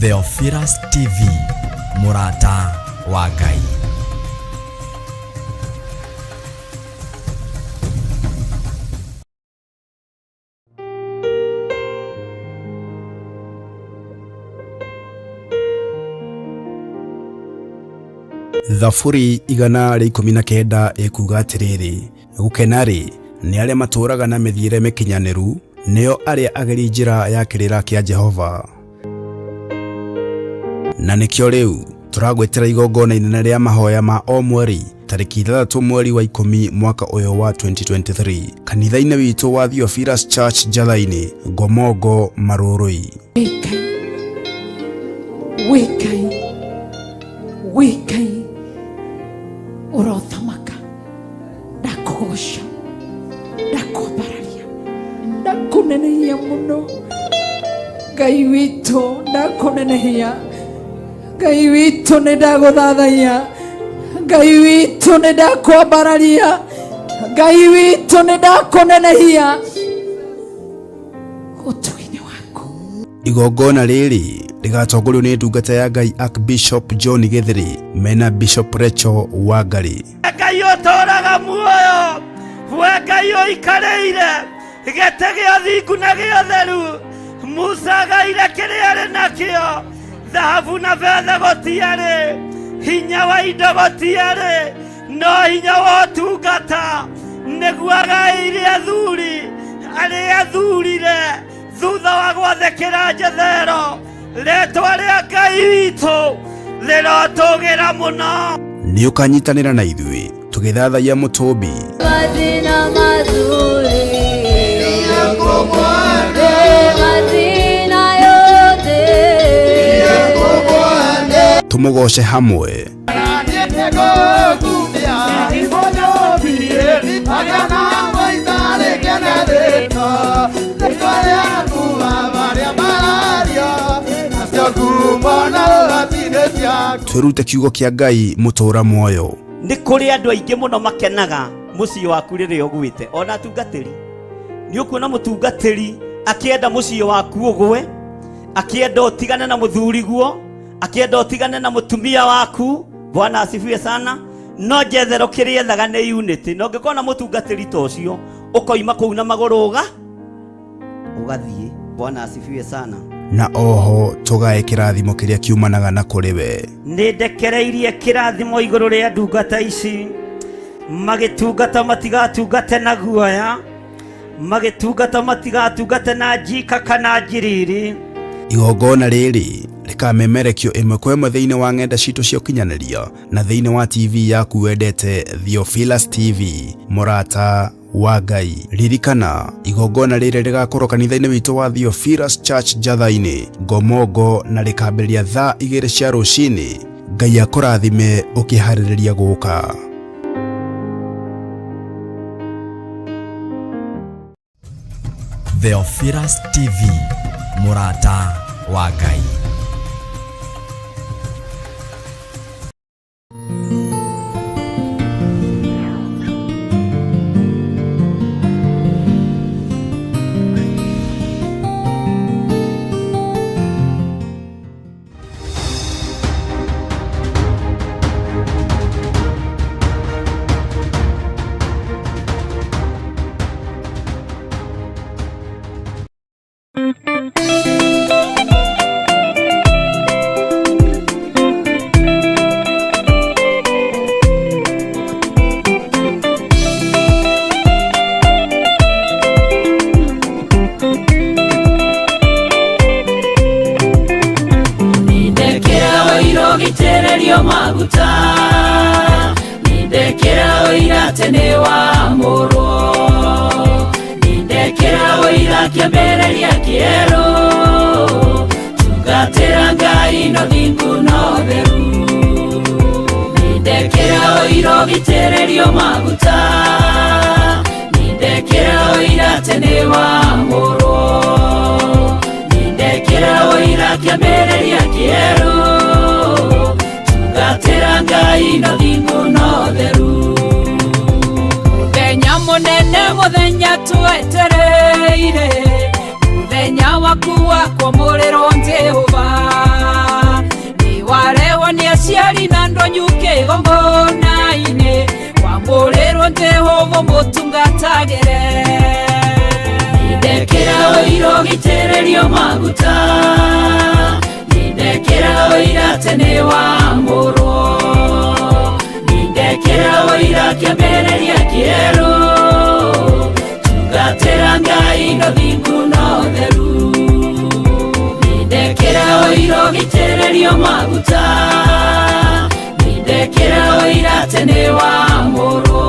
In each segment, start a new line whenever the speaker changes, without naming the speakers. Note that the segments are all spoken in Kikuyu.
Theophilus TV, mũrata wa Ngai.
Thaburi 119 ĩkuuga atĩrĩrĩ, gũkena-rĩ, nĩ arĩa matũũraga na mĩthiĩre mĩkinyanĩru, nĩo arĩa ageri njĩra ya kĩrĩra kĩa Jehova. Na nĩkĩo rĩu tũragwĩtĩra igongona inene rĩa mahoya ma o mweri tarĩki 6 mweri wa 10 mwaka ũyũ wa 2023 kanitha-inĩ witũ wa Theophilus Church Njatha-inĩ, Ngomongo, Marũrũi.
Wĩ Ngai, wĩ Ngai, wĩ Ngai ũrothamaka, ndakũgoca, ndakwambararia, ndakũnenehia mũno. Ngai witũ, ndakũnenehia. Ngai witũ, nĩ ndagũthathaiya. Ngai witũ, nĩ ndakwambararia. Ngai witũ, nĩ ndakũnenehia ũtugi-inĩ waku.
Igongona rĩrĩ rĩgatongorio nĩ ndungata ya Ngai Archbishop John Gĩthĩrĩ mena Bishop Rachel Wangari.
Ngai ũtũũraga muoyo, we Ngai ũikarĩire gĩtĩ gĩa thingu na gĩa ũtheru. Musa agaire kĩrĩa arĩ nakĩo, thahabu na betha gũtiarĩ, hinya wa indo gũtiarĩ, no hinya wa ũtungata nĩguo agaĩire athuri arĩa athurire thutha wa gwathĩkĩra Jethero. Rĩtwa rĩa Ngai witũ rĩrotũgĩra mũno.
Nĩ ũkanyitanĩra na ithuĩ tũgĩthathaiya mũtũmbi.
Mathĩna mathuri mathĩna yothe.
Tũmũgoce hamwe. Twĩrute kiugo kĩa Ngai mũtũũra muoyo.
Nĩ kũrĩ andũ aingĩ mũno makenaga mũciĩ waku rĩrĩa ũgwĩte, ona atungatĩri. Nĩ ũkuona mũtungatĩri akĩenda mũciĩ waku ũgwe, akĩenda ũtigane na mũthuriguo, akĩenda ũtigane na mũtumia waku. Bwana asifiwe sana. No Jethero kĩrĩa ethaga nĩ unity. Na ũngĩkorwo na mũtungatĩri ta ũcio, ũkoima kũu na magũrũ ũgathiĩ. Bwana asifiwe sana.
Na oho tũgae kĩrathimo kĩrĩa kiumanaga na kũrĩ we.
Nĩ ndekereirie kĩrathimo igũrũ rĩa ndungata ici, magĩtungata matigatungate na guoya, magĩtungata matigatungate na njika kana njiriri.
Igongona rĩrĩ rĩkamemerekio ĩmwe kwa ĩmwe thĩinĩ wa ng'enda citũ cia ũkinyanĩria na thĩinĩ wa TV yaku wendete Theophilus TV, mũrata wa Ngai. Ririkana, igongona rĩrĩ rĩgakorwo kanitha-inĩ witũ wa Theophilus Church Njatha-inĩ, Ngomongo, na rĩkambĩrĩria thaa 2 cia rũcinĩ. Ngai akũrathime ũkĩharĩrĩria gũka.
Theophilus TV, mũrata wa Ngai.
Nindekĩra ũira maguta, nindekĩra ũira atĩ nĩ wamũrwo, nindekĩra ũira kĩambĩrĩria kĩerũ, tungatĩra Ngai no thingu no theru. Nindekĩra ũira ũgitĩrĩrio maguta, nindekĩra ũira atĩ nĩ wamũrwo, nindekĩra ũira kĩambĩrĩria kĩerũ, tungatĩra Ngai no thingu no theru. Mũthenya mũnene, mũthenya twetereire, mũthenya wa waku wa kwamũrĩrwo Jehova nĩwarehwo nĩ aciari na ndonyu kĩgongona-inĩ wamũrĩrwo Jehova mũtungatagĩre
Nindekera ũira ũgitĩrĩrio maguta Nindekera ũira atĩ nĩwamũrwo Nindekera ũira kĩambĩrĩria kĩerũ Tungatĩra Ngai na thingu na ũtheru Nindekera ũira ũgitĩrĩrio maguta Nindekera ũira atĩ nĩwamũrwo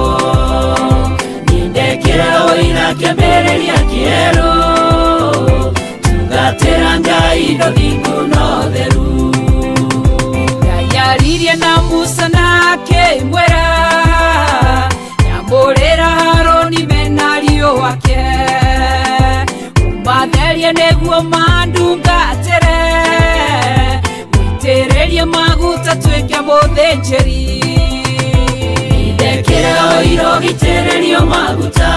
Nindekera ũira kĩambĩrĩria kĩerũ Tungatĩra Ngai na thingu na ũtheru
Ngai aririe na Musa na akĩmwĩra nyamũrĩra Harũni mena ariũ ake ũmatherie nĩguo mandungatĩre mũitĩrĩrie maguta tuĩke mũthĩnjĩri
Nindekera ũira ũgitĩrĩrio maguta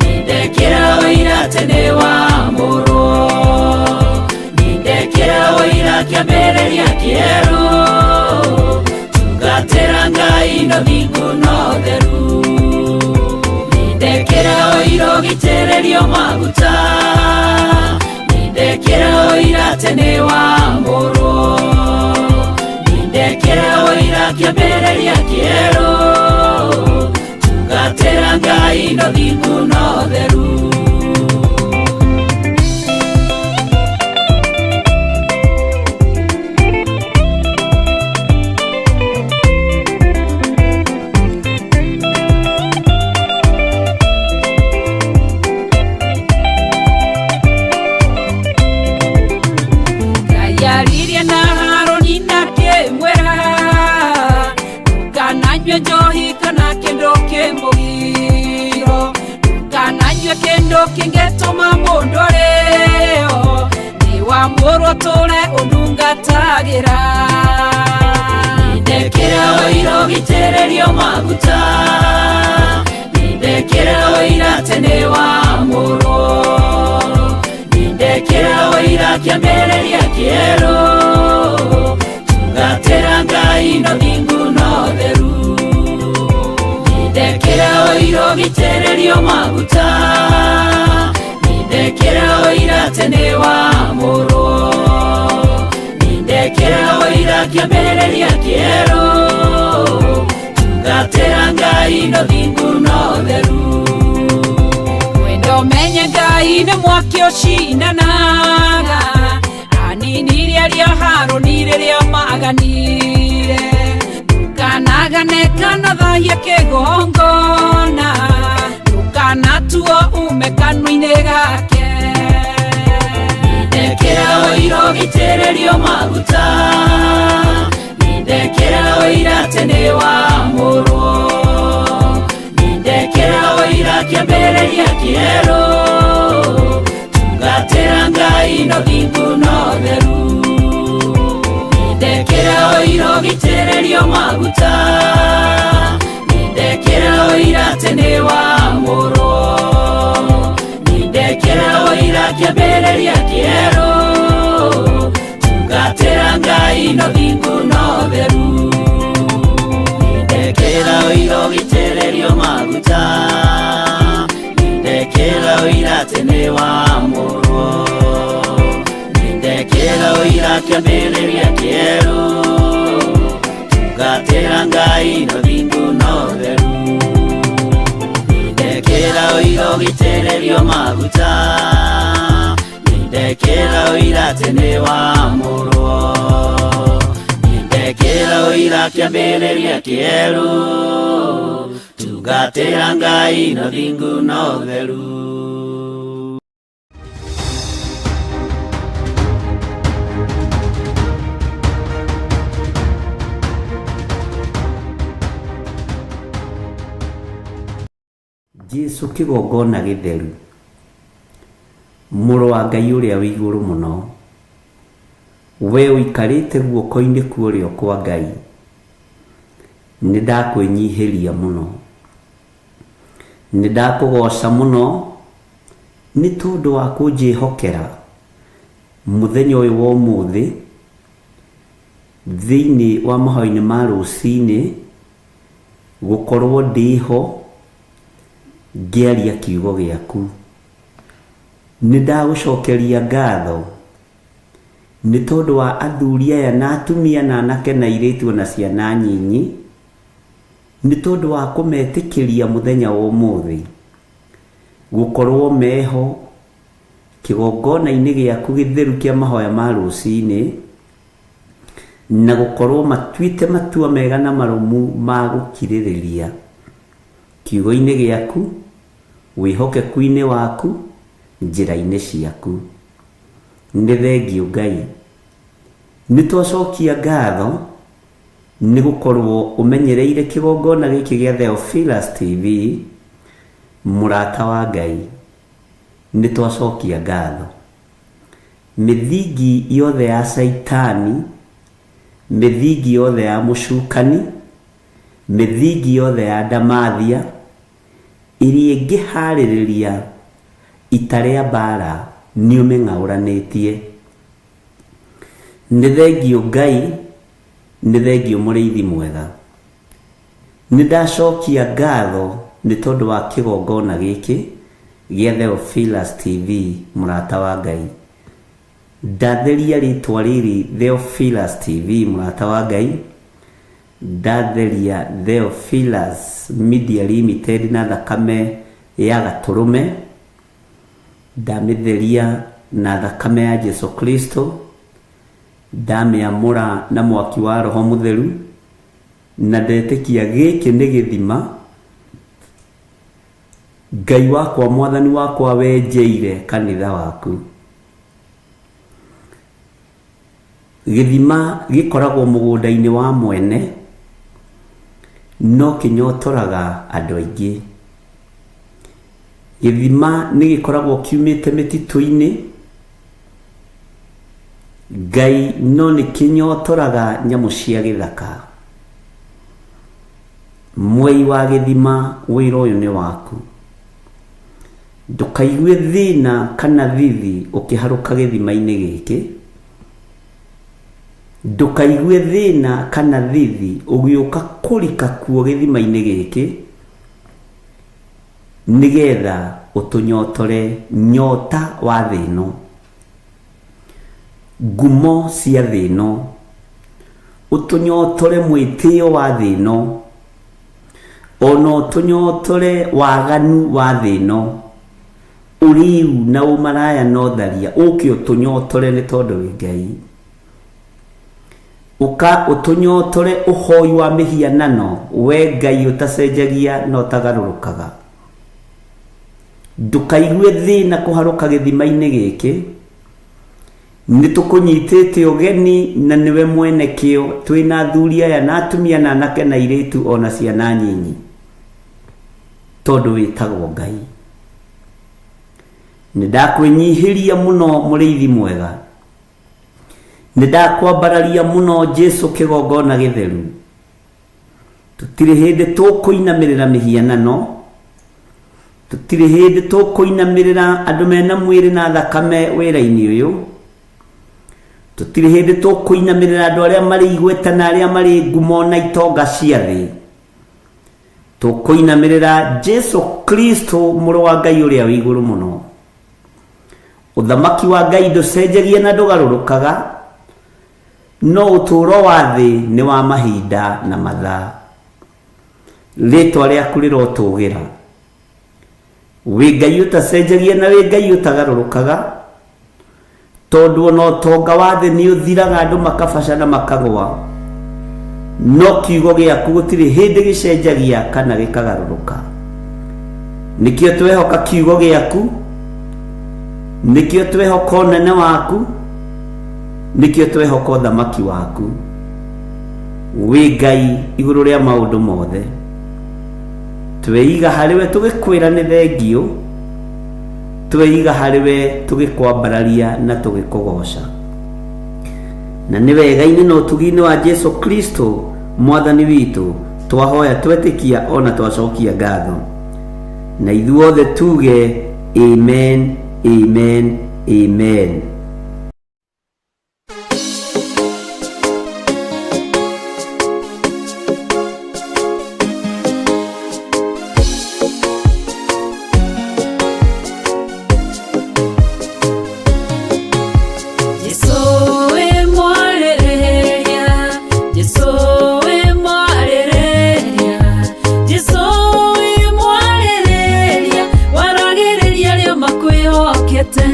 Nindekera ũira atĩ nĩwamũrwo Nindekera ũira kĩambĩrĩria kĩerũ Tungatĩra Ngai na thingu na ũtheru Nindekera ũira ũgitĩrĩrio maguta Nindekera ũira atĩ nĩwamũrwo Nindekera ũira kĩambĩrĩria kĩerũ Tungatĩra Ngai na thingu na ũtheru
Ngai aririe na Harũni na akĩmwĩra ndũkananyue njohi kana kĩndũ kĩmũgiro ndũkananyue kĩndũ kĩngĩtũma mũndũ arĩo nĩwamũrwo tũre ũndungatagĩra
Nindekera ũira ũgitĩrĩrio maguta Nindekera ũira atĩ nĩwamũrwo Nindekera ũira kĩambĩrĩria kĩerũ Tungatĩra Ngai na thingu na ũtheru Nindekera ũira ũgitĩrĩrio maguta Nindekera ũira atĩ nĩwamũrwo Nindekera ũira kĩambĩrĩria kĩerũ Tungatĩra Ngai na thingu na ũtheru
Wendo menye Ngai nĩ mwaki ũcinanaga aninirie arĩa Harũni rĩrĩa maganire ndũkanagane kana thahie kĩgongona ndũkanatuo ume kanua-inĩ gake
Nindekera ũira ũgitĩrĩrio maguta Nindekera ũira atĩ nĩwamũrwo Nindekera ũira kĩambĩrĩria kĩerũ Tungatĩra Ngai na thingu na ũtheru Nindekera ũira ũgitĩrĩrio maguta Nindekera ũira atĩ nĩwamũrwo Nindekera ũira kĩambĩrĩria kĩerũ Tungatĩra Ngai na thingu na ũtheru Nindekera ũira ũgitĩrĩrio maguta Nindekera ũira atĩ nĩwamũrwo Nindekera ũira kĩambĩrĩria kĩerũ Tungatĩra Ngai na thingu na ũtheru Nindekera ũira ũgitĩrĩrio maguta Nindekera ũira atĩ nĩwamũrwo Nindekera ũira kĩambĩrĩria kĩerũ Tungatĩra Ngai na thingu na ũtheru
Jesu kĩgongona gĩtheru mũrũ wa Ngai ũrĩa wĩ igũrũ mũno we ũikarĩte guoko-inĩ kwa ũrĩo kwa Ngai nĩ ndakwĩnyihĩria mũno nĩ ndakũgoca mũno Nĩ tondũ wa kũnjĩhokera mũthenya ũyũ wa ũmũthĩ thĩinĩ wa mahoya-inĩ ma rũcinĩ gũkorwo ndĩho ngĩaria kiugo gĩaku. Nĩ ndagũcokeria ngatho nĩ tondũ wa athuri aya na atumia na anake na airĩtu ona ciana nyinyi, nĩ tondũ wa kũmetĩkĩria mũthenya wa ũmũthĩ gũkorwo meho kĩgongona-inĩ gĩaku gĩtheru kĩa mahoya ma rũcinĩ, na gũkorwo matuĩte matua mega na marũmu ma gũkirĩrĩria kiugo-inĩ gĩaku, wĩhokeku-inĩ waku, njĩra-inĩ ciaku. Nĩ thengiũ Ngai. Nĩ twacokia ngatho nĩ gũkorwo ũmenyereire kĩgongona gĩkĩ gĩa Theophilus TV, mũrata wa Ngai. Nĩ twacokia ngatho. Mĩthingi yothe ya Caitani, mĩthingi yothe ya mũcukani, mĩthingi yothe ya ndamathia, ĩrĩa ĩngĩharĩrĩria ita rĩa mbara nĩ ũmĩng'aũranĩtie. Nĩ thengiũ Ngai, nĩ thengiũ mũrĩithi mwega. Nĩ ndacokia ngatho nĩ tondũ wa kĩgongona gĩkĩ gĩa Theophilus TV, mũrata wa Ngai. Ndatheria rĩtwa rĩrĩ Theophilus TV, mũrata wa Ngai. Ndatheria Theophilus Media Limited na thakame ya gatũrũme. Ndamĩtheria na thakame ya Jesu Kristo. Ndamĩamũra na mwaki wa Roho Mũtheru. Na ndetĩkia gĩkĩ nĩ gĩthima Ngai wakwa mwathani wakwa wenjeire kanitha waku. Gĩthima gĩkoragwo mũgũnda-inĩ wa mwene, no kĩnyotoraga andũ aingĩ. Gĩthima nĩ gĩkoragwo kiumĩte mĩtitũ-inĩ, Ngai no nĩ kĩnyotoraga nyamũ cia gĩthaka. Mwei wa gĩthima wĩra ũyũ nĩ waku. Ndũkaigue thĩna kana thithi ũkĩharũka gĩthima-inĩ gĩkĩ. Ndũkaigue thĩna kana thithi ũgĩũka kũrika kuo gĩthima-inĩ gĩkĩ, nĩgetha ũtũnyotore nyota wa thĩ ĩno, ngumo cia thĩ ĩno, ũtũnyotore mwĩtĩo wa thĩ ĩno, ona ũtũnyotore waganu wa thĩ ĩno, ũrĩu na ũmaraya na ũtharia, ũke ũtũnyotore nĩ tondũ wĩ Ngai. Ũka ũtũnyotore ũhoi wa mĩhianano, we Ngai ũtacenjagia na ũtagarũrũkaga. Ndũkaigue thĩna kũharũka gĩthima-inĩ gĩkĩ, nĩ tũkũnyitĩte ũgeni na nĩwe mwene kĩo, twĩna athuri aya na atumia na anake na airĩtu ona ciana nyinyi, tondũ wĩtagwo Ngai. Nĩ ndakwĩnyihĩria mũno mũrĩithi mwega, nĩ ndakwambararia mũno Jesu kĩgongona gĩtheru. Tũtirĩ hĩndĩ tũkũinamĩrĩra mĩhianano, tũtirĩ hĩndĩ tũkũinamĩrĩra andũ mena mwĩrĩ na thakame wĩra-inĩ ũyũ, tũtirĩ hĩndĩ tũkũinamĩrĩra andũ arĩa marĩ igweta na arĩa marĩ ngumo na itonga cia thĩ. Tũkũinamĩrĩra Jesu Kristo mũrũ wa Ngai ũrĩa wĩ igũrũ mũno. Ũthamaki wa Ngai ndũcenjagia na ndũgarũrũkaga, no ũtũũro wa thĩ nĩ wa mahinda na mathaa. Rĩtwa rĩaku rĩrotũgĩra. Wĩ Ngai ũtacenjagia na wĩ Ngai ũtagarũrũkaga, tondũ ona ũtonga wa thĩ nĩ ũthiraga andũ makabaca na makagwa, no kiugo gĩaku gũtirĩ hĩndĩ gĩcenjagia kana gĩkagarũrũka. Nĩkĩo twehoka kiugo gĩaku, nĩkĩo twehoka ũnene waku, nĩkĩo twehoka ũthamaki waku. Wĩ Ngai igũrũ rĩa maũndũ mothe. Tweiga harĩ we tũgĩkwĩra nĩ thengiũ, tweiga harĩ we tũgĩkwambararia na tũgĩkũgoca. Na nĩ wega-inĩ na ũtugi-inĩ wa Jesu Kristo mwathani witũ twahoya twetĩkia ona twacokia ngatho. Na ithuothe tuge Amen, amen, amen.
Jesu we mwarĩrĩria, Jesu we mwarĩrĩria, Jesu we mwarĩrĩria, waragĩrĩria arĩa makwĩhokete.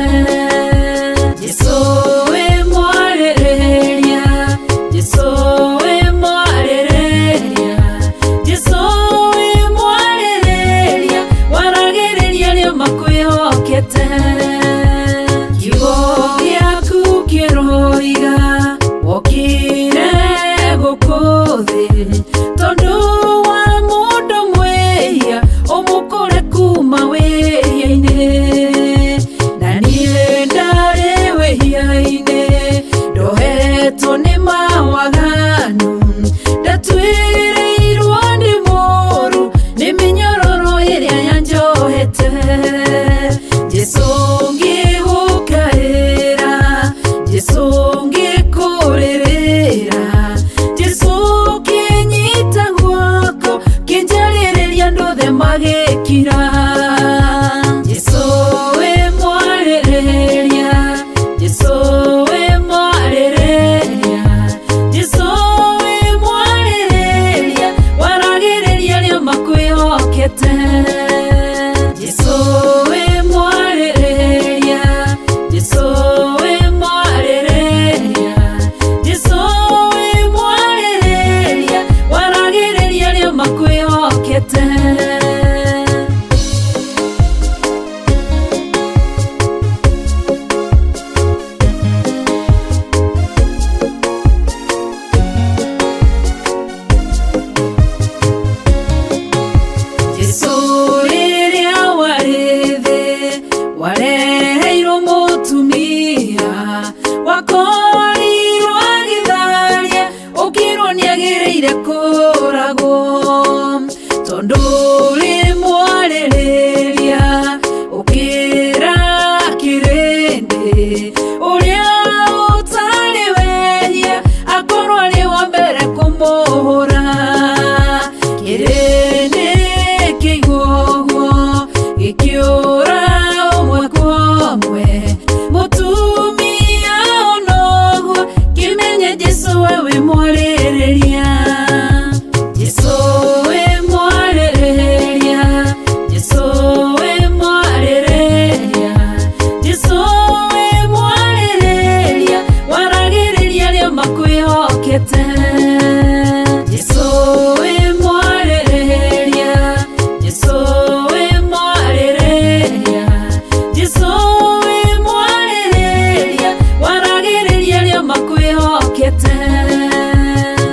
Jesu we mwarĩrĩria, Jesu we mwarĩrĩria, Jesu we mwarĩrĩria, waragĩrĩria arĩa makwĩhokete. Kiugo gĩaku kĩroiga wokire gũkũ thĩ tondũ wa mũndũ mwĩhia ũmũkũre kuma wĩhia-inĩ na niĩ ndarĩ wĩhia-inĩ ndohetwo nĩ mawaganu ndatuĩrĩirwo nĩ mũru nĩ mĩnyororo ĩrĩa yanjohete. Jesu ngĩgũkaĩra, Jesu ngĩkũrĩrĩra, Jesu kĩnyita guoko kĩnjarĩrĩria andũ othe magĩkira. Jesu we mwarĩrĩria, Jesu we mwarĩrĩria, Jesu we mwarĩrĩria, waragĩrĩria arĩa makwĩhokete. Jesu we mwarĩrĩria, Jesu we mwarĩrĩria, Jesu we mwarĩrĩria, waragĩrĩria arĩa makwĩhokete. Jesu rĩrĩa warĩ thĩ wareheirwo mũtumia wakorirwo agĩtharia ũkĩrwo nĩagĩrĩire kũragwo tondũ rĩ mwarĩrĩria ũkĩra kĩrĩndĩ ũrĩa ũtarĩ wehia akorwo arĩ wa mbere kũmũhũra kĩrĩndĩ kĩigua ũguo gĩkĩũra ũmwe kwa ũmwe mũtumia onoguo kĩmenye Jesu we wĩ mwarĩrĩria, Jesu we mwarĩrĩria, Jesu we mwarĩrĩria, Jesu we mwarĩrĩria, waragĩrĩria arĩa makwĩhokete. Jesu we mwarĩrĩria, Jesu we mwarĩrĩria, Jesu we mwarĩrĩria, waragĩrĩria arĩa makwĩhokete.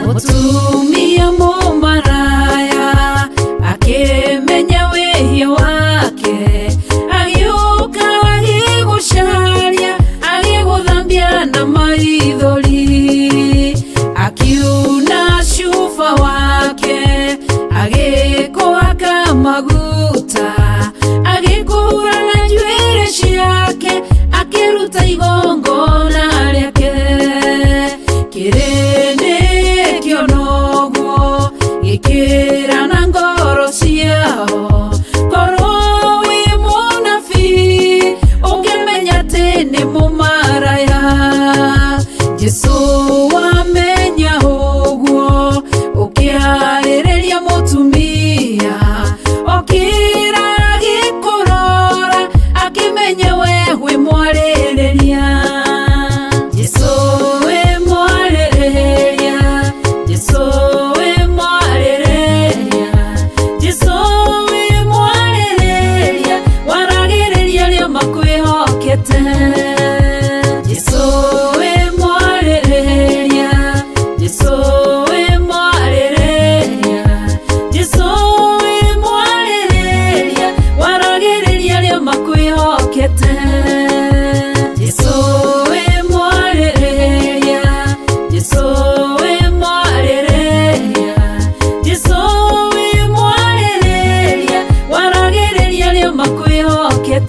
Mũtumia mũmaraya akĩmenya wĩhia wake agĩũka agĩgũcaria agĩgũthambia na maithori akiuna cuba wake agĩkũhaka maguta agĩkũhura na njuĩrĩ ciake akĩruta igongona rĩake kĩrĩndĩ kĩona ũguo gĩkĩra na ngoro ciao korwo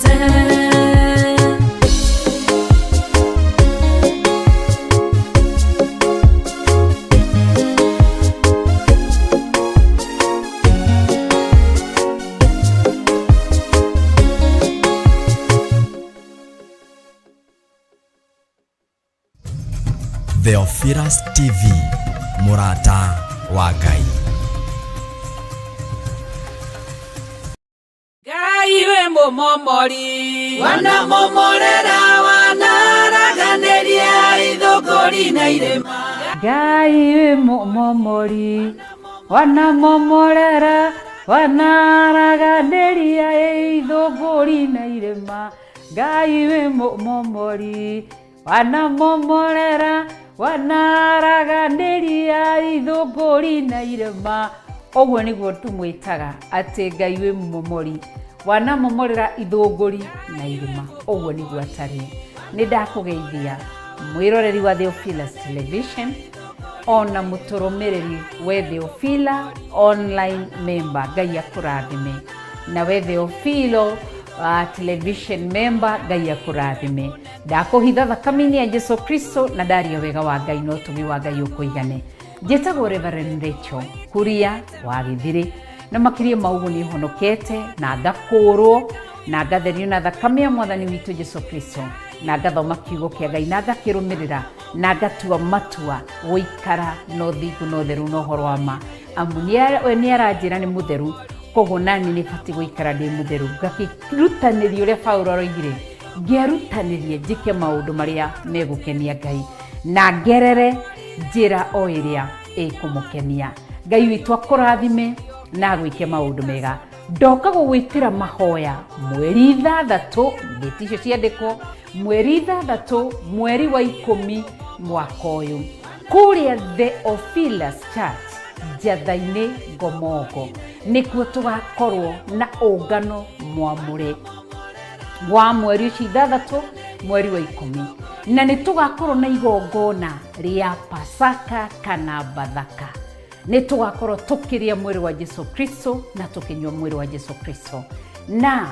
Wendete.
Theophilus TV, mũrata wa Ngai.
Ngai wĩ mũmomori.
Wanamomorera, wanaraganĩria ithũngũri na irĩma.
Ngai wĩ mũmomori, wanamomorera, wanaraganĩria ithũngũri na irĩma. Ngai wĩ mũmomori, wanamomorera, wanaraganĩria ithũngũri na irĩma. Ũguo nĩguo tũmwĩtaga atĩ Ngai wĩ mũmomori, wanamomorera ithũngũri na irĩma. Ũguo nĩguo atariĩ. Nĩ ndakũgeithia mwĩroreri wa Theophilus Television ona mũtũrũmĩrĩri we Theophila online member. Ngai akũrathime. Na we Theophilo television member, Ngai akũrathime. Ndakũhitha thakame-inĩ ya Jesu Kristo na ndaria wega wa Ngai na ũtugi wa Ngai ũkũigane. Njĩtagwo Reverend Rachel Kuria wa Gĩthirĩ, na makĩria ma ũguo nĩ honokete na ngakũũrwo na ngatherio na thakame ya Mwathani witũ Jesu Kristo, na ngathoma kiugo kĩa Ngai na ngakĩrũmĩrĩra na ngatua matua gũikara na ũthingu na ũtheru na ũhoro wa ma, amu we nĩ aranjĩra nĩ mũtheru, koguo nani nĩ batiĩ gũikara ndĩ mũtheru. Ngakĩrutanĩria ũrĩa Paulo aroigire, ngĩerutanĩrie njĩke maũndũ marĩa megũkenia Ngai na ngerere njĩra o ĩrĩa ĩkũmũkenia. Ngai witũ akũrathime na agwĩke maũndũ mega. Ndoka gũgwĩtĩra mahoya mweri 6, ndĩti icio ciandĩkwo, mweri 6 mweri wa 10 mwaka ũyũ, kũrĩa Theophilus Church Njatha-inĩ Ngomongo, nĩkuo tũgakorwo na ũngano mwamũre wa mweri ũcio 6 mweri wa 10, na nĩ tũgakorwo na igongona rĩa Pasaka kana Bathaka. Nĩ tũgakorwo tũkĩrĩa mwĩrĩ wa Jesu Kristo na tũkĩnyua mwĩrĩ wa Jesu Kristo. Na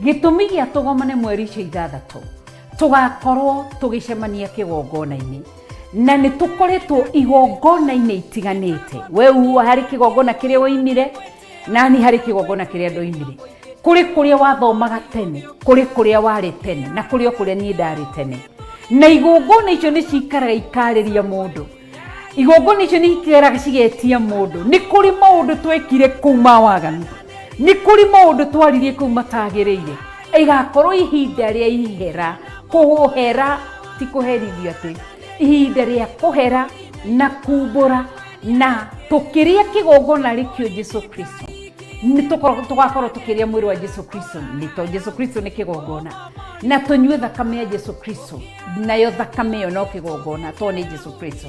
gĩtũmi gĩa tũgomane mweri ũcio 6, tũgakorwo tũgĩcemania kĩgongona-inĩ, na nĩ tũkoretwo igongona-inĩ itiganĩte. We harĩ kĩgongona kĩrĩa woimire, nani harĩ kĩgongona kĩrĩa ndoimire. Kũrĩ kũrĩa wathomaga tene, kũrĩ kũrĩa warĩ tene, na kũrĩ o kũrĩa niĩ ndarĩ tene. Na igongona icio nĩ cikaraga ikarĩria mũndũ, igongona icio nĩ ikaraga cigetia mũndũ. Nĩ kũrĩ maũndũ twekire kũu ma waganu, nĩ kũrĩ maũndũ twaririe kũu matagĩrĩire. Ĩgakorwo ihinda rĩa ihera, kũhera ti kũherithio, atĩ ihinda rĩa kũhera na kumbũra, na tũkĩrĩa kĩgongona rĩkĩo Jesu Kristo, nĩ tũgakorwo tũkĩrĩa mwĩrĩ wa Jesu Kristo, nĩ to Jesu Kristo nĩ kĩgongona, na tũnyue thakame ya Jesu Kristo, nayo thakame ĩyo no kĩgongona to nĩ Jesu Kristo.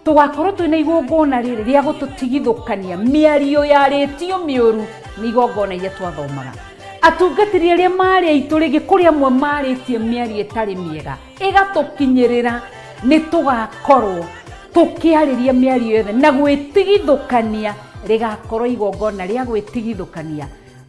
Tũgakorwo twĩna igongona rĩrĩ rĩa gũtũtigithũkania mĩario yarĩtio mĩũru nĩ igongona iria twathomaga. Atungatĩri arĩa marĩ aitũ rĩngĩ, kũrĩ amwe marĩtie mĩario ĩtarĩ mĩega ĩgatũkinyĩrĩra, nĩ tũgakorwo tũkĩarĩria mĩario yothe na gwĩtigithũkania. Rĩgakorwo igongona rĩa gwĩtigithũkania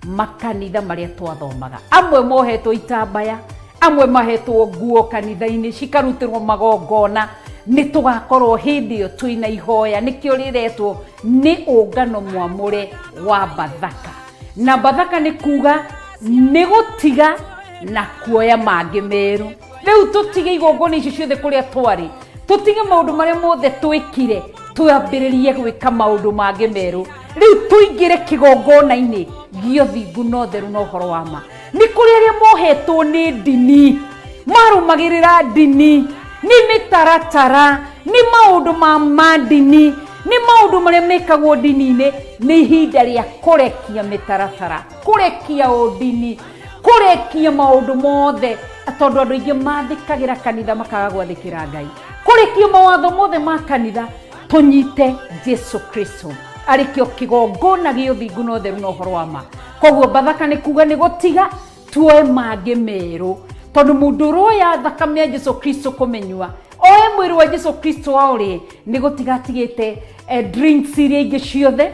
makanitha marĩa twathomaga. Amwe mohetwo itambaya, amwe mahetwo nguo kanitha-inĩ cikarutĩrwo magongona. Nĩ tũgakorwo hĩndĩ ĩyo twĩna ihoya, nĩkĩo rĩretwo nĩ ũngano mwamũre wa Bathaka. Na Bathaka nĩ kuga nĩ gũtiga na kuoya mangĩ merũ. Rĩu tũtige igongona icio ciothe kũrĩa twarĩ, tũtige maũndũ marĩa mothe twĩkire, twambĩrĩrie gwĩka maũndũ mangĩ merũ. Rĩu tũingĩre kĩgongona-inĩ gĩa ũthingu na ũtheru na ũhoro wa ma. Nĩ kũrĩ arĩa mohetwo nĩ ndini, marũmagĩrĩra ndini, nĩ mĩtaratara, nĩ maũndũ ma ndini, nĩ maũndũ marĩa mekagwo ndini-inĩ. Nĩ ihinda rĩa kũrekia mĩtaratara, kũrekia ũndini, kũrekia maũndũ mothe, tondũ andũ aingĩ mathĩkagĩra kanitha makaga gwathĩkĩra Ngai. Kũrekia mawatho mothe ma kanitha, tũnyite Jesu Kristo arĩ kĩo kĩgongona gĩa ũthingu na ũtheru na ũhoro wa ma. Koguo Bathaka nĩ kuga nĩ gũtiga tuoe mangĩ merũ, tondũ mũndũ ũroya thakame ya Jesu Kristo kũmĩnyua, oe mwĩrĩ wa Jesu Kristo aũrĩe, nĩ gũtiga atigĩte drinks iria ingĩ ciothe.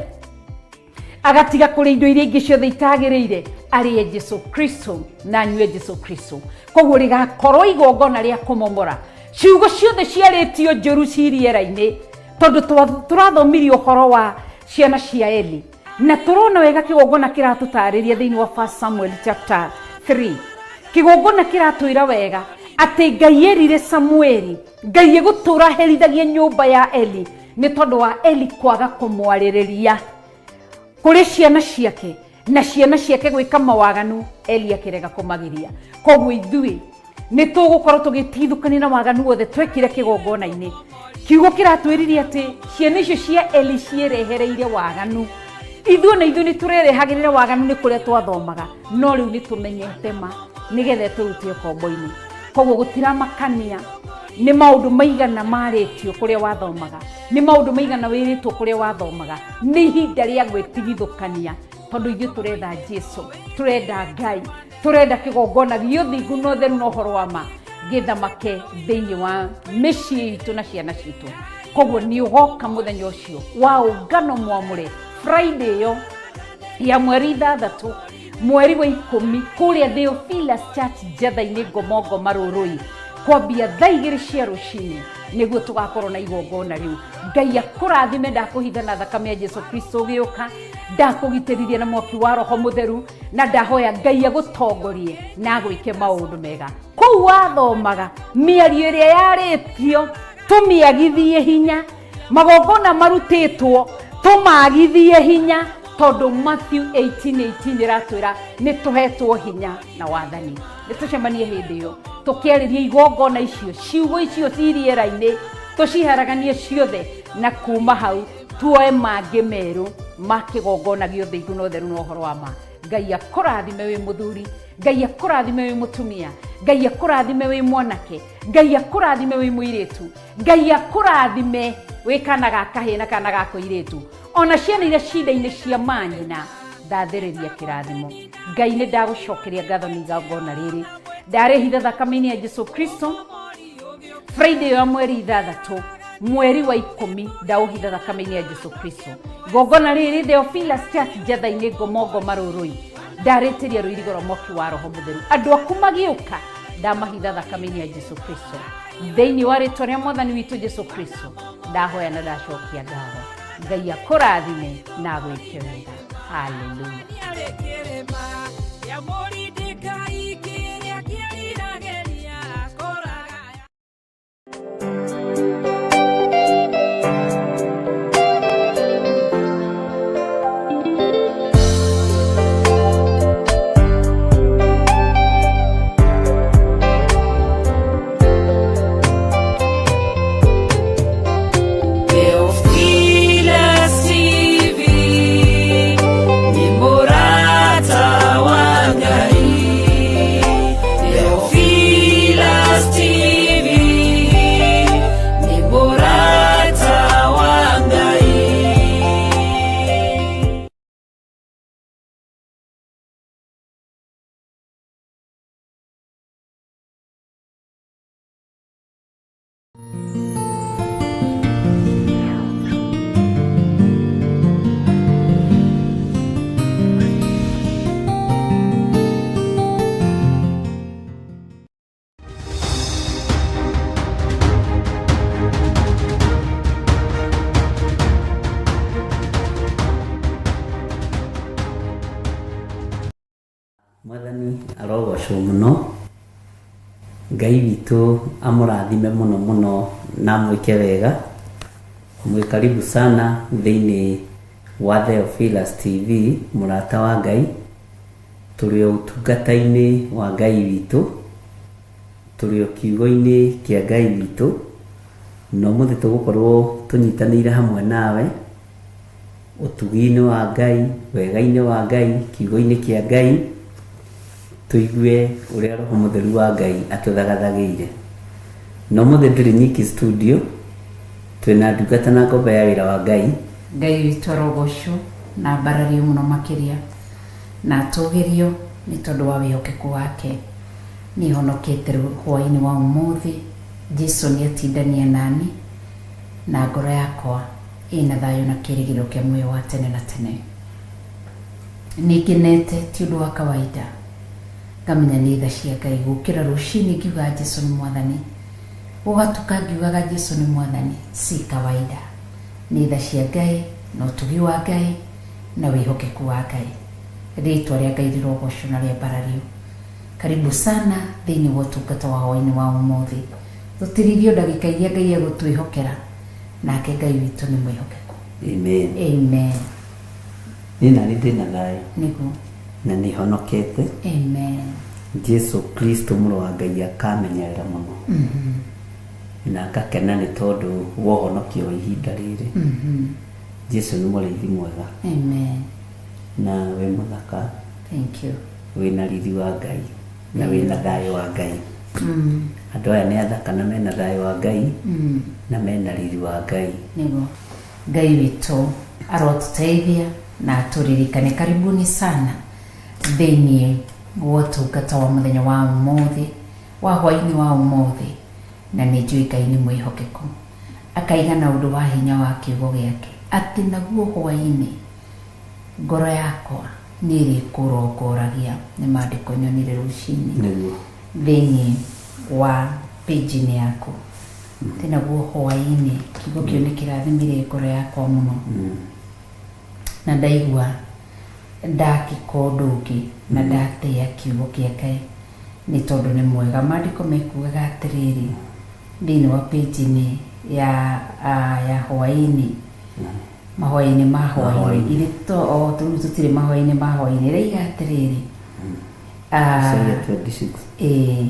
Agatiga kũrĩa indo iria ingĩ ciothe itagĩrĩire, arĩe Jesu Kristo na anyue Jesu Kristo. Koguo rĩgakorwo igongona rĩa kũmomora ciugo ciothe ciarĩtio njũru ci rĩera-inĩ, tondũ tũrathomirie ũhoro wa ciana cia Eli na tũrona wega kĩgongona kĩratũtarĩria thĩinĩ wa 1 Samuel chapter 3. Kĩgongona kĩratwĩra wega atĩ Ngai erire Samueli, Ngai egũtũra herithagia nyũmba ya Eli nĩ tondũ wa Eli kwaga kũmwarĩrĩria kũrĩ ciana ciake na ciana ciake gwĩka mawaganu, Eli akĩrega kũmagiria. Koguo ithuĩ nĩ tũgũkorwo tũgĩtigithũkania na waganu wothe twekire kĩgongona-inĩ. Kiugo kĩratwĩrire atĩ ciana icio cia Eli ciĩrehereire waganu. Ithuĩ na ithuĩ nĩ tũrerehagĩrĩra waganu nĩ kũrĩa twathomaga, no rĩu nĩ tũmenyete ma nĩgetha tũrute ũkombo-inĩ. Koguo gũtiramakania nĩ maũndũ maigana marĩtio kũrĩa wathomaga, nĩ maũndũ maigana wĩrĩtwo kũrĩa wathomaga, nĩ ihinda rĩa gwĩtigithũkania, tondũ ithuĩ tũretha Jesu, tũrenda Ngai, tũrenda kĩgongona gĩa ũthingu na ũtheru na ũhoro wa ma gĩthamake thĩinĩ wa mĩciĩ itũ na ciana citũ. Koguo nĩ ũgoka mũthenya ũcio wa ũngano mwamũre Friday ĩyo ya mweri 6 mweri wa 10 kũrĩa Theophilus Church Njatha-inĩ Ngomongo Marũrũi, kwambia thaa 2 cia rũcinĩ nĩguo tũgakorwo na igongona rĩu. Ngai akũrathime. Ndakũhitha na thakame ya Jesu Kristo ũgĩũka, ndakũgitĩrithia na mwaki wa Roho Mũtheru, na ndahoya Ngai agũtongorie na agwĩke maũndũ mega kũu wathomaga. Mĩario ĩrĩa yarĩtio tũmĩagithie hinya, magongona marutĩtwo tũmagithie hinya, tondũ Matthew 18:18 ĩratwĩra nĩ tũhetwo hinya na wathani. Nĩ tũcemanie hĩndĩ ĩyo tũkĩarĩria igongona icio, ciugo icio ci rĩera-inĩ tũciharaganie ciothe, na kuma hau tuoe mangĩ merũ ma kĩgongona gĩa ũthingu na ũtheru na ũhoro wa ma. Ngai akũrathime wĩ mũthuri, Ngai akũrathime wĩ mũtumia, Ngai akũrathime wĩ mwanake, Ngai akũrathime wĩ mũirĩtu, Ngai akũrathime wĩ kana ga kahĩĩ na kana ga kũirĩtu, ona ciana iria cinda-inĩ cia manyina, ndathĩrĩria kĩrathimo. Ngai nĩ ndagũcokeria ngatho nĩ igongona rĩrĩ ndarĩhitha thakame-inĩ ya Jesu Kristo. Friday ya mweri 6 mweri wa 10 ndaũhitha thakame-inĩ ya Jesu Kristo. Igongona rĩrĩ Theophilus Church Njatha-inĩ Ngomongo Marũrũi, ndarĩtĩria rũirigo rwa mwaki wa Roho Mũtheru. Andũ aku magĩũka ndamahitha thakame-inĩ ya Jesu Kristo. Thĩinĩ wa rĩtwa rĩa Mwathani witũ Jesu Kristo ndahoya na ndacokia ngatho. Ngai akũrathime na agwĩke wega. Haleluya.
Theophilus TV ni murata wa Ngai. Theophilus TV ni murata wa Ngai.
Mwathani arogocwo mũno. Ngai witũ amũrathime mũno mũno na amwĩke wega. Mwĩ karibu sana thĩinĩ wa Theophilus TV, mũrata wa Ngai. Tũrĩ o ũtungata-inĩ wa Ngai witũ, tũrĩ o kiugo-inĩ kĩa Ngai witũ, na ũmũthĩ tũgũkorwo tũnyitanĩire hamwe nawe ũtugi-inĩ wa Ngai, wega-inĩ wa Ngai, kiugo-inĩ kĩa Ngai, tũigue ũrĩa Roho Mũtheru wa Ngai atũthagathagĩire. Na ũmũthĩ ndĩrĩ nyiki studio, twĩna ndungata na ngombo ya wĩra wa Ngai.
Ngai witũ arogocwo na ambarario mũno makĩria na atũgĩrio nĩ tondũ wa wĩhokeku wake. Niĩ honokete hwaĩ-inĩ wa ũmũthĩ. Jesu nĩ atindania nani na ngoro yakwa ĩna thayũ na kĩrĩgĩrĩro kĩa muoyo wa tene na tene. Nĩ ngenete ti ũndũ wa kawaida, ngamenya nĩ tha cia Ngai gũkĩra rũcinĩ ngiuga Jesu nĩ mwathani, gũgatuka ngiugaga Jesu nĩ mwathani, si kawaida. Nĩ tha cia Ngai na ũtugi wa Ngai na wĩhokeku wa Ngai. Rĩtwa rĩa Ngai rĩrogocwo na rĩambarario. Karibu sana thĩinĩ wa ũtungata wa hwainĩ wa ũmũthĩ. Tũtirithio ndagĩka iria Ngai egũtwĩhokera, nake Ngai witũ nĩ mwĩhokeku.
Amen.
Amen.
Niĩ nani ndĩna thayũ.
Nĩguo.
Na nĩ honokete.
Amen.
Jesu Kristo mũrũ wa Ngai akamenyerera mũno. Na ngakena nĩ tondũ wa ũhonokio wa ihinda rĩrĩ. Jesu nĩ mũrĩithi mwega.
Amen.
Na wĩ mũthaka.
Thank you.
Wĩna riri wa Ngai na wĩna thayũ wa Ngai. Andũ aya nĩ athaka na mena thayũ wa Ngai na mena riri wa Ngai.
Nĩguo. Ngai witũ arotũteithia na atũririkane. Karibuni sana thĩinĩ wa ũtungata wa mũthenya wa ũmũthĩ, wa hwainĩ wa ũmũthĩ, na nĩ njũĩ Ngai nĩ mwĩhokeku. Akaiga na ũndũ wa hinya wa kiugo gĩake atĩ naguo hwainĩ ngoro yakwa nĩ ĩrĩkũrongoragia. Nĩ maandĩko nyonire rũcinĩ
Nĩguo.
thĩinĩ wa page-inĩ yaku. Atĩ naguo hwainĩ, kiugo kĩu nĩ kĩrathimire ngoro yakwa mũno. Na ndaigua ndakĩka ũndũ ũngĩ na ndatĩa kiugo kĩa Ngai nĩ tondũ nĩ mwega. Maandĩko mekugaga atĩrĩrĩ thĩinĩ wa page-inĩ ya ya hwainĩ, mahwainĩ ma hwainĩ,
Mahwainĩ.
ithe to o rĩu tũtirĩ mahwainĩ ma hwainĩ, ĩraiga atĩrĩrĩ,
Isaiah 26.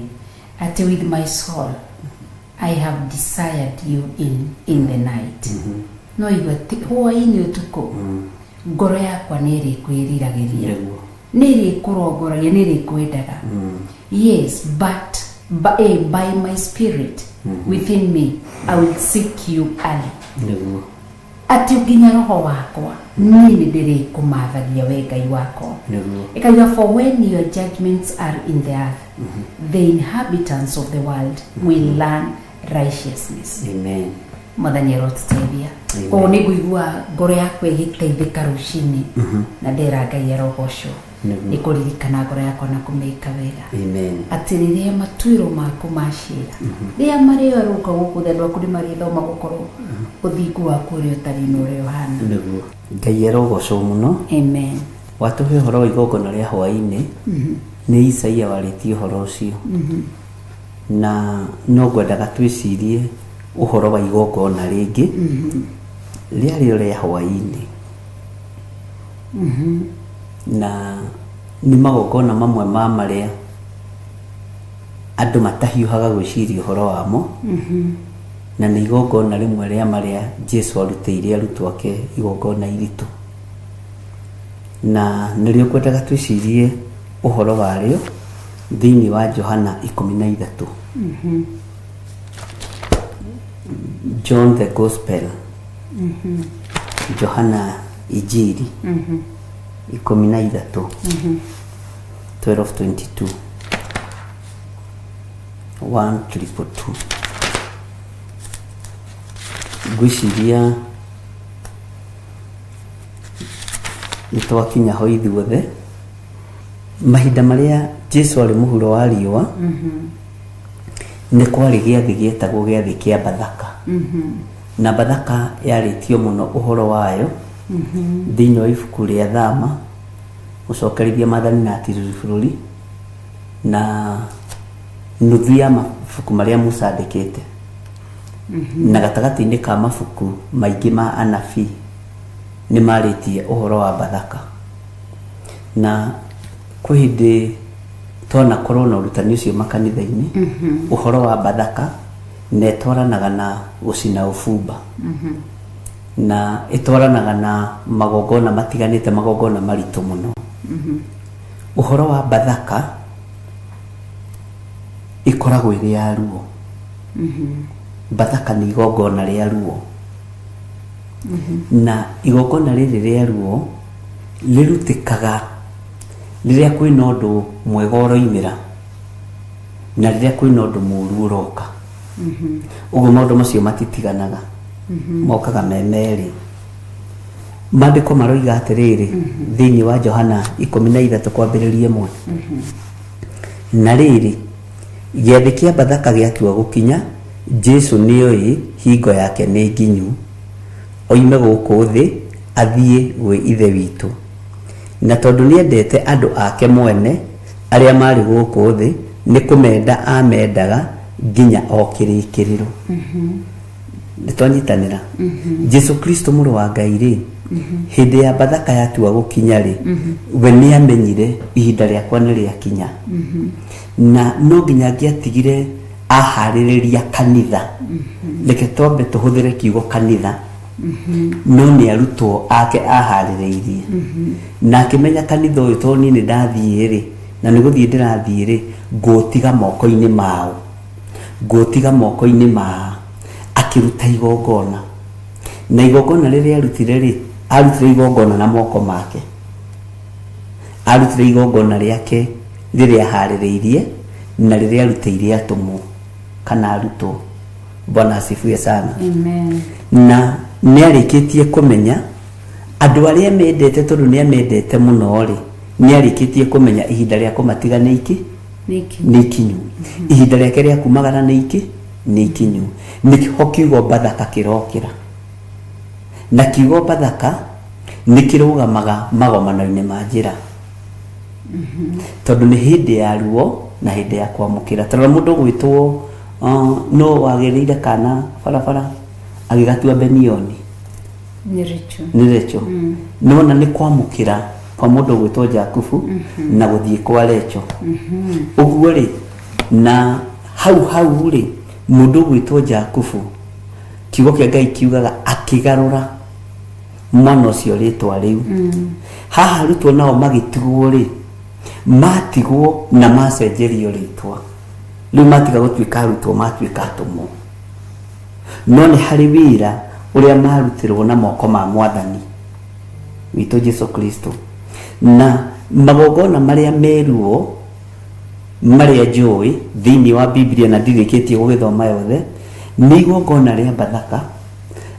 Atĩ with my soul I have desired you in the night. No igua atĩ hwainĩ ũtukũ ngoro yakwa nĩ ĩrĩkwĩriragĩria,
Nĩguo.
nĩ ĩrĩkũrongoragia, nĩ ĩrĩkwendaga. Yes, but by my spirit within me I will seek you early.
Nĩguo.
Atĩ nginya roho wakwa niĩ nĩ ndĩrĩkũmathagia we Ngai wakwa.
Nĩguo.
Ĩkauga, for when your judgments are in the earth, the inhabitants of the world will learn righteousness.
Amen.
Mwathani arotũteithia.
Amen.
Koguo nĩ ngũigua ngoro yakwa ĩgĩteithĩka rũcinĩ na ndera Ngai arogocwo
Nĩguo.
nĩ kũririkana ngoro yakwa na kũmĩka wega.
Amen.
Atĩ rĩrĩa matuĩro maku ma cira rĩrĩa marĩarũka gũkũ thĩ, andũ aku nĩ marĩthoma gũkorwo ũthingu waku ũrĩa ũtarĩ na ũrĩa ũhana.
Nĩguo. Ngai arogocwo mũno.
Amen.
Watũhe ũhoro wa igongona rĩa hwainĩ. Nĩ Isaia warĩtie ũhoro ũcio. Na no ngwendaga twĩcirie ũhoro wa igongona rĩngĩ rĩarĩ o rĩa hwainĩ. Na nĩ magongona mamwe ma marĩa andũ matahiũhaga gwĩciria ũhoro wamo. Na nĩ igongona rĩmwe rĩa marĩa Jesu arutĩire arutwo ake igongona iritũ. Na nĩrĩo ngwendaga twĩcirie ũhoro warĩo thĩinĩ wa Johana 13. John the Gospel. Johana Injiri 13. 12:22. 1:222. Ngwĩciria nĩ twakinya ho ithuothe. Mahinda marĩa Jesu arĩ mũhuro wa riũa, nĩ kwarĩ gĩathĩ gĩetagwo gĩathĩ kĩa Bathaka. Na Bathaka yarĩtio mũno ũhoro wayo thĩinĩ wa ibuku rĩa Thama, gũcokerithia maathani na atirĩrĩri bũrũri, na nuthu ya mabuku marĩa Musa andĩkĩte. Na gatagatĩ-inĩ ka mabuku maingĩ ma anabii nĩ marĩtie ũhoro wa Bathaka. Na kwĩ hĩndĩ twanakorwo na ũrutani ũcio makanitha-inĩ, ũhoro wa Bathaka na ĩtwaranaga na gũcina ũbumba. Na ĩtwaranaga na magongona matiganĩte, magongona maritũ mũno. Ũhoro wa Bathaka ĩkoragwo ĩrĩ ya ruo. Bathaka nĩ igongona rĩa ruo. Na igongona rĩrĩ rĩa ruo rĩrutĩkaga rĩrĩa kwĩna ũndũ mwega ũroimĩra na rĩrĩa kwĩna ũndũ mũũru ũroka. Ũguo maũndũ macio matitiganaga, mokaga me merĩ. Maandĩko maroiga atĩrĩrĩ thĩinĩ wa Johana 13 kwambĩrĩria 1. Na rĩrĩ, gĩathĩ kĩa Bathaka gĩatua gũkinya, Jesu nĩoĩ hingo yake nĩ nginyu, oime gũkũ thĩ athiĩ gwĩ Ithe witũ. Na tondũ nĩendete andũ ake mwene arĩa maarĩ gũkũ thĩ, nĩ kũmenda aamendaga nginya o kĩrĩkĩrĩro. Nĩ twanyitanĩra? Jesu Kristo mũrũ wa Ngai rĩ, hĩndĩ ya Bathaka yatua gũkinya rĩ, we nĩ amenyire ihinda rĩakwa nĩ rĩakinya, na no nginya angĩatigire aharĩrĩria kanitha. Reke twambe tũhũthĩre kiugo kanitha, no nĩ arutwo ake aharĩrĩirie, na akĩmenya kanitha ũyũ, tondũ niĩ nĩ ndathiĩ rĩ, na nĩ gũthiĩ ndĩrathiĩ rĩ, ngũũtiga moko-inĩ mao, ngũũtiga moko-inĩ ma. Akĩruta igongona, na igongona rĩrĩa arutire rĩ, arutire igongona na moko make. Arutire igongona rĩake rĩrĩa aharĩrĩirie na rĩrĩa arutĩire atũmwo kana arutwo. Bwana asifiwe sana.
Amen.
Na nĩ arĩkĩtie kũmenya andũ arĩa mendete, tondũ nĩ amendete mũno rĩ, nĩ arĩkĩtie kũmenya ihinda rĩa kũmatiga nĩ iki
Nĩ ikinyu.
Nĩ ikinyu. Ihinda rĩake rĩa kumagara nĩ iki nĩ ikinyu. Nĩho kiugo Bathaka kĩrokĩra, na kiugo Bathaka nĩ kĩrũgamaga magomano-inĩ ma njĩra, tondũ nĩ hĩndĩ ya ruo na hĩndĩ ya kwamũkĩra. Tondũ mũndũ gwĩtwo no wagĩrĩire kana barabara agĩgatua Benioni.
Nĩ Rachel.
Nĩ Rachel. Nĩwona nĩ kwamũkĩra kwa mũndũ gwĩtwo Jakubu na gũthiĩ kwa Rachel. Ũguo rĩ, na hau hau rĩ, mũndũ ũgwĩtwo Jakubu, kiugo kĩa Ngai kiugaga akĩgarũra mwana ũcio rĩtwa rĩu. Haha arutwo nao magĩtigwo rĩ, matigwo na macenjerio rĩtwa rĩu, matiga gũtuĩka arutwo, matuĩka atũmwo. No nĩ harĩ wĩra ũrĩa marutirwo na moko ma Mwathani witũ Jesu Kristo, na magongona marĩa meruo marĩa njũĩ thĩinĩ wa Biblia na ndirĩkĩtie gũgĩthoma yothe, nĩ igongona rĩa Bathaka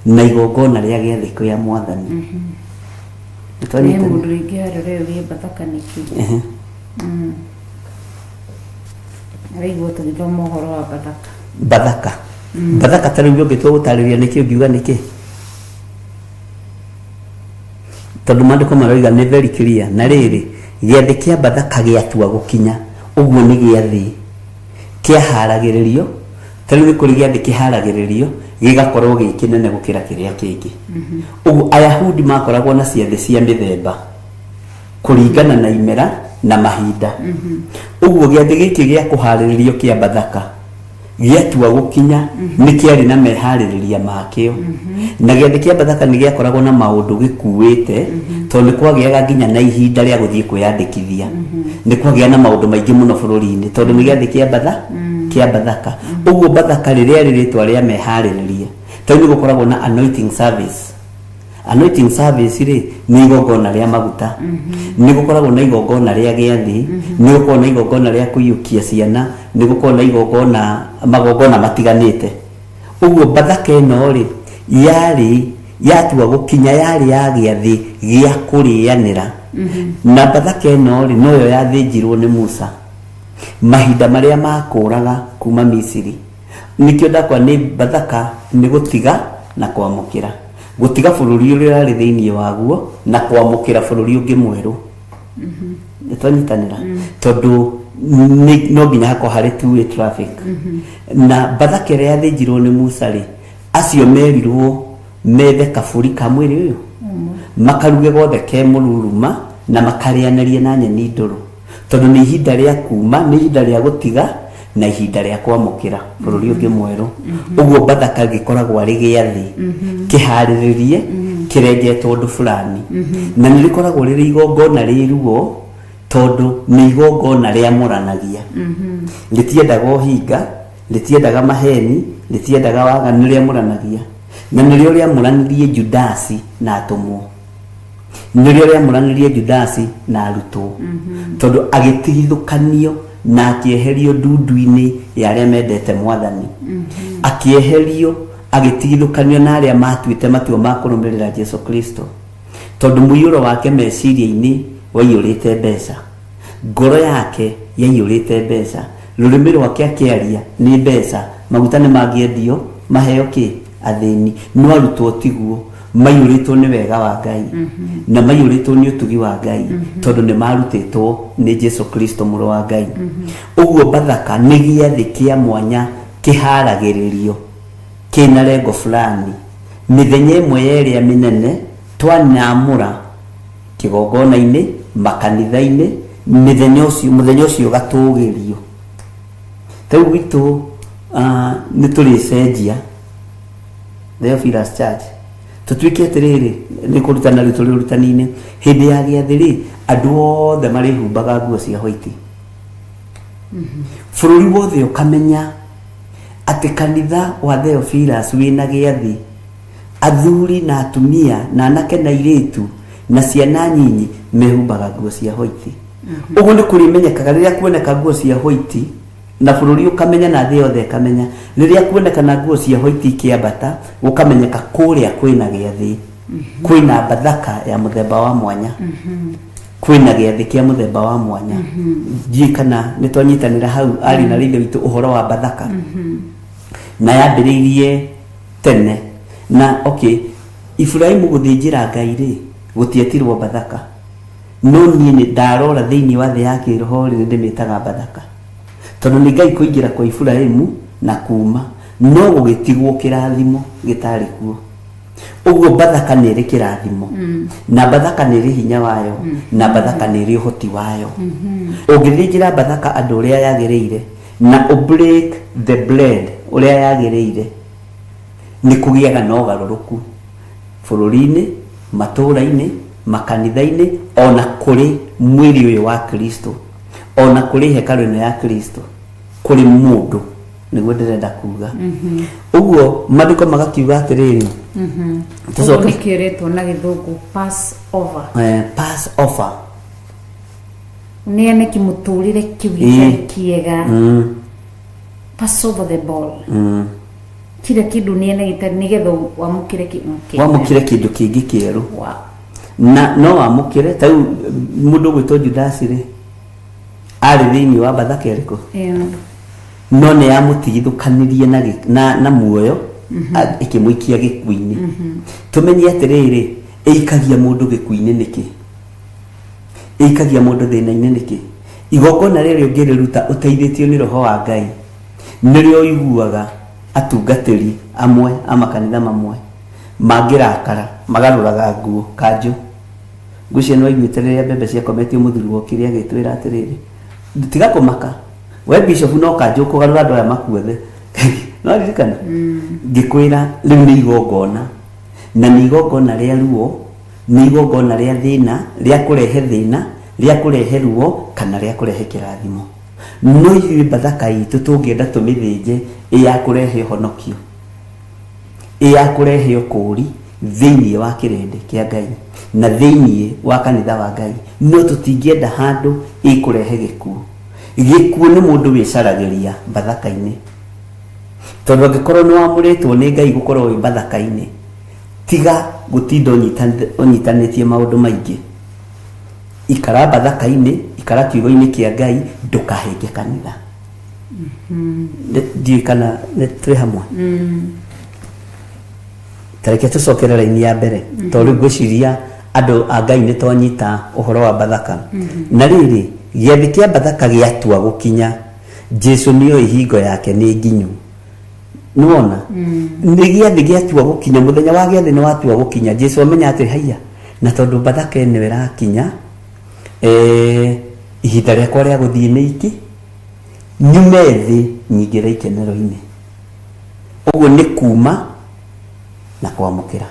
na igongona rĩa gĩathĩ kĩa Mwathani.
Nĩ
Nĩtwanyitanĩra?
mũndũ rĩngĩ harĩa ũreyũria Bathaka nĩkĩ. Araigua tũgĩthoma ũhoro wa Bathaka.
Bathaka, Bathaka ta rĩu ũngĩtua gũtarĩria nĩkĩ, ũngiuga nĩkĩ? Tondũ maandĩko maroiga nĩ very clear. Na rĩrĩ, gĩathĩ kĩa Bathaka gĩatua gũkinya, ũguo nĩ gĩathĩ kĩaharagĩrĩrio. Ta rĩu nĩ kũrĩ gĩathĩ kĩharagĩrĩrio gĩgakorwo gĩ kĩnene gũkĩra kĩrĩa kĩngĩ. Ũguo Ayahudi makoragwo na ciathĩ cia mĩthemba kũringana na imera na mahinda. Ũguo gĩathĩ gĩkĩ gĩa kũharĩrĩrio kĩa Bathaka gĩatua gũkinya, nĩ kĩarĩ na meharĩrĩria makĩo, na gĩathĩ kĩa Bathaka nĩ gĩakoragwo na maũndũ gĩkuĩte, tondũ nĩ kwagĩaga nginya na ihinda rĩa gũthiĩ kwĩyandĩkithia, nĩ kwagĩa na maũndũ maingĩ mũno bũrũri-inĩ, tondũ nĩ gĩathĩ kĩa batha kĩa Bathaka. Ũguo Bathaka rĩrĩa rĩ rĩtwa rĩa meharĩrĩria. Tondũ nĩ gũkoragwo na anointing service. Anointing service rĩ, nĩ igongona rĩa maguta, nĩ gũkoragwo na igongona rĩa gĩathĩ, nĩ gũkoragwo na igongona rĩa kũiyũkia ciana, nĩ gũkoragwo na igongona, magongona matiganĩte. Ũguo Bathaka ĩno rĩ, yarĩ yatua gũkinya, yarĩ ya gĩathĩ gĩa kũrĩanĩra. Na Bathaka ĩno rĩ, noyo yathĩnjirwo nĩ Musa mahinda marĩa makũraga kuma Misiri. Nĩkĩo ndakwa nĩ Bathaka nĩ gũtiga na kwamũkĩra, gũtiga bũrũri ũrĩa ũrarĩ thĩinĩ waguo na kwamũkĩra bũrũri ũngĩ mwerũ. Nĩ twanyitanĩra? Tondũ no nginya hakorwo harĩ two way traffic. Na Bathaka ĩrĩa yathĩnjirwo nĩ Musa rĩ, acio merirwo methe kabũri ka mwĩrĩ ũyũ, makaruge gothe ke mũruruma, na makarĩanĩrie na nyeni ndũrũ, tondũ nĩ ihinda rĩa kuma, nĩ ihinda rĩa gũtiga na ihinda rĩa kwamũkĩra bũrũri ũngĩ mwerũ. Ũguo Bathaka gĩkoragwo arĩ gĩathĩ kĩharĩrĩrie, kĩrengetwo ũndũ fulani, na nĩ rĩkoragwo rĩrĩ igongona rĩ ruo, tondũ nĩ igongona rĩamũranagia. Rĩtiendaga ũhinga, rĩtiendaga maheni, rĩtiendaga waganu, nĩ rĩamũranagia. Na nĩrĩo rĩamũranirie Judasi na atũmwo, nĩrĩo rĩamũranirie Judasi na arutwo, tondũ agĩtigithũkanio na akĩeherio ndundu-inĩ ya arĩa mendete Mwathani, akĩeherio, agĩtigithũkanio na arĩa matuĩte matua ma kũrũmĩrĩra Jesu Kristo. Tondũ mũiyũro wake meciria-inĩ waiyũrĩte mbeca, ngoro yake yaiyũrĩte mbeca, rũrĩmĩ rwake akĩaria nĩ mbeca, maguta nĩ mangĩendio maheo kĩ? Athĩni. No arutwo tiguo, maiyũrĩtwo nĩ wega wa Ngai na maiyũrĩtwo nĩ ũtugi wa Ngai tondũ nĩ marutĩtwo nĩ Jesu Kristo mũrũ wa Ngai. Ũguo Bathaka nĩ gĩathĩ kĩa mwanya kĩharagĩrĩrio kĩna lengo fulani. Mĩthenya ĩmwe ya ĩrĩa mĩnene twanamũra kĩgongona-inĩ, makanitha-inĩ, mĩthenya ũcio, mũthenya ũcio ũgatũgĩrio. Ta rĩu gwitũ nĩ tũrĩcenjia Theophilus Church tũtuĩke atĩrĩrĩ, nĩ kũrutana rĩu tũrĩ ũrutani-inĩ, hĩndĩ ya gĩathĩ rĩ, andũ othe marĩhumbaga nguo cia white. Bũrũri wothe ũkamenya atĩ kanitha wa Theophilus wĩna gĩathĩ, athuri na atumia na anake na airĩtu na ciana nyinyi mehumbaga nguo cia white. Ũguo nĩ kũrĩmenyekaga rĩrĩa kuoneka nguo cia white, na bũrũri ũkamenya na thĩ yothe ĩkamenya, rĩrĩa kuonekana nguo cia white ikĩambata, gũkamenyeka kũrĩa kwĩna gĩathĩ, kwĩna Bathaka ya mũthemba wa mwanya, kwĩna gĩathĩ kĩa mũthemba wa mwanya. Ndiũĩ kana nĩ twanyitanĩra hau arĩ na rĩithe witũ ũhoro wa Bathaka. Na yambĩrĩirie tene. Na okay, Iburahimu gũthĩnjĩra Ngai rĩ, gũtietirwo Bathaka. No niĩ nĩ ndarora thĩinĩ wa thĩ ya kĩroho rĩ, nĩ ndĩmĩtaga Bathaka. Tondũ nĩ Ngai kũingĩra kwa Iburahimu na kuma, no gũgĩtigwo kĩrathimo gĩtarĩ kuo. Ũguo Bathaka nĩ ĩrĩ kĩrathimo, na Bathaka nĩ ĩrĩ hinya wayo, na Bathaka nĩ ĩrĩ ũhoti wayo. Ũngĩthĩnjĩra Bathaka andũ ũrĩa yagĩrĩire, na ũ break the bread ũrĩa yagĩrĩire, nĩ kũgĩaga na ũgarũrũku bũrũri-inĩ, matũũra-inĩ, makanitha-inĩ, ona kũrĩ mwĩrĩ ũyũ wa Kristo, ona kũrĩ hekarũ ĩno ya Kristo, kũrĩ mũndũ, nĩguo ndĩrenda kuga. Ũguo maandĩko magakiuga atĩrĩrĩ,
Ũguo
tũcoke
nĩkĩo ĩretwo na gĩthũngũ pass over.
Pass over.
Ũneane kĩmũtũrĩre kĩu gĩtarĩ kĩega. Pass over the ball. Kila kĩndũ ũneane gĩtarĩ nĩgetha wamũkĩre kĩndũ kĩega.
Wamũkĩre kĩndũ kĩngĩ kĩerũ.
Wow.
Na no wamũkĩre ta rĩu mũndũ ũgwĩtwo Judasi rĩ, arĩ thĩinĩ wa Bathaka ĩrĩkũ? No nĩ yamũtigithũkanirie na, na, na muoyo, ĩkĩmũikia gĩkuũ-inĩ. Tũmenye atĩrĩrĩ, ĩikagia mũndũ gĩkuũ-inĩ nĩkĩ? Ĩikagia mũndũ thĩna-inĩ nĩkĩ? Igongona rĩrĩ ũngĩrĩruta ũteithĩtio nĩ Roho wa Ngai, nĩrĩo ũiguaga atungatĩri amwe a makanitha mamwe mangĩrakara magarũraga nguo kanjũ. Ngwĩciria nĩ waiguĩte rĩrĩa mbembe ciakometio mũthuri wokire agĩtwĩra atĩrĩrĩ, tiga kũmaka we bishop no kanjũ ũkũgarũra andũ aya makuothe. No ririkana ngĩkwĩra rĩu nĩ igongona, na nĩ igongona rĩa ruo, nĩ igongona rĩa thĩna, rĩa kũrehe thĩna, rĩa kũrehe ruo, kana rĩa kũrehe kĩrathimo. No ithuĩ Bathaka itũ tũngĩenda tũmĩthĩnje ĩ ya kũrehe ũhonokio, ĩ ya kũrehe ũkũũri thĩinĩ wa kĩrĩndĩ kĩa Ngai na thĩinĩ wa kanitha wa Ngai, no tũtingĩenda handũ ĩkũrehe gĩkuũ. Gĩkuũ nĩ mũndũ wĩcaragĩria Bathaka-inĩ, tondũ angĩkorwo nĩ wamũrĩtwo nĩ Ngai gũkorwo wĩ Bathaka-inĩ, tiga gũtinda ũnyitanĩtie maũndũ maingĩ. Ikara Bathaka-inĩ, ikara kiugo-inĩ kĩa Ngai, ndũkahĩnge kanitha. Ndiũĩ kana nĩ twĩ hamwe. Ta reke tũcokere raini ya mbere, tondũ rĩu ngwĩciria andũ a Ngai nĩ twanyita ũhoro wa Bathaka. Na rĩrĩ, gĩathĩ kĩa Bathaka gĩatua gũkinya, Jesu nĩoĩ hingo yake nĩ nginyu. Nĩwona? Nĩ gĩathĩ gĩatua gũkinya, mũthenya wa gĩathĩ nĩ watua gũkinya, Jesu amenya atĩ haiya, na tondũ Bathaka ĩno ĩrakinya, ihinda rĩakwa rĩa gũthiĩ nĩ iki, nyume thĩ nyingĩre ikenero-inĩ. Ũguo nĩ kuma na kwamũkĩra,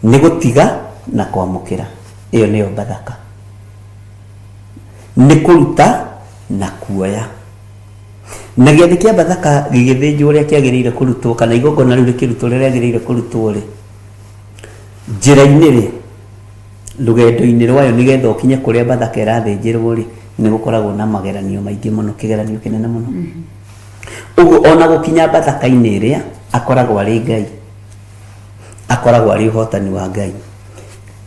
nĩ gũtiga na kwamũkĩra. Ĩyo nĩyo Bathaka. Nĩ kũruta na kuoya. Na gĩathĩ kĩa Bathaka gĩgĩthĩnjwo ũrĩa kĩagĩrĩire kũrutwo, kana igongona rĩu rĩkĩrutwo ũrĩa rĩagĩrĩire kũrutwo rĩ, njĩra-inĩ rĩ, rũgendo-inĩ rwayo nĩgetha ũkinye kũrĩa Bathaka ĩrathĩnjĩrwo rĩ, nĩ gũkoragwo na mageranio maingĩ mũno, kĩgeranio kĩnene mũno. Ũguo ona gũkinya Bathaka-inĩ ĩrĩa, akoragwo arĩ Ngai, akoragwo arĩ ũhotani wa Ngai.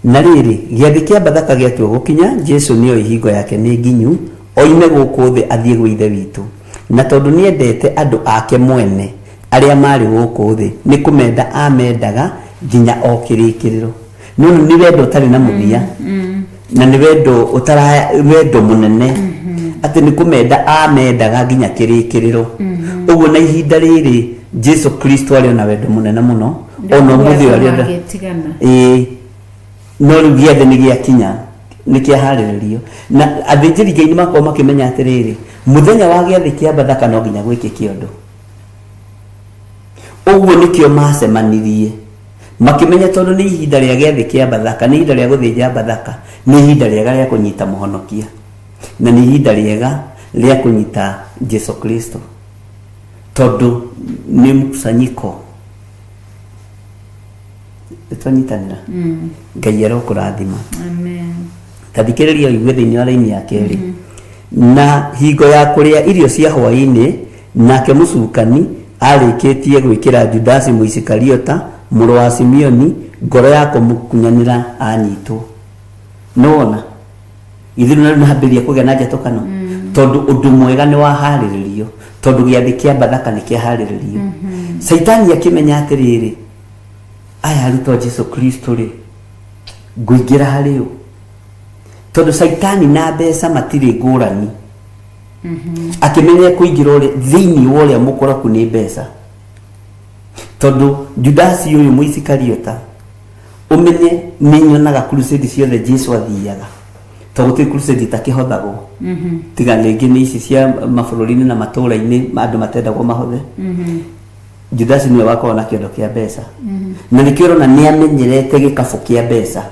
Na rĩrĩ, gĩathĩ kĩa Bathaka gĩatua gũkinya, Jesu nĩoĩ hingo yake nĩ nginyu, oime gũkũ thĩ athiĩ gwĩ Ithe witũ. Na tondũ nĩendete andũ ake mwene arĩa maarĩ gũkũ thĩ, nĩ kũmenda aamendaga nginya o kĩrĩkĩrĩro. Nĩwona nĩ wendo ũtarĩ na mũthia, na nĩ wendo ũtara wendo mũnene, atĩ nĩ kũmenda aamendaga nginya kĩrĩkĩrĩro. Ũguo na ihinda rĩrĩ Jesu Kristo arĩ o na wendo mũnene mũno, ona ũmũthĩ ũyũ arĩ o na
Mangĩtigana.
Ĩĩ, no rĩu gĩathĩ nĩ gĩakinya, nĩ kĩaharĩrĩrio, na athĩnjĩri Ngai nĩ makorwo makĩmenya atĩrĩrĩ, mũthenya wa gĩathĩ kĩa Bathaka no nginya gwĩkĩke ũndũ. Ũguo nĩkĩo macemanirie, makĩmenya tondũ nĩ ihinda rĩa gĩathĩ kĩa Bathaka, nĩ ihinda rĩa gũthĩnja Bathaka, nĩ ihinda rĩega rĩa kũnyita mũhonokia, na nĩ ihinda rĩega rĩa kũnyita Jesu Kristo, tondũ nĩ mkusanyiko. Twanyitanĩra, Ngai arokũrathima.
Amen.
Ta thikĩrĩria ũigue thĩinĩ wa raini ya kerĩ. Na hingo ya kũrĩa irio cia hwaĩ-inĩ, nake mũcukani arĩkĩtie gwĩkĩra Judasi Mũisikariota, mũrũ wa Simeoni, ngoro ya kũmũkunyanĩra anyitwo. Nĩwona ithuĩ rĩu nĩhambĩrĩria kũgĩa na njatũkano, tondũ ũndũ mwega nĩ waharĩrĩrio, tondũ gĩathĩ kĩa Bathaka nĩ kĩaharĩrĩrio. Caitani akĩmenya atĩrĩrĩ, aya arutwo a Jesu Kristo rĩ, ngũingĩra harĩ ũ? Tondũ caitani na mbeca matirĩ ngũrani. Akĩmenya kũingĩra ũrĩa thĩinĩ wa ũrĩa mũkoroku nĩ mbeca, tondũ Judasi ũyũ Mũisikariota, ũmenye nĩ nyonaga crusade ciothe Jesu athiaga, tondũ gũtirĩ crusade itakĩhothagwo, tiga rĩngĩ nĩ ici cia mabũrũri-inĩ na matũũra-inĩ andũ matendagwo mahothe. Judasi nĩwe wakorwo na kĩondo kĩa mbeca, na nĩkĩo ũrona nĩ amenyerete gĩkabũ kĩa mbeca.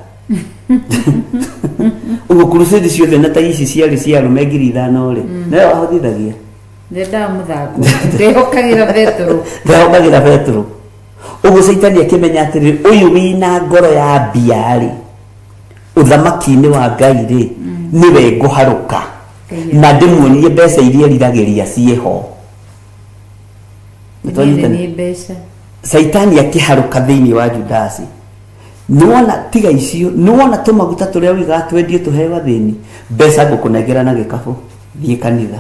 Ũguo crusade ciothe na ta ici ciarĩ cia arũme 5,000 rĩ, nĩwe wahothithagia.
Ndendaga mũthako, ndehokagĩra Betũrũ.
Ndehokagĩra Betũrũ. Ũguo caitani akĩmenya atĩrĩrĩ, ũyũ wĩna ngoro ya mbia rĩ, ũthamaki-inĩ wa Ngai rĩ, nĩwe ngũharũka na ndĩmuonie mbeca iria eriragĩria ciĩho.
Nĩ nĩ mbeca.
Caitani akĩharũka thĩinĩ wa Judasi. Nĩwona tiga icio, nĩwona tũmaguta tũrĩa ũigaga twendio tũheo athĩni, mbeca ngũkũnengera na gĩkabũ, thiĩ kanitha.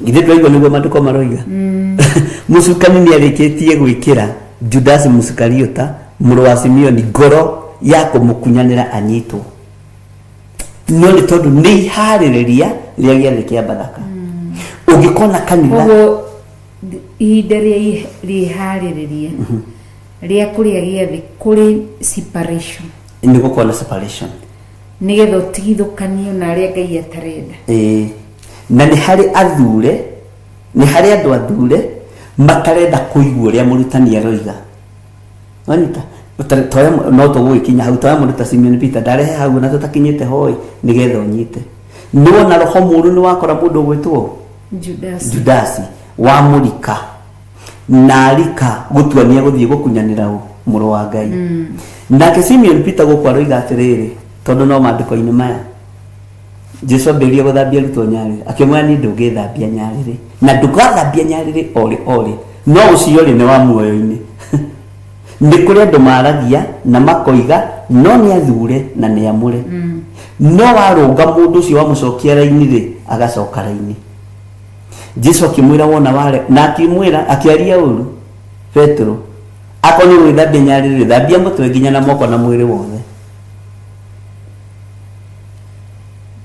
Githĩ ndwaigua nĩguo maandĩko maroiga? Mũcukani nĩ arĩkĩtie gwĩkĩra Judasi Mũsikariota, mũrũ wa Simeoni, ngoro ya kũmũkunyanĩra anyitwo. No nĩ tondũ nĩ iharĩrĩria rĩa gĩathĩ kĩa Bathaka. Ũngĩkona kanitha
Koguo ihinda rĩa rĩharĩrĩria rĩa kũrĩa gĩathĩ kũrĩ separation.
Nĩ gũkorwo na separation.
Nĩgetha ũtigithũkanio na arĩa Ngai atarenda.
Ĩĩ. Na nĩ harĩ athure, nĩ harĩ andũ athure matarenda kũigua ũrĩa mũrutani aroiga. Wanyita? Toya no tũgũgĩkinya hau, toya mũndũ ta Simeon Peter, ndarehe hau na tũtakinyĩte ho ĩ, nĩgetha ũnyite. Nĩwona roho mũũru nĩ wakora mũndũ ũgwĩtwo
Judasi.
Judasi wamũrika na arika gũtua nĩ egũthiĩ gũkunyanĩra ũ mũrũ wa Ngai. Nake Simeon Peter gũkũ aroiga atĩrĩrĩ, tondũ no maandĩko-inĩ maya Jesu ambĩrĩria gũthambia arutwo nyarĩrĩ, akĩmwĩra niĩ ndũngĩthambia nyarĩrĩ, na ndũgathambia nyarĩrĩ orĩ orĩ, no ũcio rĩ nĩ wa muoyo-inĩ. Nĩ kũrĩ andũ maragia na makoiga no nĩ athure na nĩ amũre, no warũnga mũndũ ũcio wamũcokia raini rĩ, agacoka raini. Jesu akĩmwĩra wona ware, na akĩmwĩra akĩaria ũru Petero, akorwo nĩ gwĩthambia nyarĩrĩ rĩ, thambia mũtwe nginya na moko na mwĩrĩ wothe.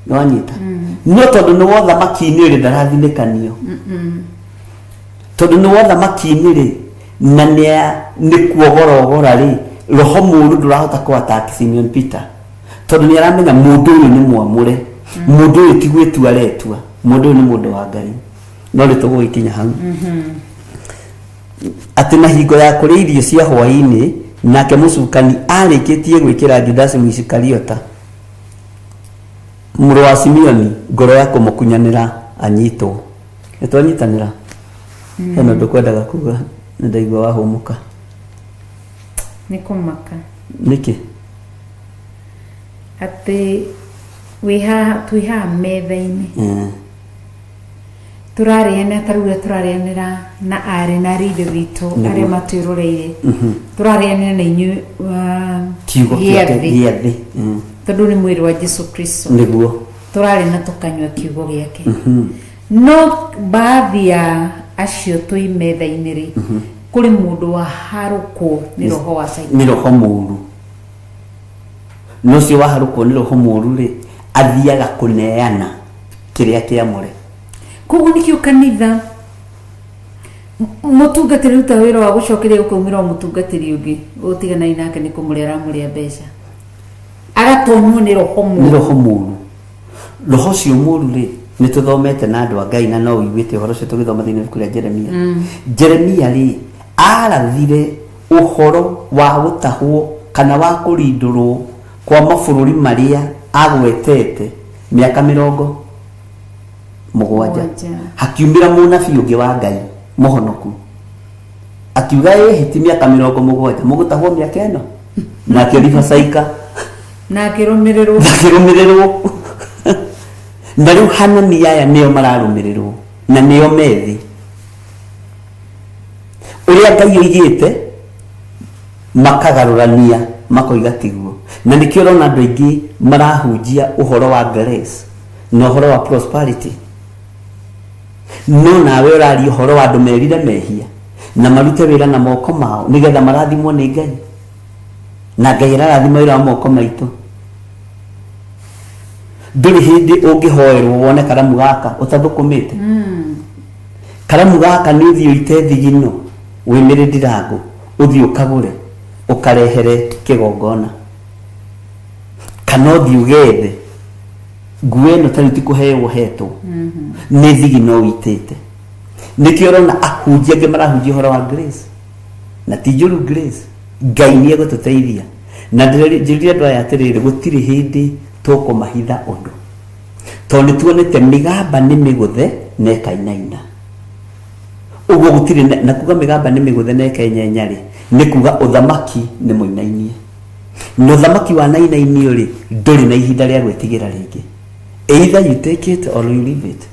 Nĩwanyita? No tondũ nĩ wothamaki-inĩ rĩ, ndarathinĩkanio, tondũ nĩ wothamaki-inĩ rĩ, na nĩ kuogorogora rĩ, roho mũũru ndũrahota kũ attack Simeon Peter, tondũ nĩ aramenya mũndũ ũyũ nĩ mwamũre, mũndũ ũyũ ti gwĩtua aretua, mũndũ ũyũ nĩ mũndũ wa Ngai. No nĩ tũgũgĩkinya hau atĩ na hingo ya kũrĩa irio cia hwaĩ-inĩ, nake mũcukani arĩkĩtie gwĩkĩra Judasi Mũisikariota, mũrũ wa Simeoni, ngoro ya kũmũkunyanĩra anyitwo. Nĩ twanyitanĩra? Hena ũndũ kwendaga kuga, nĩ ndaigua wahũmũka.
Nĩ kũmaka.
Nĩkĩ?
Atĩ wĩ haha, twĩ haha metha-inĩ. Tũrarĩanĩra ta rĩu ũrĩa tũrarĩanĩra na aarĩ na ariũ a Ithe witũ arĩa matwĩroreire. Tũrarĩanĩra na inyuĩ
Kiugo gĩake
gĩathĩ.
Gĩathĩ.
Tondũ nĩ mwĩrĩ wa Jesu Kristo. Tũrarĩa na tũkanyua kiugo gĩake. No baadhi ya acio twĩ metha-inĩ rĩ, kũrĩ mũndũ waharũkwo nĩ roho wa Caitani.
Nĩ roho mũru. Na ũcio waharũkwo nĩ roho mũru rĩ, athiaga kũneana kĩrĩa kĩamũre.
Koguo nĩkĩo kanitha mũtungatĩri ruta wĩra wa gũcokeria gũkaumĩra o mũtungatĩri ũngĩ ũtiganai nake nĩ kũmũrĩa aramũrĩa mbeca, agatonywo nĩ roho
nĩ
mũru.
Roho mũru. Roho ũcio mũru rĩ, nĩ tũthomete na andũ a Ngai, na no ũiguĩte ũhoro ũcio tũgĩthoma thĩinĩ wa ibuku rĩa Jeremia. Jeremia rĩ, arathire ũhoro wa gũtahwo kana wa kũrindũrwo kwa mabũrũri marĩa agwetete mĩaka 70.
7.
Hakiumĩra mũnabii ũngĩ wa Ngai mũhonoku, akiuga, ĩhĩ, ti mĩaka 70 mũgũtahwo, mĩaka ĩno, na akĩribacaika.
Na akĩrũmĩrĩrwo.
Akĩrũmĩrĩrwo. Na rĩu Hanania aya nĩo mararũmĩrĩrwo na nĩo methi ũrĩa Ngai oigĩte, makagarũrania makoiga tiguo. Na nĩkĩo ũrona andũ aingĩ marahunjia ũhoro wa grace na ũhoro wa prosperity, no nawe ũraria ũhoro wa andũ merire mehia na marute wĩra na moko mao nĩgetha marathimwo nĩ Ngai, na Ngai ararathima wĩra wa moko maitũ. Ndũrĩ hĩndĩ ũngĩhoerwo wone karamu gaka ũtathũkũmĩte. Karamu gaka nĩ ũthiĩ ũite thigino wĩmĩre ndirangũ, ũthiĩ ũkagũre ũkarehere kĩgongona, kana ũthiĩ ũgethe nguo ĩno. Ta rĩu ti kũheo ũhetwo, nĩ thigino ũitĩte. Nĩkĩo ũrona ahunjia angĩ marahunjia ũhoro wa grace, na ti njũru grace. Ngai nĩ egũtũteithia. Na njĩrire andũ aya atĩrĩrĩ, gũtirĩ hĩndĩ tũkũmahitha ũndũ, tondũ nĩ tuonete mĩgamba nĩ mĩgũthe na ĩkainaina. Ũguo gũtirĩ na kuga mĩgamba nĩ mĩgũthe na ĩkenyenya rĩ, nĩ kuga ũthamaki nĩ mũinainie, na ũthamaki wa nainainio rĩ, ndũrĩ na ihinda rĩa gwĩtigĩra rĩngĩ. Either you take it or you leave it.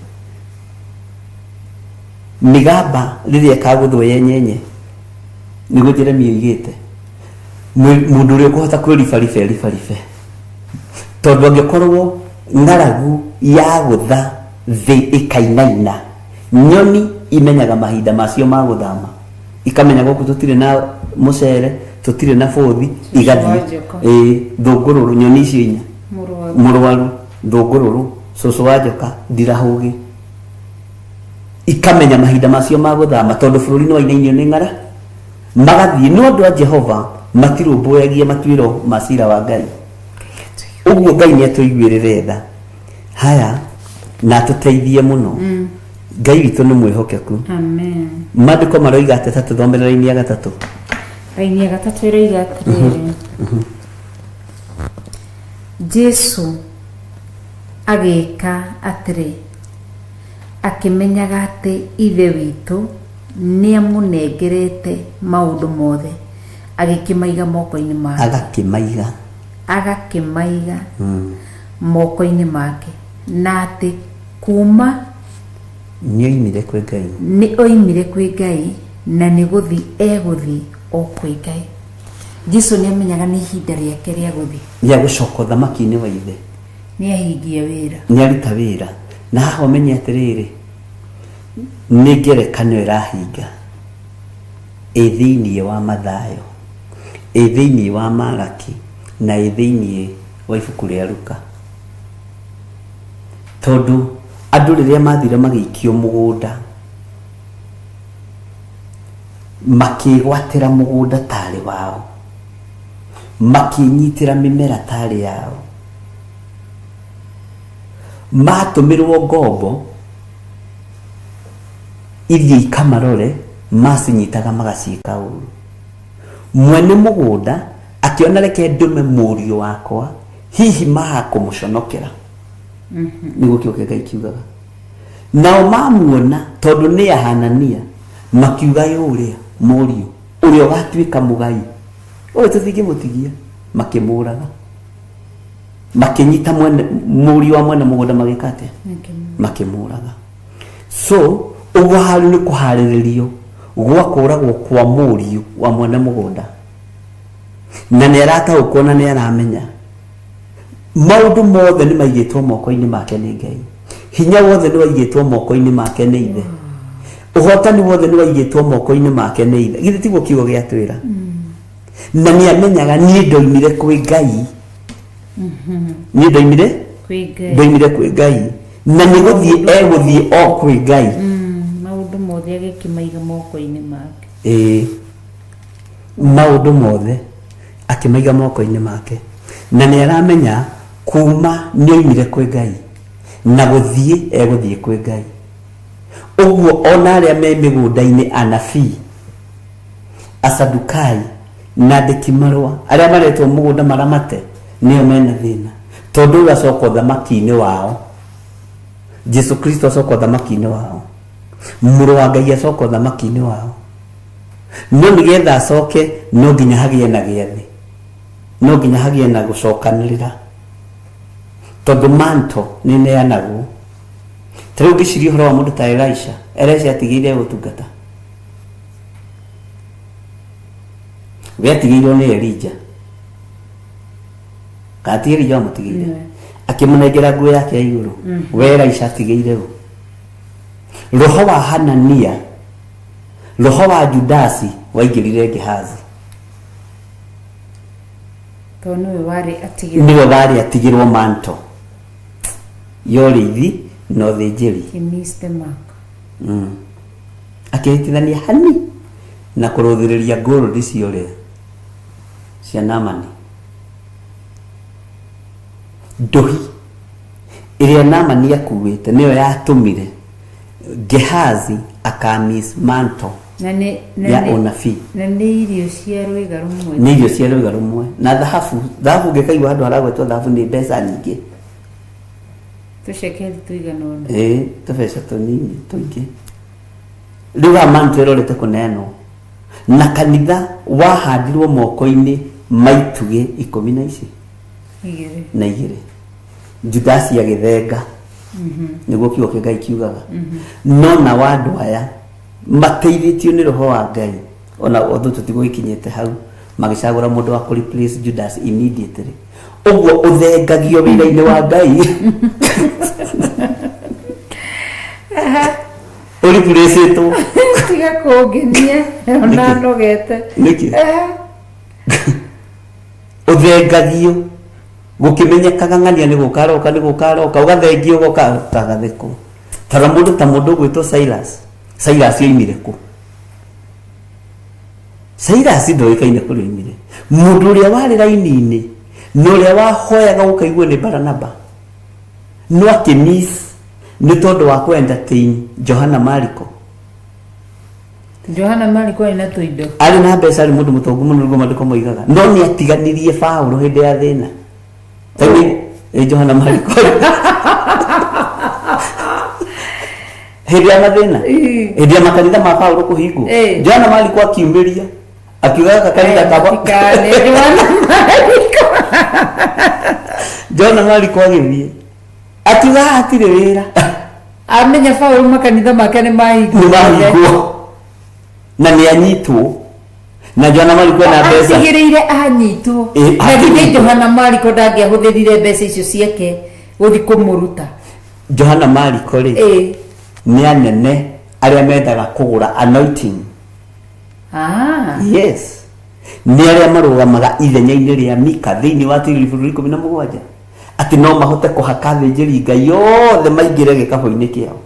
Mĩgamba rĩrĩa ĩkagũthwo yenyenye, nĩguo Jeremia oigĩte, mũndũ ũrĩa ũkũhota kwĩribariba eribaribe, tondũ angĩkorwo ng'aragu ya gũtha thĩ ĩkainaina, nyoni imenyaga mahinda macio ma gũthama, ikamenya gũkũ tũtirĩ na mũcere, tũtirĩ na bũthi, igathiĩ.
Njoka.
Ĩĩ, thũngũrũrũ, nyoni icio inya.
Mũrwaru.
Mũrwaru, thũngũrũrũ, cũcũ wa njoka, ndirahũgĩ, ikamenya mahinda macio ma gũthama, tondũ bũrũri nĩ wainainio nĩ ng'ara, magathiĩ. No andũ a Jehova matirũmbũyagia matuĩro ma cira wa Ngai. Ũguo Ngai nĩ atũiguĩrĩre tha haya na atũteithie mũno. Ngai witũ nĩ mwĩhokeku.
Amen.
Maandĩko maroiga atĩ ta tũthomere raini ya gatatũ.
Raini ya gatatũ ĩroiga atĩrĩrĩ, Jesu agĩka atĩrĩ, akĩmenyaga atĩ Ithe witũ nĩamũnengerete maũndũ mothe, agĩkĩmaiga moko-inĩ make.
Agakĩmaiga.
Agakĩmaiga moko-inĩ make, na atĩ kuuma
nĩ oimire kwĩ Ngai.
Nĩ oimire kwĩ Ngai na nĩ gũthiĩ egũthiĩ o kwĩ Ngai. Jesu nĩ amenyaga nĩ ihinda rĩake rĩa gũthiĩ.
Rĩa gũcoka ũthamaki-inĩ wa Ithe.
Nĩ ahingia wĩra.
Nĩ aruta wĩra. Na haha ũmenye atĩrĩrĩ, nĩ ngerekano ĩrahinga ĩ thĩinĩ wa Mathayo, ĩ thĩinĩ wa Maraki, na ĩ thĩinĩ wa ibuku rĩa Luka, tondũ andũ rĩrĩa mathire magĩikio mũgũnda, makĩgwatĩra mũgũnda tarĩ wao, makĩnyitĩra mĩmera tarĩ yao, matũmĩrwo ngombo ithiĩ ikamarore, macinyitaga magaciĩka ũru. Mwene mũgũnda akĩona, reke ndũme mũriũ wakwa, hihi maga kũmũconokera. Nĩguo kĩo kĩa Ngai kiugaga. Nao mamuona, tondũ nĩ ahanania, makiuga, ĩ ũrĩa mũriũ ũrĩa ũgatuĩka mũgai ũyũ tũtingĩmũtigia. Makĩmũraga, makĩnyita mwene mũriũ wa mwene mũgũnda, magĩka atĩa? Makĩmũraga. So ũguo harĩ nĩ kũharĩrĩrio gwa kũragwo kwa mũriũ wa mwene mũgũnda, na nĩ arataũkwo na nĩ aramenya maũndũ mothe nĩ maigĩtwo moko-inĩ make nĩ Ngai. Hinya wothe nĩ waigĩtwo moko-inĩ make nĩ Ithe. Ũhotani wothe nĩ waigĩtwo moko-inĩ make nĩ Ithe. Githĩ tiguo kiugo gĩatwĩra? Na nĩ amenyaga niĩ ndoimire kwĩ Ngai, niĩ ndoimire
kwĩ Ngai.
Ndoimire kwĩ Ngai na nĩ gũthiĩ egũthiĩ o kwĩ Ngai.
Maũndũ mothe agĩkĩmaiga moko-inĩ make.
Ĩĩ, maũndũ mothe akĩmaiga moko-inĩ make, na nĩ aramenya kuma nĩ oimire kwĩ Ngai na gũthiĩ egũthiĩ kwĩ Ngai. Ũguo ona arĩa me mĩgũnda-inĩ, anabii, asadukai na andĩki marũa arĩa maretwo mũgũnda maramate, nĩo mena thĩna, tondũ ũyũ acoka ũthamaki-inĩ wao. Jesu Kristo acoka ũthamaki-inĩ wao, mũrũ wa Ngai acoka ũthamaki-inĩ wao. No nĩgetha acoke, no nginya hagĩe na gĩathĩ, no nginya hagĩe na gũcokanĩrĩra, tondũ manto nĩ neanagwo. Ta rĩu ngĩciria ũhoro wa mũndũ ta Elisha. Elisha atigĩire ũtungata, we atigĩirwo nĩ Elija, kana ti Elija wamũtigĩire, akĩmũnengera nguo yake ya igũrũ. We Elisha atigĩire ũ? Roho wa Hanania, roho wa Judasi waingĩrire Gehazi.
Tondũ nĩwe warĩ atigĩrwo.
Nĩwe warĩ atigĩrwo manto ya ũrĩithi na ũthĩnjĩri.
He missed the mark.
Akĩhĩtithania hani na kũrũthĩrĩria gold ciorĩa cia Naamani, ndohi ĩrĩa Naamani akuĩte nĩyo yatũmire Gehazi akamiss manto
Na nĩ na
ya
nĩ-
ũnabii.
Na nĩ irio cia rwĩga rũmwe.
Nĩ irio cia rwĩga rũmwe na thahabu. Thahabu, ũngĩkaigua handũ haragwetwo thahabu, nĩ mbeca nyingĩ.
Tũcekeri tũigana ũna.
Ĩĩ, tũbeca tũnini tũingĩ. Rĩu haha manto ĩrorete kũneanwo na kanitha wahandirwo moko-inĩ ma itugĩ 12 na ici
Igĩrĩ.
Na igĩrĩ. Judasi agĩthenga, nĩguo kiugo kĩa Ngai kiugaga. No nao andũ aya mateithĩtio nĩ roho wa Ngai, ona ũndũ tũtigũgĩkinyĩte hau, magĩcagũra mũndũ wa kũ replace Judas immediately. Ũguo ũthengagio wĩra-inĩ wa Ngai, ũreplaceĩtwo.
Tiga kũngenia ona nogete.
Nĩkĩ? Ũthengagio gũkĩmenyekaga ng'ania nĩ gũka aroka, nĩ gũka aroka, ũgathengio, ũgoka ũkagathĩkwo. Tara mũndũ ta mũndũ ũgwĩtwo Silas. Silas oimire kũ? Silas ndoĩkaine kũrĩa oimire. Mũndũ ũrĩa warĩ raini-inĩ na ũrĩa wahoyaga gũkaiguo nĩ Baranaba, no akĩmiss nĩ tondũ wa kũ entertain Johana Mariko.
Johana Mariko arĩ na tũindo.
Arĩ na mbeca, arĩ mũndũ mũtongu mũno, nĩguo maandĩko moigaga, no nĩ atiganirie Paũlũ hĩndĩ ya thĩna. Tarĩu ĩ Johana Mariko hĩndĩ ya mathĩna, hĩndĩ ya makanitha ma Paũlũ kũhingwo, Johana Mariko akiumĩria akiuga gaka kanitha kaba.
Matikane Johana Mariko.
Johana Mariko agĩthiĩ akiuga haha hatirĩ wĩra.
Amenya Paũlũ makanitha make nĩ mahingwo.
Nĩ mahingwo na nĩ anyitwo na Johana Mariko ena mbeca.
Atigĩrĩire anyitwo.
Ĩ,
Na githĩ
atigĩrĩire.
Johana Mariko ndangĩahũthĩrire mbeca icio ciake gũthiĩ kũmũruta?
Johana Mariko rĩ, nĩ anene arĩa mendaga kũgũra anointing. Yes, nĩ arĩa marũgamaga ithenya-inĩ rĩa Mika thĩinĩ wa Tigiri bũrũri 17, atĩ no mahote kũhaka athĩnjĩri Ngai othe maingĩre gĩkabũ-inĩ kĩao.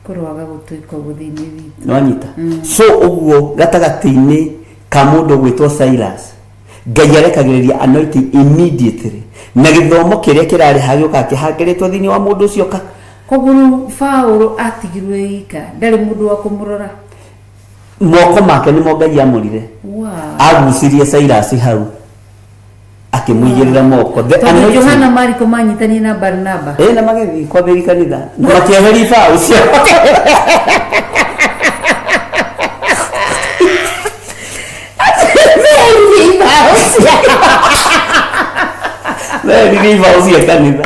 Kũroaga gũtuĩka ũguo thĩinĩ witũ.
Nĩwanyita? So ũguo gatagatĩ-inĩ ka mũndũ ũgwĩtwo Silas, Ngai arekagĩrĩria anointing immediately, na gĩthomo kĩrĩa kĩrarĩ ha gĩũkaga kĩhangĩrĩtwo thĩinĩ wa mũndũ ũcio ka.
Koguo rĩu Paũlũ atigirwo e ika, ndarĩ mũndũ wa kũmũrora.
Moko make nĩmo Ngai amũrire. Agucirie Silas hau akĩmũigĩrĩra moko. The
Tondũ
anointing.
Johana Mariko manyitanie na Barnaba.
Ĩ, na magĩthiĩ kwambĩrĩria kanitha na makĩeheria ibaũ ciao. Meheririe ibaũ cia kanitha.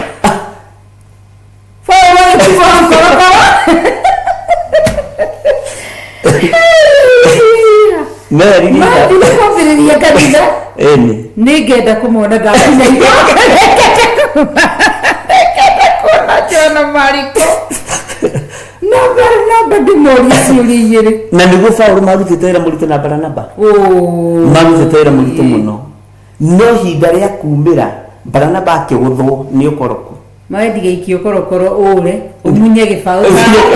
Paũlũ agĩtigwo korokoro.
Meririre.
Mathire kwambĩrĩria kanitha.
Ĩni.
Nĩ ngenda kũmona ndakinya ngenda kuona Jona Mariko na Baranaba ndĩmorie ciũria igĩrĩ.
Na nĩguo Paũlũ marutĩte wĩra mũritũ na Baranaba.
Oh.
Marutĩte wĩra mũritũ mũno. No ihinda rĩa kumĩra Baranaba akĩgũthwo nĩ ũkoroku.
Mawendiga ikio korokoro ũre ũmunye gĩbaũ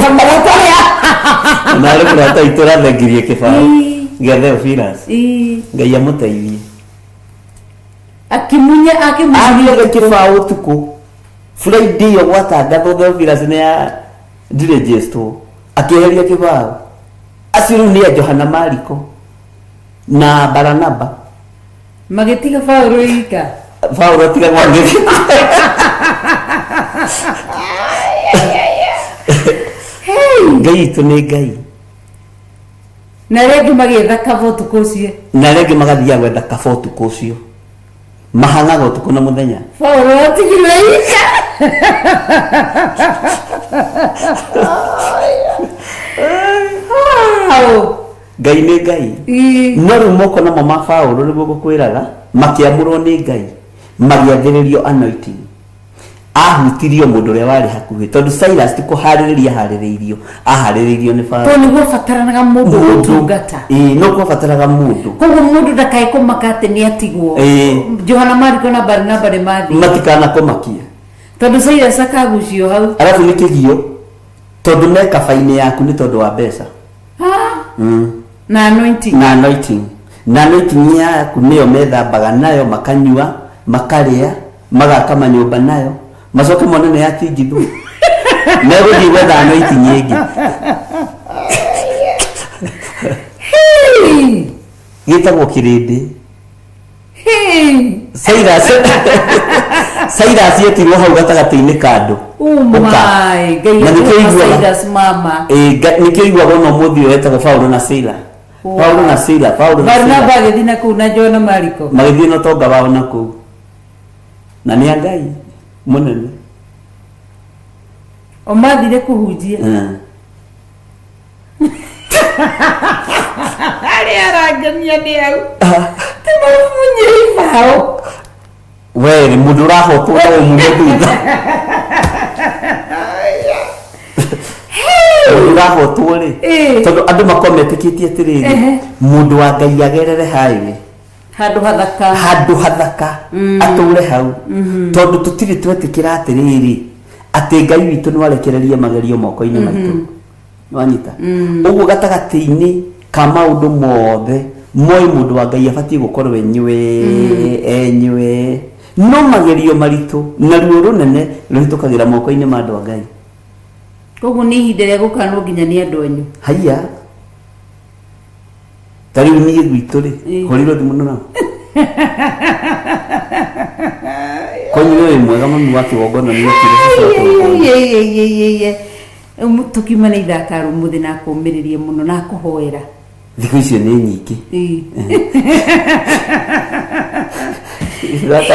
kamũrata.
Na arĩ mũrata witũ ũrathengirie kĩbaũ
Ii.
gĩa Theophilus.
Ii.
Ngai amũteithie.
Akimunya akimunya
Athire kĩbaũ ũtukũ Friday ĩyo gwatangathwo Theophilus nĩ ya ndirĩnjĩstwo akĩeheria kĩbaũ. Acio rĩu nĩ a Johana Mariko na Baranaba.
Magĩtiga Paũlũ ika.
Paũlũ atigagwo angĩ. Ngai witũ nĩ Ngai.
Na arĩa angĩ magĩetha kaba ũtukũ ũcio.
Na arĩa angĩ magathiaga gwetha kaba ũtukũ ũcio. Mahang'aga ũtukũ na mũthenya.
Paũlũ atigirwo ika. Wow.
Ngai nĩ Ngai.
Ii.
No rĩu moko namo ma Paũlũ nĩguo ngũkwĩraga makĩamũrwo nĩ Ngai magĩathĩrĩrio anointing. Ahutirio mũndũ ũrĩa warĩ hakuhĩ tondũ Silas ti kũharĩrĩria aharĩrĩirio, aharĩrĩirio nĩ Paũlũ.
Tondũ nĩguo bataranaga mũndũ gũtungata.
Ĩĩ, no kwabataraga mũndũ.
Koguo mũndũ ndakae kũmaka atĩ nĩ atigwo.
Ĩĩ.
Johana Mariko na Baranaba nĩ mathiĩ.
Matikanakũmakie.
Tondũ Silas akagucio hau.
Arabu nĩ kĩgio tondũ me kaba-inĩ yaku nĩ tondũ wa mbeca.
Na anointing.
Na anointing. Na anointing yaku nĩyo methambaga nayo makanyua, makarĩa, magaka manyũmba nayo, macoke mone nĩ yatingithwo. Megũthiĩ gwetha anointing ĩngĩ.
Hey!
Gĩtagwo kĩrĩndĩ.
Hey!
Silas Silas etirwo hau gatagatĩ-inĩ ka andũ.
Oh
Ũka.
my, Ngai
Na nĩkĩo
atũma
iguaga-
Silas mama.
Ĩĩ, nĩkĩo iguaga ona ũmũthĩ ũyũ etagwo Paulo na Sila.
Wow.
Paulo na Sila, Paulo na Sila.
Baranaba agĩthiĩ na kũu na Johana Mariko.
Magĩthiĩ na ũtonga wao na kũu. Na nĩ a Ngai mũnene.
O mathire kũhunjia. Arĩa arangenia nĩ au. Ti mabunyire ibaũ.
We rĩ, mũndũ ũrahotwo no ũmume thutha. Mũndũ ũrahotwo rĩ,
Ĩĩ.
tondũ andũ makorwo metĩkĩtie atĩrĩrĩ,
Ehe.
mũndũ wa Ngai agerere highway.
Handũ hathaka.
Handũ hathaka. Atũre hau. Tondũ tũtirĩ twetĩkĩra atĩrĩrĩ, atĩ Ngai witũ no arekererie magerio moko-inĩ maitũ. Nĩwanyita? Ũguo gatagatĩ-inĩ ka maũndũ mothe, moĩ mũndũ wa Ngai abatiĩ gũkorwo enywe, enywe. No magerio maritũ na ruo rũnene rũhĩtũkagĩra moko-inĩ ma andũ a Ngai.
Koguo nĩ ihinda rĩa gũkanwo nginya nĩ andũ anyu.
Haiya. Ta rĩu niĩ gwitũ rĩ, hũrirwo thimũ nao. Kwanyu wĩ mwega mami wa kĩgongona nĩ okire cũcũ wa kĩgongona.
Tũkiuma nĩ ithaka ũmũthĩ na kũũmĩrĩria mũno na kũhoera.
Thikũ icio nĩ nyingĩ.
Ĩĩ.
Ithaka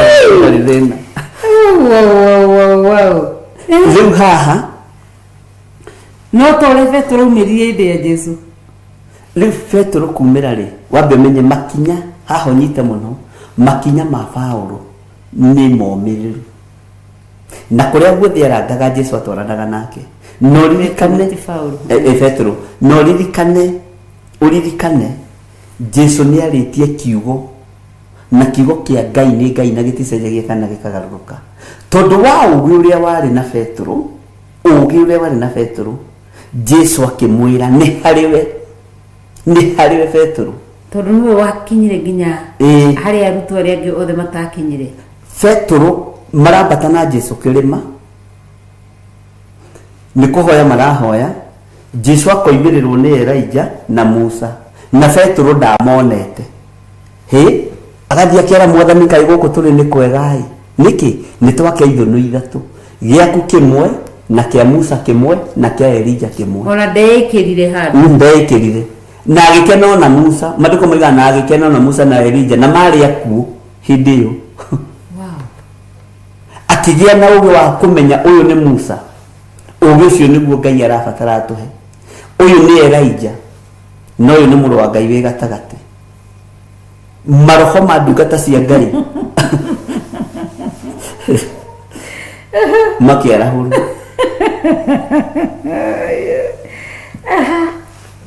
rĩ thĩna.
Wow, wow, wow.
Rĩu haha
No ta ũrĩa Petero aumĩrire hĩndĩ ya Jesu.
Rĩu Petero kumĩra rĩ, wambe ũmenye makinya haha ũnyite mũno, makinya ma Paũlũ nĩ momĩrĩru. Na kũrĩa guothe arangaga Jesu atwaranaga nake. Na ũririkane
Ti Paũlũ.
Petero, na ũririkane Jesu nĩ arĩtie kiugo, na kiugo kĩa Ngai nĩ Ngai na gĩticenjagia kana gĩkagarũrũka. Tondũ wa ũũgĩ ũrĩa warĩ na Petero, ũũgĩ ũrĩa warĩ na Petero, Jesu akĩmwĩra nĩ harĩ we, nĩ harĩ we Petero.
Tondũ nĩwe wakinyire nginya
Ĩĩ.
harĩa arutwo arĩa angĩ othe matakinyire.
Petero marambata na Jesu kĩrĩma, nĩ kũhoya marahoya, Jesu akoimĩrĩrwo nĩ Elijah na Musa, na Petero ndamonete. Hĩ, agathiĩ akĩara Mwathani kaĩ gũkũ tũrĩ nĩ kwega-ĩ. Nĩkĩ? Nĩ twake ithũnũ ithatũ, gĩaku kĩmwe na kĩa Musa kĩmwe na kĩa Elijah kĩmwe.
Ona ndeĩkĩrire handũ.
Ndeĩkĩrire. Na agĩkena ona Musa, maandĩko moigaga na agĩkena ona Musa na Elijah na marĩ akuũ hĩndĩ ĩyo.
Wow.
Akĩgĩa na ũũgĩ wa kũmenya ũyũ nĩ Musa, Ũgĩ ũcio nĩguo Ngai arabatara atũhe. Ũyũ nĩ Elijah, na ũyũ nĩ mũrũ wa Ngai wĩ gatagatĩ. Maroho ma ndungata cia Ngai makĩarahũrwo.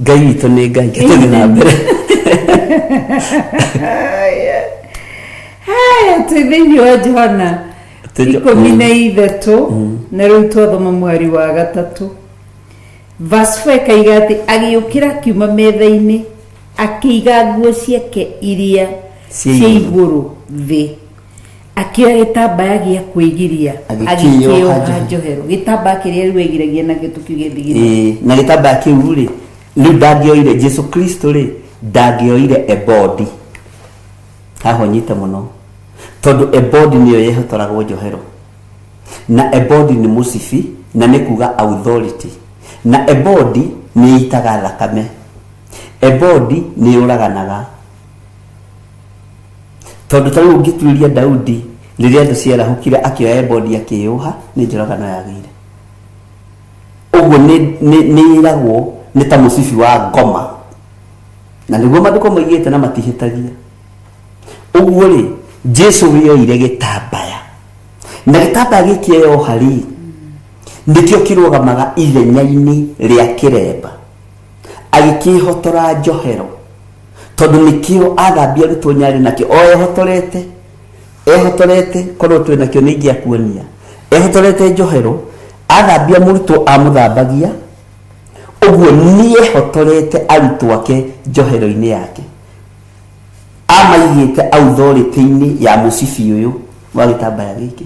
Ngai witũ nĩ Ngai, tũthiĩ na mbere.
Haya, twĩ thĩinĩ wa Johana 13, na rĩu twathoma mweri wa 3, verse 4 ĩkaiga atĩ agĩũkĩra akiuma metha-inĩ, akĩiga nguo ciake iria
cia
cia igũrũ thĩ, akĩoya gĩtambaya gĩa kwĩgiria,
agĩkĩoha
agĩkĩoha
njohero.
Njohero, gĩtambaya kĩrĩa rĩu egiragia nakĩo tũkiuge thigino.
Ĩĩ, na gĩtambaya kĩu rĩ, rĩu ndangĩoire Jesu Kristo rĩ, ndangĩoire ebodi haha, ũnyite mũno, tondũ ebodi nĩyo yehotoragwo njohero, na ebodi nĩ mũcibi na nĩ kuga authority, na ebodi nĩ ĩitaga thakame, ebodi nĩ yũraganaga, tondũ ta rĩu ũngĩtuĩria Daudi, rĩrĩa thũ ciarahũkire akĩoya ebodi akĩyũha, nĩ njũragano yagĩire. Ũguo nĩ ĩragwo nĩ ta mũcibi wa ngoma, na nĩguo maandĩko moigĩte na matihĩtagia. Ũguo rĩ, Jesu wĩoire gĩtambaya, na gĩtambaya gĩkĩ eyoha rĩ, nĩkĩo kĩrũgamaga ithenya-inĩ rĩa kĩremba, agĩkĩhotora njohero, tondũ nĩkĩo athambia arutwo nyarĩ nakĩo o ehotorete, ehotorete. Korwo twĩ nakĩo nĩ ingĩakuonia ehotorete njohero, athambia mũrutwo amũthambagia ũguo, nĩehotorete arutwo ake njohero-inĩ yake, amaigĩte authority-inĩ ya mũcibi ũyũ wa gĩtambaya gĩkĩ,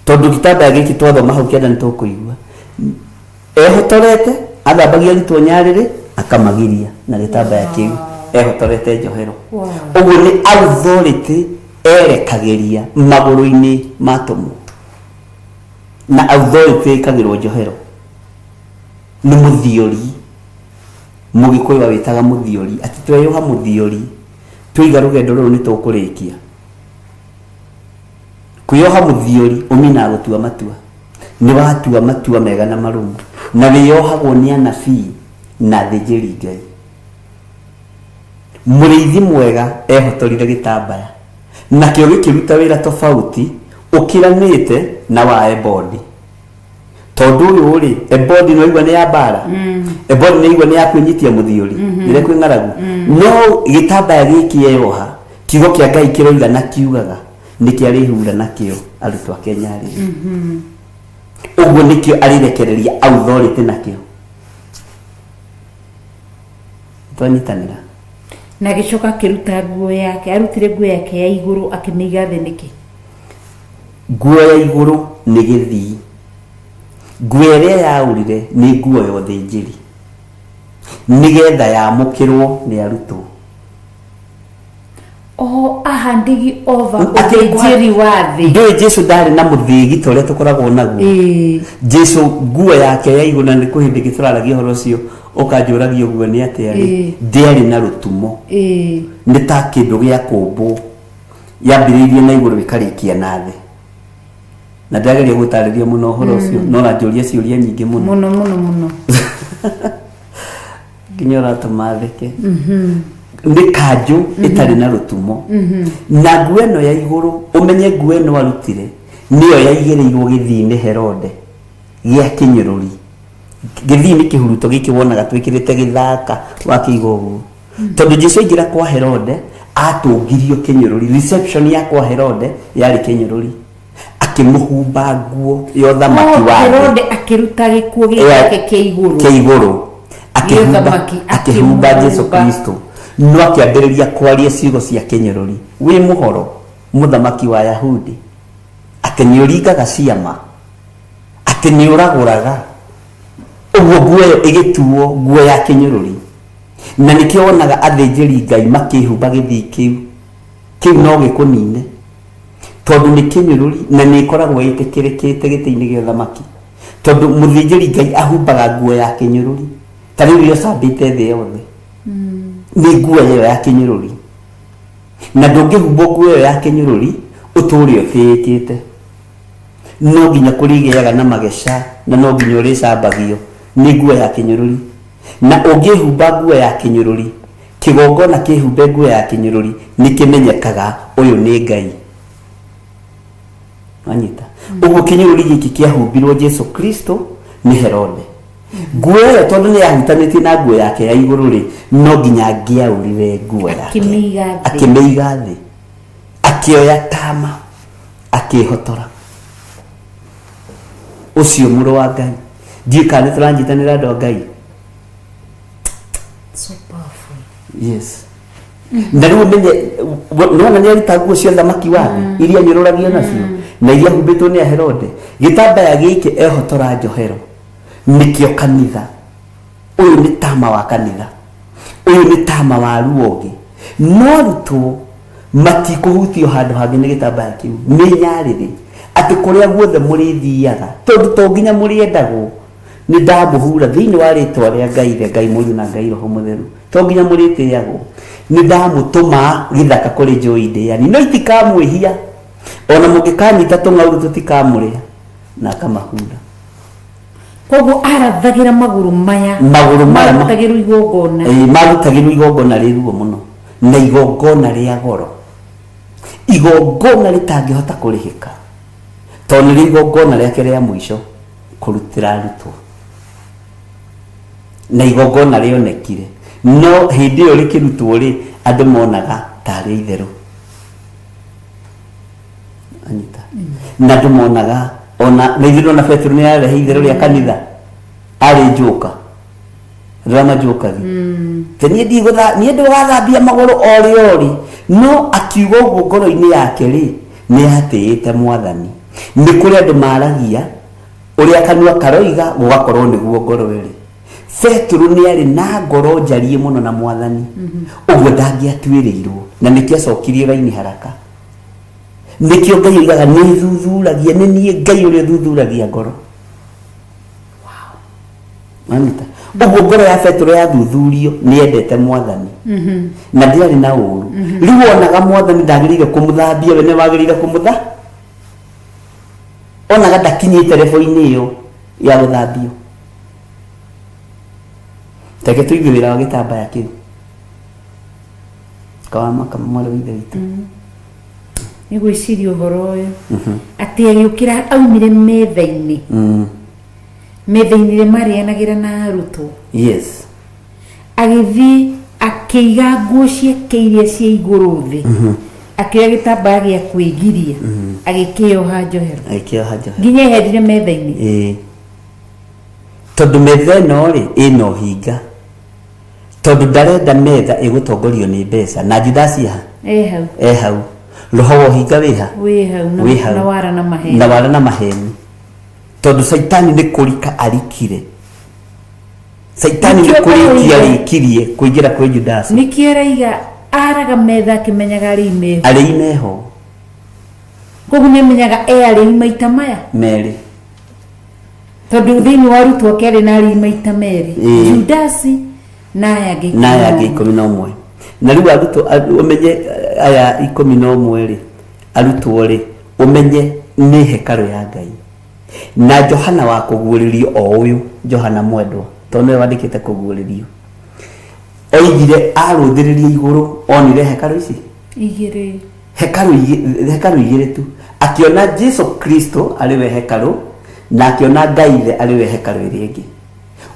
tondũ gĩtambaya gĩkĩ twathoma hau kĩanda nĩ tũkũigua ehotorete athambagia arutwo nyarĩrĩ, akamagiria na gĩtambaya kĩu ehotorete njohero. Ũguo nĩ authority erekagĩria magũrũ-inĩ ma atũmwo, na authority ĩkagĩrwo njohero nĩ mũthiori. Mũgĩkũyũ awĩtaga mũthiori, atĩ tweyũha mũthiori, twaiga rũgendo rũrũ nĩ tũkũrĩkia. Kwĩyoha mũthiori ũminaga gũtua matua, nĩ watua matua mega na marũmu, na wĩyohagwo nĩ anabii na athĩnjĩri Ngai. Mũrĩithi mwega ehotorire gĩtambaya, nakĩo gĩkĩruta wĩra tofauti ũkĩranĩte na wa ebodi, tondũ ũyũ rĩ, ebodi nĩ waigua nĩ ya mbara, ebodi nĩ yaigua nĩ ya kwĩnyitia mũthiũri rĩrĩa kwĩ ng'aragu, no gĩtambaya gĩkĩ eyoha, kiugo kĩa Ngai kĩroiga na kiugaga nĩkĩo arĩhura nakĩo arutwo ake nyarĩrĩ. Ũguo nĩkĩo arĩrekereria authority nakĩo. Twanyitanĩra.
Na agĩcoka akĩruta nguo yake, arutire nguo yake ya igũrũ akĩmĩiga thĩ nĩkĩ?
Nguo ya igũrũ nĩ gĩthii, nguo ĩrĩa yaũrire nĩ nguo ya ũthĩnjĩri, nĩgetha yamũkĩrwo nĩ arutwo.
O ahandigi over
Akĩrĩ
ũthĩnjĩri wa thĩ.
Ndũĩ Jesu ndarĩ na mũthĩgi ta ũrĩa tũkoragwo naguo. Jesu nguo yake ya igũrũ, na nĩ kwĩ hĩndĩ ĩngĩ tũraragia ũhoro ũcio ũkanjũragia ũguo nĩ atĩa rĩ, ndĩarĩ na rũtumo, nĩ ta kĩndũ gĩa kũmbwo, yambĩrĩirie na igũrũ ĩkarĩkia na thĩ, na ndĩrageria gũtarĩria mũno ũhoro ũcio, no ũranjũria ciũria nyingĩ mũno.
Mũno mũno mũno.
Nginya ũratũma theke. Nĩ kanjũ ĩtarĩ na rũtumo, na nguo ĩno ya igũrũ, ũmenye nguo ĩno arutire nĩyo yaigĩrĩirwo gĩthii-inĩ Herode gĩa kĩnyũrũri. Gĩthii nĩ kĩhuruto gĩkĩ wonaga twĩkĩrĩte gĩthaka wakĩiga ũguo, tondũ Jesu aingĩra kwa Herode atũngirio kĩnyũrũri. Reception ya kwa Herode yarĩ kĩnyũrũri, akĩmũhumba nguo ya ũthamaki
Oh,
wa thĩ.
Herode akĩruta gĩkuo gĩake kĩa igũrũ.
Kĩa igũrũ akĩhumba,
Gĩa ũthamaki,
akĩhumba Jesu
akĩmũhumba.
Kristo, no akĩambĩrĩria kwaria ciugo cia kĩnyũrũri, "Wĩ mũhoro, mũthamaki wa Yahudi?" Atĩ nĩ ũringaga ciama, atĩ nĩ ũragũraga. Ũguo nguo ĩyo ĩgĩtuo nguo ya kĩnyũrũri, na nĩkĩo wonaga athĩnjĩri Ngai makĩhumba gĩthii kĩu. Kĩu no gĩkũnine, tondũ nĩ kĩnyũrũri, na nĩ ĩkoragwo ĩtĩkĩrĩkĩte gĩtĩ-inĩ gĩa ũthamaki, tondũ mũthĩnjĩri Ngai ahumbaga nguo ya kĩnyũrũri. Ta rĩu ĩrĩa ũcambĩte thĩ yothe nĩ nguo ĩyo ya kĩnyũrũri, na ndũngĩhumbwo nguo ĩyo ya kĩnyũrũri ũtũũre ũtĩĩkĩte. No nginya kũrĩgĩaga na mageca na no nginya ũrĩcambagio nĩ nguo ya kĩnyũrũri. Na ũngĩhumba nguo ya kĩnyũrũri, kĩgongona kĩhumbe nguo ya kĩnyũrũri, nĩ kĩmenyekaga ũyũ nĩ Ngai. Wanyita? Ũguo kĩnyũrũri gĩkĩ kĩahumbirwo Jesu Kristo nĩ Herode. Nguo ĩyo tondũ nĩ yahutanĩtie na nguo yake ya igũrũ rĩ, no nginya angĩaũrire nguo yake.
Akĩmĩiga thĩ.
Akĩmĩiga thĩ. Akĩoya tama akĩhotora. Ũcio mũrũ wa Ngai. Ndiũĩ kana nĩ tũranyitanĩra andũ a Ngai.
So powerful.
Yes. Na rĩu ũmenye nĩwona nĩ aruta nguo cia thamaki wa thĩ iria anyũrũragio nacio na iria humbĩtwo nĩ Herode. Gĩtambaya gĩkĩ ehotora njohero nĩkĩo kanitha. Ũyũ nĩ tama wa kanitha. Ũyũ nĩ tama wa ruonge. No arutwo matikũhutio handũ hangĩ nĩ gĩtambaya kĩu. Nĩ nyarĩrĩ atĩ kũrĩa guothe mũrĩthiaga, tondũ to nginya mũrĩendagwo, nĩ ndamũhura thĩinĩ wa rĩtwa rĩa Ngai Ithe, Ngai Mũriũ na Ngai Roho Mũtheru. To nginya mũrĩtĩagwo. Nĩ ndamũtũma gĩthaka kũrĩ njũi ndĩani, no itikamwĩhia. Ona mũngĩkanyita tũng'aurũ tũtikamũrĩa. Na akamahura.
Koguo arathagĩra magũrũ maya.
Magũrũ maya
marutagĩrwo igongona.
Ĩĩ, marutagĩrwo igongona rĩ ruo mũno na igongona rĩa goro, igongona rĩtangĩhota kũrĩhĩka, tondũ nĩrĩo igongona rĩake rĩa mũico kũrutĩra arutwo, na igongona rĩonekire, no hĩndĩ ĩyo rĩkĩrutwo rĩ, andũ monaga tarĩ itherũ. Anyita. Na andũ monaga ona na ithuĩ ona Petero nĩ ararehe itherũ rĩa kanitha arĩ njoka rĩrĩa manjũkagia te niĩ ndigũtha niĩ ndũgathambia magũrũ o rĩ o rĩ. No akiuga ũguo ngoro-inĩ yake rĩ, nĩ atĩĩte Mwathani. Nĩ kũrĩ andũ maragia ũrĩa kanua karoiga gũgakorwo nĩguo ngoro ĩrĩ. Petero nĩ arĩ na ngoro njariĩ mũno na Mwathani, ũguo ndangĩatuĩrĩirwo, na nĩkĩo acokirie raini haraka. Nĩkĩo Ngai oigaga nĩ thuthuragia, nĩ niĩ Ngai ũrĩa ũthuthuragia ngoro. Wanyita? Ũguo ngoro ya Petero yathuthurio nĩ endete Mwathani na ndĩarĩ na ũru. Rĩu onaga Mwathani ndagĩrĩire kũmũthambia, we nĩwe wagĩrĩire kũmũtha. Onaga ndakinyĩte rebo-inĩ ĩyo ya gũthambio. Reke tũigue wĩra wa gĩtambaya kĩu. Kawama kama mwarĩ wa Ithe witũ.
Nĩ gwĩciria ũhoro ũyũ atĩ agĩũkĩra aumire metha-inĩ, metha-inĩ ĩrĩa marĩanagĩra na arutwo. Agĩthiĩ akĩiga nguo ciake iria cia igũrũ thĩ, akĩoya gĩtambaya gĩa kwĩgiria agĩkĩoha njohero.
Agĩkĩoha njohero.
Nginya eherire metha-inĩ.
Ĩĩ. Tondũ metha ĩno rĩ ĩna ũhinga, tondũ ndarenda metha ĩgũtongorio nĩ mbeca, na Judasi ha?
E hau.
E hau. Roho wa ũhinga wĩ ha?
Wĩ hau,
Wĩ hau.
Na wara na maheni.
Na wara na maheni. Tondũ Caitani nĩ kũrika arikire. Caitani nĩ
Nĩkĩo
kũrĩkia
araiga.
arĩkirie kũingĩra kwĩ Judasi.
Nĩkĩo araiga araga metha akĩmenyaga arĩi meho.
Arĩi meho.
Koguo nĩ amenyaga e arĩi maita maya?
Merĩ.
Tondũ thĩinĩ wa arutwo ake arĩ na arĩi maita merĩ.
Ĩĩ.
Judasi na aya angĩ
Na aya angĩ
11.
11. Na rĩu arutwo, ũmenye aya 11 rĩ, arutwo rĩ, ũmenye nĩ hekarũ ya Ngai. Na Johana wa kũguũrĩrio o ũyũ, Johana mwendwa, tondũ nĩwe wandĩkĩte kũguũrĩrio, oigire arũthĩrĩria igũrũ onire hekarũ ici
Igĩrĩ.
Hekarũ hekarũ igĩrĩ tu. Akĩona Jesu Kristo arĩ we hekarũ, na akĩona Ngai Ithe arĩ we hekarũ ĩrĩa ĩngĩ.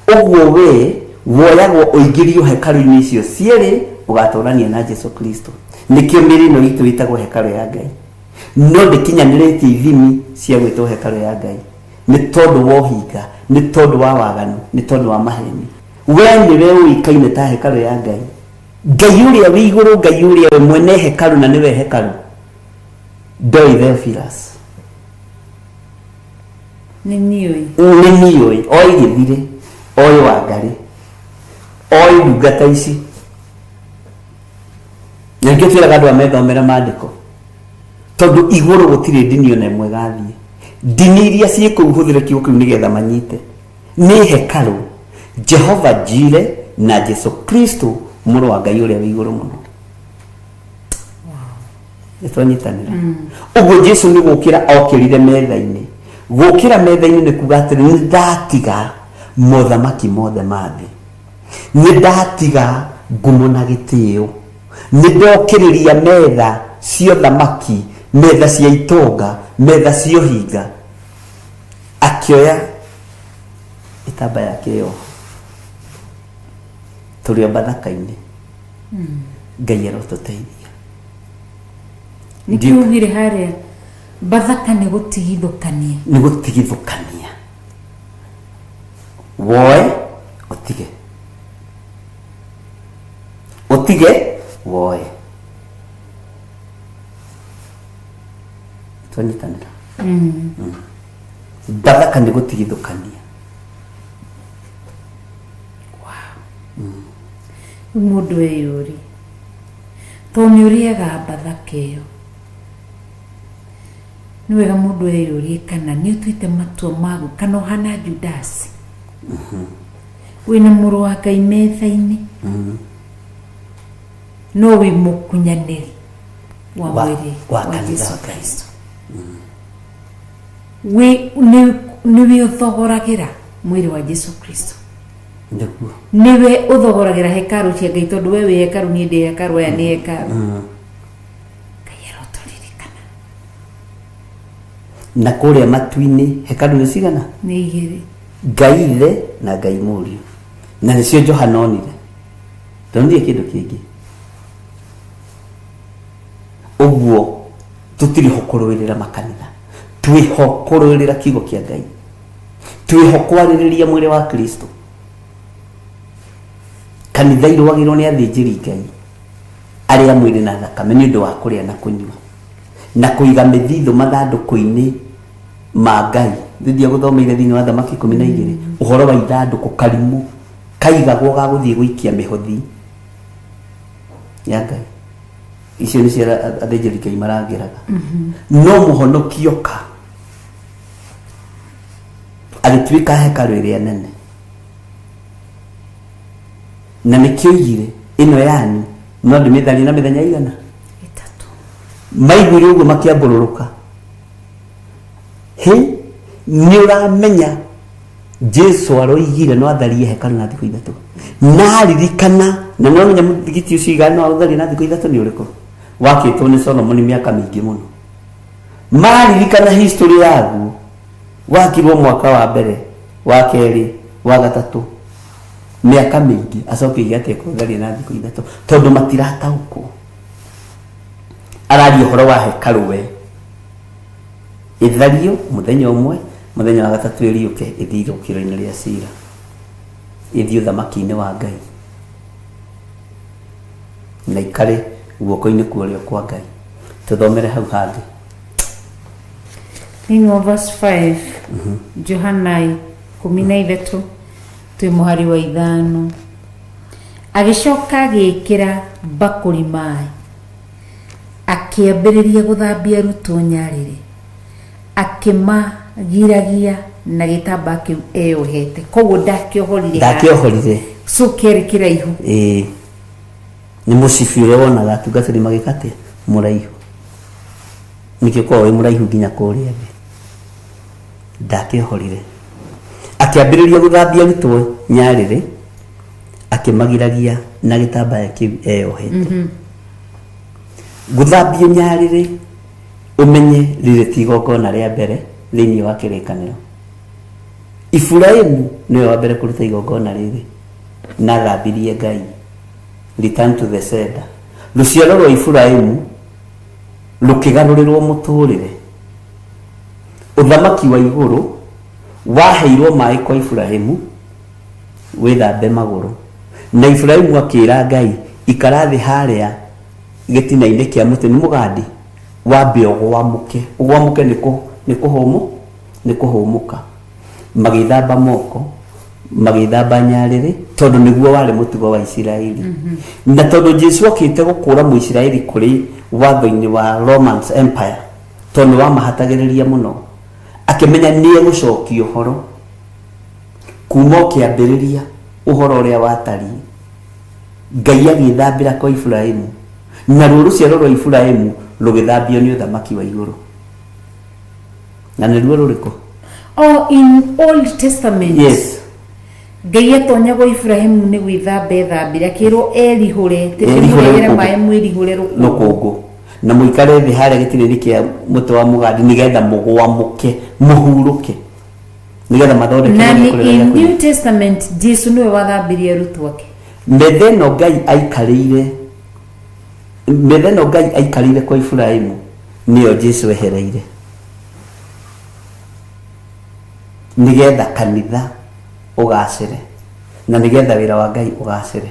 Ũguo we woyagwo ũingĩrio hekarũ-inĩ icio cierĩ, ũgatũrania na Jesu Kristo. Nĩkĩo mĩĩrĩ ĩno itũ ĩtagwo hekarũ ya Ngai. No ndĩkinyanĩrĩtie ithimi cia gwĩtwo hekarũ ya Ngai. Nĩ tondũ wa ũhinga, nĩ tondũ wa waganu, nĩ tondũ wa maheni. We nĩwe ũĩkaine ta hekarũ ya Ngai. Ngai ũrĩa wĩ igũrũ, Ngai ũrĩa we mwene hekarũ na nĩwe hekarũ, ndoĩ Theophilus.
Nĩ niũĩ.
Nĩ niũĩ, oĩ Gĩthirĩ, oĩ Wangarĩ, oĩ ndungata ici. Na nĩkĩo twĩraga andũ amethomere maandĩko, tondũ igũrũ gũtirĩ ndini ona ĩmwe ĩgathiĩ. Ndini iria ciĩ kũu hũthĩre kiugo kĩu nĩgetha manyite. Nĩ hekarũ, Jehova Jire na Jesu Kristo mũrũ wa Ngai ũrĩa wĩ igũrũ mũno. Nĩ twanyitanĩra. Ũguo Jesu nĩ gũkĩra okĩrire metha-inĩ. Gũkĩra metha-inĩ nĩ kuga atĩrĩ, nĩ ndatiga mothamaki mothe ma thĩ, nĩ ndatiga ngumo na gĩtĩo, nĩ ndokĩrĩria metha cia ũthamaki, metha cia itonga, metha cia ũhinga. Akĩoya ĩtambaya kĩyoho tũrĩ o Bathaka-inĩ. Ngai arotũteithia.
Nĩkĩo ugire harĩa Bathaka nĩ gũtigithũkania.
Nĩ gũtigithũkania, woe ũtige, ũtige woe. Twanyitanĩra. Bathaka nĩ gũtigithũkania.
Rĩu mũndũ eyũrie, to nĩ ũrĩaga Bathaka ĩyo, nĩ wega mũndũ eyũrie kana nĩ ũtuĩte matua magu kana ũhana Judasi. Wĩna mũrũ wa Ngai metha-inĩ, no wĩ mũkunyanĩri wa mwĩrĩ
wa
wa
kanitha
Jesu
wa Ngai.
Kristo. Nĩwe ũthogoragĩra mwĩrĩ wa Jesu Kristo.
Nĩguo.
Nĩwe ũthogoragĩra hekarũ cia Ngai, tondũ we wĩ hekarũ, niĩ ndĩ hekarũ, aya nĩ hekarũ. Ngai arotũririkana.
Na kũrĩa matu-inĩ hekarũ nĩ cigana?
Nĩ igĩrĩ.
Ngai Ithe na Ngai Mũriũ, na nĩcio Johana onire, ndonire kĩndũ kĩngĩ. Ũguo tũtirĩ ho kũrũĩrĩra makanitha, twĩho kũrũĩrĩra kiugo kĩa Ngai, twĩho kwarĩrĩria mwĩrĩ wa Kristo. Kanitha irũagĩrwo nĩ athĩnjĩri Ngai arĩa mwĩrĩ na thakame nĩ ũndũ wa kũrĩa na kũnyua na kũiga mĩthithũ mathandũkũ-inĩ ma Ngai. Nĩndia gũthomeire thĩinĩ wa Thamaki 12 ũhoro wa ithandũkũ karimũ kaigagwo ga gũthiĩ gũikia mĩhothi ya Ngai. Icio nĩcio athĩnjĩri Ngai marangĩraga. No mũhonoki oka agĩtuĩka hekarũ ĩrĩa nene, na nĩkĩo oigire ĩno yanyu no ndĩmĩtharie na mĩthenya igana
3.
Maiguire ũguo makĩambũrũrũka. Hĩ, nĩ ũramenya Jesu aroigire no atharie hekarũ na thikũ 3, na aririkana na nĩ ũramenya mũthigiti ũcio igana no aũtharie na thikũ 3 nĩ ũrĩkũ wakĩtwo nĩ Solomoni mĩaka mĩingĩ mũno. Maririkana history yaguo, wakirwo mwaka wa mbere, wa kerĩ, wa gatatũ, mĩaka mĩingĩ, acoke oige atĩ ekũtharia na thikũ 3, tondũ matirataũkwo. Araria ũhoro wa hekarũ we ĩthario mũthenya ũmwe, mũthenya wa gatatũ ĩriũke ĩthiĩ irũkĩro-inĩ rĩa cira, ĩthiĩ ũthamaki-inĩ wa Ngai na ikare guoko-inĩ kwa ũrĩo kwa Ngai. Tũthomere hau hangĩ.
Thĩinĩ wa verse 5, Johana 13 twĩ mũhari wa 5, agĩcoka agĩĩkĩra mbakũri maĩ, akĩambĩrĩria gũthambia arutwo nyarĩrĩ, akĩmagiragia na gĩtambaya kĩu eyohete. Koguo ndakĩohorire haha.
Ndakĩohorire.
So kĩarĩ kĩraihu.
Ĩĩ, nĩ mũcibi ũrĩa wonaga atungatĩri magĩka atĩa, mũraihu, nĩkĩo ũkoragwo wĩ mũraihu nginya kũrĩa thĩ. Ndakĩohorire, akĩambĩrĩria gũthambia arutwo nyarĩrĩ, akĩmagiragia na gĩtambaya kĩu eyohete. Gũthambio nyarĩrĩ, ũmenye rĩrĩ ti igongona rĩa mbere thĩinĩ wa kĩrĩkanĩro. Iburahimu nĩwe wa mbere kũruta igongona rĩrĩ na athambirie Ngai. Return to the sender. Rũciaro rwa Iburahimu rũkĩgarũrĩrwo mũtũrĩre. Ũthamaki wa igũrũ waheirwo maĩ kwa Iburahimu wĩthambe magũrũ, na Iburahimu akĩra Ngai, ikara thĩ harĩa gĩtina-inĩ kĩa mũtĩ nĩ mũgandi, wambe ũgwamũke. Ũgwamũke nĩ nĩ kũhũmũ nĩ kũhũmũka. Magĩthamba moko, magĩthamba nyarĩrĩ, tondũ nĩguo warĩ mũtugo wa Isiraeli. Na tondũ Jesu okĩte gũkũra Mũisiraeli kũrĩ watho-inĩ wa Romans Empire, tondũ nĩ wamahatagĩrĩria mũno, akĩmenya nĩ egũcokia ũhoro kuma o kĩambĩrĩria, ũhoro ũrĩa watariĩ. Ngai agĩthambĩra kwa Iburahimu, naruo rũciaro rwa Iburahimu rũgĩthambio nĩ ũthamaki wa igũrũ. Na nĩruo rũrĩkũ?
Oh, in Old Testament.
Yes.
Ngai atonyagwo Ibrahimu nĩ gwĩthamba ethambire akĩrwo erihũre
Erihũre
tĩmũrehere
rũkũngũ.
maĩ mwĩrihũre rũkũngũ.
Rũkũngũ na mũikare thĩ harĩa gĩtina-inĩ kĩa mũtĩ wa mũgandi nĩgetha mũgwamũke mũhurũke nĩgetha mathondeke
Na
kũrĩa
nĩ
kũrĩa
in
kwĩna.
New Testament Jesu nĩwe wathambirie arutwo ake.
Metha ĩno Ngai aikarĩire, metha ĩno Ngai aikarĩire kwa Iburahĩmu nĩyo Jesu ehereire nĩgetha kanitha ũgacĩre na nĩgetha wĩra wa Ngai ũgacĩre.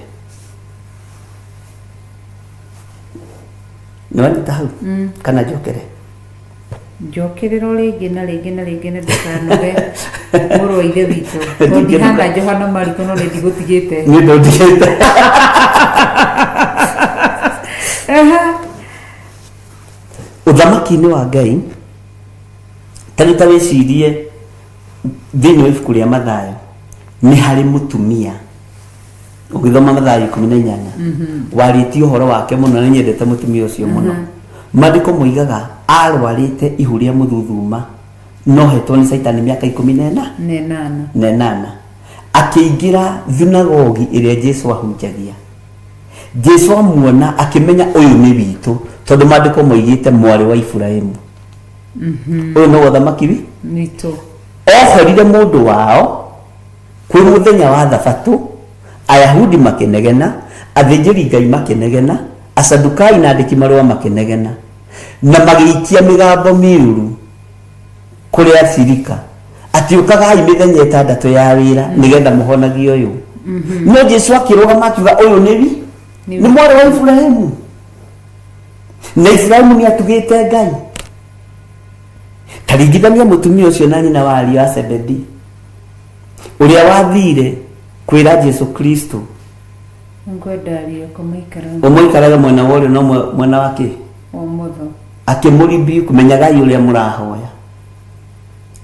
Nĩwanyita hau kana njokere?
Njokerera o rĩngĩ na rĩngĩ na rĩngĩ na ndũkanoge mũrũ wa ithe witũ tondũ ndihana Johana Mariko no nĩ ndigũtigĩte.
Nĩ ndũndigĩte.
Aha.
Ũthamaki-inĩ wa Ngai, ta rĩu ta wĩcirie thĩinĩ wa ibuku rĩa Mathayo nĩ harĩ mũtumia ũgĩthoma Mathayo 18 warĩtie ũhoro wake mũno na nyendete mũtumia ũcio mũno. Maandĩko moigaga arwarĩte ihu rĩa mũthuthuma no hetwo nĩ Caitani mĩaka 14
Na ĩnana.
Na ĩnana. Akĩingĩra thunagogi ĩrĩa Jesu ahunjagia. Jesu amuona akĩmenya ũyũ nĩ witũ tondũ maandĩko moigĩte mwarĩ wa Iburahimu. Ũyũ no ũthamaki wi
Witũ.
Ohorire mũndũ wao kwĩ mũthenya wa thabatũ, Ayahudi makĩnegena, athĩnjĩri Ngai makĩnegena, Asadukai na andĩki marũa makĩnegena, na magĩikia mĩgambo mĩũru kũrĩ Abirika atĩ ũkagai mĩthenya ĩtandatũ ya wĩra nĩgetha mũhonagie ũyũ. No Jesu akĩrũgama akiuga ũyũ nĩ wi nĩ mwarĩ wa Iburahimu, na Iburahimu nĩ atugĩte Ngai. Ta ringithania mũtumia ũcio na nyina wa ariũ a Zebedi ũrĩa wathire kwĩra Jesu Kristo
Ngwenda ariũ akwa maikaraga
ũmwe aikarage mwena wa ũrĩo na ũmwe mwena wa kĩ
ũmotho.
Akĩmũribiuku, menyagai ũrĩa mũrahoya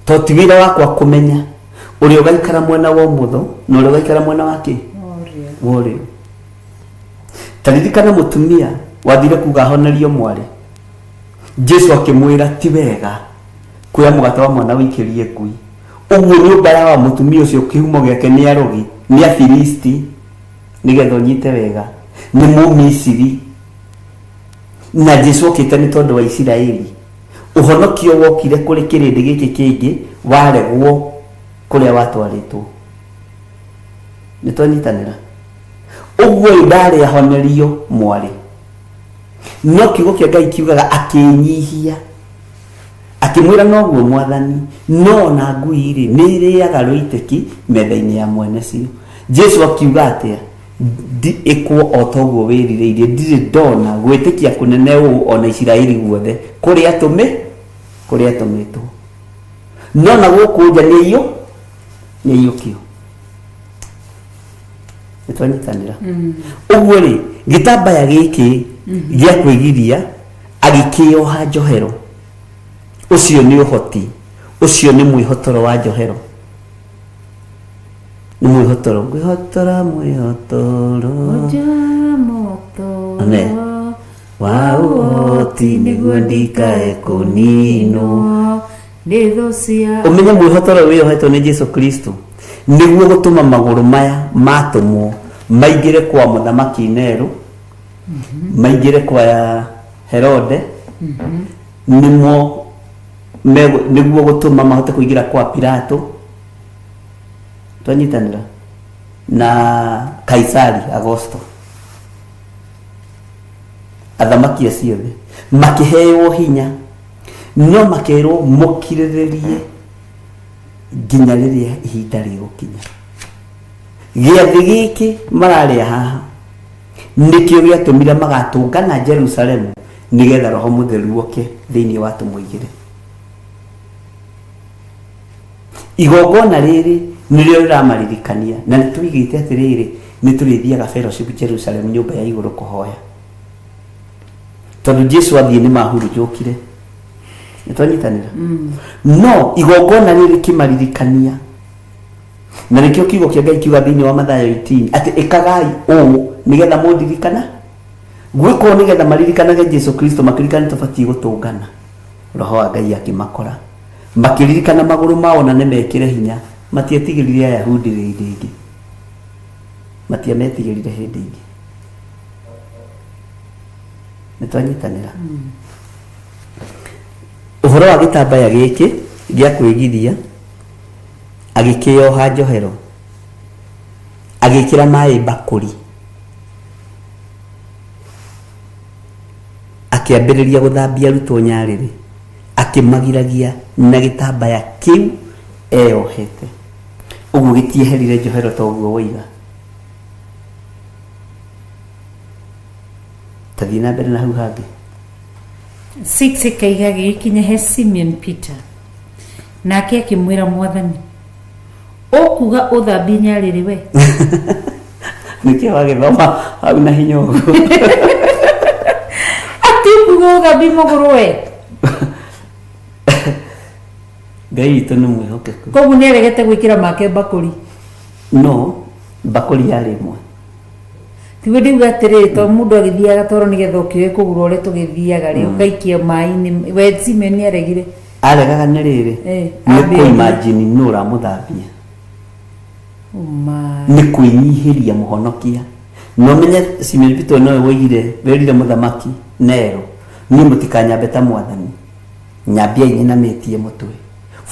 to ti wĩra wakwa kũmenya ũrĩa ũgaikara mwena wa ũmotho na ũrĩa ũgaikara mwena wa kĩ
Ũrĩo.
Wa ũrĩo. Ta ririkana mũtumia wathire kuga ahonerio mwarĩ, Jesu akĩmwĩra ti wega kuoya mũgate wa mwana ũikĩrie ngui. Ũguo nyũmba ya wa mũtumia ũcio kĩhumo gĩake nĩ arogi, nĩ Afilisti, nĩgetha ũnyite wega, nĩ Mũmisiri. Na Jesu okĩte nĩ tondũ wa Isiraeli. Ũhonokio wokire kũrĩ kĩrĩndĩ gĩkĩ kĩngĩ waregwo kũrĩa watwarĩtwo. Nĩ twanyitanĩra? Ũguo ũyũ ndarĩ ahonerio mwarĩ. No kiugo kĩa Ngai kiugaga akĩnyihia. Akĩmwĩra noguo mwathani, no ona ngui-rĩ nĩ irĩaga rũitĩki metha-inĩ ya mwene cio. Jesu akiuga atĩa? Ndi ĩkwo o toguo wĩrirĩirie, ndirĩ ndona gwĩtĩkia kũnene ũũ ona Isiraeli guothe kũrĩa atũmĩ kũrĩa atũmĩtwo. No na gũkũ nja nĩ aiyũ nĩ aiyũkio. Nĩ twanyitanĩra? Ũguo rĩ, gĩtambaya gĩkĩ gĩa kwĩgiria agĩkĩoha njohero, ũcio nĩ ũhoti, ũcio nĩ mwĩhotoro wa njohero, nĩ mwĩhotoro, ngwĩhotora mwĩhotoro
Moto.
Ane. Wa ũhoti nĩguo ndikae kũninwo
nĩ thũ cia.
Ũmenye mwĩhotoro wĩyohetwo nĩ Jesu Kristo nĩguo gũtũma magũrũ maya matũmwo maingĩre kwa mũthamaki Nero, maingĩre kwa Herode, nĩmo nĩguo gũtũma mahote kũingĩra kwa Pilato, twanyitanĩra na Kaisari Agosto, athamaki acio othe makĩheo hinya no makerwo mũkirĩrĩrie nginya rĩrĩa ihinda rĩgũkinya. Gĩathĩ gĩkĩ mararĩa haha nĩkĩo gĩatũmire magatũngana Jerusalemu nĩgetha Roho Mũtheru oke thĩinĩ wa tũmũigĩre. Igongona rĩrĩ nĩrĩo rĩramaririkania na nĩtũigĩte atĩrĩrĩ nĩ tũrĩthiaga fellowship Jerusalem nyũmba ya igũrũ kũhoya tondũ Jesu athiĩ nĩ mahurunjũkire. Nĩ twanyitanĩra? No igongona rĩrĩ kĩmaririkania na nĩkĩo kiugo kĩa Ngai kiuga thĩinĩ wa Mathayo 18 atĩ ĩkagai ũũ nĩgetha mũndirikana. Gwĩka ũũ nĩgetha maririkanage Jesu Kristo, makĩririkana nĩ tũbatiĩ gũtũngana. Roho wa Ngai akĩmakora. Makĩririkana magũrũ mao na nĩmekĩre hinya, matietigĩrire Ayahudi hĩndĩ ĩngĩ. Matiametigĩrire hĩndĩ ĩngĩ. Nĩ twanyitanĩra? Ũhoro wa gĩtambaya gĩkĩ gĩa kwĩgiria, agĩkĩyoha njohero, agĩkĩra maĩ mbakũri, akĩambĩrĩria gũthambia arutwo nyarĩrĩ, akĩmagiragia na gĩtambaya kĩu eyohete. Ũguo gĩtieherire njohero ta ũguo woiga. Ta thiĩ na mbere na hau hangĩ.
6 ĩkaiga gĩgĩkinya he Simeon Peter, nake akĩmwĩra Mwathani, ũkuga ũthambie nyarĩrĩ we?
Nĩkĩo wagĩthoma hau na hinya ũguo.
Atĩ ũkuga ũthambie magũrũ we?
Ngai witũ nĩ mwĩhokeku.
Koguo nĩ aregete gwĩkĩra make mbakũri.
No mbakũri yarĩ ĩmwe.
Tiguo ndiuga atĩrĩrĩ, to mũndũ agĩthiaga toro nĩgetha ũkĩoe kũgũrũ ũrĩa tũgĩthiaga rĩ, ũgaikia maĩ-inĩ. We Simeon nĩ aregire.
Aregaga nĩ rĩrĩ,
Eh,
nĩ
ambĩrĩria.
kũ-imagine nũ ũramũthambia.
Oh my.
Nĩ kwĩnyihĩria mũhonokia. Na ũmenye Simeon Peter nowe woigire, werire mũthamaki Nero, niĩ mũtikanyambe ta mwathani, nyambiai nyinamĩtie mũtwe.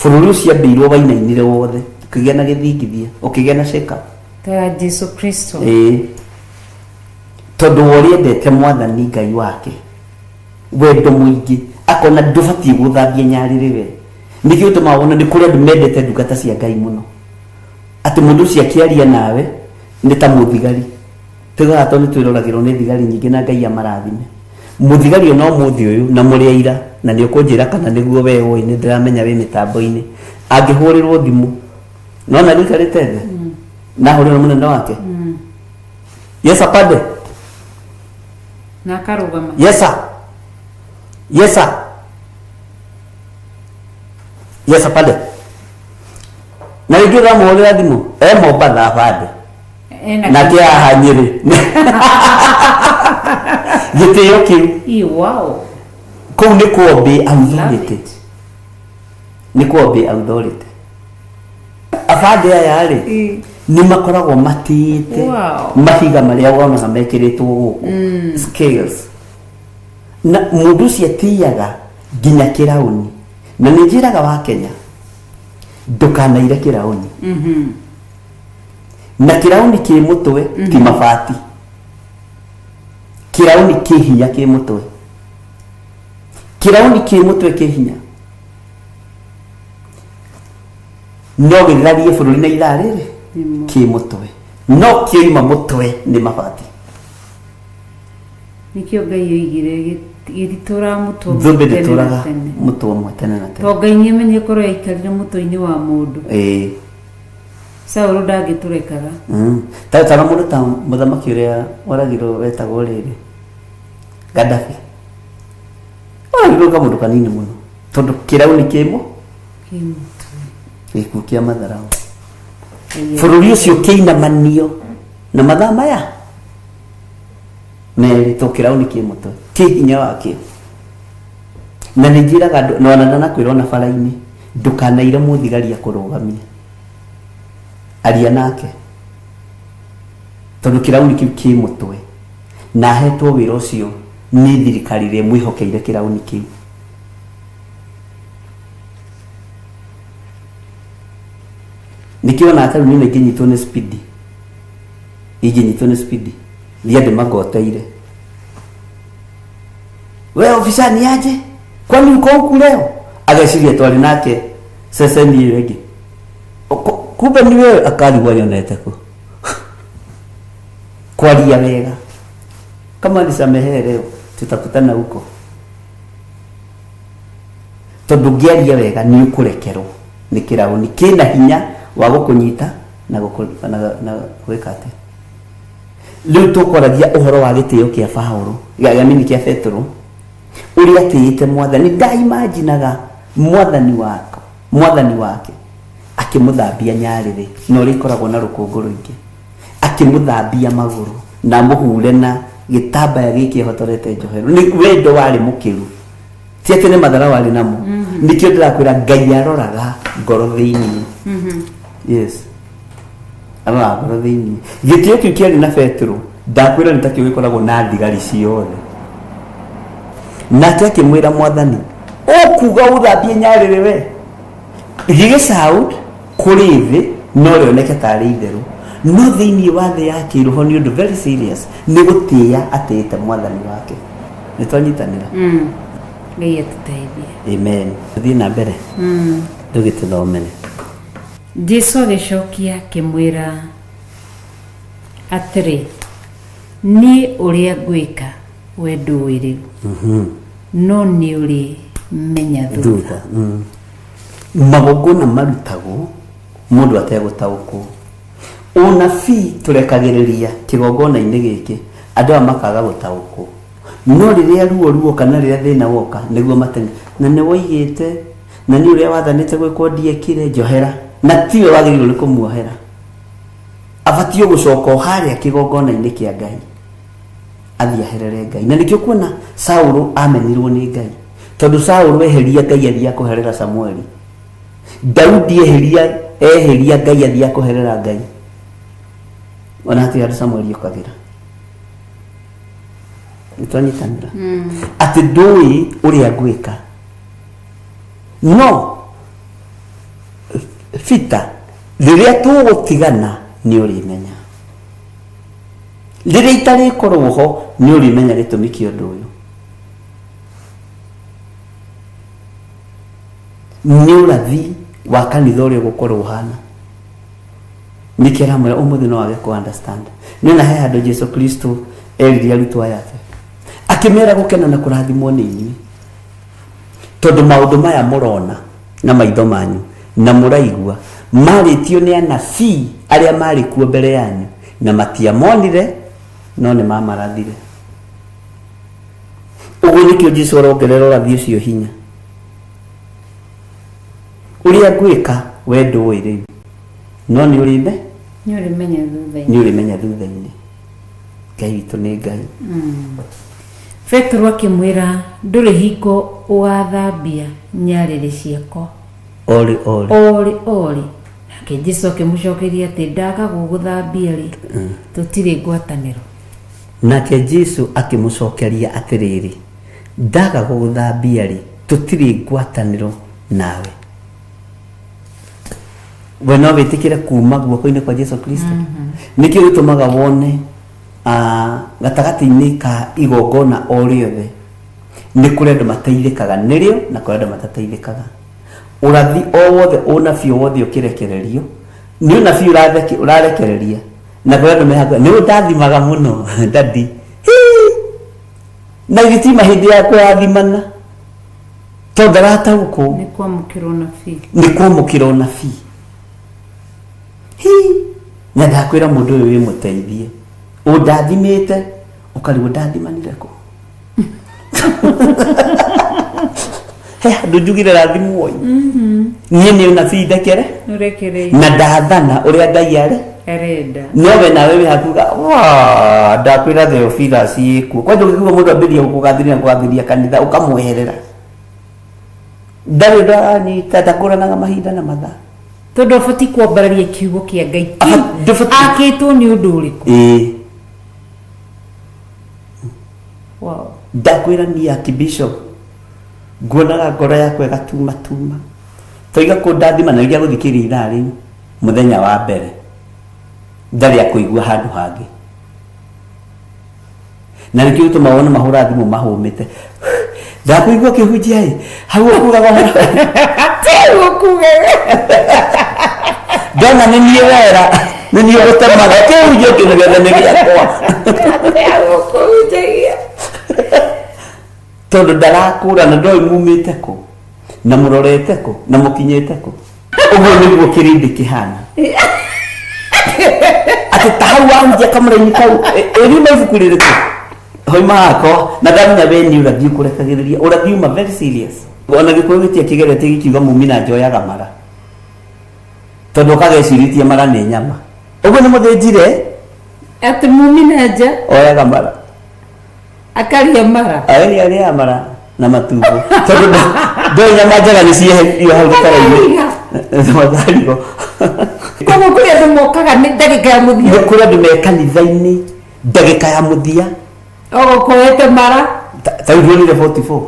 Bũrũri ũcio ambĩirwo wainainire wothe, ũkĩgĩa na gĩthingithia, ũkĩgĩa na shake up.
Ta Jesu Kristo.
Ĩĩ. Tondũ wa ũrĩa endete mwathani Ngai wake, wendo mũingĩ, akona ndũbatiĩ gũthambia nyarĩrĩ we. Nĩkĩo gĩtũmaga wone nĩ kũrĩ andũ mendete ndungata cia Ngai mũno. Atĩ mũndũ ũcio akĩaria nawe nĩ ta mũthigari. Tũigaga tondũ nĩ twĩroragĩrwo nĩ thigari nyingĩ na Ngai amarathime. Mũthigari ona ũmũthĩ ũyũ na mũrĩ aira na nĩ ũkũnjĩra kana nĩguo we ũĩ nĩ ndĩramenya wĩ mĩtambo-inĩ. Angĩhũrĩrwo thimũ nona gũikarĩte thĩ na ahũrĩrwo mũnene wake. Yes apande.
Na akarũgama.
Yes sir. Yes sir. Yes apande. Na rĩngĩ ũramũhũrĩra thimũ e Mombatha abande.
Ena
Nake haha Nyĩrĩ. Gĩtĩo kĩu
Ii, wow.
kũu nĩ kũobey
Love
authority.
it.
Nĩ kũobey authority. Abande aya rĩ nĩ makoragwo matĩĩte
Wow.
mahiga marĩa wonaga mekĩrĩtwo gũkũ scales na mũndũ ũcio atĩaga nginya kĩraũni na nĩ njĩraga wa Kenya ndũkanaire kĩraũni na kĩraũni kĩ mũtwe ti mabati kĩraũni kĩ hinya kĩ mũtwe kĩraũni kĩ mũtwe kĩ hinya no gĩtharie bũrũri na ithaa rĩrĩ kĩ mũtwe no kĩoima mũtwe nĩ mabati
Nĩkĩo Ngai oigire gĩtitũraga mũtwe ũmwe
thũmbĩ
tene na
ndĩtũraga
tene.
mũtwe ũmwe tene na tene
To Ngai nĩamenyire korwo yaikarire mũtwe-inĩ wa mũndũ.
ĩĩ
Saũlũ ndangĩtũrekaga.
Mm. Ta ta mũndũ ta mũthamaki ũrĩa waragirwo wetagwo rĩrĩ Gaddafi waragirwo kamũndũ kanini mũno tondũ kĩrauni kĩmũ
Kĩ mũtwe.
gĩkuũ kĩa matharaũ bũrũri ũcio kĩinamanio na mathaa maya merĩ to kĩrauni kĩ mũtwe kĩ hinya wakĩo na nĩ njĩraga andũ na ona ndanakwĩra ona bara-inĩ ndũkanaire mũthigari akũrũgamie aria nake tondũ kĩrauni kĩu kĩ mũtwe na ahetwo wĩra ũcio nĩ thirikari ĩrĩa ĩmwĩhokeire kĩrauni kĩu nĩkĩo ona tarĩu niĩ ingĩnyitwo nĩ spidi ingĩnyitwo nĩ spidi thiĩ ndĩmagoteire we ofisa ni aje kwani uko huku leo ageciria twarĩ nake ceceni ĩyo ĩngĩ kumbe ni wewe akarigwo nyonete kũ kwaria wega kama nisamehe leo tutakutana huko tondũ ũngĩaria wega nĩ ũkũrekerwo nĩ kĩraũni kĩna hinya wa gũkũnyita na gũkũ- na na gwĩka atĩa rĩu tũkwaragia ũhoro wa gĩtĩo kĩa Paũlũ gĩa gĩa nini kĩa Petero ũrĩa atĩĩte mwathani ndaimajinaga mwathani wako mwathani wake akĩmũthambia nyarĩrĩ na ũrĩa ikoragwo na rũkũngũ rũingĩ akĩmũthambia magũrũ na amũhure na gĩtambaya gĩkĩ ehotorete njohero nĩ wendo warĩ mũkĩru ti atĩ nĩ mathara warĩ namo. Nĩkĩo ndĩrakwĩra Ngai aroraga ngoro thĩinĩ. Yes, aroraga ngoro thĩinĩ. Gĩtĩo kĩu kĩarĩ na Petero, ndakwĩra nĩ takĩo gĩkoragwo na thigari ciothe. Nake akĩmwĩra, Mwathani, ũkuga ũthambie nyarĩrĩ we? Gĩgĩ sound kũrĩ thĩ no rĩoneke tarĩ itherũ, no thĩinĩ wa thĩ ya kĩroho nĩ ũndũ very serious, nĩ gũtĩĩa atĩĩte Mwathani wake. Nĩ twanyitanĩra?
Ngai atũteithie.
Amen. Thiĩ na mbere, ndũgĩtũthomere.
Jesu agĩcokia akĩmwĩra atĩrĩ, niĩ ũrĩa ngwĩka we ndũĩ rĩu, no nĩ ũrĩmenya thutha.
Thutha. Magongona marutagwo mũndũ ategũtaũkwo. Ũnabii tũrekagĩrĩria kĩgongona-inĩ gĩkĩ, andũ aya makaga gũtaũkwo, no rĩrĩa ruo ruoka na rĩrĩa thĩna woka, nĩguo matenge na nĩ woigĩte na nĩ ũrĩa wathanĩte gwĩkwo ndiekire, njohera. Na tiwe wagĩrĩirwo nĩ kũmuohera, abatiĩ gũcoka o harĩa kĩgongona-inĩ kĩa Ngai, athiĩ aherere Ngai. Na nĩkĩo kuona Saũlũ amenirwo nĩ Ngai, tondũ Saũlũ eheria Ngai athiĩ akũherera Samueli. Daudi eheria Ngai athiĩ akũherera Ngai, ona hatirĩ handũ Samueli okagĩra. Nĩ twanyitanĩra atĩ ndũĩ ũrĩa ngwĩka, no Peter, rĩrĩa tũgũtigana nĩ ũrĩmenya, rĩrĩa itarĩkorwo ho nĩ ũrĩmenya gĩtũmi kĩa ũndũ ũyũ. Nĩ ũrathi wa kanitha ũrĩa ũgũkorwo ũhana. Nĩkĩo aramwĩra ũmũthĩ no wage kũ understand. Nĩ ona he handũ Jesu Kristo erire arutwo aya ake, akĩmera gũkena na kũrathimwo nĩ inyuĩ, tondũ maũndũ maya mũrona na maitho manyu na mũraigua marĩtio nĩ anabii arĩa marĩ kuo mbere yanyu, na matiamonire no nĩ mamarathire. Ũguo nĩkĩo Jesu arongerera ũrathi ũcio hinya. Ũrĩa ngwĩka we ndũĩ rĩu, no nĩ ũrĩme
Nĩ ũrĩmenya thutha-inĩ.
Nĩ ũrĩmenya thutha-inĩ. Ngai witũ nĩ Ngai.
Petero akĩmwĩra, ndũrĩ hingo ũgathambia nyarĩrĩ ciakwa.
Orĩ orĩ.
Orĩ orĩ. Nake Jesu akĩmũcokeria atĩ ndaga gũgũthambia rĩ, tũtirĩ ngwatanĩro.
Nake Jesu akĩmũcokeria atĩrĩrĩ, ndaga gũgũthambia rĩ, tũtirĩ ngwatanĩro nawe. We no wĩtĩkĩre kuma guoko-inĩ kwa Jesu Kristo? Nĩkĩo gĩtũmaga wone gatagatĩ-inĩ ka igongona o rĩothe nĩ kũrĩ andũ mateithĩkaga nĩrĩo na kũrĩ andũ matateithĩkaga. Ũrathi o wothe, ũnabii o wothe ũkĩrekererio, nĩ ũnabii ũrarekereria, na kũrĩ andũ me hakuhĩ nĩ ũndathimaga mũno dadi. Hii! Na gĩtima hĩndĩ ya kũrathimana tondũ ndarataũkwo.
Nĩ kwamũkĩra ũnabii.
Nĩ kwamũkĩra ũnabii. Hi! Na ndakwĩra mũndũ ũyũ wĩ mũteithie, ũndathimĩte ũkarigwo ndathimanire kũ. He handũ njugire rathimwo ĩ, niĩ nĩ ũnabii ndekere.
Ũrekereirie.
Na ndathana ũrĩa Ngai arĩ
arenda.
Nowe nawe wĩ hakuga wa ndakwĩra Theophilus ĩkuo kwanja, ũngĩkigua mũndũ ambĩrĩria gũkũgathĩrĩria kũgathĩrĩria kanitha, ũkamweherera, ndarĩ ũndũ aranyita, ndakũranaga mahinda na mathaa.
Tondũ abatiĩ kwambararia kiugo kĩa Ngai. Akĩtwo nĩ ũndũ ũrĩkũ?
Ĩĩ.
Wow.
Ndakwĩra niĩ Archbishop nguonaga ngoro yakwa ĩgatumatuma, toiga kũndathima na rĩrĩa gũthikĩrĩria ithaa rĩu mũthenya wa mbere ndarĩ akũigua handũ hangĩ, na nĩkĩo gĩtũma wone mahũra thimũ mahũmĩte, ndakũigua kĩhunjia ĩ hau ũkugaga ũhoro.
Tiguo kugaga.
Ndona nĩ niĩ wera, nĩ niĩ ũgũtemaga kĩhunjio kĩu gĩothe nĩ gĩakwa.
Kũhunjagia.
Tondũ ndarakũra na ndoĩ mumĩte kũ na mũrorete kũ na mũkinyĩte kũ. Ũguo nĩguo kĩrĩndĩ kĩhana, atĩ ta hau wahunjia kamũraini kau ĩriuma ibuku rĩrĩkũ hoima hakwa, na ndamenya we nĩ ũrathi ũkũrekagĩrĩria, ũrathi uma very serious. Ona Gĩkũyũ gĩtia kĩgeretie gĩkiuga mumina njoyaga mara, tondũ ũkagecirĩtie mara nĩ nyama, ũguo nĩ mũthĩnjire.
Atĩ mumina nja
oyaga mara.
Akarĩa mara.
Arĩa arĩa mara na matumbo, tondũ Ndũĩ nyama njega nĩ cieheririo hau gĩtara-inĩ. Matharigo.
Koguo kũrĩ andũ mokaga nĩ ndagĩka ya mũthia.
Nĩ kũrĩ andũ me kanitha-inĩ ndagĩka ya mũthia.
Ogokoete mara.
Ta rĩu ndwonire 44.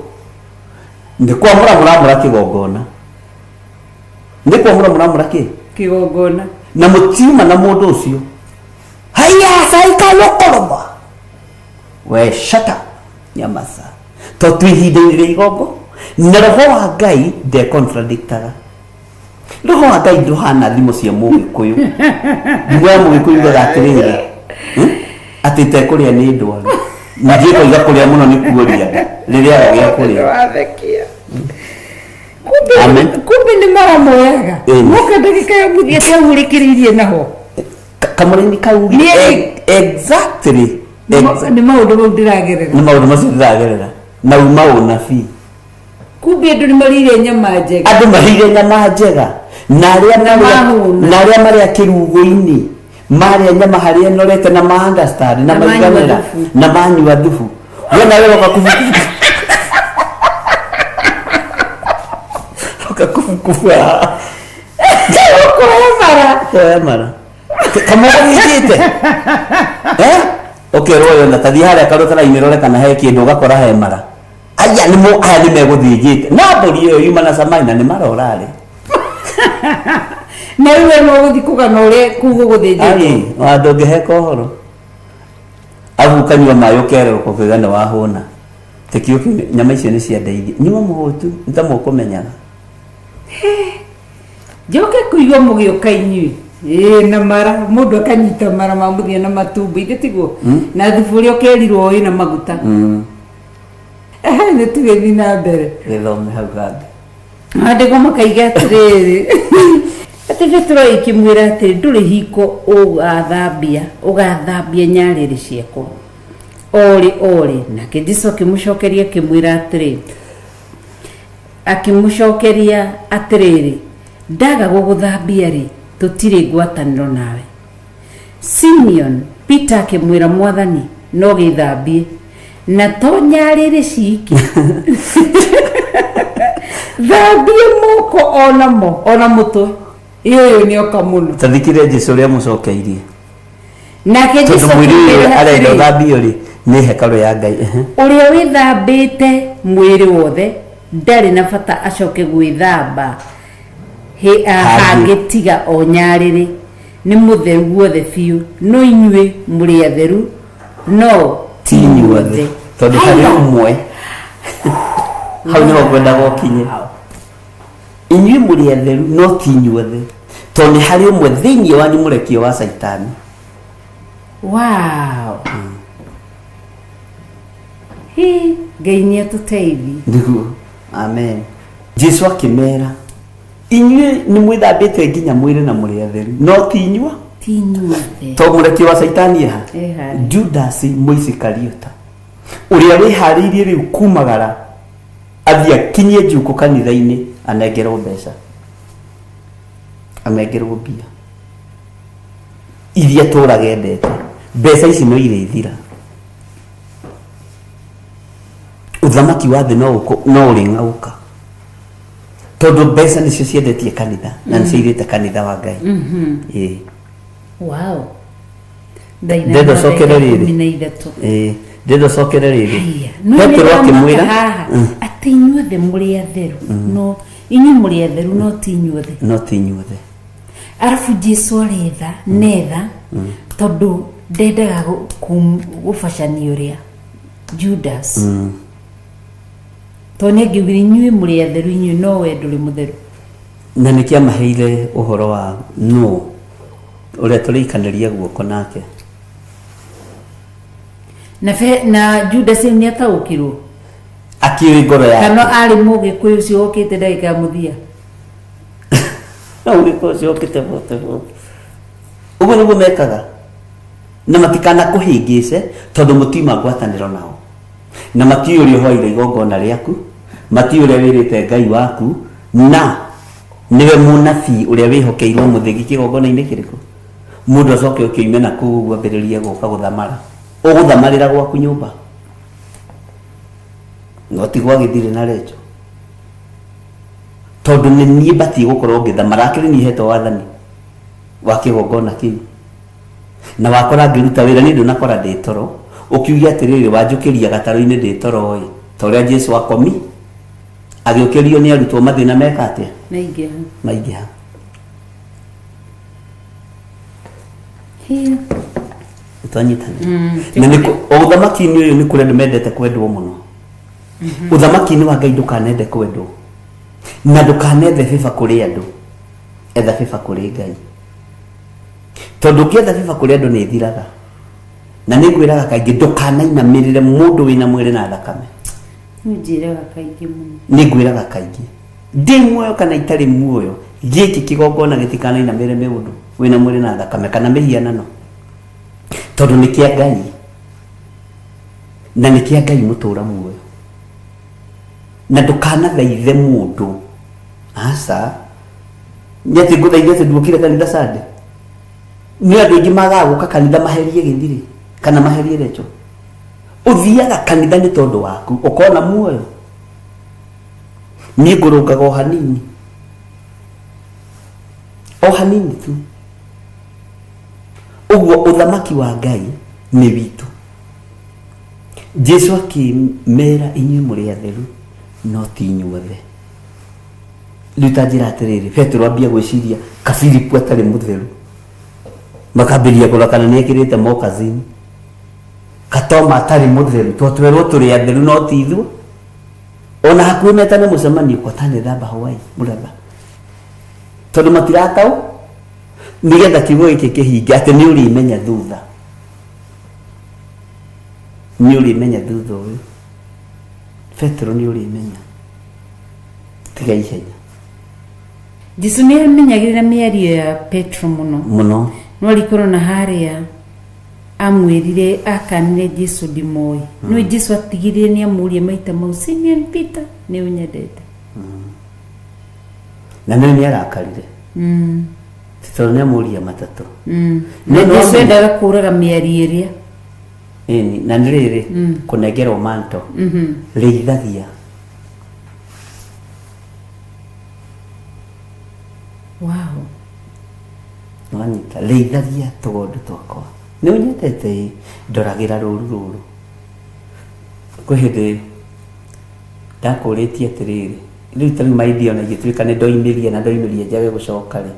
Nĩ kwamũra mũramũra kĩgongona. Nĩ kwamũra mũramũra kĩ?
Kĩgongona.
Na mũtiuma na mũndũ ũcio. Haiya saikalokoloma. We shut up. Nyamaza. To twĩ ihinda-inĩ rĩa igongo na roho wa Ngai ndekontradictaga. Roho wa Ngai ndũhana thimo cia mũgĩkũyũ. Thimo ya mũgĩkũyũ yugaga atĩrĩrĩ, atĩ itekũrĩa nĩ ndwaru. Ningĩ ĩkoiga kũrĩa mũno nĩ kuoria nda rĩrĩa aga gĩa kũrĩa.
Wathekia. Kumbe
Amen.
kumbe nĩ mara moyaga.
Ĩni.
Moka ndagĩka ya mũthia atĩ hau ũrĩkĩrĩirie naho.
Kamũraini kau
Niĩ-
exactly.
Nĩ maũndũ mau ndĩragerera.
Nĩ maũndũ macio ndĩragerera. Na uma ũnabii.
Kumbe andũ nĩ marĩire nyama njega.
Andũ marĩire nyama njega. Na arĩa
Na
marĩa
mahũna.
na arĩa marĩa kĩrugo-inĩ marĩa nyama harĩa ĩnorete na ma understand na
Na manyua
maiganĩra
thubu.
na manyua thubu. We nawe woka kubu woka kubukubu haha.
Ũkoya mara.
Koya mara. Kamũra wĩkĩte. Eh? Ũkerwo yona ta thiĩ harĩa karũtara-inĩ rore kana he kĩndũ ũgakora he mara. Aya nĩ mo aya nĩ megũthĩnjĩte. Na mbũri ĩyo yuma na cama na nĩ mara ũrarĩ.
Na rĩu we no ũgũthiĩ kũgana ũrĩa kũu gũgũthĩnjĩtwo.
Ai, wa ndũngĩheka ũhoro. Agu ũkanyua maĩ ũkerũrũka ũkauga nĩ wahũna. Tĩkĩ ũkĩ nyama icio nĩ ciandeithia. Nyuma mũhũtu nĩ ta mũkũmenyaga.
Njoke kũigua mũgĩũka inyuĩ. Ĩĩ na mara mũndũ akanyita mara ma mũthia na matumbĩ ithe tiguo na thubu ũrĩa ũkerirwo wĩna maguta. Ehe, nĩ tũgĩthiĩ na mbere.
Gĩthome hau hangĩ.
Maandĩko makaiga atĩrĩrĩ atĩ Petero ĩkĩmwĩra atĩrĩ ndũrĩ hingo ũgathambia ũgathambia nyarĩrĩ ciakwa orĩ orĩ. Nake Jesũ akĩmũcokeria akĩmwĩra atĩrĩ akĩmũcokeria atĩrĩrĩ ndaga gũgũthambia rĩ tũtirĩ ngwatanĩro nawe. Simeon Peter akĩmwĩra Mwathani no gĩthambie na to nyarĩrĩ ciki thambie moko onamo ona mũtwe. Ĩ ũyũ nĩ oka mũno.
Ta thikĩrĩria Jesũ ũrĩa amũcokeirie.
Nake
Tondũ
Jesũ
mwĩrĩ ũyũ
akĩmwĩra
arenda
atĩrĩ,
ũthambio rĩ nĩ hekarũ ya Ngai.
Ũrĩa wĩthambĩte mwĩrĩ wothe ndarĩ na bata acoke gwĩthamba
Hangĩ.
hangĩ tiga o nyarĩrĩ nĩ mũtheru guothe biũ no inyuĩ mũrĩ atheru no
Ti inyuothe. Tondũ harĩ
Haiya.
ũmwe. Hau nĩho ngwendaga ũkinye. Inyuĩ mũrĩ atheru no ti inyuothe. Tondũ nĩ harĩ ũmwe thĩinĩ wanyu mũrekio wa Caitani.
Wow. Hi, Ngai nĩ atũteithie.
Nĩguo. Amen. Jesu akĩmera inyuĩ nĩ mwĩthambĩte nginya mwĩrĩ na mũrĩ atheru no ti inyuo.
Ti inyuothe.
To mũrekio wa Caitani eha?
Eha.
Judas Mũisikariota ũrĩa wĩharĩirie rĩu kumagara athiĩ akinyie njukũ kanitha-inĩ anengerwo mbeca anengerwo mbia iria tũraga endete. Mbeca ici no irĩthira. Ũthamaki wa thĩ no ũrĩng'aũka tondũ mbeca nĩcio ciendetie kanitha na nĩcio irĩte kanitha wa Ngai. Ĩĩ.
Wow.
Ndenda ũcokere rĩrĩ.
Ikũmi na ithatũ.
Ĩĩ. Ndenda ũcokere rĩrĩ.
Haiya. No
Petero
nĩ
akĩmwĩra,
ndamaka haha atĩ inyuothe mũrĩ atheru no inyuĩ mũrĩ atheru no ti inyuothe.
No ti inyuothe.
Arabu Jesu arĩ tha netha tondũ ndendaga gũbacania ũrĩa Judas. Tondũ nĩ angiugire inyuĩ mũrĩ atheru inyuĩ no we ndũrĩ mũtheru.
Na nĩkĩo amaheire ũhoro wa nũ ũrĩa tũrĩikanĩria guoko nake.
Na na Judas nĩ ataũkirwo.
Akĩũĩ ngoro yake.
Kana arĩ mũgĩkũyũ ũcio wokĩte ndagĩka ya mũthia.
Na mũgĩkũyũ ũcio wokĩte bote bote. Ũguo nĩguo mekaga. Na matikanakũhĩngĩce tondũ mũtiuma ngwatanĩro nao. Na matiũĩ ũrĩa ũhoire igongona rĩaku, matiũĩ ũrĩa wĩrĩte Ngai waku, na nĩwe mũnabii ũrĩa wĩhokeirwo mũthĩgi kĩgongona-inĩ kĩrĩkũ. Mũndũ acoke ũkĩume na kũu ũguo ambĩrĩrie gũka gũthamara. Ũgũthamarĩra gwaku nyũmba. No ti gwa gĩthirĩ na renjo. Tondũ nĩ niĩ batiĩ gũkorwo ngĩtha marakĩrĩ niĩ hetwo wathani wa kĩgongona kĩu. Na wakora ngĩruta wĩra niĩ ndũnakora ndĩ toro, ũkiuge atĩrĩrĩ wanjũkĩria gatarũ-inĩ ndĩ toro ĩ, ta ũrĩa Jesu akomi agĩũkĩrio nĩ arutwo mathĩna meka atĩa?
Maingĩha.
Maingĩha.
Hia.
Nĩtwanyitana. Na nĩ ũthamaki-inĩ ũyũ nĩ kũrĩ andũ mendete kwendwo mũno. Ũthamaki-inĩ wa Ngai ndũkanende kwendwo. Na ndũkanethe favor kũrĩ andũ. Etha favor kũrĩ Ngai. Tondũ ũngĩetha favor kũrĩ andũ nĩ ĩthiraga. Na nĩ ngwĩraga kaingĩ ndũkanainamĩrĩre mũndũ wĩna mwĩrĩ na thakame.
Nĩ ũnjĩraga kaingĩ mũno.
Nĩ ngwĩraga kaingĩ. Ndĩ muoyo kana itarĩ muoyo, gĩkĩ kĩgongona gĩtikanainamĩrĩre mũndũ wĩna mwĩrĩ na thakame kana mĩhianano. Tondũ nĩ kĩa Ngai. Na nĩ kĩa Ngai mũtũra muoyo. Na ndũkanathaithe mũndũ. Aca. Nĩ atĩ ngũthaithe atĩ nduokire kanitha Sunday. Nĩ andũ aingĩ magaga gũka kanitha maherie gĩthirĩ kana maherie recho. Ũthiaga kanitha nĩ tondũ waku ũkona muoyo. Niĩ ngũrũngaga o hanini. O hanini tu. Ũguo ũthamaki wa Ngai nĩ witũ. Jesu akĩmera inyuĩ mũrĩ atheru no ti inyuothe. Rĩu ta njĩra atĩrĩrĩ, Petero ambia gwĩciria ka Filipu atarĩ mũtheru. Makambĩrĩria kũrora kana nĩ ekĩrĩte mokazini. Katoma atarĩ mũtheru, to twerwo tũrĩ atheru no ti ithuĩ. Ona hakuhĩ metane mũcemanio kwa tanethamba Hawaii mũratha. Tondũ matirataũ nĩgetha kiugo gĩkĩ kĩhinge atĩ nĩ ũrĩmenya thutha. Nĩ ũrĩmenya thutha ũyũ. Petero nĩ ũrĩmenya. Tiga ihenya.
Jesu nĩ amenyagĩrĩra mĩario ya Petro mũno.
Mũno.
No arikorwo na harĩa amwĩrire akanire Jesu ndimoĩ. No Jesu atigirire nĩ amũria maita mau Simeon Peter nĩ ũnyendete.
Na nĩ nĩ arakarire. Tondũ nĩ amũria matatũ.
Na Jesu endaga kũraga mĩario ĩrĩa.
Ĩni, na nĩ rĩrĩ kũnengerwo manto. Rĩithagia.
Wow.
Nwanyita, rĩithagia tũgondu twakwa. Nĩ ũnyendete ĩ, ndoragĩra rũru rũrũ. Kwĩ hĩndĩ ndakũrĩtie atĩrĩrĩ, rĩu ta rĩu maithia ona ingĩtuĩka nĩ ndoimĩria na ndoimĩria njage gũcoka rĩ,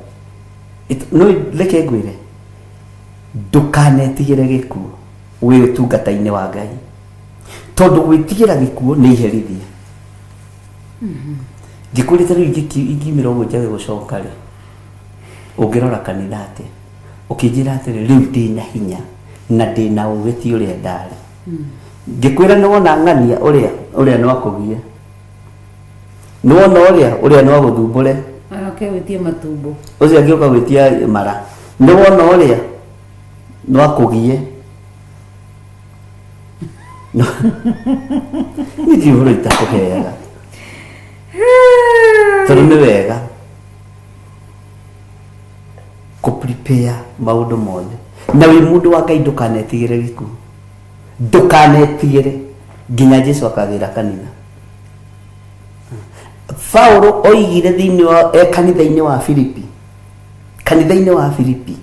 no reke ngwĩre, ndũkanetigĩre gĩkuũ wĩ ũtungata-inĩ wa Ngai. Tondũ gwĩtigĩra gĩkuũ nĩ iherithia. Ngĩkũrĩte rĩu ingiumĩra ũguo njage gũcoka rĩ, ũngĩrora kanitha atĩa? Ũkĩnjĩra atĩrĩ, rĩu ndĩna hinya na ndĩna ũgĩ ti ũrĩa ndarĩ. Ngĩkwĩra nĩ wona ng'ania ũrĩa, ũrĩa no akũgie. Nĩ wona ũrĩa, ũrĩa no agũthumbũre.
Aroke gwĩtia matumbo.
Ũcio angĩũka gwĩtia mara. Nĩ wona ũrĩa no akũgie. Niĩ ndirĩ ũhoro itakũheaga. Tondũ nĩ wega kũ prepare maũndũ mothe. Na wĩ mũndũ wa Ngai ndũkanetigĩre gĩkuũ. Ndũkanetigĩre nginya Jesu akagĩra kanitha. Paulo oigire thĩinĩ wa e kanitha-inĩ wa Filipi. Kanitha-inĩ wa Filipi.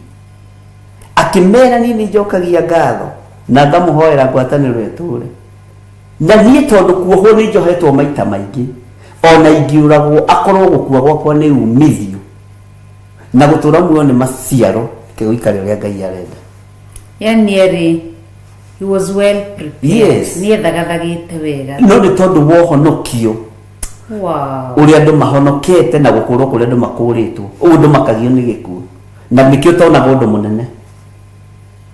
Akĩmera niĩ nĩ njokagia ngatho na ngamũhoera ngwatanĩro ĩtũre. Na niĩ tondũ kuohwo nĩ njohetwo maita maingĩ, ona ingĩũragwo akorwo gũkua gwakwa nĩ umithio na gũtũra muoyo nĩ maciaro, reke gũikare ũrĩa Ngai arenda.
Yani arĩ he was well prepared.
Yes.
Nĩ ethagathagĩte wega.
No nĩ tondũ wa ũhonokio
Wow.
ũrĩa andũ mahonokete na gũkũrwo kũrĩa andũ makũrĩtwo, ũguo ndũmakagio nĩ gĩkuũ. Na nĩkĩo ũtonaga ũndũ mũnene.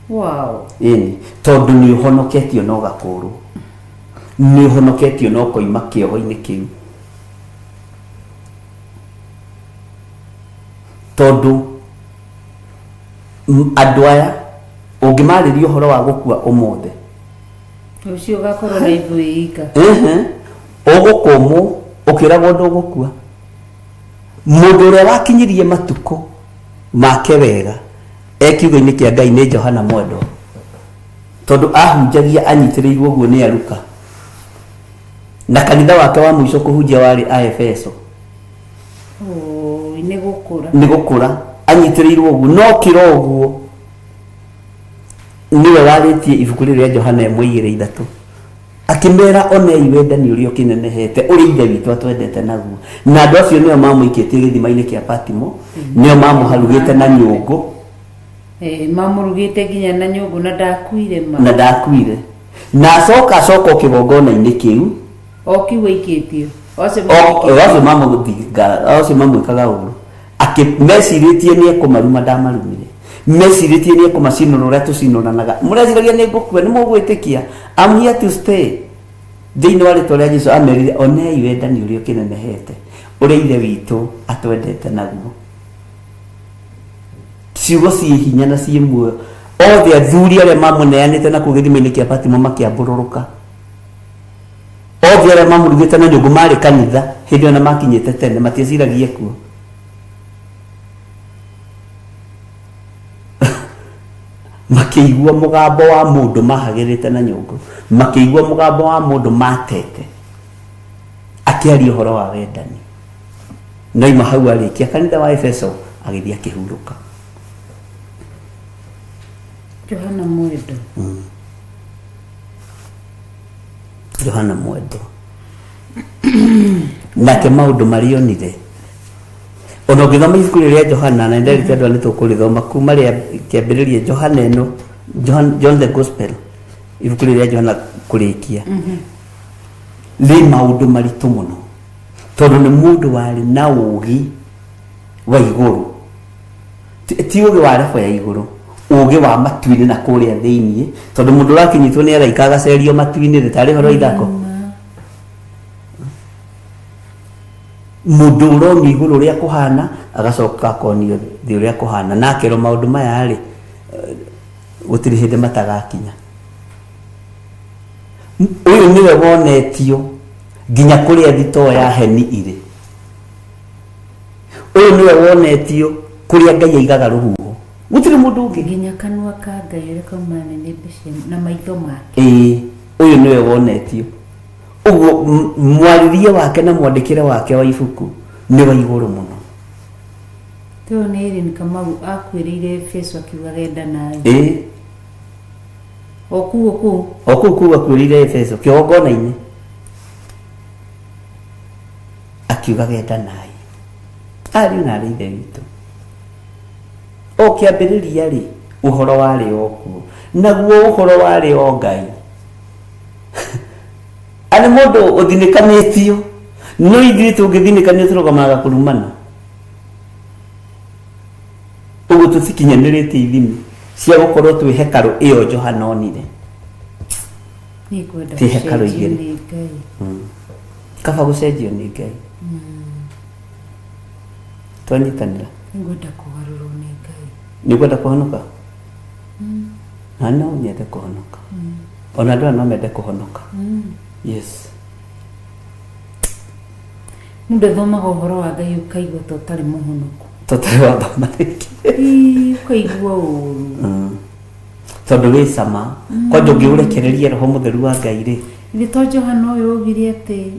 Wow.
Ĩni, tondũ nĩ ũhonoketio na ũgakũrwo. Nĩ ũhonoketio na ũkoima kĩoho-inĩ kĩu. Tondũ andũ aya ũngĩmarĩria ũhoro wa gũkua ũmũthĩ,
Rũciũ ũgakorwo na ithuĩ ika.
Ehe. Ũgũkũmwo ũkĩragwo ndũgũkua. Mũndũ ũrĩa wakinyirie matukũ make wega e kiugo-inĩ kĩa Ngai nĩ Johana Mwendwa, tondũ ahunjagia anyitĩrĩirwo ũguo nĩ Aruka, na kanitha wake wa mũico kũhunjia warĩ Aefeso.
Oi, nĩ gũkũra.
Nĩ gũkũra anyitĩrĩirwo ũguo no kĩro ũguo nĩwe warĩtie ibuku rĩrĩ rĩa Johana 1:3 akĩmera onei wendani ũrĩa ũkĩnenehete ũrĩa ithe witũ atwendete naguo na andũ acio nĩo mamũikĩtie gĩthima-inĩ kĩa Patimo nĩo mamũharugĩte na nyũngũ.
Eh, mamũrugĩte nginya na nyũngũ na ndakuire ma.
Na ndakuire na acoka acoka o kĩgongona-inĩ kĩu.
O kĩu aikĩtio. O acio
o acio mamũthinga acio mamwĩkaga ũru akĩ mecirĩtie nĩ ekũmaruma ndamarumire mecirĩtie nĩ ekũmacinũra ũrĩa tũcinũranaga mũreciragia nĩ ngũkua nĩ mũgwĩtĩkia I'm here to stay thĩinĩ wa rĩtwa rĩa Jesu amerire onei wendani ũrĩa ũkĩnenehete ũrĩa ithe witũ atwendete naguo ciugo ciĩ hinya na ciĩ muoyo othe athuri arĩa mamũneanĩte na kũu gĩthima-inĩ kĩa Patimo makĩambũrũrũka othe arĩa mamũrugĩte na nyũngũ marĩ kanitha hĩndĩ ĩyo na makinyĩte tene matieciragia kuo makĩigua mũgambo wa mũndũ mahagĩrĩte na nyũngũ makĩigua mũgambo wa mũndũ matete akĩaria ũhoro wa wendani no ima hau arĩkia kanitha wa Efeso agĩthiĩ akĩhurũka.
Johana Mwendo.
Johana Mwendo nake maũndũ marĩa onire ona ũngĩthoma ibuku rĩrĩa Johana na nderĩte andũ nĩ tũkũrĩthoma kuma rĩa kĩambĩrĩria Johana ĩno John, John the Gospel ibuku rĩrĩa Johana kũrĩkia rĩ maũndũ maritũ mũno tondũ nĩ mũndũ warĩ na ũũgĩ wa igũrũ ti ti ũũgĩ wa level ya igũrũ ũũgĩ wa matu-inĩ na kũrĩa thĩiniĩ tondũ mũndũ ũrakĩnyitwo nĩ araika agacerio matu-inĩ rĩ tarĩ ũhoro wa ithako mũndũ ũronio igũrũ ũrĩa kũhana agacoka akonio thĩ ũrĩa kũhana na akerwo maũndũ maya rĩ eh, gũtirĩ hĩndĩ matagakinya ũyũ nĩwe wonetio nginya kũrĩa thitoo ya heni irĩ ũyũ nĩwe wonetio kũrĩa Ngai aigaga rũhuho gũtirĩ mũndũ ũngĩ.
Nginya kanua ka Ngai ũrĩa kauma nĩnĩmbĩ cia na maitho make.
Ĩĩ ũyũ nĩwe wonetio ũguo mwarĩrie wake na mwandĩkĩre wake wa ibuku nĩ wa igũrũ mũno.
Ũyũ nĩ Irene Kamau akuĩrĩire Efeso akiugaga endanai.
Ĩĩ.
O kuu o kuu.
O kuu kuu akuĩrĩire Efeso kĩgongona-inĩ. Akiugaga endanai. Ariũ na aarĩ a Ithe witũ. O kĩambĩrĩria rĩ, ũhoro warĩ o kuo. Naguo ũhoro warĩ o Ngai. Arĩ mũndũ ũthinĩkanĩtio. No ithuĩ tũngĩthinĩkanio tũrũgamaga kũrumana. Ũguo tũtikinyanĩrĩtie ithimi cia gũkorwo twĩ hekarũ ĩyo Johana onire.
Nĩngwenda
Ti hekarũ
gũcenjio
igĩrĩ.
nĩ Ngai.
Kaba gũcenjio nĩ Ngai. Twanyitanĩra.
Nĩngwenda kũgarũrwo nĩ Ngai.
Nĩ ũkwenda kũhonoka? Na no nyende kũhonoka. Ona andũ aya no mende kũhonoka. Yes.
Mũndũ athomaga ũhoro wa Ngai ũkaigua ta ũtarĩ mũhonoku.
Ta ũtarĩ wathoma rĩngĩ.
Ĩĩ, ũkaigua ũru.
Tondũ wĩ cama. Kwanja ũngĩũrekereria roho mũtheru wa Ngai rĩ.
Githĩ to Johana ũyũ augire atĩ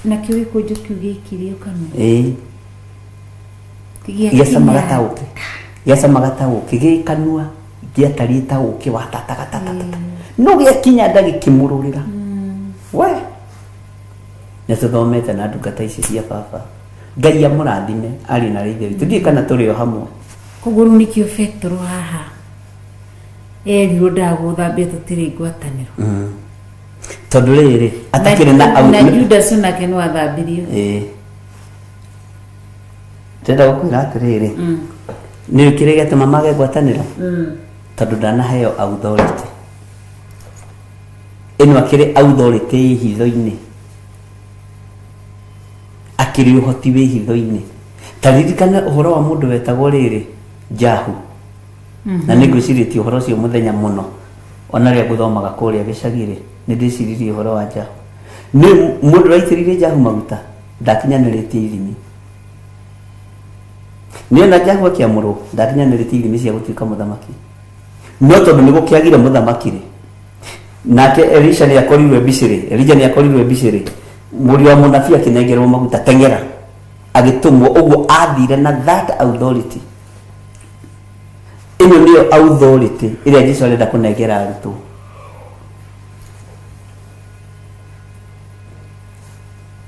nakĩo gĩkũnjo kĩu gĩaikirio kanua?
Ĩĩ. Gĩacamaga ta ũkĩ. Gĩacamaga ta ũkĩ gĩ kanua gĩatariĩ ta ũkĩ watataga tatatata. No gĩakinya nda gĩkĩmũrũrĩra. We. Nĩ tũthomete na ndungata ici cia baba. Ngai amũrathime ariũ na aarĩ a Ithe witũ. Ndiũĩ kana tũrĩ o hamwe.
Koguo rĩu nĩkĩo Petero haha erirwo ndagũthambia tũtirĩ ngwatanĩro.
Tondũ rĩrĩ atakĩrĩ na
na Judas onake no athambirio.
Ĩĩ. Ndĩrenda gũkwĩra atĩrĩrĩ, nĩ ũĩ kĩrĩa gĩatũma mage ngwatanĩro? Tondũ ndanaheo authority. Ĩno akĩrĩ authority ĩ hitho-inĩ. Akĩrĩ ũhoti wĩ hitho-inĩ. Ta ririkana ũhoro wa mũndũ wetagwo rĩrĩ, Jahu. Na nĩ ngwĩcirĩtie ũhoro ũcio mũthenya mũno. Ona rĩrĩa ngũthomaga kũrĩa gĩcagi-rĩ, nĩ ndĩciririe ũhoro wa Jahu. Nĩ mũndũ ũraitĩrĩirie Jahu maguta ndakinyanĩrĩtie ithimi. Nĩ ona Jahu akĩamũrwo ndakinyanĩrĩtie ithimi cia gũtuĩka mũthamaki. No tondũ nĩ gũkĩagire mũthamaki-rĩ, nake Elisha nĩ akorirwo e busy-rĩ, Elija nĩ akorirwo e busy-rĩ, mũriũ wa mũnabii akĩnengerwo maguta, teng'era. Agĩtũmwo ũguo athire na that authority. Ĩno nĩyo authority ĩrĩa Jesu arenda kũnengera arutwo.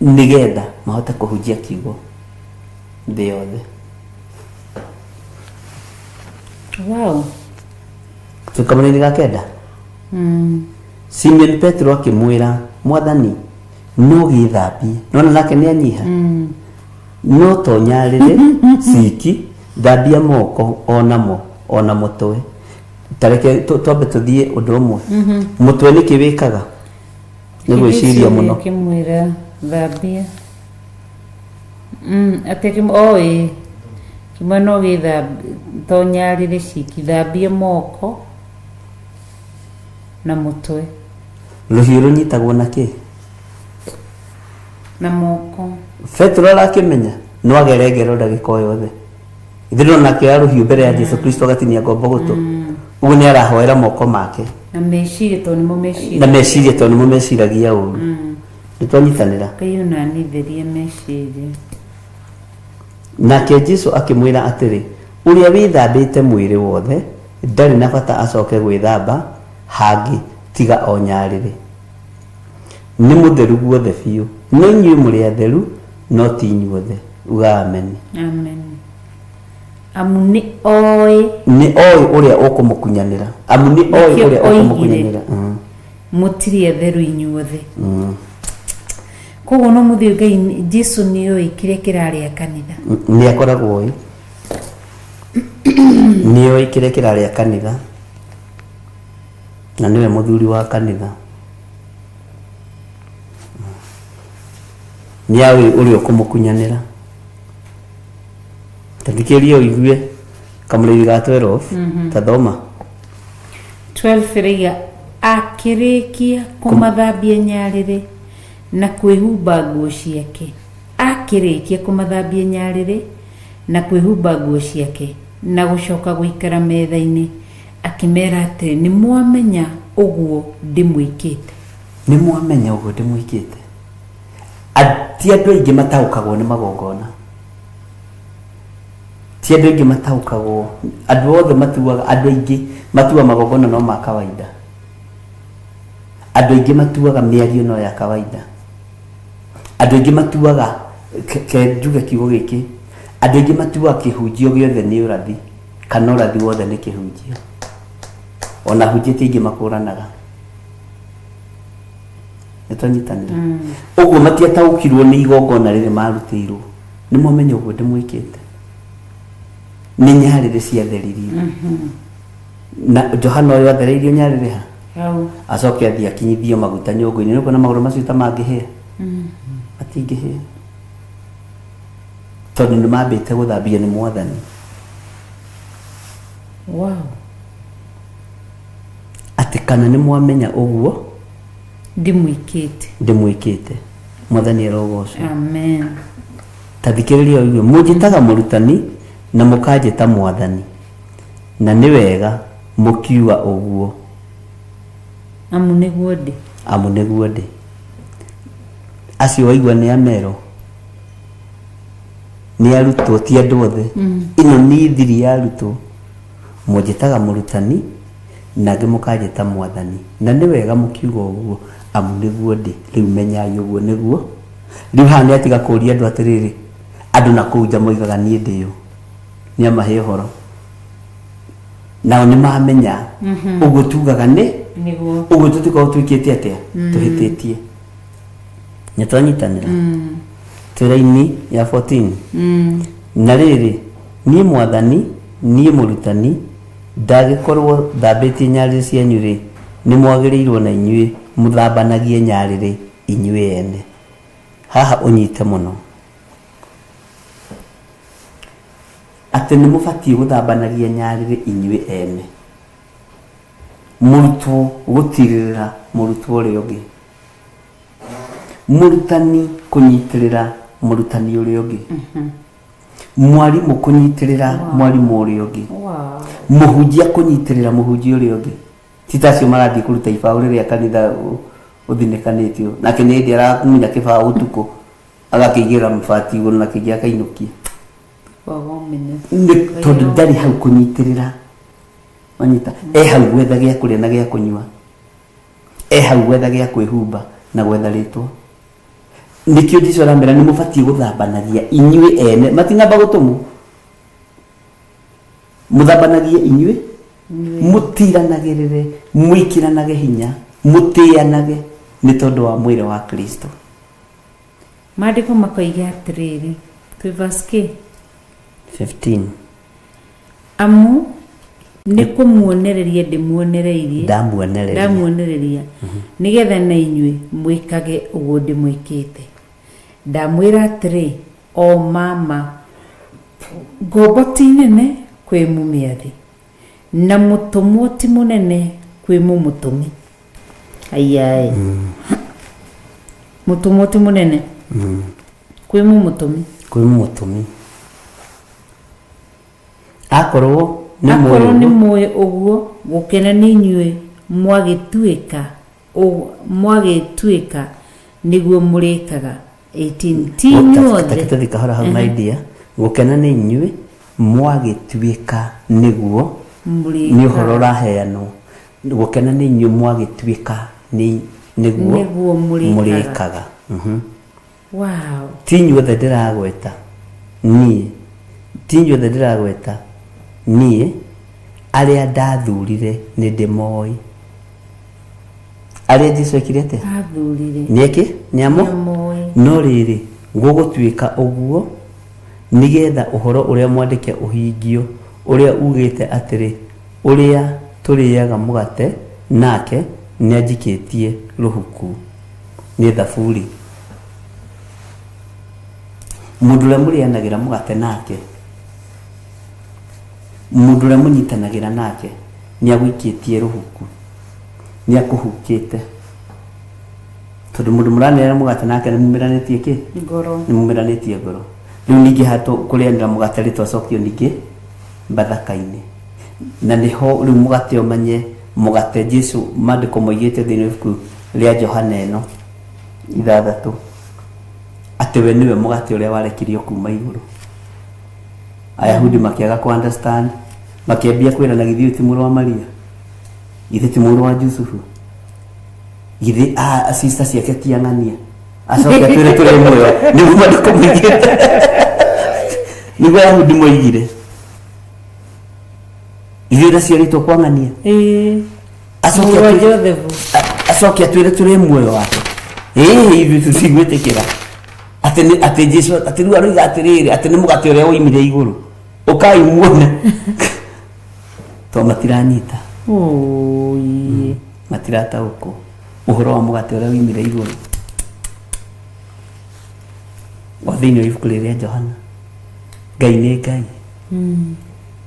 Nĩgetha mahote kũhunjia kiugo thĩ yothe.
Wow.
Twĩ kamũraini ga kenda. Simeon Petro akĩmwĩra, Mwathani, no gĩthambie. Nona nake nĩ anyiha. No to nyarĩrĩ ciki, thambia moko o namo o na mũtwe. Ta reke twambe tũthiĩ ũndũ ũmwe. Mũtwe nĩkĩ wĩkaga? Nĩ gwĩciria mũno.
Akĩmwĩra thambia. Atĩ o ĩĩ. Kĩmwe no gĩthambie to nyarĩrĩ ciki, thambia moko na mũtwe.
Rũhiũ rũnyitagwo na kĩ?
Na moko.
Petero arakĩmenya no agere ngero ndagĩka o yothe. Ithe ndona akĩoya rũhiũ mbere ya Jesu Kristo agatinia ngombo gũtũ. Ũguo nĩ arahoera moko make.
Na meciria tondũ nĩmo meciria.
Na meciria tondũ nĩmo meciragia ũru. Nĩ twanyitanĩra.
Ngai ũnanitherie meciria.
Nake Jesu akĩmwĩra atĩrĩ, Ũrĩa wĩthambĩte mwĩrĩ wothe ndarĩ na bata acoke gwĩthamba hangĩ tiga o nyarĩrĩ. Nĩ mũtheru guothe biũ. No inyuĩ mũrĩ atheru, no ti inyuothe. Uga ameni.
Amen. Amu nĩ oĩ.
Nĩ oĩ ũrĩa ũkũmũkunyanĩra. Amu nĩ oĩ
Nĩkĩo
ũrĩa
oigire.
ũkũmũkunyanĩra.
Mũtirĩ atheru inyuothe. Koguo no mũthiĩ Ngai Jesu nĩ oĩ kĩrĩa kĩrarĩa kanitha.
Nĩ akoragwo oĩ. Nĩ oĩ kĩrĩa kĩrarĩa kanitha. Na nĩwe mũthuri wa kanitha. Nĩ oĩ ũrĩa ũkũmũkunyanĩra. Ta thikĩrĩria ũigue kamũrĩri ga 12 ta thoma.
12 ĩraiga akĩrĩkia kũmathambia nyarĩrĩ na kwĩhumba nguo ciake. Akĩrĩkia kũmathambia nyarĩrĩ na kwĩhumba nguo ciake na gũcoka gũikara metha-inĩ, akĩmera atĩrĩ, nĩ mwamenya ũguo ndĩmwĩkĩte?
Nĩ mwamenya ũguo ndĩmwĩkĩte? Ti andũ aingĩ mataũkagwo nĩ magongona. Ti andũ aingĩ mataũkagwo. Andũ othe matuaga, andũ aingĩ matuaga magongona no ma kawaida. Andũ aingĩ matuaga mĩario no ya kawaida. Andũ aingĩ matuaga, ke njuge kiugo gĩkĩ, andũ aingĩ matuaga kĩhunjio gĩothe nĩ ũrathi, kana ũrathi wothe nĩ kĩhunjio. Ona ahunjia ti aingĩ makũranaga. Nĩ twanyitanĩra? Ũguo matiataũkirwo nĩ igongona rĩrĩ marutĩirwo. Nĩ mwamenya ũguo ndĩmwĩkĩte? Nĩ nyarĩrĩ ciatheririo. Na Johana ũyũ athereirio nyarĩrĩ ha?
Hau.
Acoke athiĩ akinyithio maguta nyũngũ-inĩ. Nĩ ũkuona magũrũ macio ta mangĩhĩa? Matingĩhĩa. Tondũ nĩ mambĩte gũthambio nĩ Mwathani.
Wow.
Atĩ kana nĩ mwamenya ũguo
ndĩmwĩkĩte.
Ndĩmwĩkĩte. Mwathani arogocwo.
Amen.
Ta thikĩrĩria ũigue, mũnjĩtaga mũrutani na mũkanjĩta Mwathani, na nĩ wega mũkiuga ũguo.
Amu nĩguo ndĩ.
Amu nĩguo ndĩ. Acio waigua nĩ amero, nĩ arutwo, ti andũ othe. Ĩno nĩ thiri ya arutwo. Mũnjĩtaga mũrutani na angĩ mũkanjĩta Mwathani, na nĩ wega mũkiuga ũguo, amu nĩguo ndĩ. Rĩu menyai ũguo nĩguo. Rĩu haha nĩ atiga kũria andũ atĩrĩrĩ, andũ na kũu nja moigaga niĩ ndĩ ũ? Nĩ amahe ũhoro. Nao nĩ mamenya ũguo tugaga nĩ
Nĩguo.
Ũguo tũtikoragwo twĩkĩte atĩa? Tũhĩtĩtie. Nĩ twanyitanĩra? Twĩ raini ya 14. Na rĩrĩ, niĩ Mwathani, niĩ mũrutani, ndagĩkorwo thambĩtie nyarĩrĩ cianyu-rĩ, nĩ mwagĩrĩirwo na inyuĩ mũthambanagie nyarĩrĩ inyuĩ ene. Haha ũnyite mũno. Atĩ nĩ mũbatiĩ gũthambanagia nyarĩrĩ inyuĩ ene. Mũrutwo gũtirĩrĩra mũrutwo ũrĩa ũngĩ. Mũrutani kũnyitĩrĩra mũrutani ũrĩa ũngĩ. Mwarimũ kũnyitĩrĩra mwarimũ ũrĩa ũngĩ. Mũhunjia kũnyitĩrĩra mũhunjia ũrĩa ũngĩ. Ti ta acio marathiĩ kũruta ibaũ rĩrĩa kanitha ũthinĩkanĩtio. Nake nĩ hĩndĩ aramunya kĩbaũ ũtukũ. Agakĩigĩrĩra mabati igũrũ na kĩngĩ akainũkia.
Kwaga ũmenyo.
Nĩ tondũ ndarĩ hau kũnyitĩrĩra. Wanyita? E hau gwetha gĩa kũrĩa na gĩa kũnyua. E hau gwetha gĩa kwĩhumba na gwetha rĩtwa. Nĩkĩo Jesu aramera nĩ mũbatiĩ gũthambanagia inyuĩ ene. Matinamba gũtũmwo. Mũthambanagie inyuĩ, mũtiranagĩrĩre, mwĩkĩranage hinya, mũtĩanage nĩ tondũ wa mwĩrĩ wa Kristo.
Maandĩko makoiga atĩrĩrĩ, twĩ verse kĩ?
15.
Amu nĩ kũmuonereria ndĩmuonereirie,
Ndamuonereria.
Ndamuonereria, nĩgetha na inyuĩ mwĩkage ũguo ndĩmwĩkĩte. Ndamwĩra atĩrĩ, o ma ma, ngombo ti nene kwĩ mũmĩathi, na mũtũmwo ti mũnene kwĩ mũmũtũmi. Aiyaĩ. Mũtũmwo ti mũnene kwĩ mũmũtũmi.
Kwĩ mũmũtũmi. Akorwo nĩ mũĩ
Akorwo nĩ
ũguo.
Mũĩ ũguo, gũkena nĩ inyuĩ mwagĩtuĩka mwagĩtuĩka nĩguo mũrĩkaga. 18 ti inyuothe.
Tũthiĩ kahora hau, my dear. Gũkena nĩ inyuĩ mwagĩtuĩka nĩguo nĩ ũhoro
Mũrĩkaga.
Ũraheanwo. Gũkena nĩ inyuĩ mwagĩtuĩka nĩ nĩguo
Nĩguo mũrĩkaga.
Mũrĩkaga. Ti inyuothe ndĩragweta niĩ, ti inyuothe ndĩragweta niĩ, arĩa ndathurire nĩ ndĩmoĩ. Arĩa Jesu ekire atĩa?
Athurire.
Nĩekĩ nĩamo.
Nĩamoĩ.
No rĩrĩ, gũgũtuĩka ũguo nĩgetha ũhoro ũrĩa mwandĩke ũhingio, ũrĩa ugĩte atĩrĩ, 'Ũrĩa tũrĩaga mũgate nake nĩanjikĩtie rũhuku.' Nĩ thaburi. Mũndũ ũrĩa mũrĩanagĩra mũgate nake, mũndũ ũrĩa mũnyitanagĩra nake nĩagũikĩtie rũhuku, nĩakũhukĩte. Tondũ mũndũ mũranĩra mũgate nake nĩ mumĩranĩtie kĩ?
Ngoro.
Nĩ mumĩranĩtie ngoro. Rĩu ningĩ hatũ kũrĩanĩra mũgate rĩ, twacokio ningĩ Bathaka-inĩ. Na nĩho rĩu mũgate ũmenye mũgate Jesu maandĩko moigĩte thĩinĩ wa ibuku rĩa Johana ĩno 6 atĩ we nĩwe mũgate ũrĩa warekirio kuma igũrũ. Ayahudi makĩaga kũ understand, makĩambia kwĩrana, githĩ ũyũ ti mũrũ wa Maria? Githĩ ti mũrũ wa Jusufu? Githĩ a sister ciake ti ang'ania? Acoke atwĩre tũrĩ muoyo. Nĩguo maandĩko moigĩte. Nĩguo Ayahudi moigire. Ithuĩ ndaciarĩtwo kwa ng'ania.
Ĩĩ.
Acoke
Mũrũ wa Joseph.
Acoke atwĩre tũrĩ muoyo wake. Ĩĩ, ithuĩ tũtigwĩtĩkĩra atĩ atĩ Jesu atĩ rĩu aroiga atĩrĩrĩ, atĩ nĩ mũgate ũrĩa woimire igũrũ, ũkai muone, to matiranyita.
Oi.
Matirataũkwo ũhoro wa mũgate ũrĩa woimire igũrũ o thĩinĩ wa ibuku rĩrĩa Johana. Ngai nĩ Ngai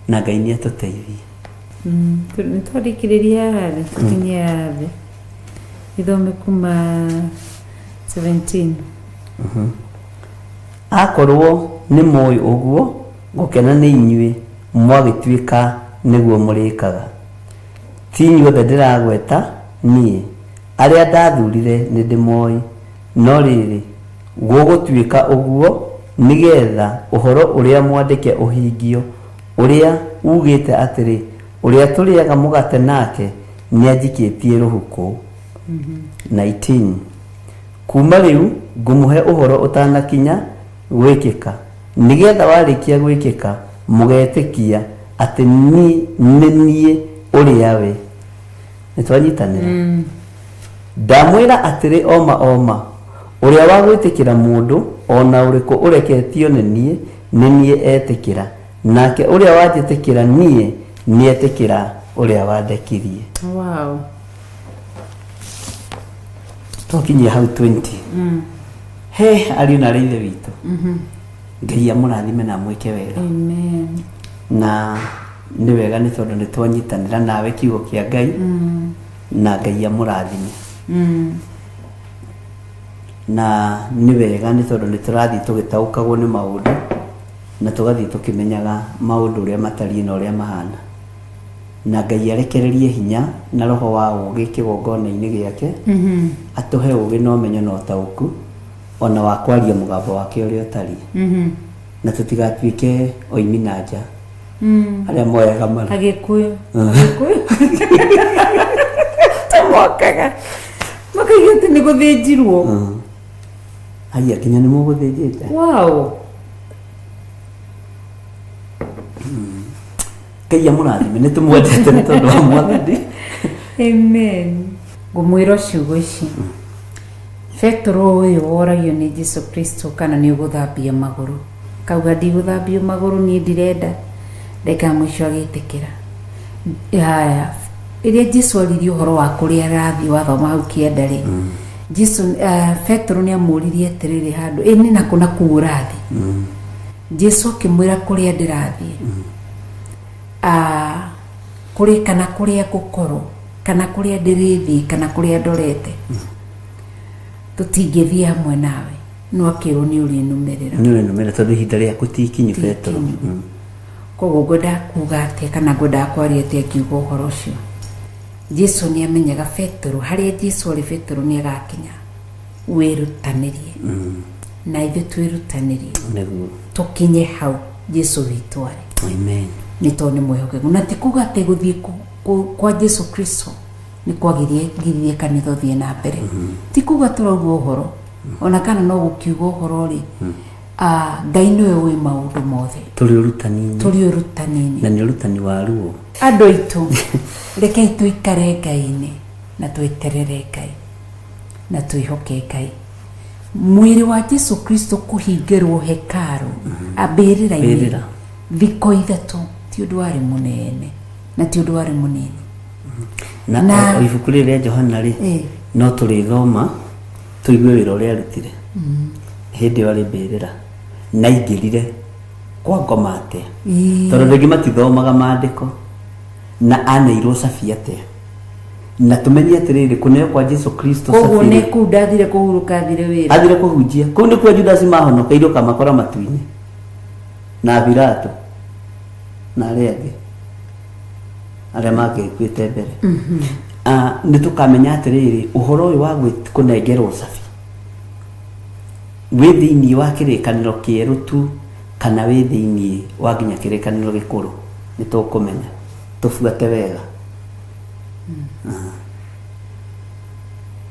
na Ngai nĩ atũteithie.
Nĩ twarĩkĩrĩria haha thĩ, tũkinyie haha thĩ, ithome kuma 17.
Akorwo nĩ mũĩ ũguo, gũkena nĩ inyuĩ mwagĩtuĩka nĩguo mũrĩkaga. Ti inyuothe ndĩragweta niĩ, arĩa ndathurire nĩ ndĩmoĩ. No rĩrĩ, gũgũtuĩka ũguo nĩgetha ũhoro ũrĩa mwandĩke ũhingio, ũrĩa ugĩte atĩrĩ, 'Ũrĩa tũrĩaga mũgate nake nĩanjikĩtie rũhukũ.' 19 Kuuma rĩu ngũmũhe ũhoro ũtanakinya gwĩkĩka, nĩgetha warĩkia gwĩkĩka mũgetĩkia atĩ niĩ nĩ niĩ ũrĩa we. Nĩ twanyitanĩra? Ndamwĩra atĩrĩ o ma o ma, ũrĩa wa gwĩtĩkĩra mũndũ o na ũrĩkũ ũreketio nĩ niĩ, nĩ niĩ etĩkĩra, nake ũrĩa wanjĩtĩkĩra niĩ, nĩetĩkĩra ũrĩa wandekirie. Twakinyia hau 20. He ariũ na arĩ ithe witũ, Ngai amũrathime na amwĩke wega.
Amen.
Na nĩ wega nĩ tondũ nĩ twanyitanĩra nawe kiugo kĩa Ngai, na Ngai amũrathime. Na nĩ wega nĩ tondũ nĩ tũrathiĩ tũgĩtaũkagwo nĩ maũndũ na tũgathiĩ tũkĩmenyaga maũndũ ũrĩa matariĩ na ũrĩa mahana. Na Ngai arekererie hinya na roho wa ũũgĩ kĩgongona-inĩ gĩake, atũhe ũũgĩ na ũmenyo na ũtaũku. Ona wa kwaria mũgambo wake ũrĩa ũtariĩ. Na tũtigatuĩke oimi na nja arĩa moyaga maru.
Agĩkũyũ. Agĩkũyũ. Tũmokaga. Makaiga atĩ nĩ gũthĩnjirwo.
Haiya nginya nĩ mũgũthĩnjĩte.
Wow.
Ngai amũrathime nĩ tũmwendete nĩ tondũ wa mwathani.
Amen. Ngũmwĩra ciugo ici. Petero ũyũ woragio nĩ Jesu Kristo kana nĩ ũgũthambia magũrũ. Kauga ndigũthambio magũrũ niĩ ndirenda. Ndagĩka ya mũico agĩtĩkĩra. Haya, rĩrĩa Jesu aririe ũhoro wa kũrĩa arathiĩ wathoma hau kĩanda rĩ, Jesu Petero nĩ amũririe atĩrĩrĩ handũ, ĩ nĩ nakũ na kũu ũrathiĩ? Jesu akĩmwĩra kũrĩa ndĩrathiĩ. Ah, kũrĩ kana kũrĩa ngũkorwo kana kũrĩa ndĩrĩthiĩ kana kũrĩa ndorete tũtingĩthiĩ hamwe nawe no akĩrwo nĩ ũrĩnũmĩrĩra.
Nĩ ũrĩnũmĩrĩra tondũ ihinda rĩaku ti ikinyu Petero.
Koguo ngwendaga kuga atĩa kana ngwendaga kwaria atĩa ngiuga ũhoro ũcio? Jesu nĩ amenyaga Petero, harĩa Jesu arĩ Petero nĩ agakinya. Wĩrutanĩrie na ithuĩ twĩrutanĩrie
Nĩguo.
tũkinye hau Jesu witũ arĩ.
Amen.
Nĩ tondũ nĩ mwĩhokeku na ti kuga atĩ gũthiĩ kwa Jesu Kristo nĩ kwagiririe giririe kanitha ũthiĩ na mbere. Ti kuga tũrauga ũhoro ona kana no gũkiuga ũhoro rĩ, Ngai nĩwe ũĩ maũndũ mothe.
Tũrĩ ũrutani-inĩ.
Tũrĩ ũrutani-inĩ.
Na nĩ ũrutani wa ruo.
Andũ aitũ, rekei tũikare Ngai-inĩ na tweterere Ngai na twĩhoke Ngai. Mwĩrĩ wa Jesu Kristo kũhingĩrwo hekaru mbĩrĩra-inĩ
Mbĩrĩra.
thikũ ithatũ ti ũndũ warĩ mũnene na ti ũndũ warĩ mũnini.
Na o ibuku rĩrĩ rĩa Johana rĩ, no tũrĩthoma tũigue wĩra ũrĩa arutire hĩndĩ ĩyo arĩ mbĩrĩra na aingĩrire kwa ngoma atĩa, tondũ rĩngĩ matithomaga maandĩko, na aneirwo cabi atĩa, na tũmenye atĩrĩrĩ kũneo kwa Jesu Kristo
Koguo
cabi
nĩ
rĩ,
kũu ndathire kũhurũka thire wĩra.
Athire kũhunjia kũu nĩkuo Judasi mahonokeire ũkamakora matu-inĩ na Pilato na arĩa angĩ arĩa mangĩkuĩte mbere. Nĩ tũkamenya atĩrĩrĩ ũhoro ũyũ wa kũnengerwo cabi wĩ thĩinĩ wa kĩrĩkanĩro kĩerũ tu kana wĩ thĩinĩ wa nginya kĩrĩkanĩro gĩkũrũ, nĩ tũkũmenya tũbuate wega.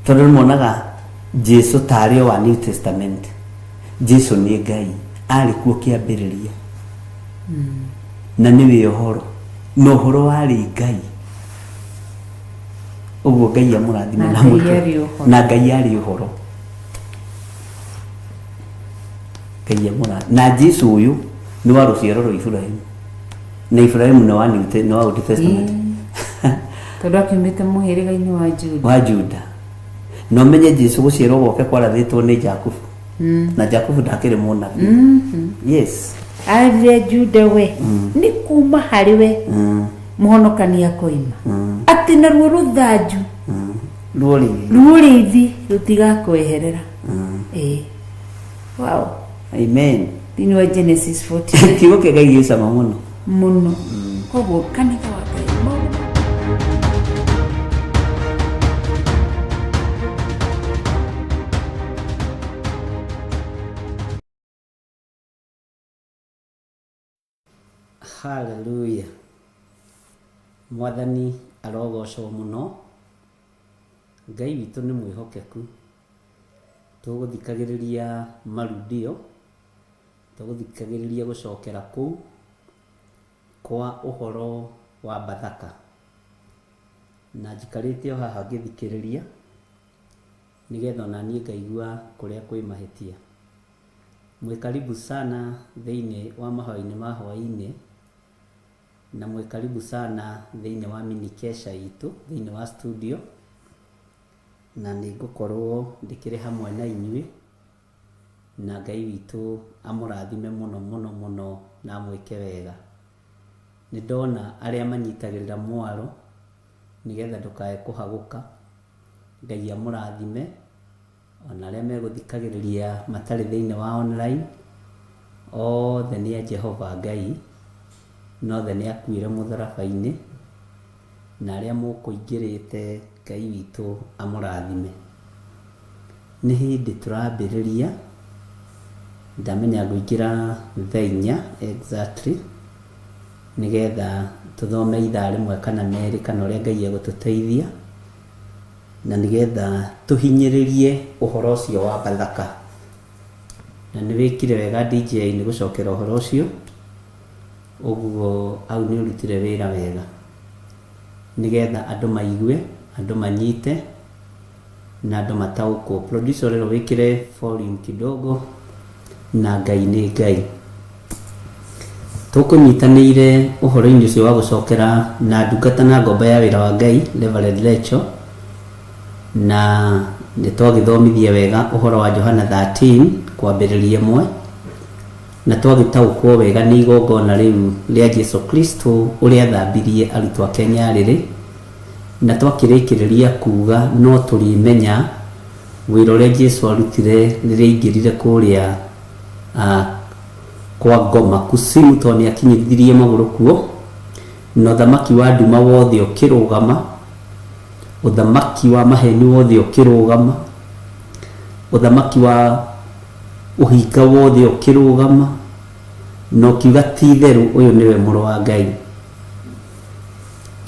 Tondũ nĩmonaga Jesu tarĩ o wa New Testament. Jesu nĩ Ngai, arĩ kuo kĩambĩrĩria na nĩwe ũhoro, na ũhoro warĩ Ngai. Ũguo Ngai amũrathime
Na
na
Ngai
amwĩke.
arĩ ũhoro.
Na Ngai arĩ ũhoro. Ngai amũrathime. Na Jesu ũyũ nĩ wa rũciaro rwa Ibrahimu, na Ibrahimu nĩ wa New nĩ wa Old Testament.
Tondũ akiumĩte mũhĩrĩga-inĩ wa Juda.
Wa Juda. Na ũmenye Jesu gũciarwo gwake kwarathĩtwo nĩ Jakubu. Na Jakubu ndakĩrĩ mũnabii. Yes.
Arire Juda we nĩ kuma harĩ we mũhonokania akoima. Atĩ naruo rũthanju
Ruo rĩithi.
Ruo rĩithi rũtigakweherera. Wow.
Amen.
Thĩinĩ wa Genesis 40.
Kiugo kĩa Ngai gĩ cama mũno.
Mũno. Koguo kanitha wa Ngai maũndũ
Hallelujah. Mwathani arogocwo mũno. Ngai witũ nĩ mwĩhokeku. Tũgũthikagĩrĩria marudio, tũgũthikagĩrĩria gũcokera kũu kwa ũhoro wa Bathaka. Na njikarĩte o haha ngĩthikĩrĩria nĩgetha ona niĩ ngaigua kũrĩa kwĩ mahĩtia. Mwĩ karibu sana thĩinĩ wa mahoya-inĩ ma hwaĩ-inĩ, na mwĩ karibu sana thĩinĩ wa mini kesha itũ thĩinĩ wa studio, na nĩ ngũkorwo ndĩkĩrĩ hamwe na inyuĩ, na Ngai witũ amũrathime mũno mũno mũno na amwĩke wega. Nĩ ndona arĩa manyitagĩrĩra mwaro nĩgetha ndũkae kũhagũka. Ngai amũrathime, ona arĩa megũthikagĩrĩria matarĩ thĩinĩ wa online, othe nĩ a Jehova Ngai, na othe nĩ akuire mũtharaba-inĩ, na arĩa mũkũingĩrĩte Ngai witũ amũrathime. Nĩ hĩndĩ tũrambĩrĩria, ndamenya ngũingĩra thaa inya exactly, nĩgetha tũthome ithaa rĩmwe kana merĩ kana ũrĩa Ngai egũtũteithia, na nĩgetha tũhinyĩrĩrie ũhoro ũcio wa Bathaka. Na nĩ wĩkire wega DJ nĩ gũcokera ũhoro ũcio, ũguo hau nĩ ũrutire wĩra wega, nĩgetha andũ maigue, andũ manyite, na andũ mataũkwo. Producer ũrerwo wĩkĩre volume kidogo, na Ngai nĩ Ngai. Tũkũnyitanĩire ũhoro-inĩ ũcio wa gũcokera na ndungata na ngombo ya wĩra wa Ngai, Reverend Rachel, na nĩ twagĩthomithia wega ũhoro wa Johana 13 kwambĩrĩria ĩmwe, na twagĩtaũkwo wega nĩ igongona rĩu rĩa Jesu Kristo ũrĩa athambirie arutwo ake nyarĩrĩ, na twakĩrĩkĩrĩria kuga no tũrĩmenya wĩra ũrĩa Jesu arutire rĩrĩa aingĩrire kũrĩa kwa ngoma kusimu, tondũ nĩ akinyithirie magũrũ kuo, na ũthamaki wa nduma wothe ũkĩrũgama, ũthamaki wa maheni wothe ũkĩrũgama, ũthamaki wa ũhinga wothe ũkĩrũgama, na ũkiuga ti itherũ ũyũ nĩwe mũrũ wa Ngai.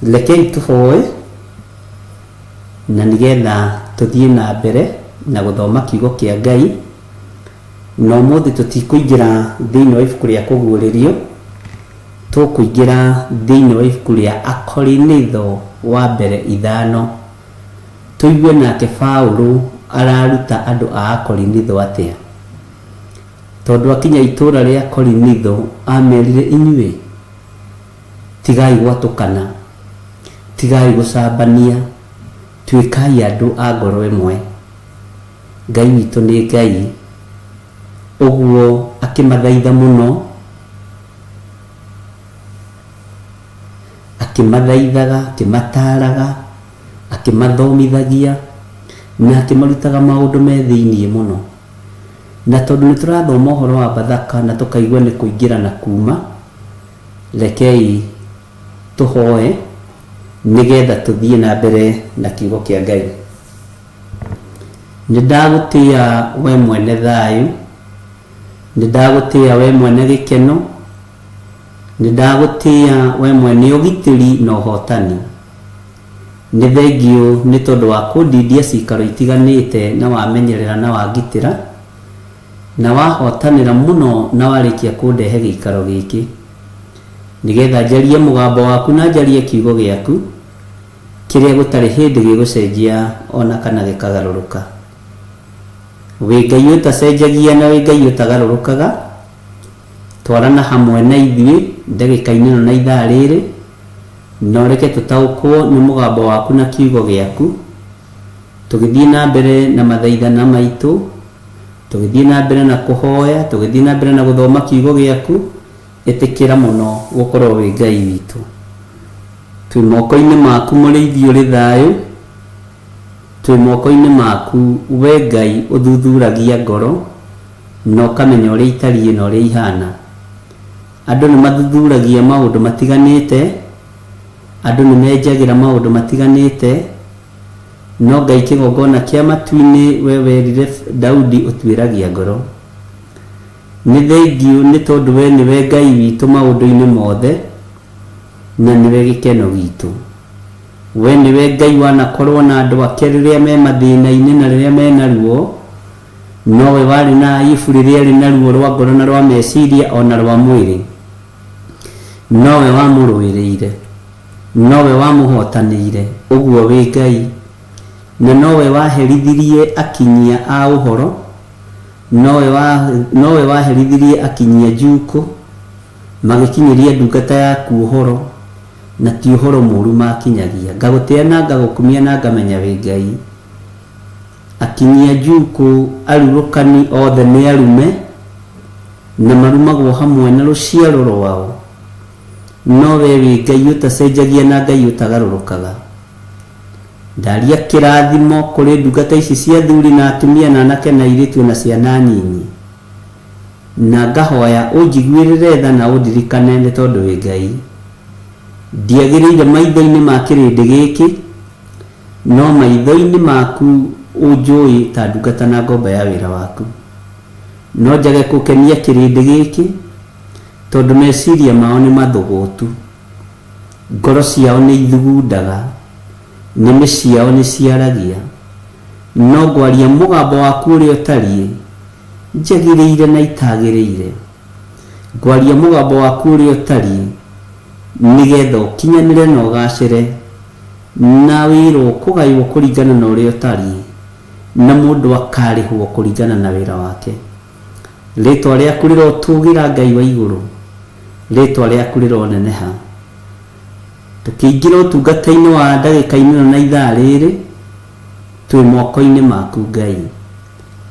Rekei tũhoe na nĩgetha tũthiĩ na mbere na gũthoma kiugo kĩa Ngai. Na ũmũthĩ tũtikũingĩra thĩinĩ wa ibuku rĩa Kũguũrĩrio, tũkũingĩra thĩinĩ wa ibuku rĩa Akorinitho wa mbere ithano, tũigue nake Paulo araruta andũ a Akorinitho atĩa. Tondũ akinya itũũra rĩa Korinitho amerire, inyuĩ tigai gwatũkana, tigai gũcambania, tuĩkai andũ a ngoro ĩmwe. Ngai witũ nĩ Ngai. Ũguo akĩmathaitha mũno, akĩmathaithaga, akĩmataaraga, akĩmathomithagia, na akĩmarutaga maũndũ me thĩiniĩ mũno. Na tondũ nĩ tũrathoma ũhoro wa Bathaka na tũkaigua nĩ kũingĩra na kuuma, rekei tũhoe nĩgetha tũthiĩ na mbere na kiugo kĩa Ngai. Nĩ ndagũtĩa we mwene thayũ, nĩ ndagũtĩa we mwene gĩkeno, nĩ ndagũtĩa we mwene ũgitĩri na ũhotani. Nĩ thengiũ nĩ tondũ wa kũndindia ciikaro itiganĩte na wamenyerera na wangitĩra, na wahotanĩra mũno na warĩkia kũndehe gĩikaro gĩkĩ, nĩgetha njarie mũgambo waku na njarie kiugo gĩaku, kĩrĩa gũtarĩ hĩndĩ gĩgũcenjia o na kana gĩkagarũrũka. Wĩ Ngai ũtacenjagia na wĩ Ngai ũtagarũrũkaga, twarana hamwe na ithuĩ ndagĩka-inĩ ĩno na ithaa rĩrĩ, na ũreke tũtaũkwo nĩ mũgambo waku na kiugo gĩaku, tũgĩthiĩ na mbere na mathaithana maitũ, tũgĩthiĩ na mbere na kũhoya, tũgĩthiĩ na mbere na gũthoma kiugo gĩaku, ĩtĩkĩra mũno gũkorwo wĩ Ngai witũ. Twĩ moko-inĩ maku mũrĩithi ũrĩ thayũ, twĩ moko-inĩ maku we Ngai ũthuthuragia ngoro na ũkamenya ũrĩa itariĩ na ũrĩa ihana. Andũ nĩ mathuthuragia maũndũ matiganĩte, andũ nĩ menjagĩra maũndũ matiganĩte, no Ngai kĩgongona kĩa matu-inĩ we werire Daudi ũtuĩragia ngoro. Nĩ thengiũ nĩ tondũ we nĩwe Ngai witũ maũndũ-inĩ mothe, na nĩwe gĩkeno gitũ. We nĩwe Ngai wanakorwo na andũ ake rĩrĩa me mathĩna-inĩ na rĩrĩa mena ruo. Nowe warĩ na Ayubu rĩrĩa arĩ na ruo rwa ngoro na rwa meciria o na rwa mwĩrĩ. Nowe wamũrũĩrĩire. Nowe wamũhotanĩire. Ũguo wĩ Ngai. Na nowe waherithirie akinyia a ũhoro. Nowe waherithirie akinyia njukũ. Magĩkinyĩria ndungata yaku ũhoro, na ti ũhoro mũũru maakinyagia. Ngagũtĩa na ngagũkumia na ngamenya wĩ Ngai. Akinyia njukũ arurũkani othe nĩ arume, na marumagwo hamwe na rũciaro rwao. No wee wĩ Ngai ũtacenjagia na Ngai ũtagarũrũkaga. Ndaria kĩrathimo kũrĩ ndungata ici cia athuri na atumia na anake na airĩtu o na ciana nyinyi. Na ngahoya ũnjiguĩrĩre tha na ũndirikane nĩ tondũ wĩ Ngai. Ndiagĩrĩire maitho-inĩ ma kĩrĩndĩ gĩkĩ, No maitho-inĩ maku ũnjũĩ ta ndungata na ngombo ya wĩra waku. No njage kũkenia kĩrĩndĩ gĩkĩ, tondũ meciria mao nĩ mathũgũtu. Ngoro ciao nĩ ithugundaga, nĩmĩ ciao nĩ ciaragia. No ngwaria mũgambo waku ũrĩa ũtariĩ, njagĩrĩire na itagĩrĩire. Ngwaria mũgambo waku ũrĩa ũtariĩ, nĩgetha ũkinyanĩre na ũgacĩre, na wĩra ũkũgaywo kũringana na ũrĩa ũtariĩ, na mũndũ akarĩhwo kũringana na wĩra wake. Rĩtwa rĩaku rĩrotũgĩra Ngai wa igũrũ, rĩtwa rĩaku rĩroneneha. Tũkĩingĩra ũtungata-inĩ wa ndagĩka-inĩ ĩno na ithaa rĩrĩ, twĩ moko-inĩ maku Ngai.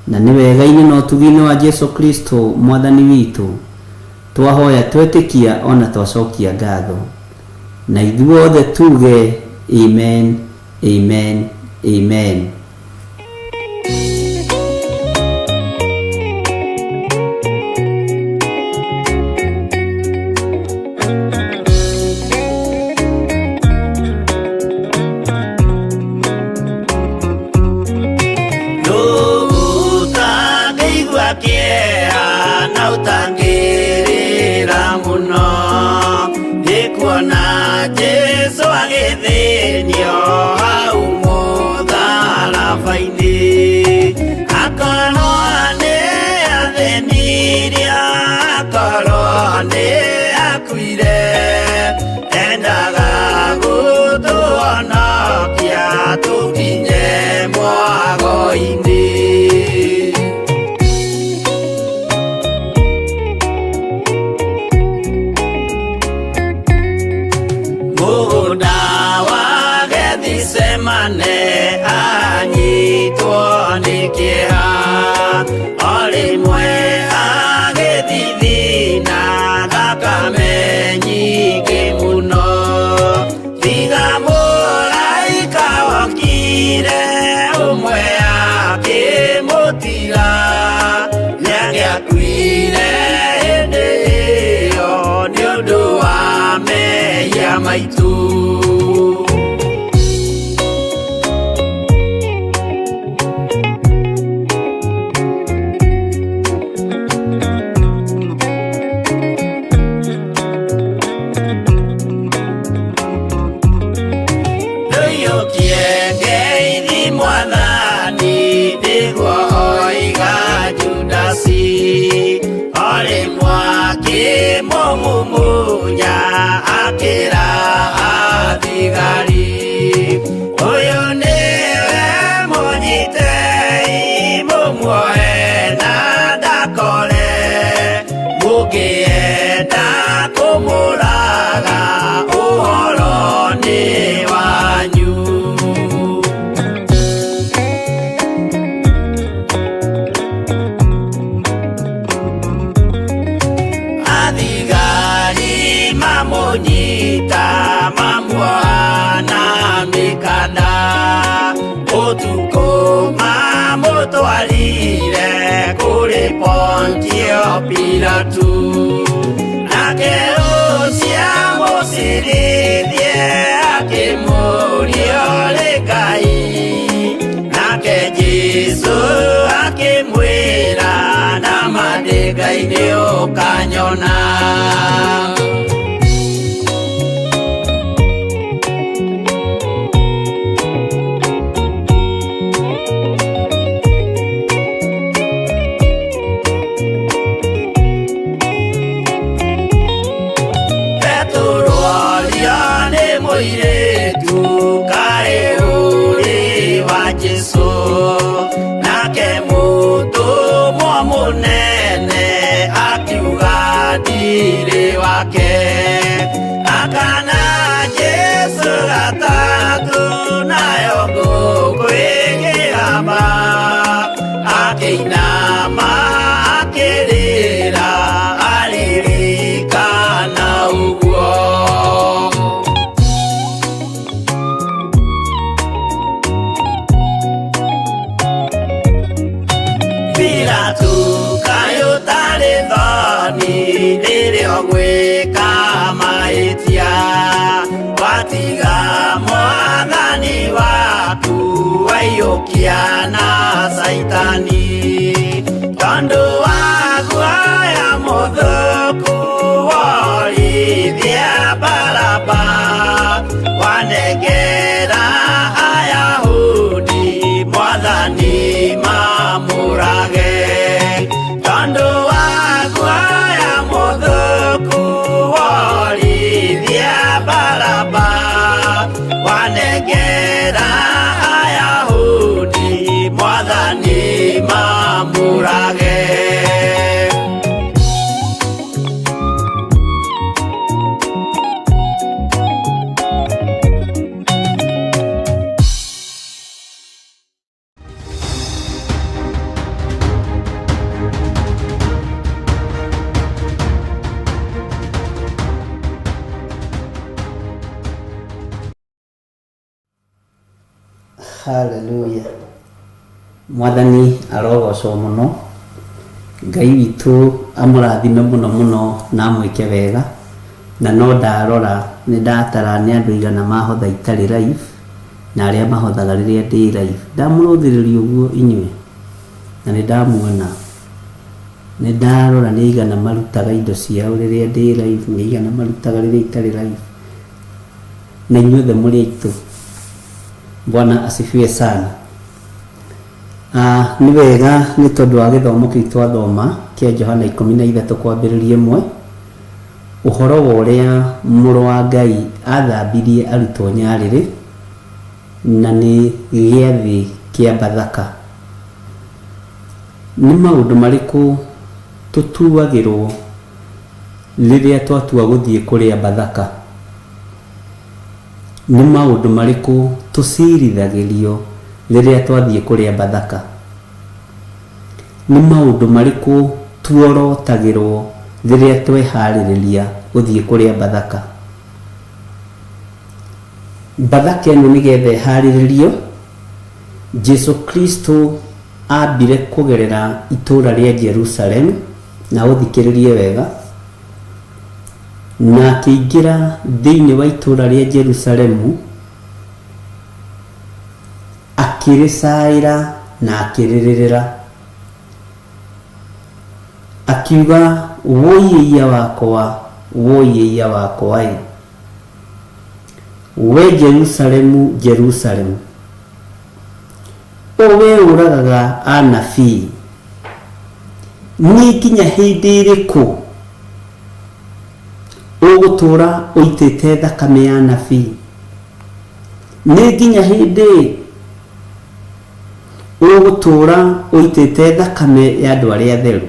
Na nĩ wega-inĩ na ũtugi-inĩ wa Jesu Kristo Mwathani witũ, twahoya twetĩkia ona twacokia ngatho. Na ithuothe tuge amen, amen, amen.
Ũtangĩigua kĩeha na ũtangĩrĩra mũno nĩ kuona Jesũ agĩthĩnio hau mũtharaba-inĩ akorwo nĩ athĩnirie akorwo nĩ akuire endaga gũtũhonokia tũkinye mwago-inĩ. Mũgũnda wa Gethisemane anyitwo nĩ kĩeha, o rĩmwe agĩthithina thakame nyingĩ mũno. Tiga mũraika wokire ũmwe akĩmũtiga, nĩangĩakuire hĩndĩ ĩyo nĩ ũndũ wa mehia maitũ. Ndũiyũkie ngeithi Mwathani, nĩguo oiga Judasi. O rĩmwe akĩmũmumunya, akĩra athigari, ũyũ nĩwe mũnyitei, mũmuoe na ndakore. Mũngĩenda kũmũraga, ũhoro nĩ wanyu. Athigari mamũnyita, mamuoha na mĩkanda, ũtukũ mamũtwarire kũrĩ Pontio Pilatu. Nake ũcio amũcirithie akĩmũũria ũrĩ Ngai, nake Jesũ akĩmwĩra na ma ndĩ Ngai nĩ ũkanyona. Petero orio nĩ mũirĩtu kaĩ ũrĩ wa Jesũ, nake mũtũmwo mũnene akiuga ndirĩ wake. Akana Jesũ gatatũ nayo ngũkũ ĩkĩgamba, akĩinama akĩrĩra aririkana ũguo. Pilatu kaĩ ũtarĩ thoni rĩrĩa ũgwĩka mahĩtia, watiga Mwathani waku
Wametũkia na Saitani tondũ wa guoya mũthũku worithia Baraba wanengera Ayahudi Mwathani mamũrage tondũ wa guoya mũthũku worithia Baraba wanengera Ayahudi Mwathani mamũrage.
Haleluya. Mwathani arogocwo mũno. Ngai witũ amũrathime mũno mũno na amwĩke wega. Na no ndarora nĩ ndatara nĩ andũ aigana mahotha itarĩ live na arĩa mahothaga rĩrĩa ndĩ live. Ndamũrũthĩrĩria ũguo inyuĩ na nĩ ndamuona. Nĩ ndarora nĩ aigana marutaga indo ciao rĩrĩa ndĩ live, nĩ aigana marutaga rĩrĩa itarĩ live. Na inyuothe mũrĩ aitũ. Bwana asifiwe sana. Nĩ wega nĩ tondũ wa gĩthomo kĩu twathoma kĩa Johana 13 kwambĩrĩria 1, ũhoro wa ũrĩa mũrũ wa Ngai athambirie arutwo nyarĩrĩ, na nĩ gĩathĩ kĩa Bathaka. Nĩ maũndũ marĩkũ tũtuagĩrwo rĩrĩa twatua gũthiĩ kũrĩa Bathaka? Nĩ maũndũ marĩkũ tũcirithagĩrio rĩrĩa twathiĩ kũrĩa Bathaka? Nĩ maũndũ marĩkũ tuorotagĩrwo rĩrĩa tweharĩrĩria gũthiĩ kũrĩa Bathaka? Bathaka ĩno nĩgetha ĩharĩrĩrio, Jesu Kristo ambire kũgerera itũũra rĩa Jerusalem, na ũthikĩrĩrie wega, na akĩingĩra thĩinĩ wa itũũra rĩa Jerusalemu, akĩrĩcaĩra na akĩrĩrĩrĩra. Akiuga, wũi ĩiya wakwa, wũi ĩiya wakwa ĩ. We Jerusalemu, Jerusalemu, o we ũragaga anabii, nĩ nginya hĩndĩ ĩrĩkũ ũgũtũũra ũitĩte thakame ya anabii? Nĩ nginya hĩndĩ ũgũtũũra ũitĩte thakame ya andũ arĩa atheru?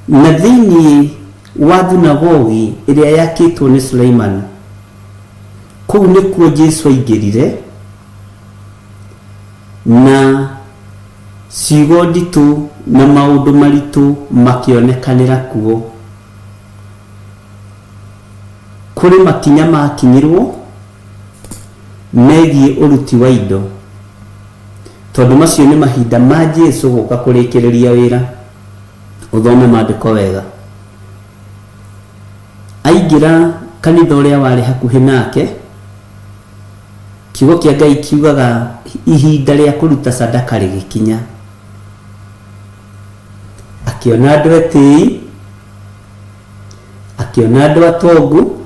Na thĩinĩ wa thunagogi ĩrĩa yakĩtwo nĩ Suleimani, kũu nĩkuo Jesu aingĩrire na ciugo nditũ na maũndũ maritũ makĩonekanĩra kuo. Kũrĩ makinya makinyirwo megiĩ ũruti wa indo, tondũ macio nĩ mahinda ma Jesu gũka kũrĩkĩrĩria wĩra. Ũthome maandĩko wega. Aingĩra kanitha ũrĩa warĩ hakuhĩ nake, kiugo kĩa Ngai kiugaga ihinda rĩa kũruta sadaka rĩgĩkinya. Akĩona andũ etĩi, akĩona andũ atongu,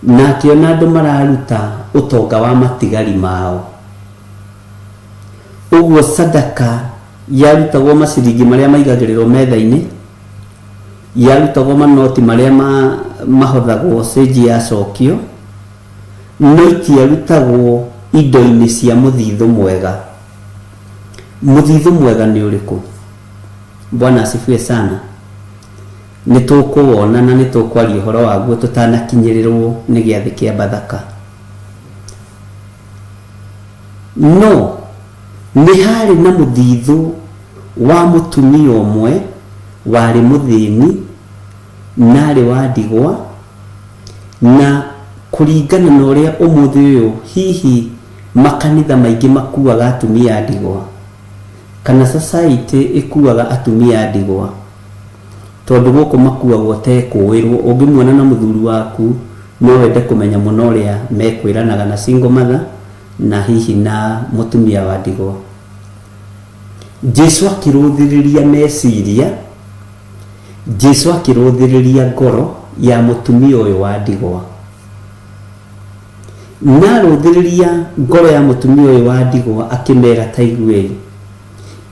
na akĩona andũ mararuta ũtonga wa matigari mao. Ũguo sadaka yarutagwo maciringi marĩa maigagĩrĩrwo metha-inĩ, yarutagwo manoti marĩa mahothagwo cĩnji yacokio, no itiarutagwo indo-inĩ cia mũthithũ mwega. Mũthithũ mwega nĩ ũrĩkũ? Bwana asifiwe sana. Nĩ tũkũwona na nĩ tũkwaria ũhoro waguo tũtanakinyĩrĩrwo nĩ gĩathĩ kĩa Bathaka. No nĩ harĩ na mũthithũ wa mũtumia ũmwe warĩ mũthĩni na arĩ wa ndigwa, na kũringana na ũrĩa ũmũthĩ ũyũ hihi makanitha maingĩ makuaga atumia a ndigwa, kana society ĩkuaga atumia a ndigwa, tondũ gũkũ makuagwo ta ekũĩrwo. Ũngĩmuona na mũthuri waku no wende kũmenya mũno ũrĩa mekwĩranaga na single mother, na hihi na mũtumia wa ndigwa. Jesu akĩrũthĩrĩria meciria, Jesu akĩrũthĩrĩria ngoro ya mũtumia ũyũ wa ndigwa. Na arũthĩrĩria ngoro ya mũtumia ũyũ wa ndigwa akĩmera ta iguei,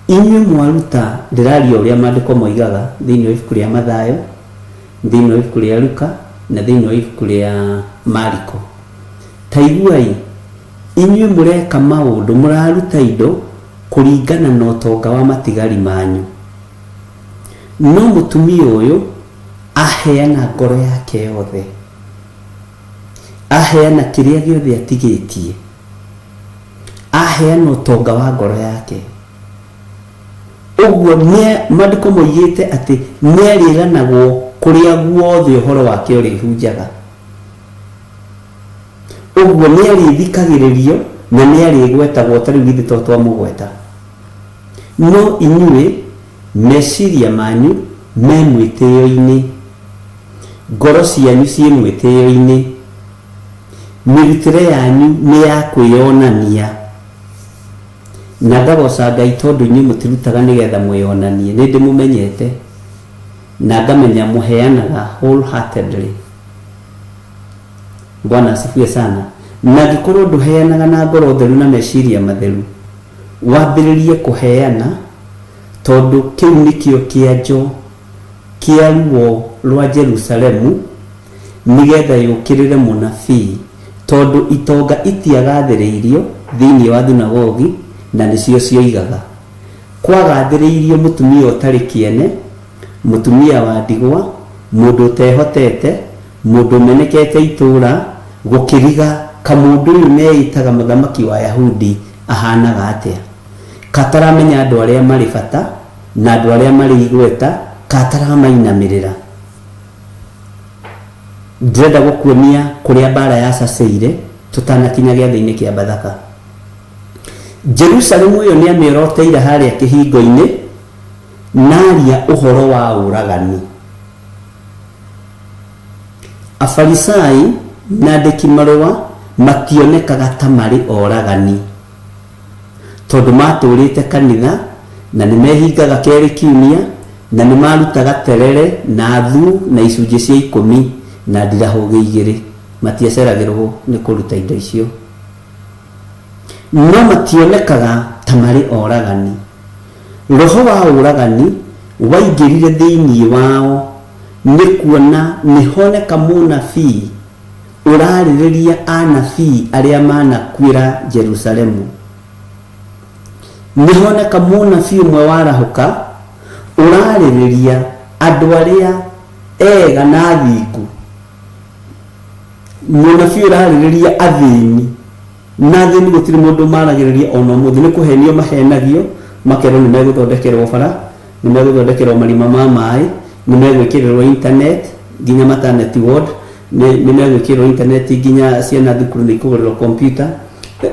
inyuĩ mwaruta, ndĩraria ũrĩa maandĩko moigaga thĩinĩ wa ibuku rĩa Mathayo, thĩinĩ wa ibuku rĩa Luka na thĩinĩ wa ibuku rĩa Mariko. Ta iguai, inyuĩ mũreka maũndũ, mũraruta indo kũringana na ũtonga wa matigari manyu. No mũtumia ũyũ aheana ngoro yake yothe, aheana kĩrĩa gĩothe atigĩtie, aheana ũtonga wa ngoro yake. Ũguo nĩ maandĩko moigĩte atĩ nĩarĩganagwo kũrĩa guothe ũhoro wake ũrĩhunjaga. Ũguo nĩarĩthikagĩrĩrio na nĩarĩgwetagwo ta rĩu githĩ to twamũgweta. No inyuĩ meciria manyu me mwĩtĩo-inĩ, ngoro cianyu ciĩ mwĩtĩo-inĩ, mĩrutĩre yanyu nĩ ya kwĩyonania. Na ngagoca Ngai tondũ inyuĩ mũtirutaga nĩgetha mwĩyonanie, nĩ ndĩmũmenyete na ngamenya mũheanaga wholeheartedly. Bwana asifiwe sana. Na angĩkorwo ndũheanaga na ngoro theru na meciria matheru, wambĩrĩrie kũheana tondũ kĩu nĩkĩo kĩanjo kĩa ruo rwa Jerusalemu nĩgetha yũkĩrĩre mũnabii, tondũ itonga itiagathĩrĩirio thĩinĩ wa thunagogi na nĩcio cioigaga. Kwagathĩrĩirio mũtumia ũtarĩ kĩene, mũtumia wa ndigwa, mũndũ ũtehotete, mũndũ ũmenekete itũũra, gũkĩriga kamũndũ ũyũ meĩtaga mũthamaki wa Ayahudi ahanaga atĩa. Kataramenya andũ arĩa marĩ bata na andũ arĩa marĩ igweta, kataramainamĩrĩra. Ndĩrenda gũkuonia kũrĩa mbara yacacĩire tũtanakinya gĩathĩ-inĩ kĩa Bathaka. Jerusalemu ĩyo nĩamĩoroteire harĩa kĩhingo-inĩ naria ũhoro wa ũragani. Afarisai na andĩki marũa mationekaga ta marĩ oragani tondũ matũrĩte kanitha na nĩmehingaga kerĩ kiumia na nĩmarutaga terere na thu na icunjĩ cia 10 na ndirahũgĩ 2. Matiaceragĩrwo nĩ kũruta indo icio, no mationekaga ta marĩ oragani. Roho wa ũragani waingĩrire thĩinĩ wao nĩ kuona nĩhoneka mũnabii ũrarĩrĩria anabii arĩa manakuĩra Jerusalemu. Nĩhoneka mũnabii ũmwe warahũka ũrarĩrĩria andũ arĩa ega na athingu. Mũnabii ũrarĩrĩria athĩni na athĩni gũtirĩ mũndũ maragĩrĩria ona ũmũthĩ, nĩ kũhenio mahenagio makerwo nĩ megũthondekerwo bara, nĩ megũthondekerwo marima ma maĩ, nĩ megwĩkĩrĩrwo internet nginya maternity ward, nĩ megwĩkĩrĩrwo internet nginya ciana thukuru nĩ ikũgũrĩrwo computer.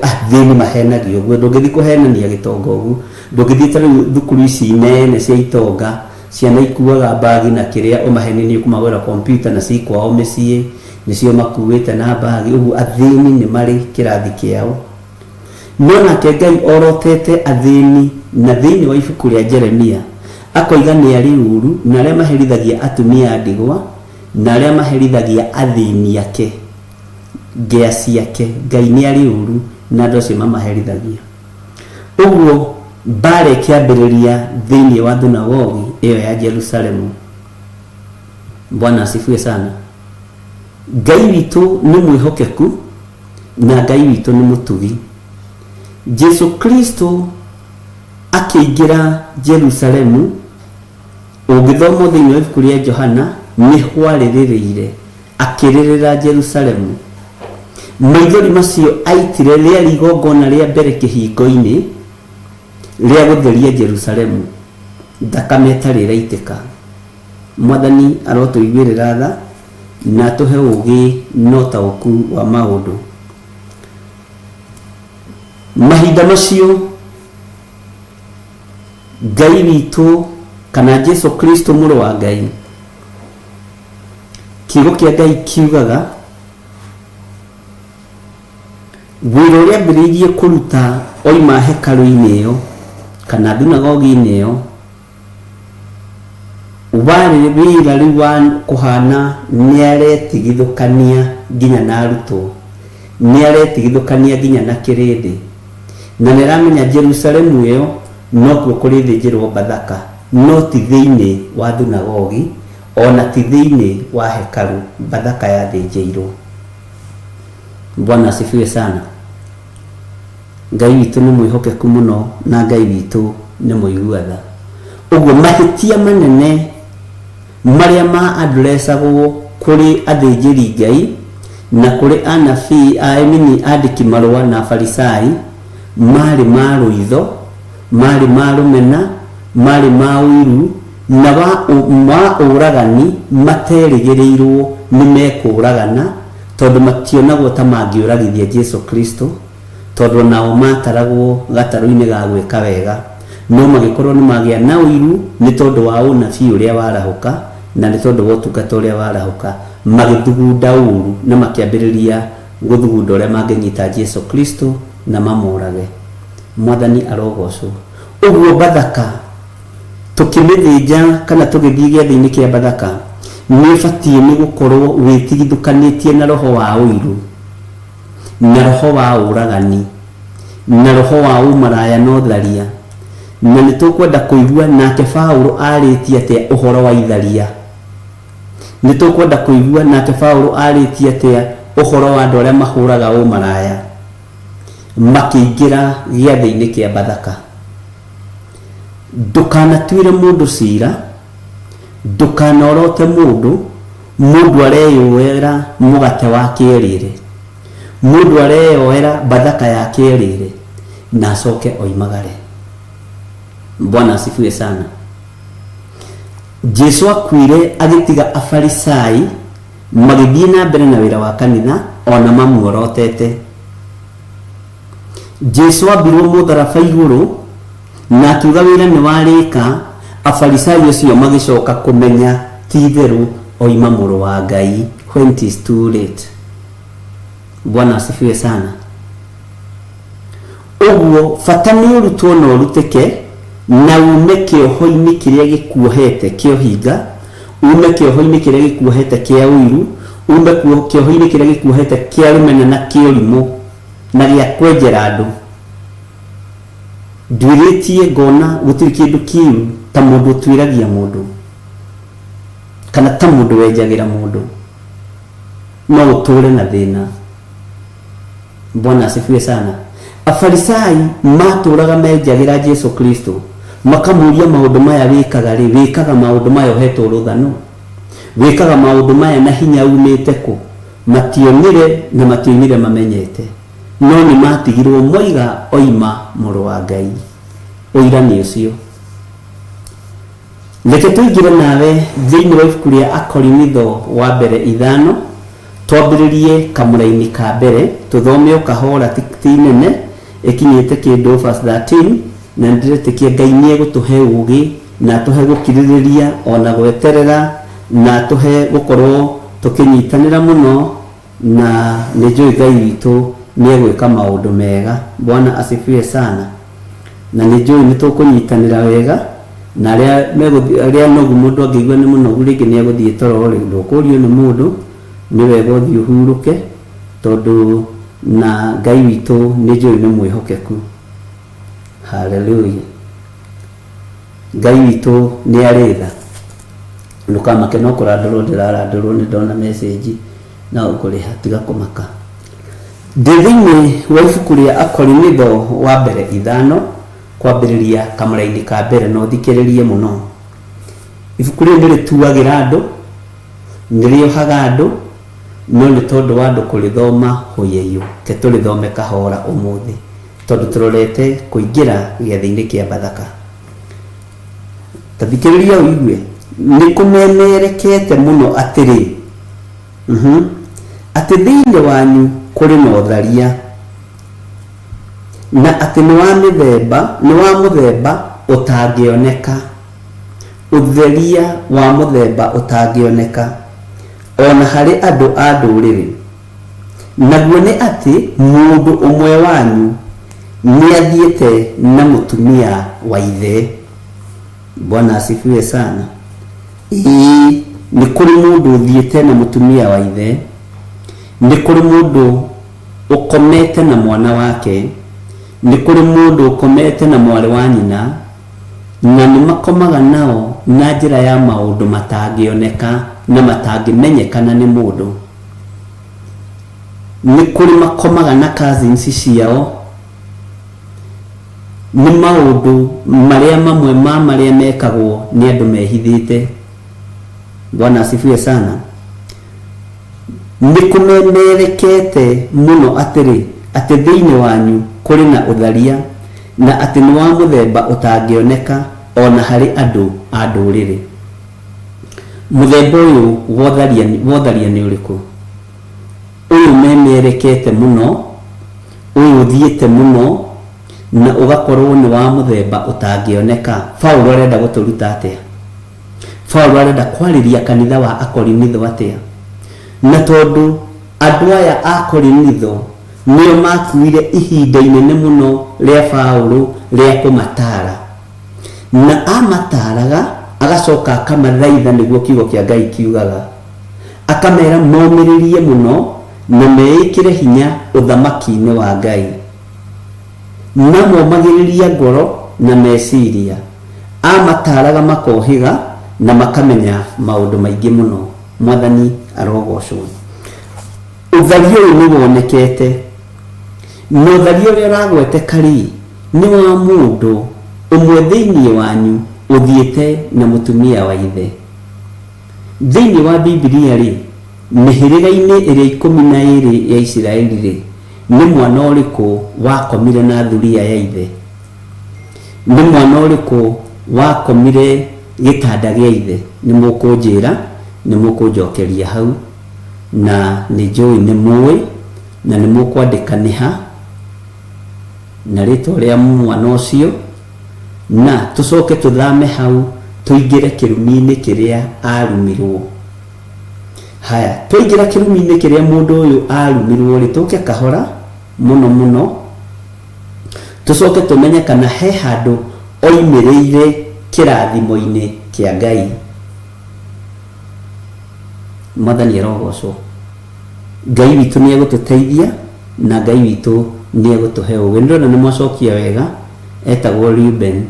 Athĩni mahenagio ũguo, ndũngĩthiĩ kũhenania gĩtonga ũguo, ndũngĩthiĩ ta rĩu thukuru ici nene cia itonga, ciana ikuaga mbagi na kĩrĩa ũmahenie nĩ ũkũmagũrĩra computer na ci kwao mĩciĩ nĩcio makuĩte na mbagi ũguo. Athĩni nĩ marĩ kĩrathi kĩao, no nake Ngai orotete athĩni na thĩinĩ wa ibuku rĩa Jeremia akoiga nĩ arĩ ũru na arĩa maherithagia atumia a ndigwa na arĩa maherithagia athĩni ake ngĩa ciake. Ngai nĩ arĩ ũru na andũ acio mamaherithagia. Ũguo mbara ĩkĩambĩrĩria thĩinĩ wa thunagogi ĩyo ya Jerusalemu. Bwana asifiwe sana. Ngai witũ nĩ mwĩhokeku na Ngai witũ nĩ mũtugi. Jesu Kristo akĩingĩra Jerusalemu, ũngĩthoma thĩinĩ wa ibuku rĩa Johana, nĩ hwarĩrĩrĩire akĩrĩrĩra Jerusalemu. Maithori macio aitire rĩarĩ igongona rĩa mbere kĩhingo-inĩ rĩa gũtheria Jerusalemu, thakame ĩtarĩ ĩraitĩka. Mwathani arotũiguĩrĩra tha na atũhe ũũgĩ na ũtaũku wa maũndũ. Mahinda macio Ngai witũ kana Jesu Kristo mũrũ wa Ngai, kiugo kĩa Ngai kiugaga Wĩra ũrĩa ambĩrĩirie kũruta oima hekarũ-inĩ ĩyo kana thunagogi-inĩ ĩyo warĩ wĩra rĩu wa kũhana nĩ aretigithũkania nginya na arutwo, nĩ aretigithũkania nginya na kĩrĩndĩ, na nĩ aramenya Jerusalemu ĩyo nokuo kũrĩthĩnjĩrwo Bathaka, no ti thĩinĩ wa thunagogi, o na ti thĩinĩ wa hekarũ Bathaka yathĩnjĩirwo. Bwana asifiwe sana. Ngai witũ nĩ mwĩhokeku mũno na Ngai witũ nĩ mũigua tha. Ũguo mahĩtia manene marĩa ma addressagwo kũrĩ athĩnjĩri Ngai na kũrĩ anabii, I mean andĩki marũa na Afarisai marĩ ma rũitho, marĩ ma rũmena, marĩ ma ũiru na wa ma ũragani materĩgĩrĩirwo nĩ mekũragana tondũ mationagwo ta mangĩũragithia Jesu Kristo, tondũ o nao maataragwo gatarũ-inĩ ga gwĩka wega, no magĩkorwo nĩ magĩa na ũiru nĩ tondũ wa ũnabii ũrĩa warahũka, na nĩ tondũ wa ũtungata ũrĩa warahũka, magĩthugunda ũũru na makĩambĩrĩria gũthugunda ũrĩa mangĩnyita Jesu Kristo na mamũũrage. Mwathani arogocwo. Ũguo Bathaka tũkĩmĩthĩnja kana tũgĩthiĩ gĩathĩ-inĩ kĩa Bathaka, nĩ ũbatiĩ nĩ gũkorwo wĩtigithũkanĩtie na roho wa ũiru. na roho wa ũragani, na roho wa ũmaraya na ũtharia. Na nĩ tũkwenda kũigua nake Paulo arĩtie atĩa ũhoro wa itharia. Nĩ tũkwenda kũigua nake Paulo arĩtie atĩa ũhoro wa andũ arĩa mahũraga ũmaraya makĩingĩra gĩathĩ-inĩ kĩa Bathaka. Ndũkanatuĩre mũndũ cira, ndũkanorote mũndũ, Mũndũ areyoera mũgate wake erĩre, mũndũ areyoera Bathaka yake erĩre, na acoke oimagare. Bwana asifiwe sana. Jesu akuire agĩtiga Afarisai magĩthiĩ na mbere na wĩra wa kanitha ona mamuorotete. Jesu ambirwo mũtharaba igũrũ na akiuga wĩra nĩ warĩka, Afarisai acio magĩcoka kũmenya ti itherũ oima mũrũ wa Ngai when it is too late. Bwana asifiwe sana. Ũguo bata nĩ ũrutwo na ũrutĩke na ume kĩoho-inĩ kĩrĩa gĩkuohete kĩa ũhinga, ume kĩoho-inĩ kĩrĩa gĩkuohete kĩa ũiru, ume kĩoho-inĩ kĩrĩa gĩkuohete kĩa rũmena na kĩa ũrimũ na gĩa kwenjera andũ. Nduĩrĩtie ngona gũtirĩ kĩndũ kĩũru ta mũndũ ũtuĩragia mũndũ kana ta mũndũ wenjagĩra mũndũ. No ũtũre na thĩna. Bwana asifiwe sana. Afarisai matũraga menjagĩra Jesu Kristo makamũria maũndũ maya wĩkaga rĩ, wĩkaga maũndũ maya ũhetwo rũtha nũ? Wĩkaga maũndũ maya na hinya umĩte kũ? Mationire na matioimire mamenyete, no nĩ matigirwo moiga oima mũrũ wa Ngai. Ũira nĩ ũcio. Reke tũingĩre nawe thĩinĩ wa ibuku rĩa Akorinitho wa mbere ithano, twambĩrĩrie kamũraini ka mbere, tũthome o kahora ti, ti nene, ĩkinyĩte kĩndũ verse 13, na nĩndĩretĩkia Ngai nĩ egũtũhe ũgĩ, na atũhe gũkirĩrĩria ona gweterera, na atũhe gũkorwo tũkĩnyitanĩra mũno, na nĩ njũĩ Ngai witũ nĩ egwĩka maũndũ mega. Bwana asifiwe sana. Na nĩ njũĩ nĩ tũkũnyitanĩra wega, na arĩa megũthiĩ, arĩa anogu mũndũ angĩigua nĩ mũnogu rĩngĩ nĩ egũthiĩ toro rĩ, ndũkũrio nĩ mũndũ, nĩ wega ũthiĩ ũhurũke, tondũ na Ngai witũ nĩ njũĩ nĩ mwĩhokeku. Hallelujah. Ngai witũ nĩ arĩ tha. Ndũkamake no kũrandũrwo ndĩrarandũrwo nĩ ndona message no ngũrĩha tiga kũmaka. Ndĩ thĩinĩ wa ibuku rĩa Akorinitho wa mbere ithano kwambĩrĩria kamũraini ka mbere na ũthikĩrĩrie mũno. Ibuku rĩrĩ nĩ rĩtuagĩra andũ, nĩ rĩohaga andũ, no nĩ tondũ wa andũ kũrĩthoma hũyũyũ, reke tũrĩthome kahora ũmũthĩ tondũ tũrorete kũingĩra gĩathĩ-inĩ kĩa Bathaka. Ta thikĩrĩria ũigue, nĩ kũmemerekete mũno atĩrĩ, atĩ thĩinĩ wanyu kũrĩ na ũtharia, na atĩ nĩ wa mĩthemba, nĩ wa mũthemba ũtangĩoneka, ũtheria wa mũthemba ũtangĩoneka, o na harĩ andũ a ndũrĩrĩ, Naguo nĩ atĩ mũndũ ũmwe wanyu nĩathiĩte na mũtumia wa ithe. Bwana asifiwe sana. Ĩĩ, nĩ kũrĩ mũndũ ũthiĩte na mũtumia wa ithe, nĩ kũrĩ mũndũ ũkomete na mwana wake, nĩ kũrĩ mũndũ ũkomete na mwarĩ wa nyina, na nĩ makomaga nao na njĩra ya maũndũ matangĩoneka na matangĩmenyekana nĩ mũndũ. Nĩ kũrĩ makomaga na cousins ciao, nĩ maũndũ marĩa mamwe ma marĩa mekagwo nĩ andũ mehithĩte. Bwana asifiwe sana. Nĩ kũmemerekete mũno atĩrĩ, atĩ thĩinĩ wanyu kũrĩ na ũtharia, na atĩ nĩ wa mũthemba ũtangĩoneka o na harĩ andũ a ndũrĩrĩ. Mũthemba ũyũ wa ũtharia nĩ ũrĩkũ? Ũyũ ũmemerekete mũno, ũyũ ũthiĩte mũno, na ũgakorwo nĩ wa mũthemba ũtangĩoneka. Paulo arenda gũtũruta atĩa? Paulo arenda kwarĩria kanitha wa Akorinitho atĩa? Na tondũ andũ aya a Korinitho nĩo makuire ihinda inene mũno rĩa Paulo rĩa kũmataara, na amataaraga agacoka akamathaitha nĩguo kiugo kĩa Ngai kiugaga, akamera momĩrĩrie mũno na meĩkĩre hinya ũthamaki-inĩ wa Ngai. Na momagĩrĩria ngoro na meciria. Amataaraga makohĩga na makamenya maũndũ maingĩ mũno. Mwathani arogocwo. Ũtharia ũyũ nĩ wonekete. Na ũtharia ũrĩa ũragweteka-rĩ, nĩ wa mũndũ ũmwe thĩinĩ wanyu ũthiĩte na mũtumia wa ithe. Thĩinĩ wa Bibilia-rĩ, mĩhĩrĩga-inĩ ĩrĩa ikũmi na ĩrĩ ya Isiraeli-rĩ, nĩ mwana ũrĩkũ wakomire na thuriya ya ithe? Nĩ mwana ũrĩkũ wakomire gĩtanda gĩa ithe? Nĩ mũkũnjĩra, nĩ mũkũnjokeria hau, na nĩ njũĩ nĩ mũĩ, na nĩ mũkwandĩka nĩ ha, na rĩtwa rĩa mwana ũcio, na tũcoke tũthame hau tũingĩre kĩrumi-inĩ kĩrĩa arumirwo. Haya, twaingĩra kĩrumi-inĩ kĩrĩa mũndũ ũyũ arumirwo-rĩ, tũke kahora mũno mũno, Tũcoke tũmenye kana he handũ oimĩrĩire kĩrathimo-inĩ kĩa Ngai. Mwathani arogocwo. Ngai witũ nĩ egũtũteithia na Ngai witũ nĩ egũtũhe ũgĩ. Nĩ ndĩrona nĩ mwacokia wega, etagwo Reuben.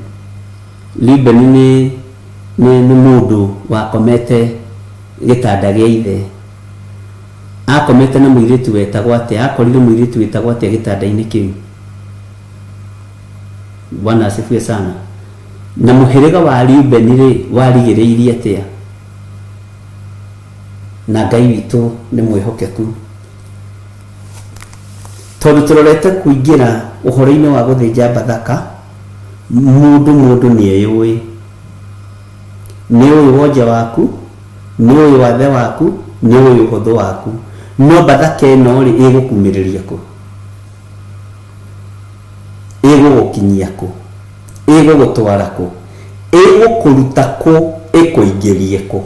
Reuben nĩ nĩ nĩ mũndũ wakomete gĩtanda gĩa ithe. Akomete na mũirĩtu wetagwo atĩa? Akorire mũirĩtu wĩtagwo atĩa gĩtanda-inĩ kĩu? Bwana asifiwe sana. Na mũhĩrĩga wa Reubeni-rĩ, warigĩrĩirie atĩa? Na Ngai witũ nĩ mwĩhokeku. Tondũ tũrorete kũingĩra ũhoro-inĩ wa gũthĩnja Bathaka, mũndũ mũndũ nĩ eyũĩ. Nĩ ũĩ wonje waku, nĩ ũĩ wathe waku, nĩ ũĩ ũhũthũ waku. No Bathaka ĩno-rĩ, ĩgũkumĩrĩria kũ? Ĩgũgũkinyia kũ? Ĩgũgũtwara kũ? Ĩgũkũruta kũ ĩkũingĩrie kũ?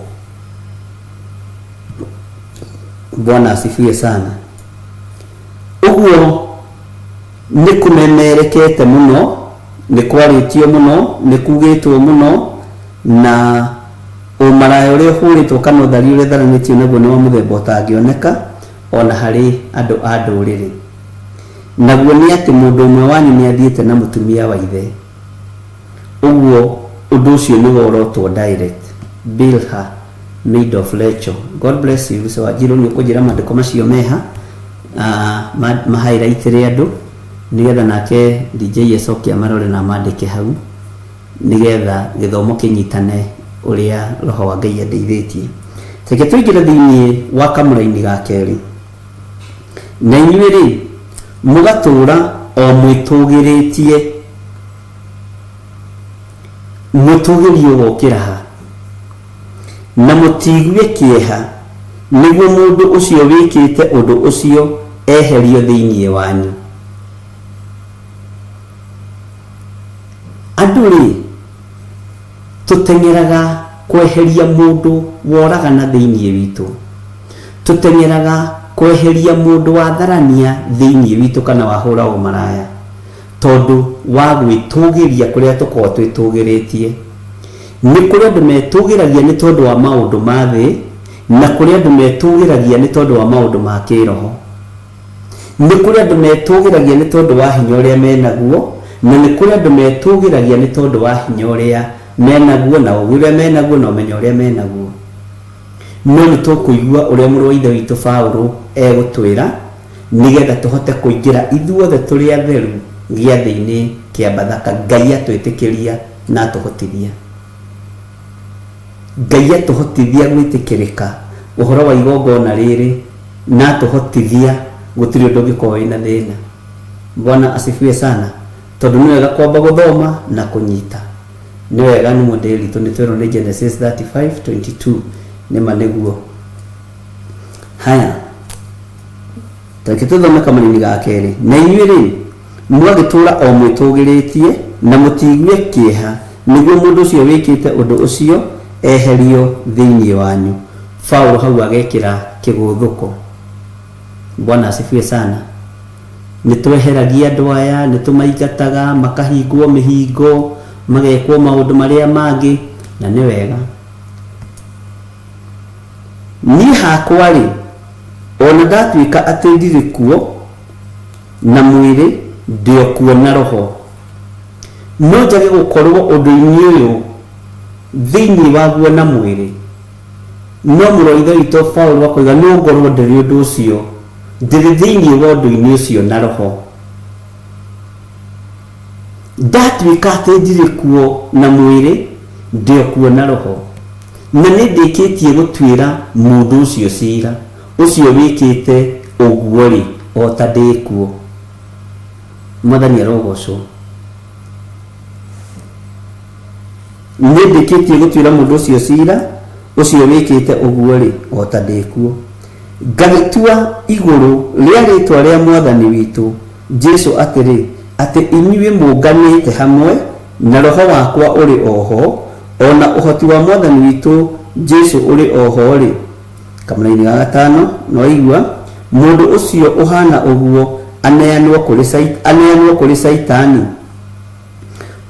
Bwana asifiwe sana. Ũguo nĩ kũmemerekete mũno, nĩ kwarĩtio mũno, nĩ kugĩtwo mũno, na ũmaraya ũrĩa ũhũrĩtwo kana ũthari ũrĩa ũtharanĩtio naguo nĩ wa mũthemba ũtangĩoneka o na harĩ andũ a ndũrĩrĩ. Naguo nĩ atĩ mũndũ ũmwe wanyu nĩ athiĩte na mũtumia wa ithe. Ũguo ũndũ ũcio nĩ worotwo direct. Bilha, maid of Rachel. God bless you. Lucy Wanjiru nĩ ũkũnjĩra maandĩko macio meha ma, ma highlight rĩ andũ nĩgetha nake DJ acoke amarore na amandĩke hau nĩgetha gĩthomo kĩnyitane ũrĩa roho wa Ngai andeithĩtie. Reke tũingĩre thĩinĩ wa kamũraini ga kerĩ. Na inyuĩ-rĩ, mũgatũũra o mwĩtũũgĩrĩtie. Mwĩtũũgĩrio ũgokĩra ha? Na mũtiigue kĩeha nĩguo mũndũ ũcio wĩkĩte ũndũ ũcio eherio thĩinĩ wanyu. Andũ-rĩ, tũteng'eraga kweheria mũndũ woragana thĩinĩ witũ. Tũteng'eraga Kweheria mũndũ wa tharania thĩinĩ witũ kana wahũra ũmaraya, tondũ wa gwĩtũgĩria kũrĩa tũkoragwo twĩtũgĩrĩtie. Nĩ kũrĩ andũ metũgĩragia nĩ tondũ wa maũndũ ma thĩ, na kũrĩ andũ metũgĩragia nĩ tondũ wa maũndũ ma kĩroho. Nĩ kũrĩ andũ metũgĩragia nĩ tondũ wa hinya ũrĩa menaguo, na nĩ kũrĩ andũ metũgĩragia nĩ tondũ wa hinya ũrĩa menaguo, na ũũgĩ ũrĩa menaguo, na ũmenyo ũrĩa menaguo. No nĩ tũkũigua ũrĩa mũrũ wa Ithe witũ Paulo egũtwĩra nĩgetha tũhote kũingĩra ithuothe tũrĩ atheru gĩathĩ-inĩ kĩa Bathaka, Ngai atwĩtĩkĩria na atũhotithia. Ngai atũhotithia gwĩtĩkĩrĩka ũhoro wa igongona rĩrĩ na atũhotithia, gũtirĩ ũndũ ũngĩkorwo wĩna thĩna. Bwana asifiwe sana. Tondũ nĩ wega kwamba gũthoma na kũnyita. Nĩ wega nĩ mũndĩritũ nĩ twerwo nĩ Genesis 35:22 nĩma nĩguo. Haya, tareke tũthome kamũnini ga kerĩ. Na inyuĩ rĩ, mwagĩtũũra o mwĩtũgĩrĩtie na mũtiigue kĩeha, nĩguo mũndũ ũcio wĩkĩte ũndũ ũcio eherio thĩinĩ wanyu. Paulo hau agekĩra kĩgũthũko. Bwana asifiwe sana. Nĩ tweheragia andũ aya, nĩ tũmaingataga, makahingwo mĩhingo, magekwo maũndũ marĩa mangĩ, na nĩ wega. Niĩ hakwa-rĩ, o na ndatuĩka atĩ ndirĩ kuo na mwĩrĩ, ndĩ o kuo na roho. No njage gũkorũo ũndũ-inĩ ũyũ thĩinĩ waguo na mwĩrĩ, no mũrũ wa Ithe witũ Paulo akoiga no ngorũo ndĩrĩ ũndũ ũcio, ndĩrĩ thĩinĩ wa ũndũ-inĩ ũcio na roho. Ndatuĩka atĩ ndirĩ kuo na mwĩrĩ, ndĩ o kuo na roho, na nĩndĩkĩtie gũtuĩra mũndũ ũcio cira, ũcio wĩkĩte ũguo-rĩ, o ta ndĩ kuo. Mwathani arogocwo. Nĩndĩkĩtie gũtuĩra mũndũ ũcio cira, ũcio wĩkĩte ũguo-rĩ, o ta ndĩ kuo. Ngagĩtua igũrũ rĩa rĩĩtwa rĩa Mwathani witũ Jesu atĩrĩ, atĩ inyuĩ mũnganĩte hamwe, na roho wakwa ũrĩ o ho, o na ũhoti wa Mwathani witũ Jesu ũrĩ o ho-rĩ, kamũraini ga gatano, nĩwaigua, mũndũ ũcio ũhaana ũguo aneanwo kũrĩ aneanwo kũrĩ Caitani,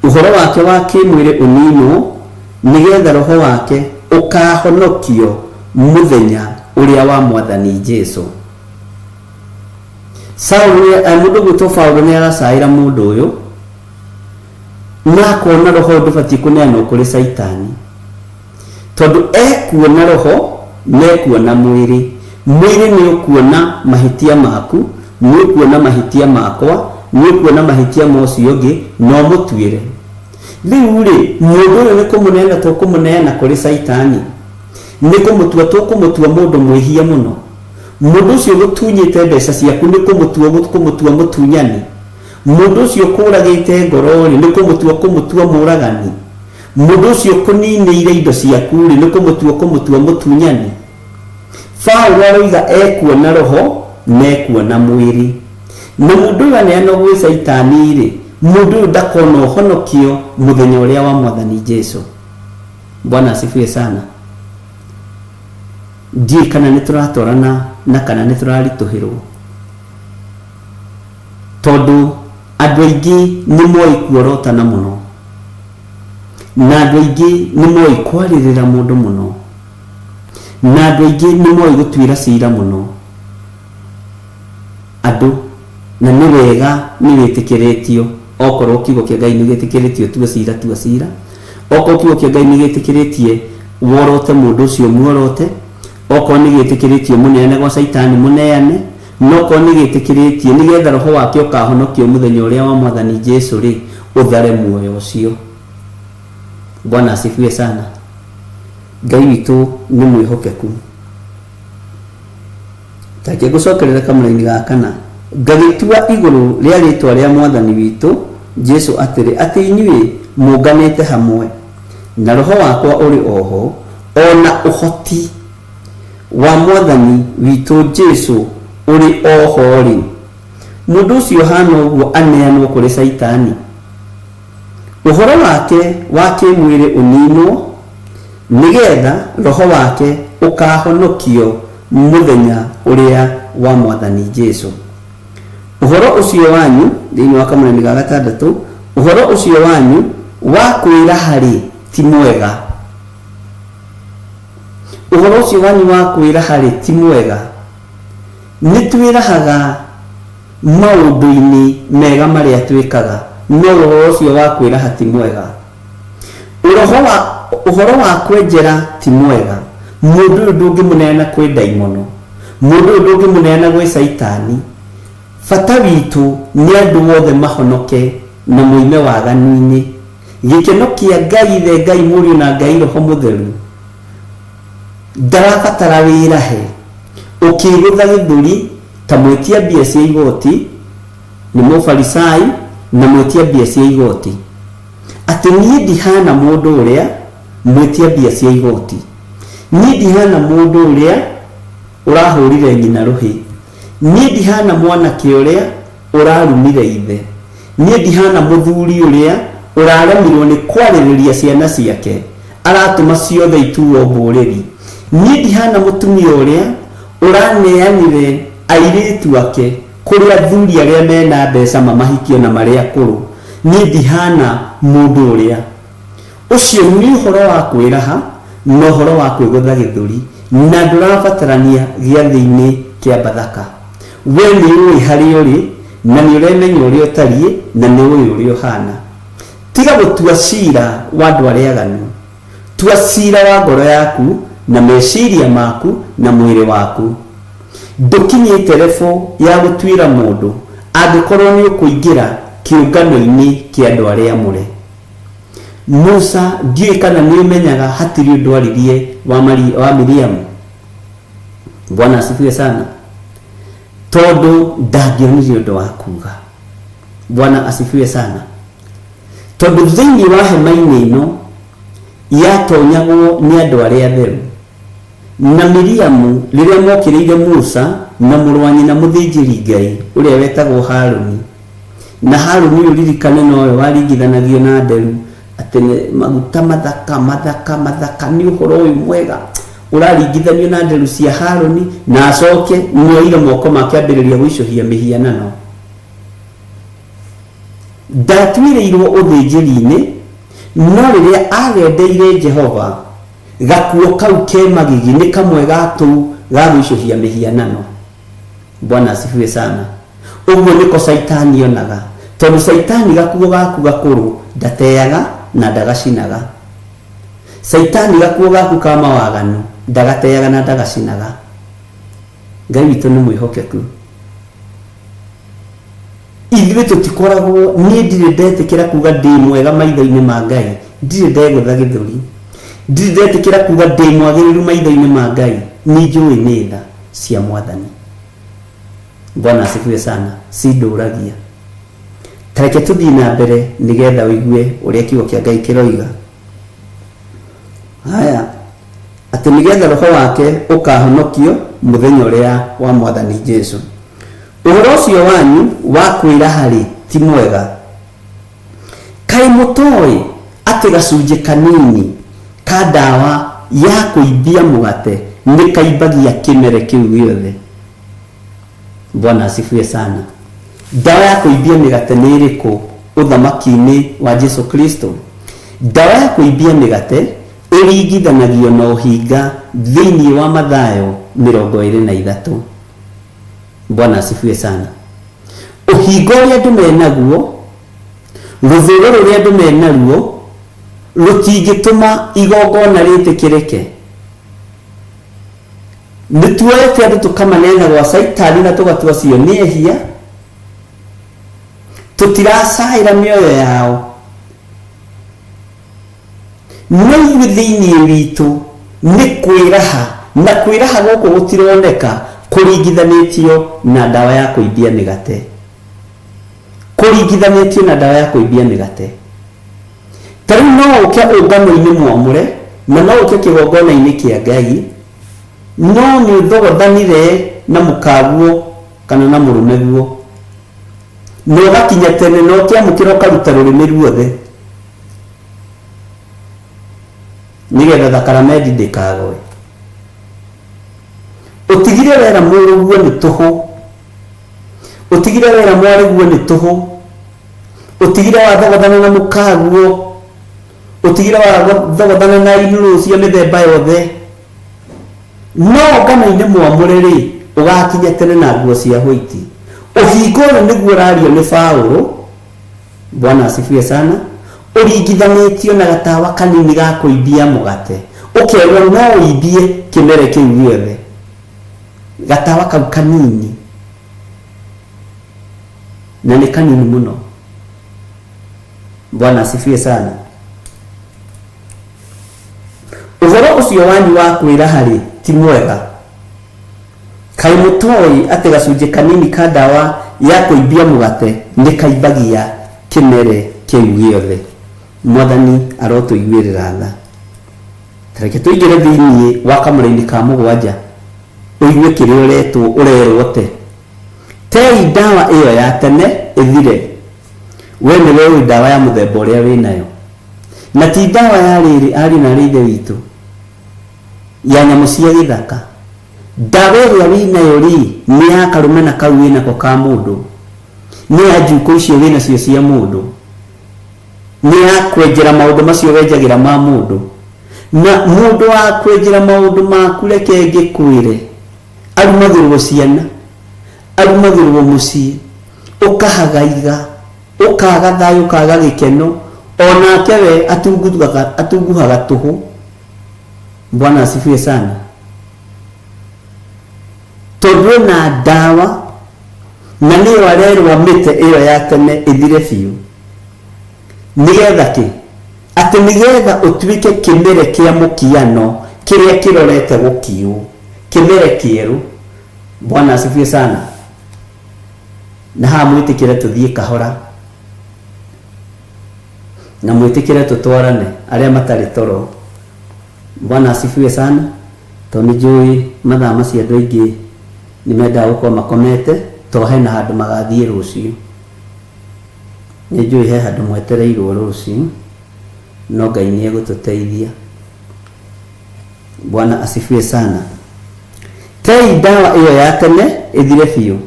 ũhoro wake wa kĩĩmwĩrĩ ũninwo, nĩgetha roho wake ũkaahonokio mũthenya ũrĩa wa Mwathani Jesu. Saũlũ nĩ eh, mũndũ ũgwĩtwo Paũlũ nĩ aracaĩra mũndũ ũyũ na akona roho ũyũ ndũbatiĩ kũneanwo kũrĩ Caitani tondũ ekuona roho na ekuona mwĩrĩ. Mwĩrĩ nĩ ũkuona mahĩtia maku, nĩ ũkuona mahĩtia makwa, nĩ ũkuona mahĩtia ma ũcio ũngĩ na ũmũtuĩre. Rĩu rĩ, mũndũ ũyũ nĩ kũmũneana tũkũmũneana kũrĩ Caitani? Nĩ kũmũtua tũkũmũtua mũndũ mwĩhia mũno? Mũndũ ũcio ũgũtunyĩte mbeca ciaku nĩ kũmũtua ũkũmũtua mũtunyani? Mũndũ ũcio ũkũũragĩte ngoro-rĩ, nĩ kũmũtua ũkũmũtua mũũragani? Mũndũ ũcio ũkũninĩire indo ciaku-rĩ, nĩ kũmũtua ũkũmũtua mũtunyani? Paũlũ aroiga ekuona roho na ekuona mwĩrĩ. Na mũndũ ũyũ aneanwo gwĩ Caitani-rĩ, mũndũ ũyũ ndakona ũhonokio mũthenya ũrĩa wa Mwathani Jesu. Bwana asifiwe sana. Ndiũĩ kana nĩ tũratwarana na kana nĩ tũraritũhĩrwo, tondũ andũ aingĩ nĩ moĩ kuorotana mũno, na andũ aingĩ nĩ moĩ kwarĩrĩra mũndũ mũno, na andũ aingĩ nĩ moĩ gũtuĩra cira mũno andũ, na nĩ wega nĩ wĩtĩkĩrĩtio, okorwo kiugo kĩa Ngai nĩ gĩtĩkĩrĩtio tua cira tua cira, okorwo kiugo kĩa Ngai nĩ gĩtĩkĩrĩtie worote mũndũ ũcio muorote, okorwo nĩ gĩtĩkĩrĩtio mũneane gwa Caitani mũneane, no okorwo nĩ gĩtĩkĩrĩtie nĩgetha roho wake ũkahonokio mũthenya ũrĩa wa Mwathani Jesu rĩ, ũthare muoyo ũcio. Bwana asifiwe sana. Ngai witũ nĩ mwĩhokeku. Tareke ngũcokerere kamũraini ga kana. Ngagĩtua igũrũ rĩa rĩĩtwa rĩa Mwathani witũ Jesu atĩrĩ, atĩ inyuĩ mũnganĩte hamwe, na roho wakwa ũrĩ o ho, o na ũhoti wa Mwathani witũ Jesu ũrĩ o ho-rĩ, mũndũ ũcio ũhaana ũguo aneanwo kũrĩ Caitani, ũhoro wake wa kĩĩmwĩrĩ ũninwo, nĩ getha roho wake ũkaahonokio. Mũthenya ũrĩa wa Mwathani Jesu. Ũhoro ũcio wanyu, thĩinĩ wa kamũrani ga gatandatũ, ũhoro ũcio wanyu wa kwĩraha-rĩ, ti mwega. Ũhoro ũcio wanyu wa kwĩraha-rĩ, ti mwega. Nĩ twĩrahaga maũndũ-inĩ mega marĩa twĩkaga, no ũhoro ũcio wa kwĩraha ti mwega. Ũroho wa, ũhoro wa kwenjera ti mwega. Mũndũ ũyũ ndũngĩmũneana kwĩ ndaimono. Mũndũ ũyũ ndũngĩmũneana gwĩ caitani. Bata witũ nĩ andũ othe mahonoke na moime waganu-inĩ. Gĩkeno kĩa Ngai Ithe, Ngai Mũriũ na Ngai Roho Mũtheru ndarabatara wĩrahe ũkĩgũtha gĩthũri ta mwĩtia mbia cia igoti nĩ Mũfarisai na mwĩtia mbia cia igoti. Atĩ niĩ ndihana mũndũ ũrĩa mwĩtia mbia cia igoti. Niĩ ndihana mũndũ ũrĩa ũrahũrire nyina rũhĩ. Niĩ ndihana mwanake ũrĩa ũrarumire ithe. Niĩ ndihana mũthuri ũrĩa ũraremirwo nĩ kwarĩrĩria ciana ciake, aratũma ciothe ituo mbũrĩri. Niĩ ndihana mũtumia ũrĩa ũraneanire airĩtu ake kũrĩ athuri arĩa mena mbeca mamahikie ona marĩ akũrũ. Niĩ ndihana mũndũ ũrĩa. Ũcio nĩ ũhoro wa kwĩraha na ũhoro wa kwĩgũtha gĩthũri, na ndũrabatarania gĩathĩ-inĩ kĩa Bathaka. Wee nĩ ũĩ harĩa ũrĩ, na nĩ ũremenya ũrĩa ũtariĩ, na nĩ ũĩ ũrĩa ũhaana. Tiga gũtua ciira wa andũ arĩa aganu. Tua ciira wa ngoro yaku, na meciria maku, na mwĩrĩ waku. Ndũkinyĩte level ya gũtuĩra mũndũ angĩkorwo nĩ ũkũingĩra kĩũngano-inĩ kĩa andũ arĩa amũre. Musa, ndiũĩ kana nĩ ũmenyaga hatirĩ ũndũ aririe wa, Mari, wa Miriamu. Bwana asifiwe sana. Tondũ ndangĩonire ũndũ wa kuga. Bwana asifiwe sana. Tondũ thĩinĩ wa hema-inĩ ĩno yatonyagwo nĩ andũ arĩa atheru. Na Miriamu rĩrĩa mokĩrĩire Musa na mũrũ wa nyina mũthĩnjĩri Ngai ũrĩa wetagwo Haruni, na Haruni ũyũ ririkane nowe waringithanagio na nderu atĩ nĩ maguta mathaka mathaka mathaka nĩ ũhoro ũyũ mwega ũraringithanio na nderu cia Haruni, na acoke nĩoire moko make ambĩrĩria gũicũhia mĩhianano. Ndatuĩrĩirwo ũthĩnjĩri-inĩ, no rĩrĩa agendeire Jehova, gakuo kau ke magigi nĩ kamwe ga tũu ga gũicũhia mĩhianano. Bwana asifiwe sana. Ũguo nĩko Caitani onaga, tondũ Caitani gakuo gaku gakũrũ ndateaga na ndagacinaga. Caitani gakuo gaku ka mawaganu ndagateaga na ndagacinaga. Ngai witũ nĩ mwĩhokeku. Ithuĩ tũtikoragwo, niĩ ndirĩ ndetĩkĩra kuga ndĩ mwega maitho-inĩ ma Ngai, ndirĩ ndegũtha gĩthũri, ndirĩ ndetĩkĩra kuga ndĩ mwagĩrĩru maitho-inĩ ma Ngai, nĩ njũĩ nĩ tha cia Mwathani. Bwana asifiwe sana, cindũragia. Ta reke tũthiĩ na mbere nĩgetha ũigue ũrĩa kiugo kĩa Ngai kĩroiga. Haya, atĩ nĩgetha roho wake ũkahonokio mũthenya ũrĩa wa Mwathani Jesu. Ũhoro ũcio wanyu wa kwĩraha-rĩ, ti mwega. Kaĩ mũtoĩ atĩ gacunjĩ kanini ka ndawa ya kũimbia mũgate nĩ kaimbagia kĩmere kĩu gĩothe? Bwana asifiwe sana. Ndawa ya kũimbia mĩgate nĩ ĩrĩkũ ũthamaki-inĩ wa Jesu Kristo? Ndawa ya kũimbia mĩgate ĩringithanagio na ũhinga thĩinĩ wa Mathayo 23. Bwana asifiwe sana. Ũhinga ũrĩa andũ menaguo, rũthũũro rũrĩa andũ menaruo, rũtingĩtũma igongona rĩtĩkĩrĩke. Nĩ tuoete andũ tũkamaneana gwa Caitani na tũgatua acio nĩ ehia, tũtiracaĩra mĩoyo yao. No ithuĩ thĩinĩ witũ nĩ kwĩraha, na kwĩraha gũkũ gũtironeka kũringithanĩtio na ndawa ya kũimbia mĩgate. Kũringithanĩtio na ndawa ya kũimbia mĩgate. Ta rĩu no ũke ũngano-inĩ mwamũre, na no ũke kĩgongona-inĩ kĩa Ngai, no nĩ ũthogothanire na mũkaguo kana na mũrũmeguo, na ũgakinya tene na ũkĩamũkĩra ũkaruta rũrĩmĩ ruothe. Nĩgetha thakaramendi ndĩkagwe. Ũtigire wera mũrũguo nĩ tũhũ, ũtigire wera mwarĩguo nĩ tũhũ, ũtigire wathogothana na mũkaguo, ũtigire wathogothana na inũrũ cia mĩthemba yothe. No ngano-inĩ mwamũre rĩ, ũgakinya tene na nguo cia hwaiti. Ũhinga ũyũ nĩguo ũrario nĩ Paũlũ, Bwana asifiwe sana, ũringithanĩtio na gatawa kanini ga kũimbia mũgate, ũkerwo no ũimbie kĩmere kĩu gĩothe. Gatawa kau kanini, na nĩ kanini mũno. Bwana asifiwe sana. Ũhoro ũcio wanyu wa kwĩraha-rĩ, ti mwega. Kaĩ mũtoĩ atĩ gacunjĩ kanini ka ndawa ya kũimbia mũgate nĩ kaimbagia kĩmere kĩu gĩothe? Mwathani arotũiguĩrĩra tha. Ta reke tũingĩre thĩinĩ wa kamũraini ka mũgwanja ũigue kĩrĩa ũretwo ũrerwo te. Tei ndawa ĩyo ya tene ĩthire. We nĩwe ũĩ ndawa ya mũthemba ũrĩa wĩnayo. Na ti ndawa ya rĩrĩ, ariũ na aarĩ a Ithe witũ, ya nyamũ cia gĩthaka. Ndawa ĩrĩa wĩnayo rĩ, nĩ ya karũmena kau wĩnako ka mũndũ? Nĩ ya njuko icio wĩnacio cia mũndũ? Nĩ ya kwenjera maũndũ macio wenjagĩra ma mũndũ? Na mũndũ wa kwenjera maũndũ maku reke ngĩkwĩre, arumagĩrwo ciana, arumagĩrwo mũciĩ, ũkahagaiga, ũkaga thayũ, ũkaga gĩkeno, onake we atunguhaga tũhũ. Bwana asifiwe sana. Tondũ ena ndawa na nĩyo arerwo mĩte ĩyo ya tene ĩthire biũ. Nĩgetha kĩ? Atĩ nĩgetha ũtuĩke kĩmere kĩa mũkiano kĩrĩa kĩrorete gũkiũ, kĩmere kĩerũ. Bwana asifiwe sana. Na haha mwĩtĩkĩre tũthiĩ kahora na mwĩtĩkĩre tũtwarane arĩa matarĩ toro. Bwana asifiwe sana. Tondũ nĩ njũĩ mathaa macio andũ aingĩ nĩ mendaga gũkorwo makomete to hena handũ magathiĩ rũciũ. Nĩ njũĩ he handũ mwetereirwo rũciũ, no Ngai nĩ egũtũteithia. Bwana asifiwe sana. Tei ndawa ĩyo ya tene ĩthire biũ,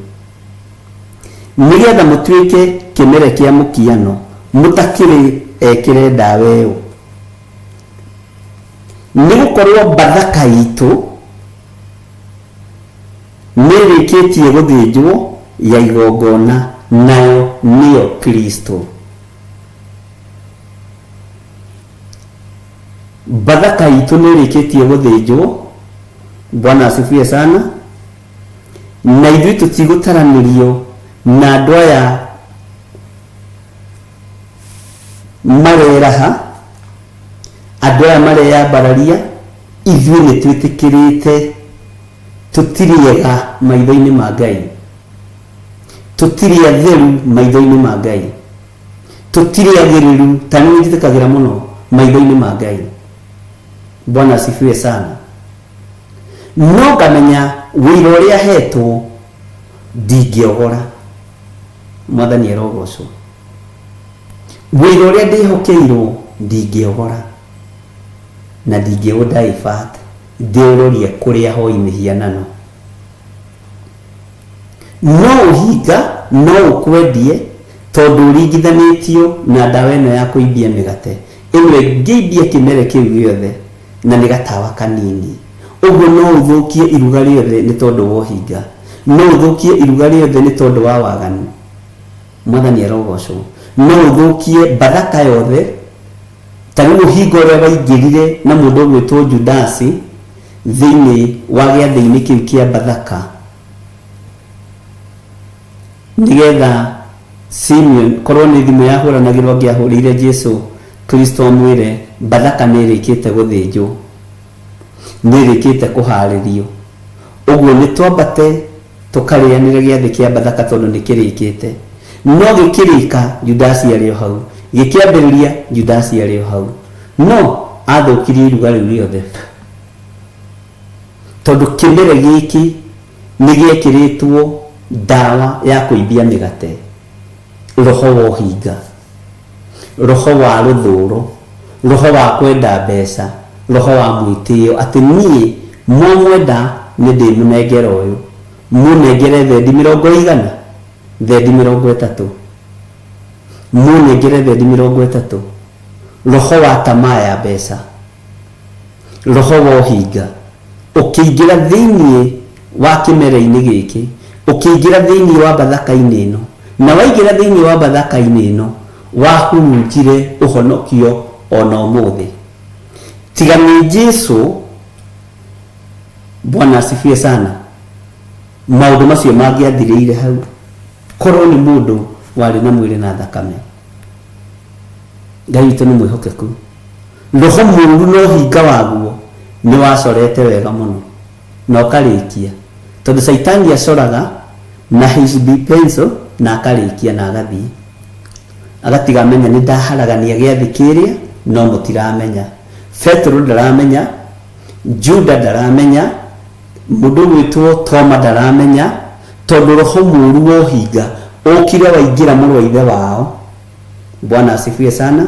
nĩgetha mũtuĩke kĩmere kĩa mũkiano mũtakĩrĩ ekĩre ndawa ĩyo. Nĩ gũkorwo Bathaka itũ nĩĩrĩkĩtie gũthĩnjwo ya igongona, nayo nĩyo Kristo. Bathaka itũ nĩĩrĩkĩtie gũthĩnjwo. Bwana asifiwe sana. Na ithuĩ tũtigũtaranĩrio na andũ aya mareraha, andũ aya mareyambararia, ithuĩ nĩ twĩtĩkĩrĩte tũtirĩ ega maitho-inĩ ma Ngai, tũtirĩ atheru maitho-inĩ ma Ngai, tũtirĩ agĩrĩru, ta nĩ njĩtĩkagĩra mũno maitho-inĩ ma Ngai. Bwana asifiwe sana. No ngamenya wĩra ũrĩa hetwo ndingĩogora. Mwathani arogocwo. Wĩra ũrĩa ndĩhokeirwo ndingĩogora na ndingĩũdivert ndĩũrorie kũrĩ ahoi mĩhianano. No ũhinga no ũkwendie tondũ ũringithanĩtio na ndawa ĩno ya kũimbia mĩgate ĩno ĩngĩimbia kĩmere kĩu gĩothe na nĩ gatawa kanini. Ũguo no ũthũkie iruga rĩothe nĩ tondũ wa ũhinga. No ũthũkie iruga rĩothe nĩ tondũ wa waganu. Mwathani arogocwo. No ũthũkie Bathaka yothe, ta rĩu ũhinga ũrĩa waingĩrire na mũndũ ũgwĩtwo Judasi thĩinĩ wa gĩathĩ-inĩ kĩu kĩa Bathaka, nĩgetha Simeon, korwo nĩ thimũ yahũranagĩrwo angĩahũrĩire Jesu Kristo amwĩre Bathaka nĩ ĩrĩkĩte gũthĩnjwo, nĩ ĩrĩkĩte kũharĩrio, ũguo nĩ twambate tũkarĩanĩre gĩathĩ kĩa Bathaka tondũ nĩ kĩrĩkĩte. No gĩkĩrĩka, Judasi arĩ o hau. Gĩkĩambĩrĩria, Judasi arĩ o hau. No athũkirie iruga rĩu rĩothe tondũ kĩmere gĩkĩ nĩ gĩekĩrĩtwo ndawa ya kũimbia mĩgate, roho wa ũhinga, roho wa rũthũro, roho wa kwenda mbeca, roho wa mwĩtĩo, atĩ niĩ mwamwenda nĩ ndĩmũnengera ũyũ Mũnengere thendi mĩrongo ĩigana? Thendi 30. Mũnengere thendi 30. Roho wa tamaa ya mbeca, roho wa ũhinga, ũkĩingĩra thĩinĩ wa kĩmera-inĩ gĩkĩ, ũkĩingĩra thĩinĩ wa Bathaka-inĩ ĩno, na waingĩra thĩinĩ wa Bathaka-inĩ ĩno, wahurunjire ũhonokio o na ũmũthĩ. Tiga nĩ Jesu, Bwana asifiwe sana. Maũndũ macio mangĩathirĩire hau korwo nĩ mũndũ warĩ na mwĩrĩ na thakame. Ngai witũ nĩ mwĩhokeku. Roho mũũru na ũhinga waguo nĩ wacorete wega mũno na ũkarĩkia, tondũ Caitani acoraga na HB pencil na akarĩkia na agathiĩ agatiga amenya nĩ ndaharagania gĩathĩ kĩrĩa no mũtiramenya. Petero ndaramenya, Juda ndaramenya, Mũndũ ũgwĩtwo Toma ndaramenya, tondũ roho mũũru wa ũhinga ũkire waingĩra mũrũ wa ithe wao. Bwana asifiwe sana.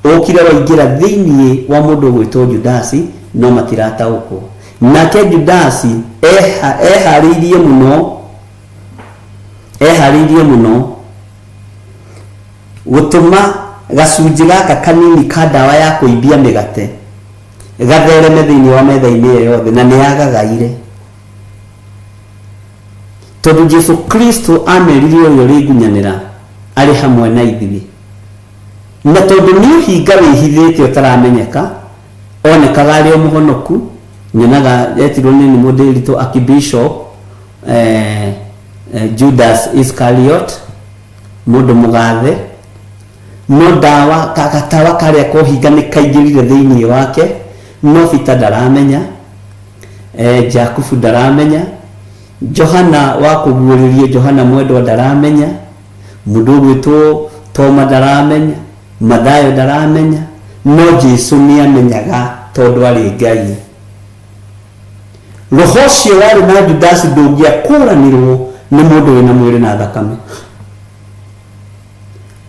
Ũkire waingĩra thĩinĩ wa mũndũ ũgwĩtwo Judasi, no matirataũkwo. Nake Judasi eharĩirie mũno, eharĩirie mũno gũtũma gacunjĩ gaka kanini ka ndawa ya kũimbia mĩgate gathereme thĩinĩ wa metha-inĩ ĩyo yothe, na nĩ yagagaire. Tondũ Jesu Kristo amerire ũrĩa ũrĩngunyanĩra arĩ hamwe na ithuĩ, na tondũ nĩ ũhinga wĩhithĩte ũtaramenyeka, onekaga arĩ o mũhonoku. Nyonaga etirwo nĩ nĩ mũndĩritũ Archbishop Judas Iscariot, mũndũ mũgathe, No ndawa, ka, gatawa karĩa kohinga nĩ kaingĩrire thĩinĩ wake, no Peter ndaramenya, eh, Jakubu ndaramenya, Johana wa kũguũrĩrio, Johana mwendwa ndaramenya, mũndũ ũgwĩtwo Toma ndaramenya, Mathayo ndaramenya, no Jesu nĩ amenyaga tondũ arĩ Ngai. Roho ũcio warĩ na Judasi ndũngĩakũranirwo nĩ mũndũ wĩna mwĩrĩ na thakame.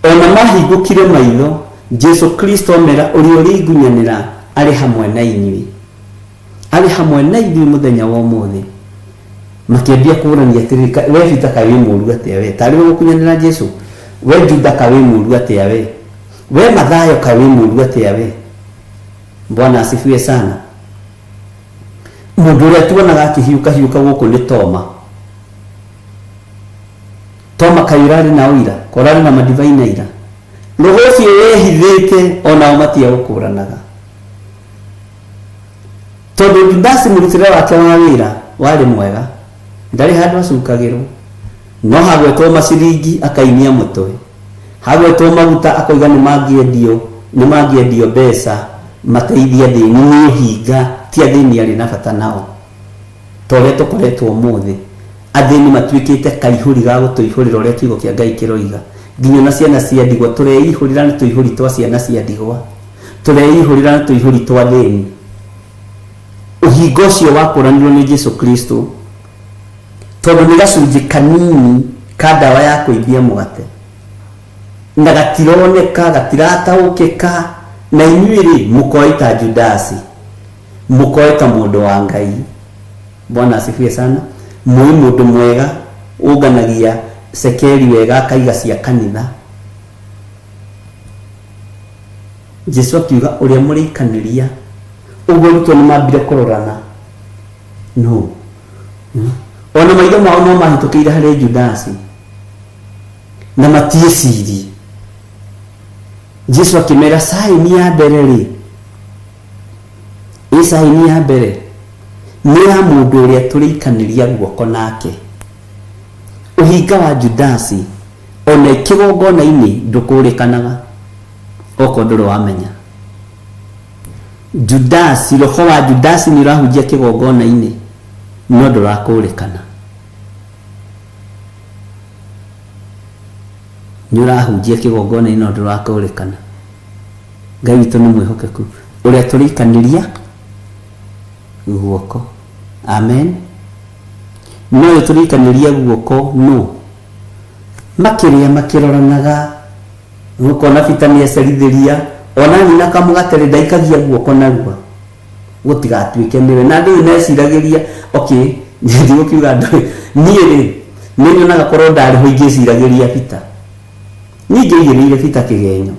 O na mahingũkire maitho, Jesu Kristo amera, Ũrĩa ũrĩngunyanĩra arĩ hamwe na inyuĩ. Arĩ hamwe na ithuĩ mũthenya wa ũmũthĩ. Makĩambia kũũrania atĩrĩrĩ, "Ka- we Peter kaĩ wĩ mũũru atĩa we? Tarĩ we gũkunyanĩra Jesu? We Juda kaĩ wĩ mũũru atĩa we? We Mathayo kaĩ wĩ mũũru atĩa we?" Bwana asifiwe sana. Mũndũ ũrĩa tuonaga akĩhiũkahiũka gũkũ nĩ Toma. Toma kaĩ ũrarĩ na ũira, ka ũrarĩ na madivai na ira. Roho ũcio wehithĩte onao matiaũkũranaga. Tondũ Judasi mũrutĩre wake wa wĩra warĩ mwega, ndarĩ handũ acukagĩrwo. No hagwetwo maciringi akainia mũtwe, hagwetwo maguta akoiga nĩ mangĩendio, nĩ mangĩendio mbeca mateithie athĩni. Nĩ ũhinga, ti athĩni arĩ na bata nao. Ta ũrĩa tũkoretwo ũmũthĩ. Athĩni matuĩkĩte kaihũri ga gũtũihũrĩra ũrĩa kiugo kĩa Ngai kĩroiga. Nginya ona ciana cia ndigwa tũreihũrĩra na tũihũri twa ciana cia ndigwa. Tũreihũrĩra na tũihũri twa athĩni. Ũhinga ũcio wakũranirwo nĩ Jesu Kristo tondũ nĩ gacunjĩ kanini ka ndawa ya kũimbia mũgate na gatironeka, gatirataũkĩka, na inyuĩ-rĩ mũkoĩ ta Judasi, mũkoĩ ta mũndũ wa Ngai. Bwana asifiwe sana. Mũĩ mũndũ mwega ũnganagia cekeri wega akaiga cia kanitha. Jesu akiuga ũrĩa mũrĩikanĩria. Ũguo arutwo nĩ mambire kũrorana. No. Ona maitho mao no mahĩtũkĩire harĩ Judasi na matiĩcirie. Jesu akĩmera saini ya mbere rĩ, ĩ saini ya mbere nĩ ya mũndũ ũrĩa tũrĩikanĩria guoko nake. Ũhinga wa Judasi ona kĩgongona-inĩ ndũkũrĩkanaga okorwo ndũrĩ wamenya. Judasi, roho wa Judasi nĩ ũrahunjia kĩgongona-inĩ no ndũrakũrĩkana. Nĩ ũrahunjia kĩgongona-inĩ no ndũrakũrĩkana. Ngai witũ nĩ mwĩhokeku ũrĩa tũrĩikanĩria guoko. Amen. No ũyũ tũrĩikanĩria guoko nũ? Makĩrĩa makĩroranaga, ũkona Peter nĩ acerithĩria, ona nyina kamũgate rĩ ndaikagia guoko narua. Gũtigatuĩke nĩwe. Na andũ rĩu meciragĩria, okay, ndigũkiuga andũ, niĩ rĩ, nĩ nyonaga korwo ndarĩ ho ingĩciragĩria Peter. Niĩ ingĩaigĩrĩire Peter kĩgenyo.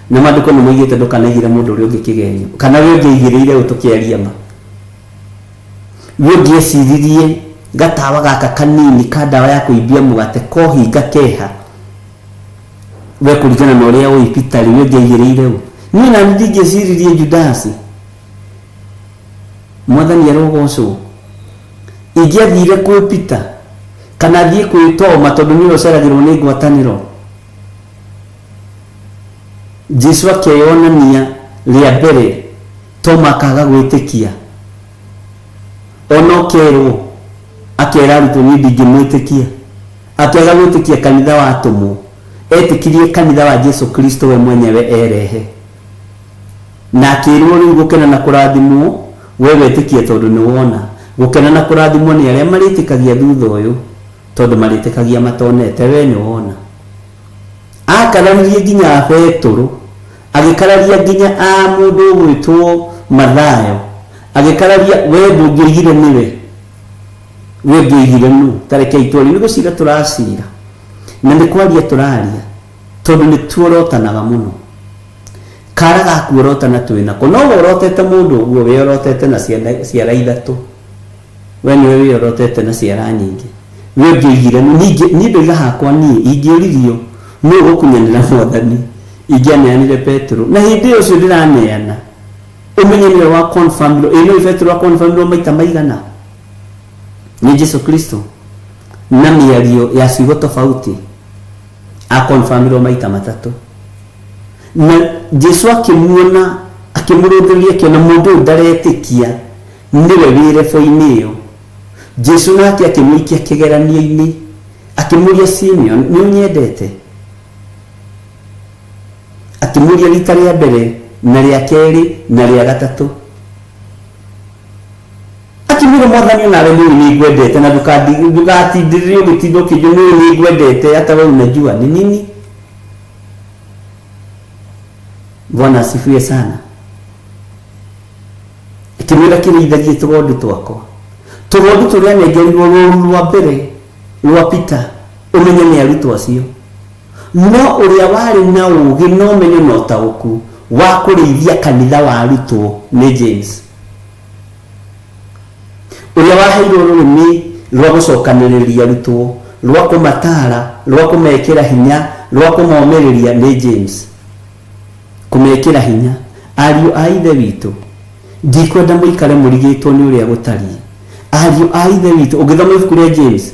Na maandĩko nĩ moigĩte ndũkanaigĩre mũndũ ũrĩa ũngĩ kĩgenyo. Kana we ũngĩaigĩrĩire ũ tũkĩaria ma. We ũngĩeciririe gatawa gaka kanini ka ndawa ya kũimbia mũgate kohinga keha. We kũringana na ũrĩa ũĩ Peter rĩ, we ũngĩaigĩrĩire ũ. Niĩ nani ndingĩeciririe Judasi. Mwathani arogocwo. Ingĩathire kwĩ Peter kana thiĩ kwĩ Toma tondũ nĩwe ũceragĩrwo nĩ ngwatanĩro. Jesu akeyonania rĩa mbere Toma akaga gwĩtĩkia. Ona ũkerwo akera arutwo niĩ ndingĩmwĩtĩkia. Akĩaga gwĩtĩkia kanitha wa atũmwo. Etĩkirie kanitha wa Jesu Kristo we mwenyewe erehe. Na akĩrwo rĩu gũkena na kũrathimwo we wetĩkia tondũ nĩ wona. Gũkena na kũrathimwo nĩ arĩa marĩtĩkagia thutha ũyũ tondũ marĩtĩkagia matonete we nĩ wona. Akararirie nginya Betũrũ, agĩkararia nginya a mũndũ ũgwĩtwo Mathayo, agĩkararia we ndũngĩoigire nĩwe, we ũngĩoigire nũ? Ta rekei twarie, nĩ gũcira tũracira na nĩ kwaria tũraria tondũ nĩ tuorotanaga mũno. Kara gakuorotana twĩ nako, no worotete mũndũ ũguo wĩorotete na ciara ithatũ. We nĩwe wĩorotete na ciara nyingĩ. We ũngĩoigire nũ? Ningĩ niĩ ndoiga hakwa niĩ ingĩũririo nũ ũgũkunyanĩra Mwathani, ingĩaneanire Petero. Na hĩndĩ ĩyo ũcio ndĩraneana, ũmenye nĩwe wa confirm-irwo. Ĩ nĩũĩ Petero a confirm-irwo maita maigana nĩ Jesu Kristo na mĩario ya ciugo tofauti? A confirm-irwo maita matatũ. Na Jesu akĩmuona, akĩmũrũthĩrĩria, akĩona mũndũ ũyũ ndaretĩkia nĩwe wĩ rebo-inĩ ĩyo. Jesu nake akĩmũikia kĩgeranio-inĩ, akĩmũria Simeon, nĩ ũnyendete? Akĩmũria rita rĩa mbere na rĩa kerĩ na rĩa gatatũ. Akĩmwĩra Mwathani onawe nĩ ũĩ nĩ ngwendete na ndũgatindĩrĩre ũgĩtinda ũkĩnjũria nĩ ũĩ nĩ ngwendete hata wewe unajua ni nini. Bwana asifiwe sana. Akĩmwĩra kĩrĩithagie tũgondu twakwa. Tũgondu tũrĩa anengerirwo rũru rwa mbere rwa Peter ũmenye nĩ arutwo acio. No ũrĩa warĩ na ũũgĩ na ũmenyo na ũtaũku wa kũrĩithia kanitha wa arutwo nĩ James. Ũrĩa waheirwo rũrĩmĩ rwa gũcokanĩrĩria arutwo, rwa kũmataara, rwa kũmekĩra hinya, rwa kũmomĩrĩria nĩ James. Kũmekĩra hinya. Ariũ a Ithe witũ, ndikwenda mũikare mũrigĩtwo nĩ ũrĩa gũtariĩ. Ariũ a Ithe witũ, ũngĩthoma ibuku rĩa James,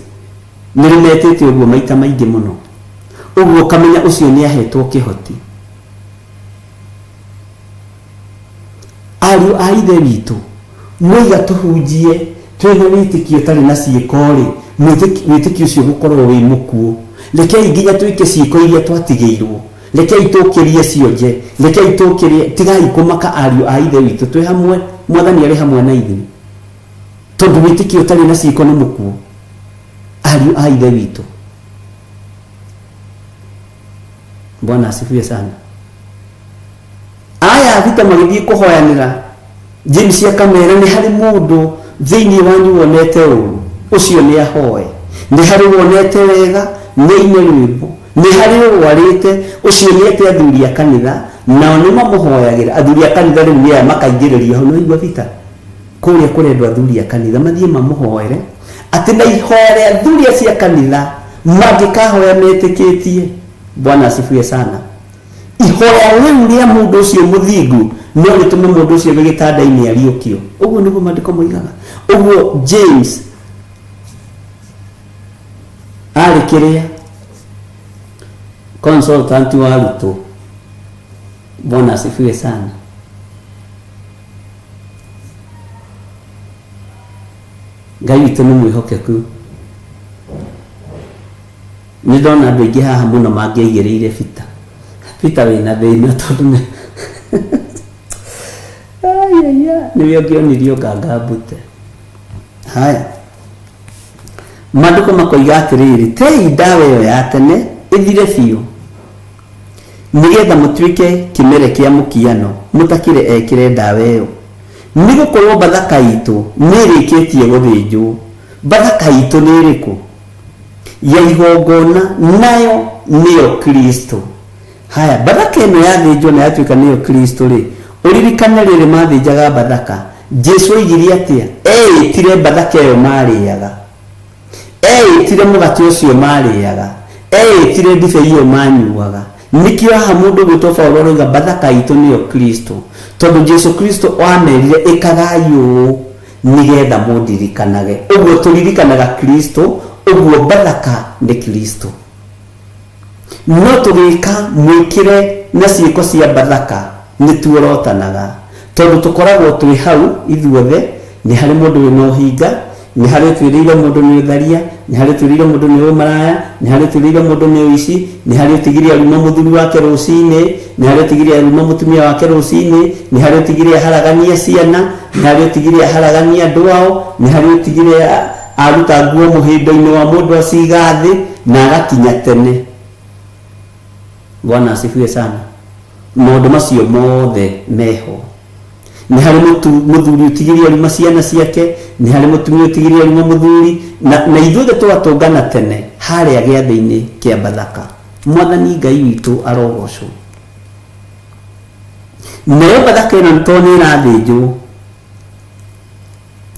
nĩ rĩmetĩte ũguo maita maingĩ mũno. Ũguo ũkamenya ũcio nĩ ahetwo kĩhoti. Ariũ a Ithe witũ, mwoiga tũhunjie twĩ na wĩtĩkio ũtarĩ na ciĩko-rĩ, wĩtĩkio ũcio ũgũkorwo wĩ mũkuũ. Rekei nginya twĩke ciĩko iria twatigĩirwo. Rekei tũkĩrie cionje. Rekei tũkĩrie, tigai kũmaka ariũ a Ithe witũ, twĩ hamwe, Mwathani arĩ hamwe na ithuĩ. Tondũ wĩtĩkio ũtarĩ na ciĩko nĩ mũkuũ. Ariũ a Ithe witũ. Bwana asifiwe sana. Aya Peter magĩthiĩ kũhoyanĩra James akamera nĩ harĩ mũndũ thĩinĩ wanyu wonete ũru ũcio nĩ ahoe nĩ harĩ wonete wega nĩ aine rwĩmbo nĩ harĩ ũrwarĩte ũcio nĩ ete athuri a kanitha nao nĩ mamũhoyagĩra athuri a kanitha rĩu nĩ aya makaingĩrĩrio hau nĩwaigua Peter kũrĩa kũrendwo athuri a kanitha mathiĩ mamũhoere atĩ na ihoya rĩa athuri acio a kanitha mangĩkahoya metĩkĩtie Bwana asifiwe sana ihoya rĩu rĩa mũndũ ũcio mũthingu no rĩtũme mũndũ ũcio wĩ gĩtanda-inĩ ariũkio ũguo nĩguo maandĩko moigaga ũguo James arĩ kĩrĩa consultant wa arutwo Bwana asifiwe sana Ngai witũ nĩ mwĩhokeku Nĩ ndona andũ aingĩ haha mũno mangĩaigĩrĩire Peter. Peter wĩna thĩna tondũ nĩ Aiaiya, nĩwe ũngĩonirio nganga mbute. Haya. Maandĩko makoiga atĩrĩrĩ, tei ndawa ĩyo ya tene ĩthire biũ, nĩgetha mũtuĩke kĩmere kĩa mũkiano, mũtakĩrĩ ekĩre ndawa ĩyo. Nĩ gũkorwo Bathaka itũ nĩ ĩrĩkĩtie gũthĩnjwo. Bathaka itũ nĩ ĩrĩkũ? Ya igongona, nayo nĩyo Kristo. Haya, Bathaka ĩno yathĩnjwo na yatuĩka nĩyo Kristo rĩ, ũririkane rĩrĩ mathĩnjaga Bathaka, Jesu oigire atĩa? Eĩtire Bathaka ĩyo marĩaga. Eĩtire mũgate ũcio maarĩaga. Eĩtire ndibei ĩyo maanyuaga. Nĩkĩo haha mũndũ ũgwĩtwo Paulo aroiga Bathaka itũ nĩyo Kristo. Tondũ Jesu Kristo aamerire ĩkagai ũũ nĩgetha mũndirikanage. Ũguo tũririkanaga Kristo, ũguo Bathaka nĩ Kristo. No tũgĩka mwĩkĩre na ciĩko cia Bathaka nĩ tuorotanaga, tondũ tũkoragwo twĩ hau ithuothe, nĩ harĩ mũndũ wĩna ũhinga, nĩ harĩ ũtuĩrĩire mũndũ nĩ ũtharia, nĩ harĩ ũtuĩrĩire mũndũ nĩ ũmaraya, nĩ harĩ ũtuĩrĩire mũndũ nĩ ũici, nĩ harĩ ũtigire aruma mũthuri wake rũcinĩ, nĩ harĩ ũtigire aruma mũtumia wake rũcinĩ, nĩ harĩ ũtigire aharagania ciana, nĩ harĩ ũtigire aharagania andũ ao, nĩ harĩ ũtigire Aruta nguo mũhĩndo-inĩ wa mũndũ aciga thĩ na agakinya tene. Bwana asifiwe sana. Maũndũ macio mothe meho. Nĩ harĩ mũthuri ũtigĩrie aruma ciana ciake, nĩ harĩ mũtumia ũtigĩrie aruma mũthuri, na, na ithuothe tũgatũngana tene harĩa gĩathĩ-inĩ kĩa Bathaka. Mwathani Ngai witũ arogocwo. Nayo Bathaka ĩno tondũ nĩ ĩrathĩnjwo,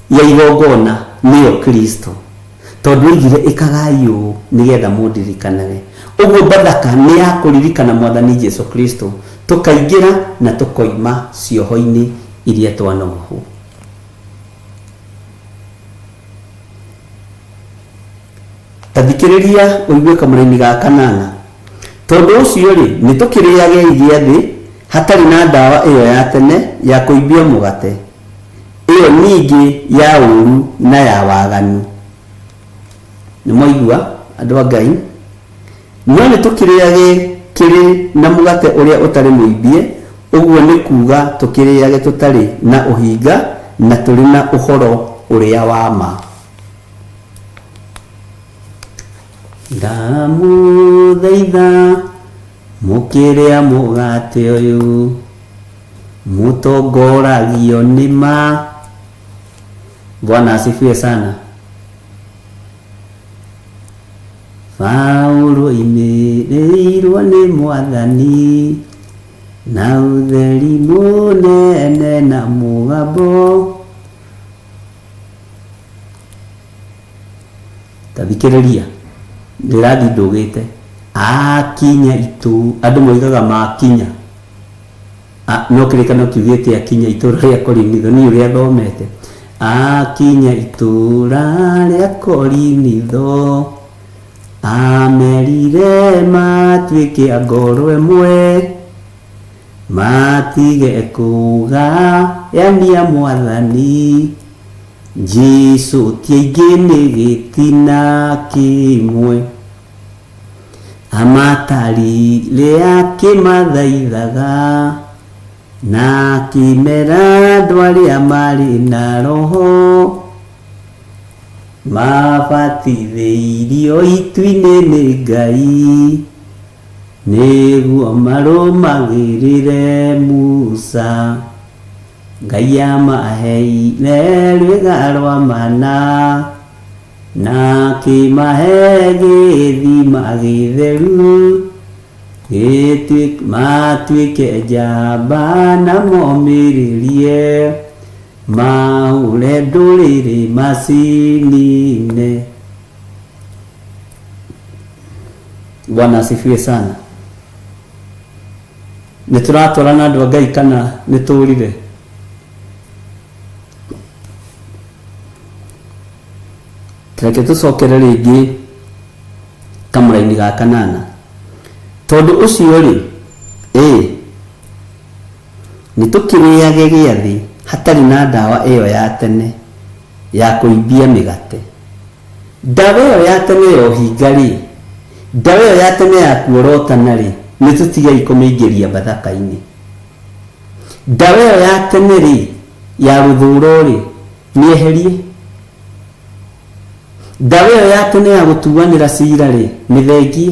ya igongona nĩyo Kristo, tondũ oigire, Ĩkagai ũũ nĩ getha mũndirikanage. Ũguo Bathaka nĩ ya kũririkana Mwathani Jesu Kristo, tũkaingĩra na tũkoima cioho-inĩ iria twanohwo. Ta thikĩrĩria ũigue kamũraini ga kanana. Tondũ ũcio-rĩ, nĩtũkĩrĩagei gĩathĩ hatarĩ na ndawa ĩyo ya tene ya kũimbia mũgate, ĩyo ningĩ ya ũũru na ya waganu. Nĩmwaigua, andũ a Ngai? No nĩtũkĩrĩage kĩrĩ na mũgate ũrĩa ũtarĩ mũimbie, ũguo nĩ kuuga tũkĩrĩage tũtarĩ na ũhinga na tũrĩ na ũhoro ũrĩa wa ma. Ndamũthaitha mũkĩrĩa mũgate ũyũ, mũtongoragio nĩ ma. Bwana asifiwe sana. Paũlũ oimĩrĩirwo nĩ Mwathani na ũtheri mũnene na mũgambo. Ta thikĩrĩria, ndĩrathiĩ ndũgĩte. Akinya itũ, andũ moigaga makinya. No kĩrĩkanĩro kiugĩte akinya itũũra rĩa Korinitho, niĩ ũrĩa thomete. Akinya itũũra rĩa Korinitho, amerire matuĩke a ngoro ĩmwe, matige kũgayania Mwathani. Jesu ti aingĩ nĩ gĩtina kĩmwe. Amatarire akĩmathaithaga, na akĩmera andũ arĩa marĩ na Roho, mabatithĩirio itu-inĩ nĩ Ngai, nĩguo marũmagĩrĩre Musa. Ngai amaheire rwĩga rwa mana, Na akĩmahe gĩthima gĩtheru, matuĩke njamba na momĩrĩrie, mahũre ndũrĩrĩ macinine. Bwana asifiwe sana. Nĩ tũratwarana andũ a Ngai kana nĩ tũrire? Reke tũcokere rĩngĩ kamũraini ga kanana. Tondũ ũcio-rĩ, ĩ, nĩtũkĩrĩage gĩathĩ hatarĩ na ndawa ĩyo ya tene ya kũimbia mĩgate. Ndawa ĩyo ya tene ya ũhinga-rĩ, ndawa ĩyo ya tene ya kuorotana-rĩ, nĩtũtigei kũmĩingĩria Bathaka-inĩ. Ndawa ĩyo ya tene-rĩ, ya rũthũũro-rĩ, mĩeherie. Ndawa ĩyo ya tene ya gũtuanĩra cira-rĩ, mĩthengie.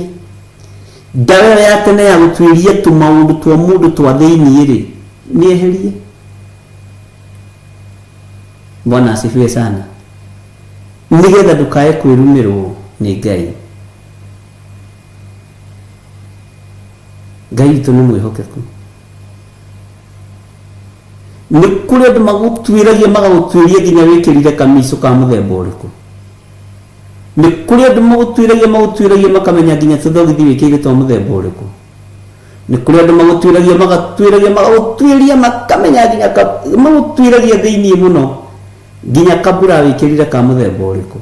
Ndawa ĩyo ya tene ya gũtuĩria tũmaũndũ twa mũndũ twa thĩiniĩ-rĩ, mĩeherie. Bwana asifiwe sana. Nĩgetha ndũkae kwĩrumĩrwo nĩ Ngai. Ngai witũ nĩ mwĩhokeku. Nĩ kũrĩ andũ magũtuĩragia magagũtuĩria nginya wĩkĩrire kamicũ ka mũthemba ũrĩkũ. Nĩ kũrĩ andũ magũtuĩragia magũtuĩragia makamenya nginya tũthogithi wĩkĩire twa mũthemba ũrĩkũ. Nĩ kũrĩ andũ magũtuĩragia magatuĩragia magagũtuĩria makamenya nginya magũtuĩragia thĩiniĩ mũno nginya kabura wĩkĩrire ka mũthemba ũrĩkũ.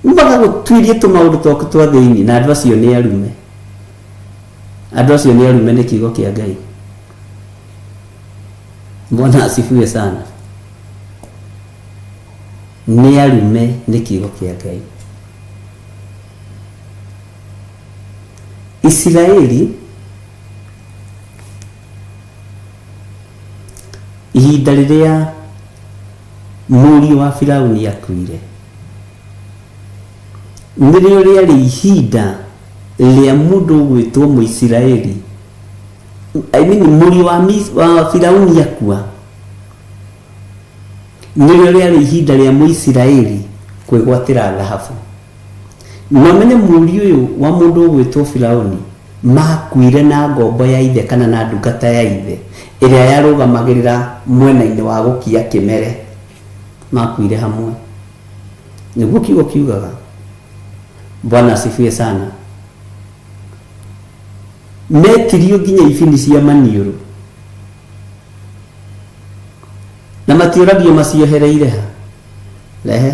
Magagũtuĩria tũmaũndũ twaku twa thĩiniĩ, na andũ acio nĩ arume. Andũ acio nĩ arume nĩ kiugo kĩa Ngai. Bwana asifiwe sana. Nĩ arume nĩ kiugo kĩa Ngai. Isiraeli ihinda rĩrĩa mũriũ wa Firauni akuire nĩrĩo rĩarĩ ihinda rĩa mũndũ ũgwĩtwo Mũisiraeli, I mean, mũriũ wa, wa Firauni akua nĩrĩo rĩarĩ ihinda rĩa Mũisiraeli kwĩgwatĩra thahabu. Na ũmenye mũriũ ũyũ wa mũndũ ũgwĩtwo Firauni makuire na ngombo ya ithe kana na ndungata ya ithe ĩrĩa yarũgamagĩrĩra mwena-inĩ wa gũkia kĩmere, makuire hamwe. Nĩguo kiugo kiugaga. Bwana asifiwe sana. Metirio nginya ibini cia maniũrũ na matiũragio maciohereire ha. Rehe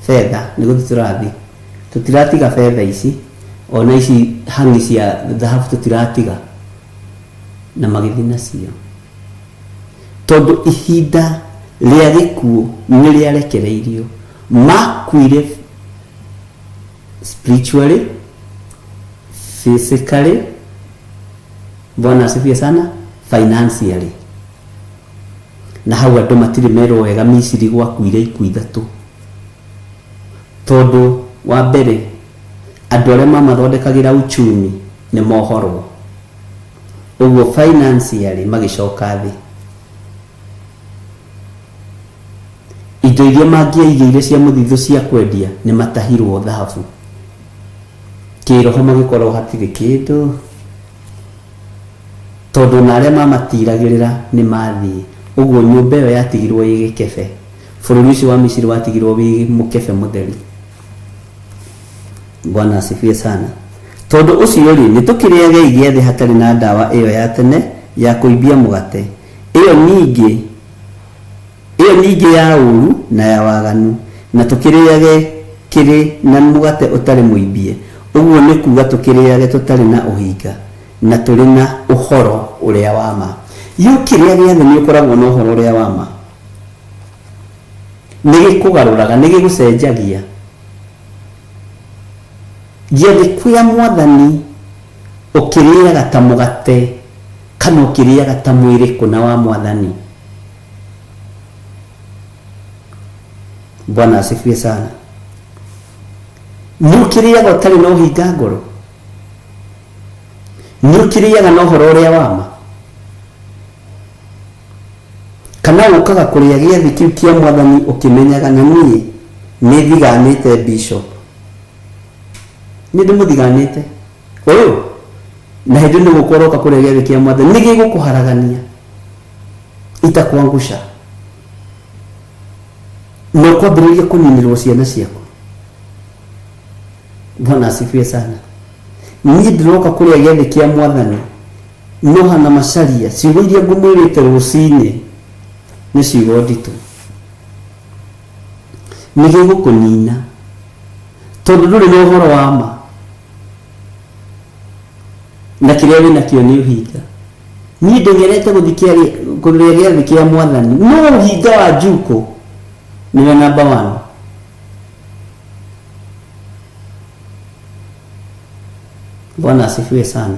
betha nĩ gũthiĩ tũrathiĩ, tũtiratiga betha ici ona ici hang'i cia thahabu tũtiratiga, na magĩthiĩ nacio tondũ ihinda rĩa gĩkuũ nĩ rĩarekereirio. Makuire spiritually, physically, Bwana asifiwe sana, financially. Na hau andũ matirĩ merwo wega Misiri gwakuire ikuũ ithatũ, tondũ wa mbere andũ arĩa mamathondekagĩra uchumi nĩ mohorwo, ũguo financially magĩcoka thĩ. Indo iria mangĩaigĩire cia mũthithũ cia kwendia nĩ matahirwo thahabu. Kĩroho magĩkorwo hatirĩ kĩndũ, tondũ ona arĩa mamatiragĩrĩra nĩ mathiĩ. Ũguo nyũmba ĩyo yatigirwo ĩ gĩkebe, bũrũri ũcio wa Misiri watigirwo wĩ mũkebe mũtheri. Bwana asifiwe sana. Tondũ ũcio-rĩ, nĩtũkĩrĩagei gĩathĩ hatarĩ na ndawa ĩyo ya tene ya kũimbia mũgate, ĩyo ningĩ ĩyo ningĩ ya ũũru na ya waganu, na tũkĩrĩage kĩrĩ na mũgate ũtarĩ mũimbie, ũguo nĩ kuuga tũkĩrĩage tũtarĩ na ũhinga, na tũrĩ na ũhoro ũrĩa wa ma. Ĩ ũkĩrĩa gĩathĩ nĩ ũkoragwo na ũhoro ũrĩa wa ma? Nĩ gĩkũgarũraga, nĩ gĩgũcenjagia. Gĩathĩ kĩa Mwathani ũkĩrĩaga ta mũgate kana ũkĩrĩaga ta mwĩrĩ kũna wa Mwathani? Bwana asifiwe sana. Nĩ ũkĩrĩaga ũtarĩ na ũhinga ngoro? Nĩ ũkĩrĩaga na ũhoro ũrĩa wa ma? Kana ũkaga kũrĩa gĩathĩ kĩu kĩa Mwathani ũkĩmenyaga na niĩ nĩ thiganĩte bishop? Nĩ ndĩmũthiganĩte ũyũ, na hĩndĩ nĩ gũkũ ũroka kũrĩa gĩathĩ kĩa Mwathani, nĩ gĩgũkũharagania itakuangusha na ũkwambĩrĩria kũninĩrwo ciana ciaku. Bwana asifiwe sana. Niĩ ndĩroka kũrĩa gĩathĩ kĩa Mwathani no hana macaria ciugo iria ngũmwĩrĩte rũcinĩ nĩ ciugo nditũ, nĩ gĩgũkũnina tondũ ndũrĩ na ũhoro wa ma na kĩrĩa wĩ nakĩo nĩ ũhinga. Niĩ ndeng'erete gũthiĩ kũrĩa gĩathĩ kĩa Mwathani, no ũhinga wa njukũ nĩwe number one. Bwana asifiwe sana.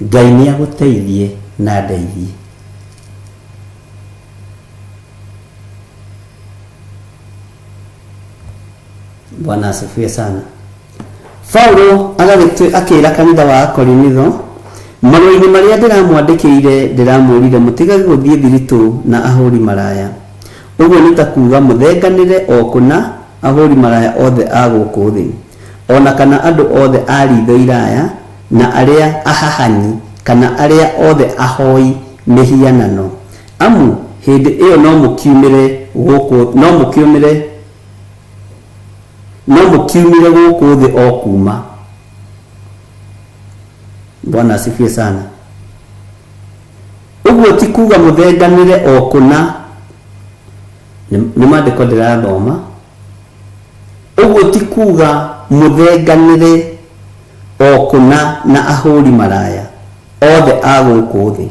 Ngai nĩ agũteithie na ndeithie. Bwana asifiwe sana. Paulo agagĩtũ akĩra kanitha wa Akorinitho, Marũa-inĩ marĩa ndĩramwandĩkĩire ndĩramwĩrire mũtigage gũthiĩ thiritũ na ahũri maraya. Ũguo nĩ ta kuuga mũthenganĩre o kũna ahũri maraya othe a gũkũ thĩ, o na kana andũ othe a riitho iraya, na arĩa ahahanyi, kana arĩa othe ahoi mĩhianano. Amu hĩndĩ ĩyo no mũkiumĩre gũkũ, no mũkiumĩre, no mũkiumire gũkũ thĩ o kuuma. Bwana asifiwe sana. Ũguo ti kuuga mũthenganĩre o kũna, nĩ maandĩko ndĩrathoma. Ũguo ti kuuga mũthenganĩre o kũna na ahũri maraya othe a gũkũ thĩ,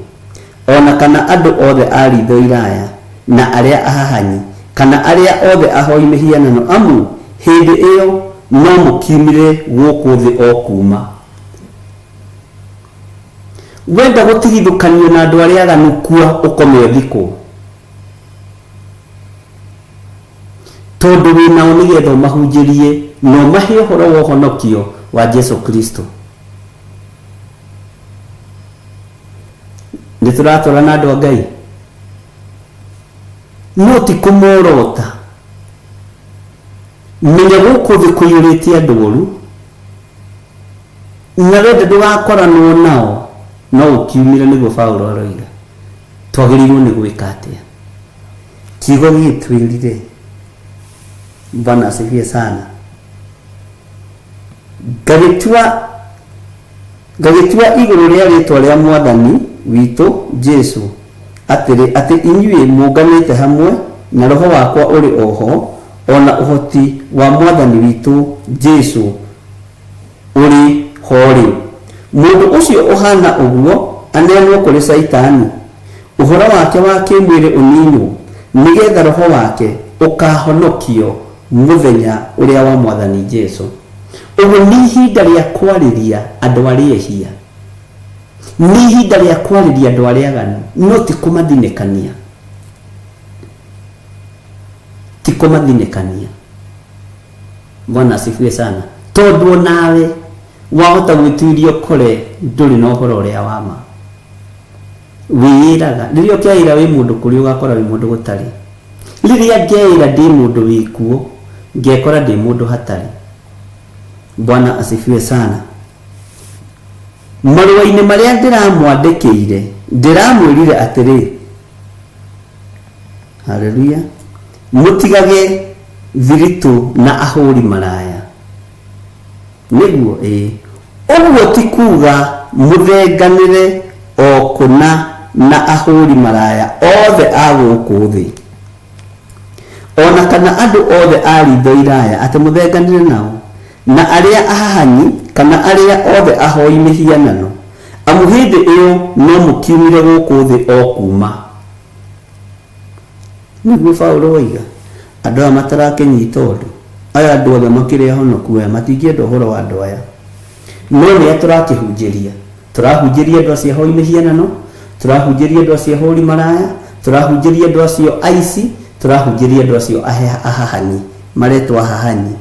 o na kana andũ othe a riitho iraya, na arĩa ahahanyi, kana arĩa othe ahoi mĩhianano, amu hĩndĩ ĩyo no mũkiumire gũkũ thĩ o kuuma. Wenda gũtigithũkanio na andũ arĩa aganu kua ũkome ũthikwo. Tondũ wĩ nao nĩgetha ũmahunjĩrie na ũmahe ũhoro wa ũhonokio wa Jesu Kristo. Nĩ tũratwarana na andũ a Ngai? No ti kũmorota. Menya gũkũ thĩ kũiyũrĩte andũ oru, na wenda ndũgakoranwo nao no ũkiumire, nĩguo Paulo aroiga. Twagĩrĩirwo nĩ gwĩka atĩa? Kiugo gĩtwĩrire, Bwana asifiwe sana, ngagĩtua ngagĩtua igũrũ rĩa rĩtwa rĩa Mwathani witũ Jesu atĩrĩ, atĩ inyuĩ mũnganĩte hamwe, na roho wakwa ũrĩ o ho, o na ũhoti wa Mwathani witũ Jesu ũrĩ ho-rĩ, mũndũ ũcio ũhaana ũguo aneanwo kũrĩ Shaitani, ũhoro wake wa kĩĩmwĩrĩ ũninwo, nĩ getha roho wake ũkaahonokio mũthenya ũrĩa wa Mwathani Jesu. Ũguo nĩ ihinda rĩa kwarĩria andũ arĩa ehia. Nĩ ihinda rĩa kwarĩria andũ arĩa aganu, no ti kũmathinĩkania. Ti kũmathinĩkania. Bwana asifiwe sana. Tondũ onawe wahota gwĩtuiria ũkore ndũrĩ na ũhoro ũrĩa wa ma. Wĩĩraga, rĩrĩa ũkeĩra wĩ mũndũ kũrĩ ũgakora wĩ mũndũ gũtarĩ. Rĩrĩa ngeĩra ndĩ mũndũ wĩ kuo, ngekora ndĩ mũndũ hatarĩ. Bwana asifiwe sana. Marũa-inĩ marĩa ndĩramwandĩkĩire, ndĩramwĩrire atĩrĩ, Haleluya, mũtigage thiritũ na ahũri maraya. Nĩguo ĩĩ. Ũguo ti kuuga mũthenganĩre o kũna na ahũri maraya othe a gũkũ thĩ, o na kana andũ othe a riitho iraya, atĩ mũthenganĩre nao, na arĩa ahahanyi, kana arĩa othe ahoi mĩhianano, amu hĩndĩ ĩyo no mũkiumire gũkũ thĩ o kuuma. Nĩguo Paulo oiga, andũ aya matarakĩnyita ũndũ, aya andũ othe makĩrĩ ahonoku aya, matingĩenda ũhoro wa andũ aya. No nĩ a tũrakĩhunjĩria? Tũrahunjĩria andũ acio ahoi mĩhianano, tũrahunjĩria andũ acio ahũri maraya, tũrahunjĩria andũ acio aici, tũrahunjĩria andũ acio ahahanyi, maretwo ahahanyi.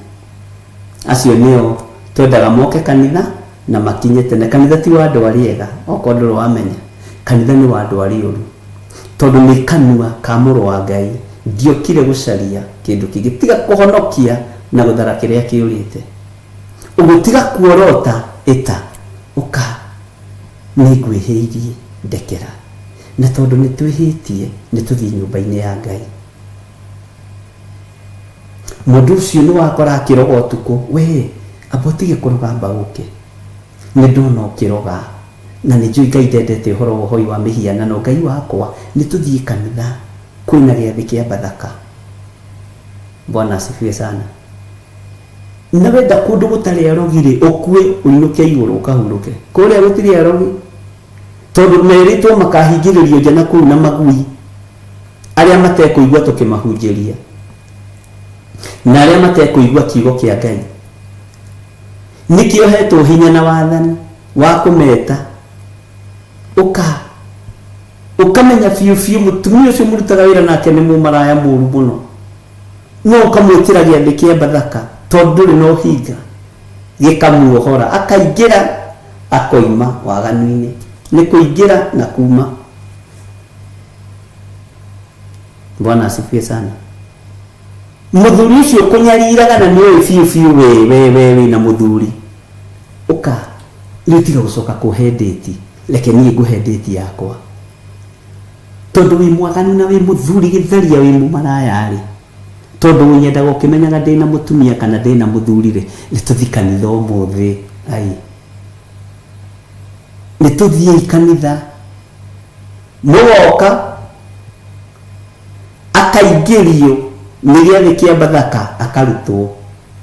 Acio nĩo twendaga moke kanitha na makinye tene. Kanitha ti wa andũ arĩa ega, okorwo ndũrĩ wamenya. Kanitha nĩ wa andũ arĩa oru. Tondũ nĩ kanua ka mũrũ wa Ngai, ndiokire gũcaria kĩndũ kĩngĩ tiga kũhonokia na gũthara kĩrĩa kĩũrĩte. Ũguo tiga kuorota ĩta, ũka nĩngwĩhĩirie, ndekera. Na tondũ nĩtwĩhĩtie, nĩtũthiĩ nyũmba-inĩ ya Ngai. Mũndũ ũcio nĩ wakora akĩroga ũtukũ, we amba ũtige kũroga amba ũke. Nĩ ndona ũkĩroga na nĩ njũĩ Ngai ndendete ũhoro wa ũhoi wa mĩhianano, Ngai wakwa nĩ tũthiĩ kanitha kwĩna gĩathĩ kĩa Bathaka. Bwana asifiwe sana. Na wenda kũndũ gũtarĩ arogi rĩ, ũkue ũinũke igũrũ ũkahurũke. Kũrĩa gũtirĩ arogi tondũ merĩtwo makahingĩrĩrio nja na kũu na magui arĩa matekũigua tũkĩmahunjĩria na arĩa matekũigua kiugo kĩa Ngai. Nĩkĩo hetwo hinya na wathani wa kũmeta ũka ũkamenya biũ biũ mũtumia ũcio mũrutaga wĩra nake nĩ mũmaraya mũru mũno, no ũkamwĩtĩra gĩathĩ kĩa Bathaka tondũ ndũrĩ na ũhinga, gĩkamuohora akaingĩra akoima waganu-inĩ. Nĩ kũingĩra na kuma. Bwana asifiwe sana. Mũthuri ũcio ũkũnyariraga na nĩũĩ biũ biũ we we we wĩna mũthuri. Ũka rĩu tiga gũcoka kũhe ndĩti, reke niĩ ngũhe ndĩti yakwa. Tondũ wĩ mwaganu na wĩ mũthuri gĩtharia wĩ mũmaraya-rĩ, tondũ ũnyendaga ũkĩmenyaga ndĩna mũtumia kana ndĩna mũthuri-rĩ, nĩ tũthiĩ kanitha ũmũthĩ. Ai. Nĩ tũthiĩi kanitha. Mũgoka akaingĩrio nĩ gĩathĩ kĩa Bathaka akarutwo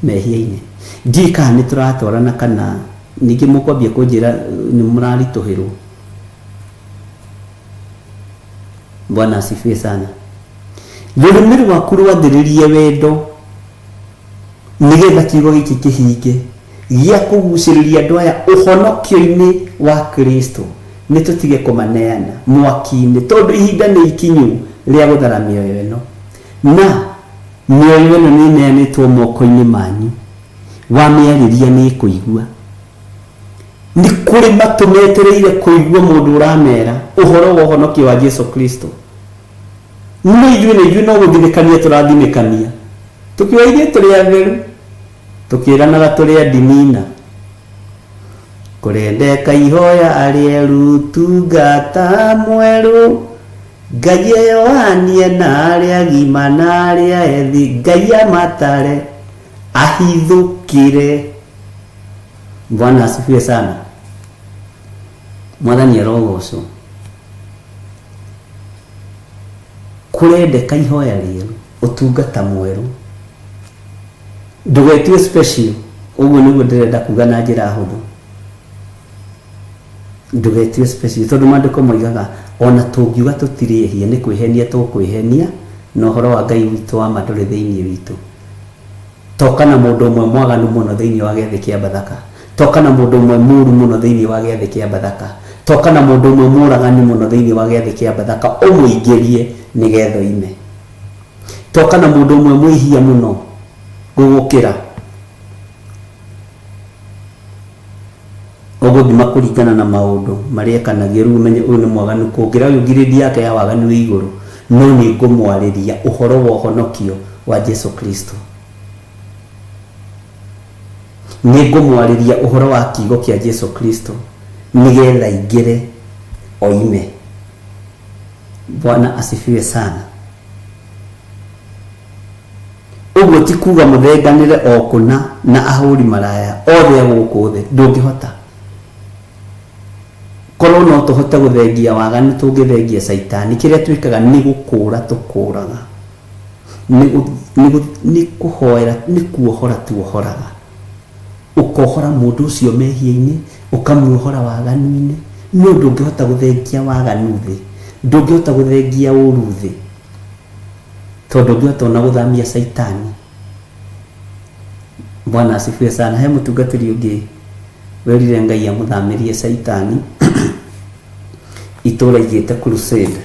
mehia-inĩ. Ndiũĩ kana nĩ tũratwarana kana ningĩ mũkwambia kũnjĩra nĩ mũraritũhĩrwo. Bwana asifiwe sana. Rũrĩmĩ rwaku rwathĩrĩrie wendo nĩgetha kiugo gĩkĩ kĩhinge gĩa kũgucĩrĩria andũ aya ũhonokio-inĩ wa Kristo. Nĩ tũtige kũmaneana mwaki-inĩ tondũ ihinda nĩ ikinyu rĩa gũthara mĩoyo ĩno, na mĩoyo ĩno nĩ ĩneanĩtwo moko-inĩ manyu. Wamĩarĩria nĩ ĩkũigua. Nĩ kũrĩ matũ metereire kũigua mũndũ ũramera ũhoro wa ũhonokio wa Jesu Kristo. No ithuĩ na ithuĩ no gũthinĩkania tũrathinĩkania. Tũkiuga ithuĩ tũrĩ atheru, tũkĩranaga tũrĩ a ndinina. Kũrendeka ihoya arĩeru tungata mwerũ, Ngai eyohanie na arĩa agima na arĩa ethĩ, Ngai amatare ahithũkĩre. Bwana asifiwe sana. Mwathani arogocwo. Kũrendeka ihoya rĩerũ, ũtungata mwerũ. Ndũgetue special, ũguo nĩguo ndĩrenda kuga na njĩra hũthũ. Ndũgetue special, tondũ maandĩko moigaga ona tũngiuga tũtirĩ ehia nĩ kwĩhenia tũkwĩhenia, na ũhoro wa Ngai witũ wa ma ndũrĩ thĩinĩ witũ. Toka na mũndũ ũmwe mwaganu mũno thĩinĩ wa gĩathĩ kĩa Bathaka. Toka na mũndũ ũmwe mũũru mũno thĩinĩ wa gĩathĩ kĩa Bathaka. Toka na mũndũ ũmwe mũũragani mũno thĩinĩ wa gĩathĩ kĩa Bathaka, ũmũingĩrie nĩgetha oime. Toka na mũndũ ũmwe mwĩhia mũno gũgũkĩra. Ũgũthima kũringana na maũndũ marĩa ekanagio, rĩu ũmenye ũyũ nĩ mwaganu kũngĩra, ũyũ ngirĩndi yake ya waganu ĩ igũrũ, no nĩ ngũmwarĩria ũhoro wa ũhonokio wa Jesu Kristo. Nĩ ngũmwarĩria ũhoro wa kiugo kĩa Jesu Kristo nĩgetha aingĩre oime. Bwana asifiwe sana. Ũguo ti kuuga mũthenganĩre o kũna na ahũri maraya othe a gũkũ thĩ. Ndũngĩhota. Korwo no tũhote gũthengia waganu tũngĩthengia Caitani. Kĩrĩa twĩkaga nĩ gũkũũra tũkũũraga. Nĩ kũhoera, nĩ kuohora tuohoraga. Ũkohora mũndũ ũcio mehia-inĩ, ũkamuohora waganu-inĩ. No ndũngĩhota gũthengia waganu thĩ. Ndũngĩhota gũthengia ũũru thĩ. Tondũ ndũngĩhota ona gũthamia Caitani. Bwana asifiwe sana. He mũtungatĩri ũngĩ werire Ngai amũthamĩrie Caitani itũra igĩte crusade.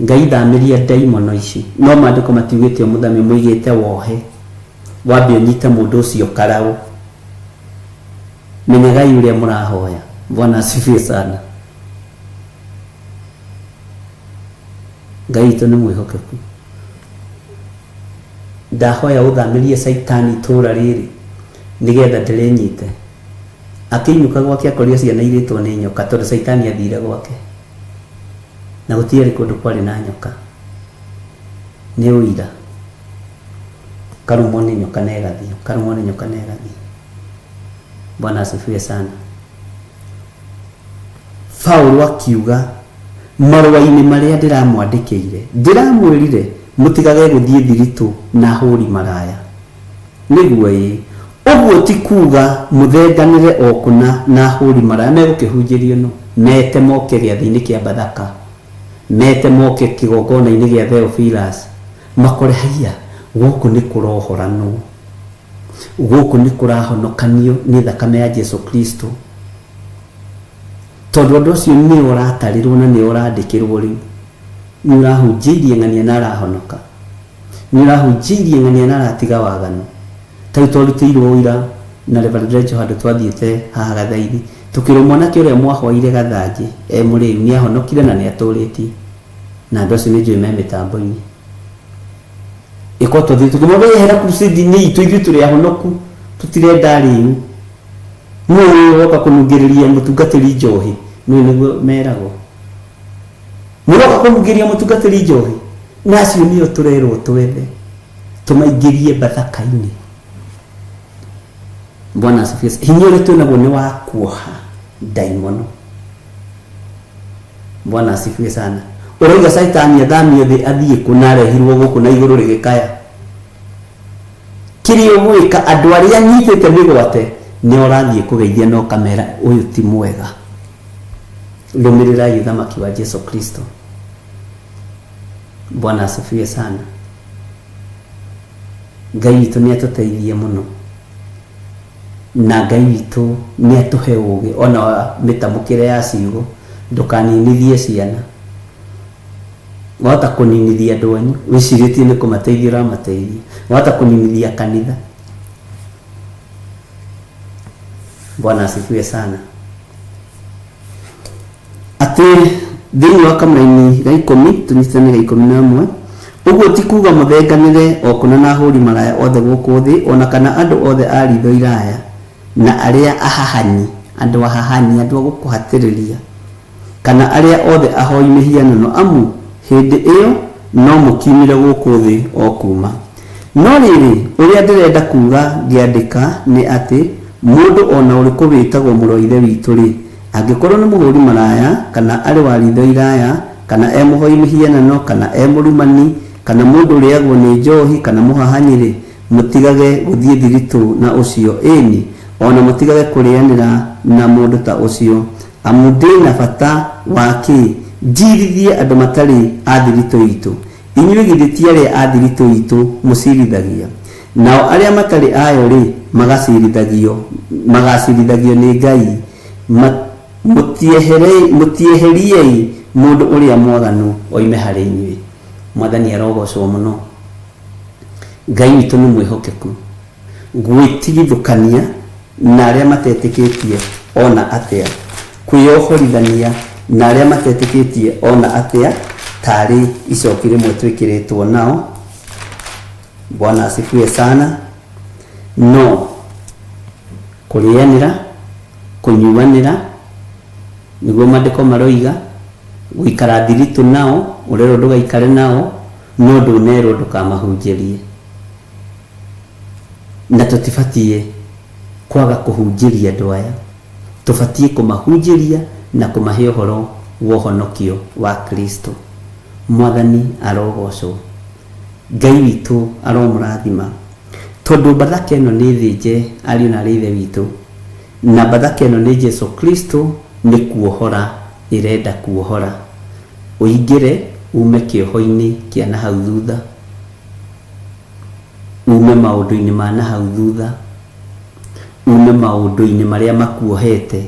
Ngai thamĩria ndaimono ici. No maandĩko matiugĩte ũmũthamie, moigĩte wohe. Wambe ũnyite mũndũ ũcio karaũ. Menyagai ũrĩa mũrahoya. Bwana asifiwe sana. Ngai witũ nĩ mwĩhokeku. Ndahoya ũthamĩrie Caitani itũũra rĩrĩ nĩgetha ndĩrĩnyite. Akĩinũka gwake akorire ciana irĩtwo nĩ nyoka tondũ Caitani athire gwake. Na gũtiarĩ kũndũ kwarĩ na nyoka. Nĩ ũira. Karũmwo nĩ nyoka na ĩgathiĩ, karũmwo nĩ nyoka na ĩgathiĩ. Bwana asifiwe sana. Paulo akiuga, Marũa-inĩ marĩa ndĩramwandĩkĩire, ndĩramwĩrire mũtigage gũthiĩ thiritũ na ahũri maraya. Nĩguo ĩĩ, ũguo ti kuuga mũthenganĩre o kũna na ahũri maraya. Megũkĩhunjĩrio nũ? Mete moke gĩathĩ-inĩ kĩa Bathaka, mete moke kĩgongona-inĩ gĩa Theophilus, makore haiya, gũkũ nĩ kũrohoranwo, gũkũ nĩ kũrahonokanio nĩ thakame ya Jesu Kristo. Tondũ andũ acio nĩo ũratarĩrwo na nĩo ũrandĩkĩrwo rĩu. Nĩ ũrahunjĩirie ng'ania na arahonoka. Nĩ ũrahunjĩirie ng'ania na aratiga waganu. Ta rĩu twarutĩirwo ũira na Reverend Rachel handũ twathiĩte haha Gathaithi. Tũkĩrwo mwanake ũrĩa mwahoire gathanjĩ e mũrĩu nĩ ahonokire na nĩ atũrĩtie. Na andũ acio nĩ njũĩ me mĩtambo-inĩ. Ĩko tũthiĩ tũkĩmwĩra we ehera crusade-inĩ itũ ithuĩ tũrĩ ahonoku tũtirenda arĩu. Nũ ũyũ ũroka kũnungĩrĩria mũtungatĩri njohi? Nĩũĩ nĩguo meragwo. Mũroka kũnungĩria mũtungatĩri njohi? Na acio nĩo tũrerwo twethe tũmaingĩrie Bathaka-inĩ. Bwana asifiwe. Hinya ũrĩa twĩnaguo nĩ wa kuoha ndaimono. Bwana asifiwe sana. Ũrauga Caitani athamio thĩ athiĩ kũ na arehirwo gũkũ na igũrũ rĩgĩkaya. Kĩrĩa ũgwĩka andũ arĩa anyitĩte mĩgwate nĩ ũrathiĩ kũgeithia na ũkamera ũyũ ti mwega. Rũmĩrĩrai ũthamaki wa Jesu Kristo. Bwana asifiwe sana. Ngai witũ nĩ atũteithie mũno na Ngai witũ nĩ atũhe ũgĩ ona wa mĩtamũkĩre ya ciugo. Ndũkaninithie ciana. Wahota kũninithia andũ anyu wĩcirĩtie nĩ kũmateithia ũramateithia. Wahota kũninithia kanitha. Bwana asifiwe sana. Atĩ thĩinĩ wa kamũraini ga ikũmi, tũnyitithanie ga 11, ũguo ti kuuga mũthenganĩre o kũna na ahũri maraya othe gũkũ thĩ, o na kana andũ othe a riitho iraya, na arĩa ahahanyi, andũ ahahanyi, andũ a gũkũhatĩrĩria, kana arĩa othe ahoi mĩhianano, amu hĩndĩ ĩo no mũkiumire gũkũ thĩ o kuuma. No rĩrĩ, ũrĩa ndĩrenda kuuga ngĩandĩka nĩ atĩ, mũndũ o na ũrĩkũ wĩtagwo mũrũ wa Ithe witũ-rĩ, angĩkorũo nĩ mũhũri maraya, kana arĩ wa riitho iraya, kana e mũhoi mĩhianano, kana e mũrumani, kana mũndũ ũrĩagwo nĩ njohi, kana mũhahanyi-rĩ, mũtigage gũthiĩ thiritũ na ũcio, ĩĩ-ni, o na mũtigage kũrĩanĩra na mũndũ ta ũcio. Amu ndĩ na bata wa kĩ njirithie andũ matarĩ a thiritũ iitũ? Inyuĩ githĩ ti arĩa a thiritũ iitũ mũciirithagia? Nao arĩa matarĩ ayo-rĩ, magaciirithagio, magaaciirithagio nĩ Ngai. Ma, mũtieheriei mũndũ ũrĩa mwaganu oime harĩ inyuĩ. Mwathani arogoocwo mũno. Ngai witũ nĩ mwĩhokeku. Gwĩtigithũkania na arĩa matetĩkĩtie o na atĩa, kwĩyohorithania na arĩa matetĩkĩtie o na atĩa, taarĩ icoki rĩmwe twĩkĩrĩtwo nao. Bwana asifiwe sana. No kũrĩanĩra, kũnyuanĩra, nĩguo maandĩko maroiga, gũikara thiritũ nao, ũrerwo ndũgaikare nao, no ndũnerwo ndũkamahunjĩrie. Na tũtibatiĩ kwaga kũhunjĩria andũ aya. Tũbatiĩ kũmahunjĩria na kũmahe ũhoro wa ũhonokio wa Kristo. Mwathani arogocwo. Ngai witũ aromũrathima. Tondũ Bathaka ĩno nĩ thĩnje ariũ na arĩ a Ithe witũ, na Bathaka ĩno nĩ Jesu Kristo nĩ kuohora ĩrenda kuohora. Ũingĩre ume kĩoho-inĩ kĩa na hau thutha. Ume maũndũ-inĩ ma na hau thutha, ume maũndũ-inĩ marĩa makuohete,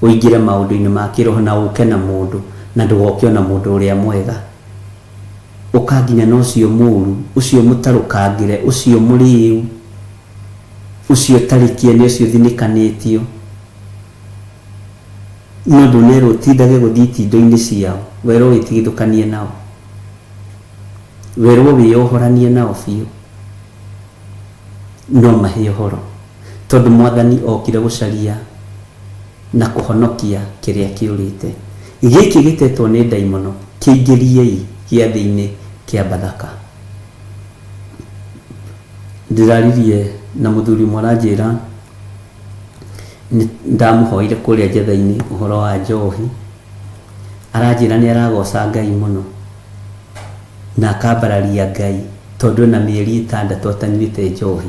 ũingĩre maũndũ-inĩ ma kĩroho na ũke na mũndũ, na ndũgoke o na mũndũ ũrĩa mwega. Ũka nginya na ũcio mũũru, ũcio mũtarũkangĩre, ũcio mũrĩu, ũcio ũtarĩ kĩene, ũcio ũthinĩkanĩtio. No ndũnerwo ũtindage gũthiĩ itindo-inĩ ciao, werwo wĩtigithũkanie nao. Werwo wĩyohoranie nao biũ, no mahe ũhoro, tondũ Mwathani okire gũcaria na kũhonokia kĩrĩa kĩũrĩte. Gĩkĩ gĩtetwo nĩ ndaimono, kĩingĩriei gĩathĩ-inĩ kĩa Bathaka. Ndĩraririe na mũthuri ũmwe aranjĩra nĩ ndamũhoire kũrĩa njetha-inĩ ũhoro wa njohi, aranjĩra nĩ aragoca Ngai mũno. Na akambararia Ngai tondũ ena mĩeri ĩtandatũ atanyuĩte njohi.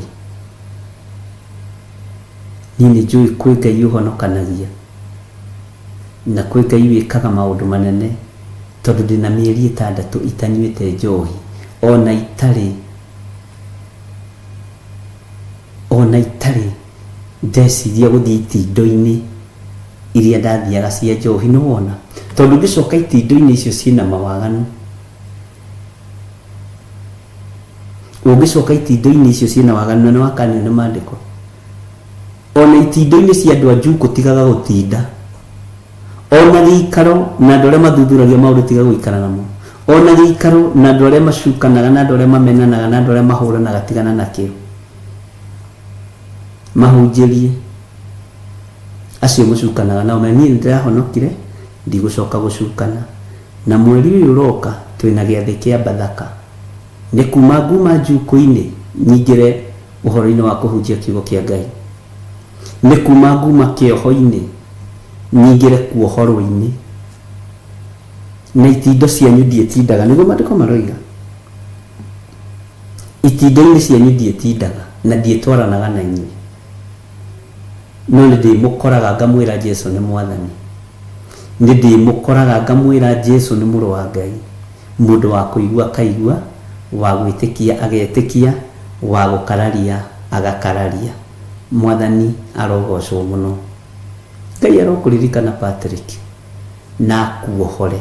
Niĩ nĩ njũĩ kwĩ Ngai ũhonokanagia na kwĩ Ngai wĩkaga maũndũ manene tondũ ndĩna mĩeri ĩtandatũ itanyuĩte njohi ona itarĩ ona itarĩ ndeciria gũthiĩ itindo-inĩ iria ndathiaga cia njohi nĩ wona tondũ ngĩcoka itindo-inĩ icio ciĩna mawaganu ũngĩcoka itindo-inĩ icio ciĩna waganu na nĩ wakanio nĩ maandĩko. Ona itindo-inĩ cia andũ a njukũ tigaga gũtinda. Ona gĩikaro na andũ arĩa mathuthuragia maũndũ tiga gũikara namo. Ona gĩikaro na andũ arĩa macukanaga na andũ arĩa mamenanaga na andũ arĩa mahũranaga tigana nakĩo. Mahunjĩrie acio mũcukanaga nao mere niĩ nĩndĩrahonokire ndigũcoka gũcukana. Na mweri ũyũ ũroka twĩna gĩathĩ kĩa Bathaka. Nĩ kuma nguma njukũ-inĩ nyingĩre ũhoro-inĩ wa kũhunjia kiugo kĩa Ngai. Nĩ kuma nguma kĩoho-inĩ nyingĩre kuohorwo-inĩ. Na itindo cianyu ndiĩtindaga, nĩguo maandĩko maroiga. Itindo-inĩ cianyu ndiĩtindaga na ndiĩtwaranaga na inyuĩ. No nĩ ndĩmũkoraga ngamwĩra Jesu nĩ Mwathani. Nĩ ndĩmũkoraga ngamwĩra Jesu nĩ Mũrũ wa Ngai. Mũndũ wa kũigua akaigua, wa gwĩtĩkia agetĩkia, wa gũkararia agakararia. Mwathani arogocwo mũno. Ngai arokũririkana Patrick na akuohore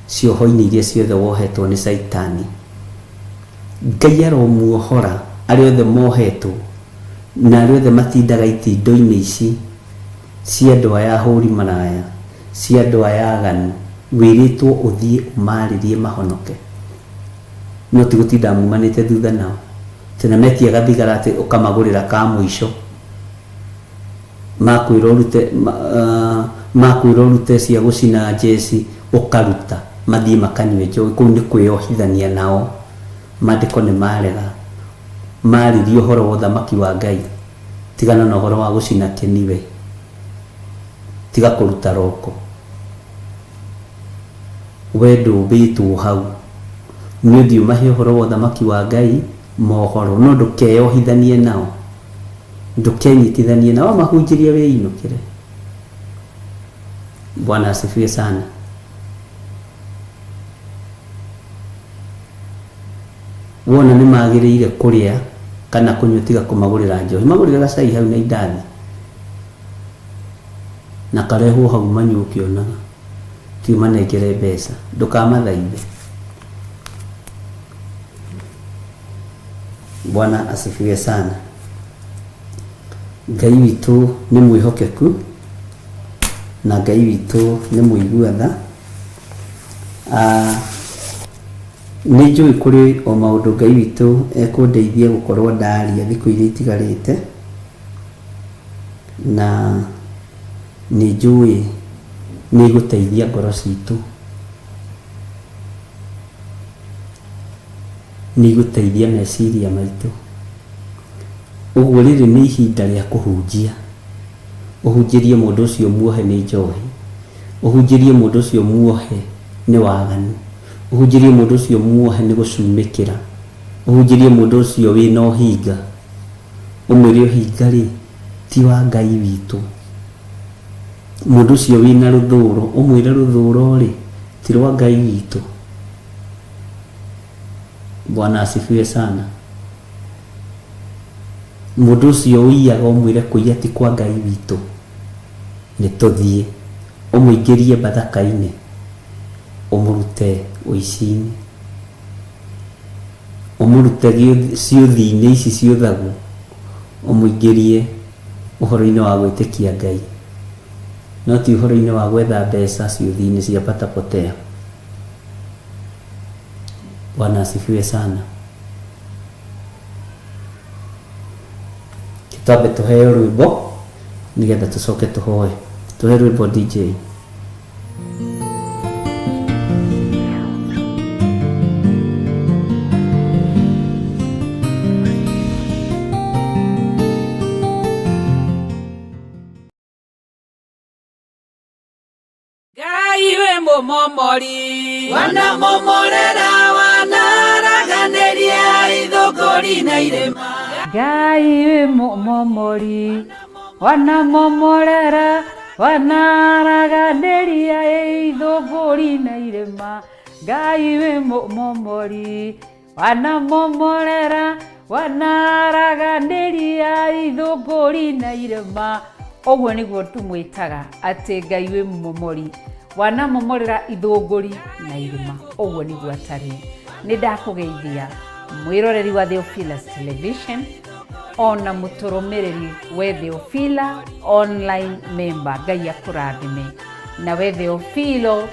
cioho-inĩ iria ciothe wohetwo nĩ Caitani. Ngai aromuohora arĩa othe mohetwo na arĩa othe matindaga itindo-inĩ ici cia andũ aya ahũri maraya, cia andũ aya aganu, wĩrĩtwo ũthiĩ ũmarĩrie mahonoke. No ti gũtinda mumanĩte thutha nao. Atĩ na metia gathigara atĩ ũkamagũrĩra ka mũico. Makwĩra ũrute makwĩra ũrute cia gũcina njeci ũkaruta mathiĩ makanyue njohi kũu nĩ kwĩyohithania nao. Mandĩko nĩ marega. Marĩrie ũhoro wa ũthamaki wa Ngai. Tigana na ũhoro wa gũcina kĩni we. Tiga kũruta roko. We ndũmbĩtwo hau. Nĩ ũthiĩ ũmahe ũhoro wa ũthamaki wa Ngai mohoro no ndũkeyohithanie nao. Ndũkenyitithanie nao wamahunjĩria wĩinũkĩre. Bwana asifiwe sana. Wona nĩ magĩrĩire kũrĩa kana kũnyua tiga kũmagũrĩra njohi. Magũrĩre gacai hau na indathi na karehwo hau manyue ũkĩonaga. Ti ũmanengere mbeca. Ndũkamathaithe. Bwana asifiwe sana. Ngai witũ nĩ mwĩhokeku na Ngai witũ nĩ mũigua tha. Ah, nĩ njũĩ kũrĩ o maũndũ Ngai witũ ekũndeithia gũkorwo ndaria thikũ iria itigarĩte na nĩ njũĩ nĩ igũteithia ngoro citũ. Nĩ igũteithia meciria maitũ. Ũguo rĩrĩ nĩ ihinda rĩa kũhunjia. Ũhunjĩrie mũndũ ũcio muohe nĩ njohi. Ũhunjĩrie mũndũ ũcio muohe nĩ waganu. Ũhunjĩrie mũndũ ũcio muohe nĩ gũcumĩkĩra. Ũhunjĩrie mũndũ ũcio wĩna ũhinga. Ũmwĩre ũhinga rĩ, ti wa Ngai witũ. Mũndũ ũcio wĩna rũthũro, ũmwĩre rũthũro rĩ, ti rwa Ngai witũ. Bwana asifiwe sana. Mũndũ ũcio ũiyaga ũmwĩre kũiya ti kwa Ngai witũ. Nĩ tũthiĩ. Ũmũingĩrie Bathaka-inĩ. Ũmũrute ũici-inĩ. Ũmũrute ciũthi-inĩ ici ciũthagwo. Ũmũingĩrie ũhoro-inĩ wa gwĩtĩkia Ngai. No ti ũhoro-inĩ wa gwetha mbeca ciũthi-inĩ cia patapotea. Bwana asifiwe sana. Twambe tũheo rwĩmbo nĩgetha tũcoke tũhoe. Tũhe rwĩmbo DJ.
Ngai wĩ mũmomori wanamomorera wanaraganĩria ithũngũri na irĩma.
Ngai wĩ mũmomori wanamomorera wanaraganĩria ithũngũri na irĩma. Ngai wĩ mũmomori Wanamomorera, wanaraganĩria ithũngũri na irĩma. Ũguo nĩguo tũmwĩtaga atĩ Ngai wĩ mũmomori. Wanamomorera ithũngũri na irĩma. Ũguo nĩguo atariĩ. Nĩ ndakũgeithia mwĩroreri wa Theophilus Television. ona mũtũrũmĩrĩri we Theophila online member, Ngai akũrathime. Na we Theophilo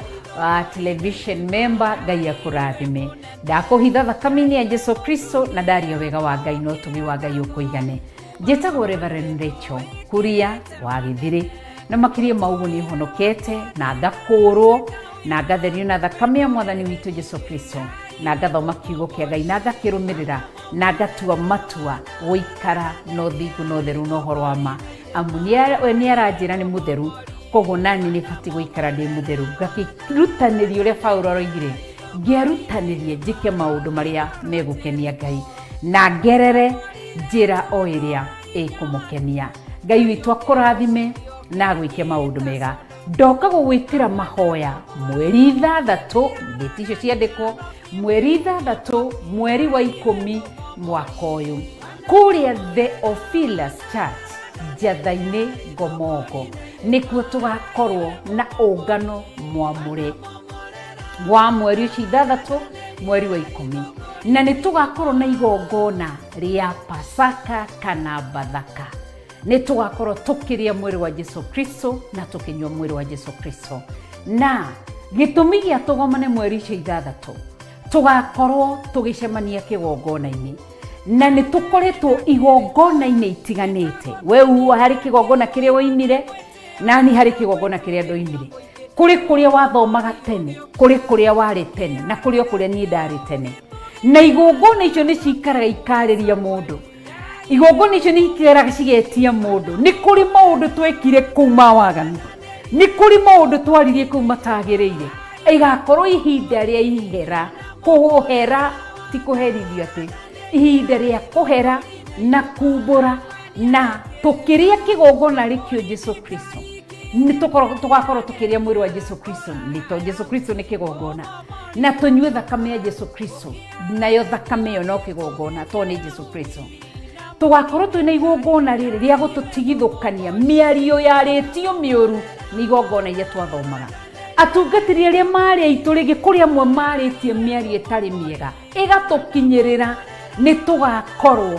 television member, Ngai akũrathime. Ndakũhitha thakame-inĩ ya Jesu Kristo na ndaria wega wa Ngai na ũtugi wa Ngai ũkũigane. Njĩtagwo Reverend Rachel Kuria wa Gĩthirĩ, na makĩria ma ũguo nĩ honokete na ngakũũrwo na ngatherio na thakame ya Mwathani witũ Jesu Kristo, na ngathoma kiugo kĩa Ngai na ngakĩrũmĩrĩra na ngatua matua gũikara na ũthingu na ũtheru na ũhoro wa ma, amu we nĩ aranjĩra nĩ mũtheru, koguo nani nĩ batiĩ gũikara ndĩ mũtheru. Ngakĩrutanĩria ũrĩa Paulo aroigire, ngĩerutanĩrie njĩke maũndũ marĩa megũkenia Ngai na ngerere njĩra o ĩrĩa ĩkũmũkenia. Ngai witũ akũrathime na agwĩke maũndũ mega. Ndoka gũgwĩtĩra mahoya mweri 6, ndĩti icio ciandĩkwo, mweri 6 mweri wa 10 mwaka ũyũ, kũrĩa Theophilus Church Njatha-inĩ Ngomongo, nĩkuo tũgakorwo na ũngano mwamũre wa mweri ũcio 6 mweri wa 10, na nĩ tũgakorwo na igongona rĩa Pasaka kana Bathaka. Nĩ tũgakorwo tũkĩrĩa mwĩrĩ wa Jesu Kristo na tũkĩnyua mwĩrĩ wa Jesu Kristo. Na gĩtũmi gĩa tũgomane mweri ũcio 6, tũgakorwo tũgĩcemania kĩgongona-inĩ, na nĩ tũkoretwo igongona-inĩ itiganĩte. We harĩ kĩgongona kĩrĩa woimire, nani harĩ kĩgongona kĩrĩa ndoimire, kũrĩ kũrĩa wathomaga tene, kũrĩ kũrĩa warĩ tene, na kũrĩ o kũrĩa niĩ ndarĩ tene. Na igongona icio nĩ cikaraga ikarĩria mũndũ, igongona icio nĩ ikaraga cigetia mũndũ. Nĩ kũrĩ maũndũ twekire kũu ma waganu, nĩ kũrĩ maũndũ twaririe kũu matagĩrĩire. Ĩgakorwo ihinda rĩa ihera, kũhera ti kũherithio, atĩ ihinda rĩa kũhera na kumbũra, na tũkĩrĩa kĩgongona rĩkĩo Jesu Kristo, nĩ tũgakorwo tũkĩrĩa mwĩrĩ wa Jesu Kristo, nĩ tondũ Jesu Kristo nĩ kĩgongona, na tũnyue thakame ya Jesu Kristo, nayo thakame ĩyo no kĩgongona tondũ nĩ Jesu Kristo. Tũgakorwo twĩna igongona rĩrĩ rĩa gũtũtigithũkania mĩario yarĩtio mĩũru nĩ igongona iria twathomaga. Atungatĩri arĩa marĩ aitũ rĩngĩ kũrĩ amwe marĩtie mĩario ĩtarĩ mĩega ĩgatũkinyĩrĩra, nĩ tũgakorwo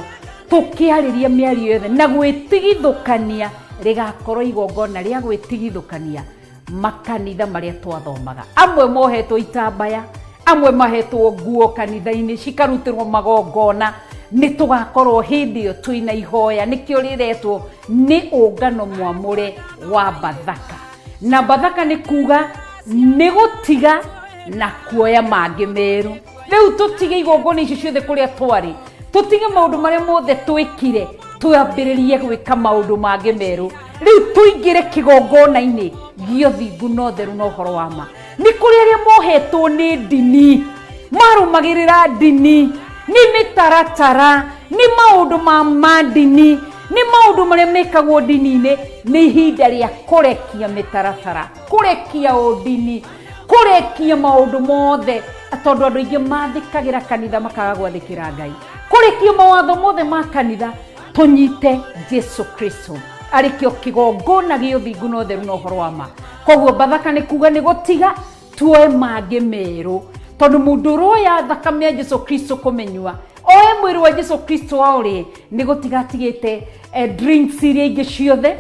tũkĩarĩria mĩario yothe na gwĩtigithũkania. Rĩgakorwo igongona rĩa gwĩtigithũkania makanitha marĩa twathomaga. Amwe mohetwo itambaya, amwe mahetwo nguo kanitha-inĩ cikarutĩrwo magongona. Nĩ tũgakorwo hĩndĩ ĩyo twĩna ihoya, nĩkĩo rĩretwo nĩ ũngano mwamũre wa Bathaka. Na Bathaka nĩ kuga nĩ gũtiga na kuoya mangĩ merũ. Rĩu tũtige igongona icio ciothe kũrĩa twarĩ, tũtige maũndũ marĩa mothe twĩkire, twambĩrĩrie gwĩka maũndũ mangĩ merũ. Rĩu tũingĩre kĩgongona-inĩ gĩa ũthingu na ũtheru na ũhoro wa ma. Nĩ kũrĩ arĩa mohetwo nĩ ndini, marũmagĩrĩra ndini, nĩ mĩtaratara, nĩ maũndũ ma ndini, nĩ maũndũ marĩa mekagwo ndini-inĩ. Nĩ ihinda rĩa kũrekia mĩtaratara, kũrekia ũndini, kũrekia maũndũ mothe, tondũ andũ aingĩ mathĩkagĩra kanitha makaga gwathĩkĩra Ngai. Kũrekia mawatho mothe ma kanitha, tũnyite Jesu Kristo arĩ kĩo kĩgongona gĩa ũthingu na ũtheru na ũhoro wa ma. Koguo Bathaka nĩ kuga nĩ gũtiga tuoe mangĩ merũ, tondũ mũndũ ũroya thakame ya Jesu Kristo kũmĩnyua, oe mwĩrĩ wa Jesu Kristo aũrĩe, nĩ gũtiga atigĩte drinks iria ingĩ ciothe,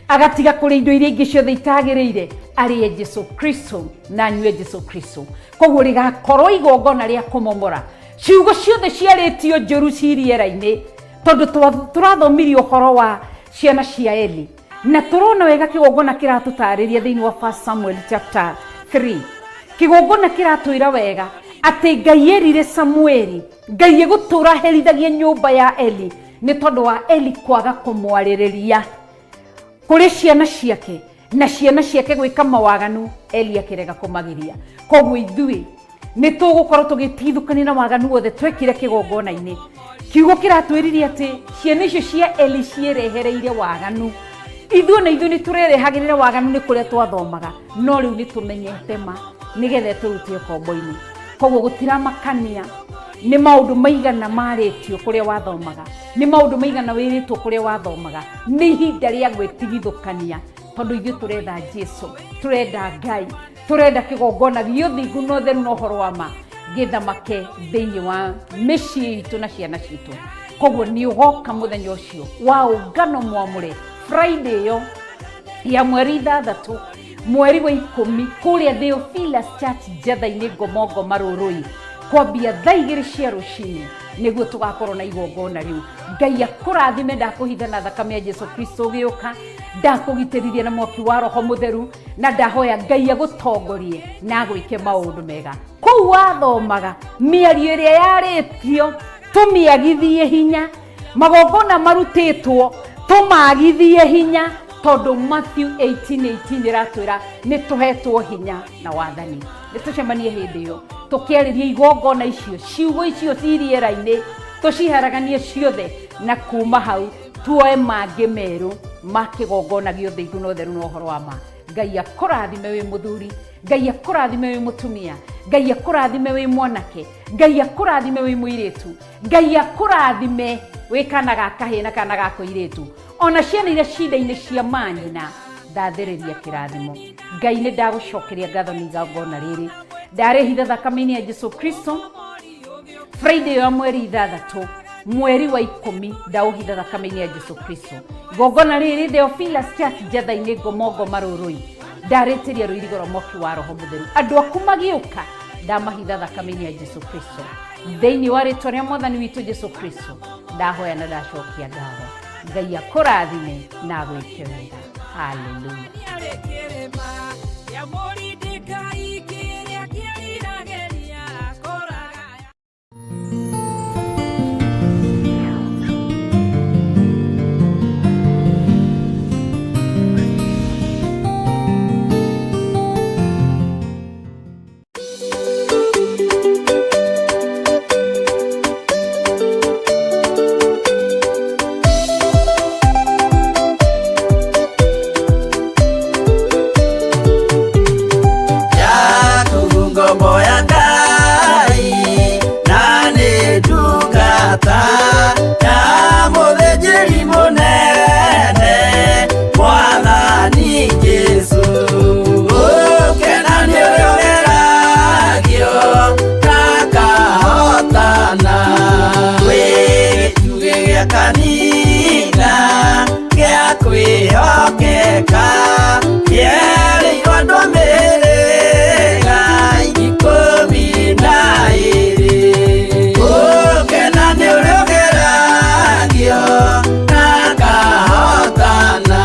agatiga kũrĩa indo iria ingĩ ciothe itagĩrĩire, arĩe Jesu Kristo na anyue Jesu Kristo. Koguo rĩgakorwo igongona rĩa kũmomora ciugo ciothe ciarĩtio njũru ci rĩera-inĩ, tondũ tũrathomirie ũhoro wa ciana cia Eli, na tũrona wega kĩgongona kĩratũtarĩria thĩinĩ wa 1 Samuel chapter 3. Kĩgongona kĩratwĩra wega atĩ Ngai erire Samueli, Ngai egũtũra herithagia nyũmba ya Eli nĩ tondũ wa Eli kwaga kũmwarĩrĩria kũrĩ ciana ciake, na ciana ciake gwĩka mawaganu, Eli akĩrega kũmagiria. Koguo ithuĩ nĩ tũgũkorwo tũgĩtigithũkania na waganu wothe twekire kĩgongona-inĩ. Kiugo kĩratwĩrire atĩ ciana icio cia Eli ciĩrehereire waganu. Ithuĩ na ithuĩ nĩ tũrerehagĩrĩra waganu nĩ kũrĩa twathomaga, no rĩu nĩ tũmenyete ma nĩgetha tũrute ũkombo-inĩ. Koguo gũtiramakania nĩ maũndũ maigana marĩtio kũrĩa wathomaga, nĩ maũndũ maigana wĩrĩtwo kũrĩa wathomaga, nĩ ihinda rĩa gwĩtigithũkania, tondũ ithuĩ tũretha Jesu, tũrenda Ngai, tũrenda kĩgongona gĩa ũthingu na ũtheru na ũhoro wa ma gĩthamake thĩinĩ wa mĩciĩ itũ na ciana citũ. Koguo nĩ ũgoka mũthenya ũcio wa ũngano mwamũre, Friday ĩyo ya mweri 6 mweri wa 10, kũrĩa Theophilus Church Njetha-inĩ, Ngomongo, Marũrũi, kwambia thaa 2 cia rũcinĩ, nĩguo tũgakorwo na igongona rĩu. Ngai akũrathime. Ndakũhitha na thakame ya Jesu Kristo ũgĩũka, ndakũgitĩrithia na mwaki wa Roho Mũtheru, na ndahoya Ngai agũtongorie na agwĩke maũndũ mega. Kũu wathomaga mĩario ĩrĩa yarĩtio, tũmĩagithie hinya. Magongona marutĩtwo, tũmagithie hinya, tondũ Matthew 18:18 ĩratwĩra nĩ tũhetwo hinya na wathani. Nĩ tũcemanie hĩndĩ ĩyo tũkĩarĩria igongona icio, ciugo icio ci rĩera-inĩ, tũciharaganie ciothe, na kuma hau tuoe mangĩ merũ ma kĩgongona gĩothe igũ na ũtheru na ũhoro wa ma. Ngai akũrathime wĩ mũthuri, Ngai akũrathime wĩ mũtumia, Ngai akũrathime wĩ mwanake, Ngai akũrathime wĩ mũirĩtu, Ngai akũrathime wĩ kana ga kahĩĩ na kana ga kũirĩtu, ona ciana iria cinda-inĩ cia manyina, ndathĩrĩria kĩrathimo. Ngai, nĩ ndagũcokeria ngatho nĩ igongona rĩrĩ ndarĩhitha thakame-inĩ ya Jesu Kristo. Friday ya mweri 6 mweri wa 10, ndaũhitha thakame-inĩ ya Jesu Kristo. Igongona rĩrĩ Theophilus Church Njetha-inĩ, Ngomongo, Marũrũi, ndarĩtĩria rũirigo rwa mwaki wa Roho Mũtheru. Andũ aku magĩũka, ndamahitha thakame-inĩ ya Jesu Kristo. Thĩinĩ wa rĩtwa rĩa Mwathani witũ Jesu Kristo ndahoya na ndacokia ngatho. Ngai akũrathime na agwĩke wega. Haleluya.
Yaku ngombo ya Ngai na nĩ ndungata ya mũthĩnjĩri mũnene Mwathani Jesũ. Gũkena nĩ ũrĩa ũgeragio akahotana, wĩ gĩtugĩ gĩa kanitha gĩa kwĩhokeka, kĩerĩirwo andũ a mĩhĩrĩga 12. Gũkena nĩ ũrĩa ũgeragio akahotana.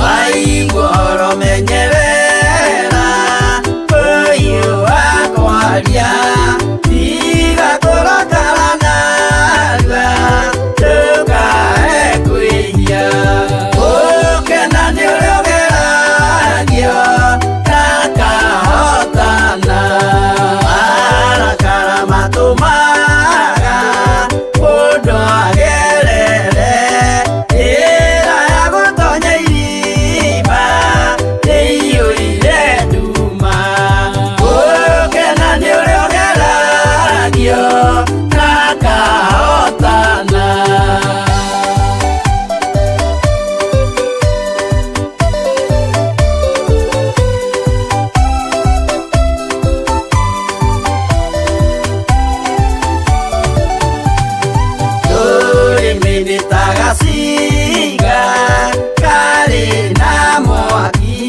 Waigua ũhoro menyerera ũyũ wa kwaria, tiga kũrakara narua, ndũkae kwĩhia. Gũkena nĩ ũrĩa ũgeragio akahotana. Marakara matũmaga mũndũ agerere njĩra ya gũtonya irima ĩiyũire nduma. Gũkena nĩ ũrĩa ũgeragio akahotana. Rũrĩmĩ nĩ ta gacinga karĩ na mwaki,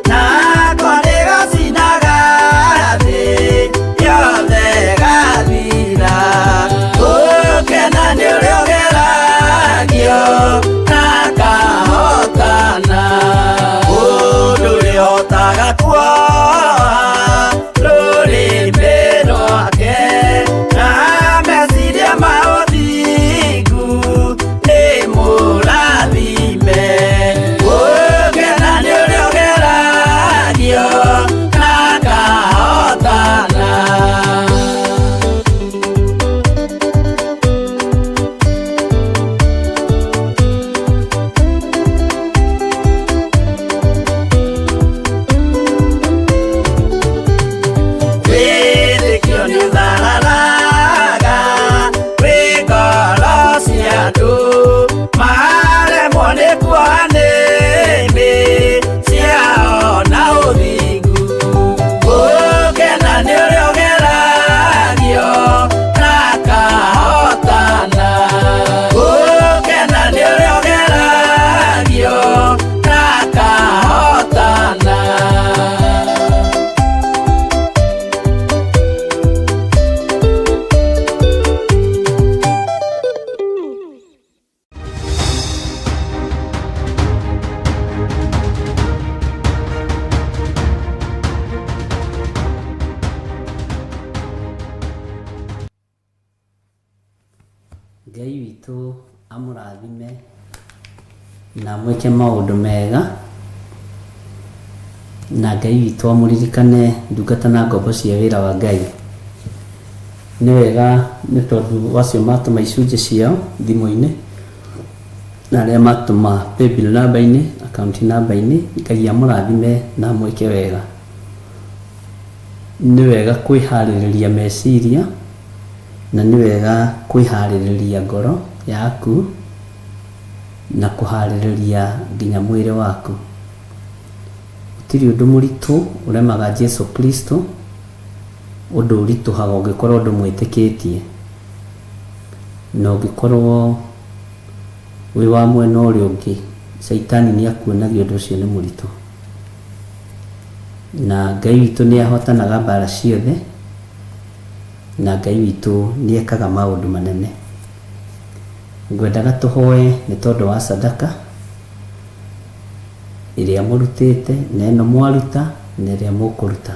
nako nĩ gacinaga thĩ yothe gathira. Gũkena nĩ ũrĩa ũgeragio akahotana. Mũndũ ũrĩa ũhotaga kuoha rũrĩmĩ rwake na meciria ma ũthingu nĩ mũrathime. Gũkena nĩ ũrĩa ũgeragio akahotana.
Amũrathime na amwĩke maũndũ mega, na Ngai witũ amũririkane ndungata na ngombo cia wĩra wa Ngai. Nĩ wega nĩ tondũ wacio matũma icunjĩ ciao thimũ-inĩ na arĩa matũma paybill namba-inĩ, account namba-inĩ, Ngai amũrathime na amwĩke wega. Nĩ wega kwĩharĩrĩria meciria na nĩ wega kwĩharĩrĩria ngoro yaku na kũharĩrĩria nginya mwĩrĩ waku. Gũtirĩ ũndũ mũritũ ũremaga Jesu Kristo, ũndũ ũritũhaga ũngĩkorwo ndũmwĩtĩkĩtie na ũngĩkorwo wĩ wa mwena ũrĩa ũngĩ, Caitani nĩ akuonagia ũndũ ũcio nĩ mũritũ. Na Ngai witũ nĩ ahotanaga mbara ciothe, na Ngai witũ nĩ ekaga maũndũ manene. Ngwendaga tũhoe nĩ tondũ wa sadaka ĩrĩa mũrutĩte na ĩno mwaruta na ĩrĩa mũkũruta.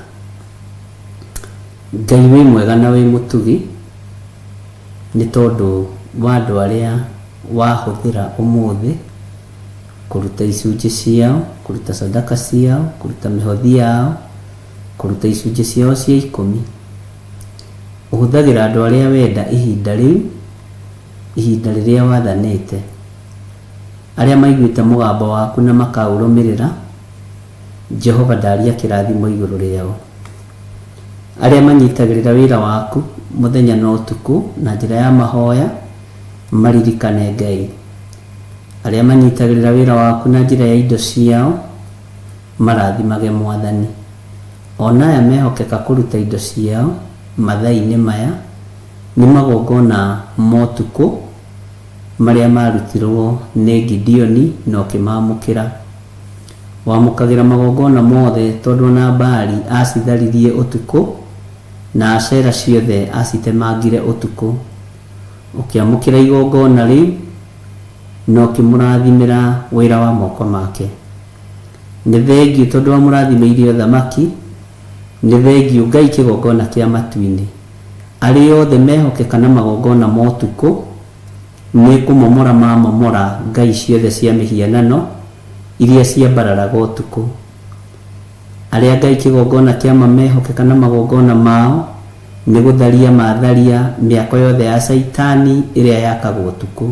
Ngai wĩ mwega na wĩ mũtugi nĩ tondũ wa andũ arĩa wahũthĩra ũmũthĩ kũruta icunjĩ ciao, kũruta sadaka ciao, kũruta mĩhothi yao, kũruta icunjĩ ciao cia ikũmi. Ũhũthagĩra andũ arĩa wenda ihinda rĩu, ihinda rĩrĩa wathanĩte. Arĩa maiguĩte mũgambo waku na makaũrũmĩrĩra, Jehova ndaria kĩrathimo igũrũ rĩao. Arĩa manyitagĩrĩra wĩra waku mũthenya na ũtukũ na njĩra ya mahoya, maririkane Ngai. Arĩa manyitagĩrĩra wĩra waku na njĩra ya indo ciao, marathimage Mwathani. O na aya mehokeka kũruta indo ciao mathaa-inĩ maya nĩ magongona ma ũtukũ marĩa maarutirwo nĩ Gideoni na ũkĩmaamũkĩra. Wamũkagĩra magongona mothe tondũ o na Baali aacitharirie ũtukũ na Ashera ciothe acitemangire ũtukũ. Ũkĩamũkĩra igongona rĩu na ũkĩmũrathimĩra wĩra wa moko make. Nĩ thengiũ tondũ wamũrathimĩire ũthamaki, nĩ thengiũ Ngai kĩgongona kĩa matu-inĩ. Arĩa othe mehokeka na magongona ma ũtukũ, nĩ kũmomora mamomora ngai ciothe cia mĩhianano iria ciambararaga ũtukũ. Arĩa Ngai kĩgongona kĩa ma mehokeka na magongona mao, nĩ gũtharia matharia mĩako yothe ya Caitani ĩrĩa yakagwo ũtukũ.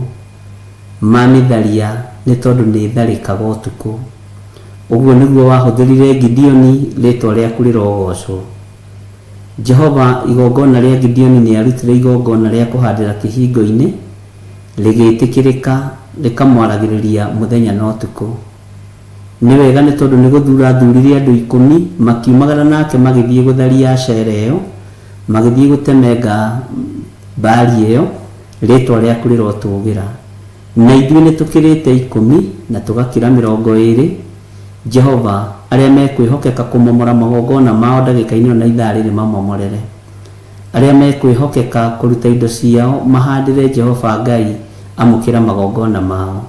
Mamĩtharia nĩ tondũ nĩ ĩtharĩkaga ũtukũ. Ũguo nĩguo wahũthĩrire Gideoni, rĩĩtwa rĩaku rĩrogoocwo. Jehova, igongona rĩa Gideoni nĩarutire igongona rĩa kũhandĩra kĩhingo-inĩ, rĩgĩĩtĩkĩrĩka, rĩkamwaragĩrĩria mũthenya na ũtukũ. Nĩ wega nĩ tondũ nĩ gũthura athurire andũ ikũmi, makiumagara nake magĩthiĩ gũtharia Ashera ĩyo, magĩthiĩ gũtemenga Baali ĩyo, rĩĩtwa rĩaku rĩrotũũgĩra. Na ithuĩ nĩtũkĩrĩte ikũmi, na tũgakĩra 20, Jehova, arĩa mekwĩhokeka kũmomora magongona mao ndagĩka-inĩ ĩno na ithaa rĩrĩ mamomorere. Arĩa mekwĩhokeka kũruta indo ciao mahandĩre Jehova Ngai amũkĩra magongona mao.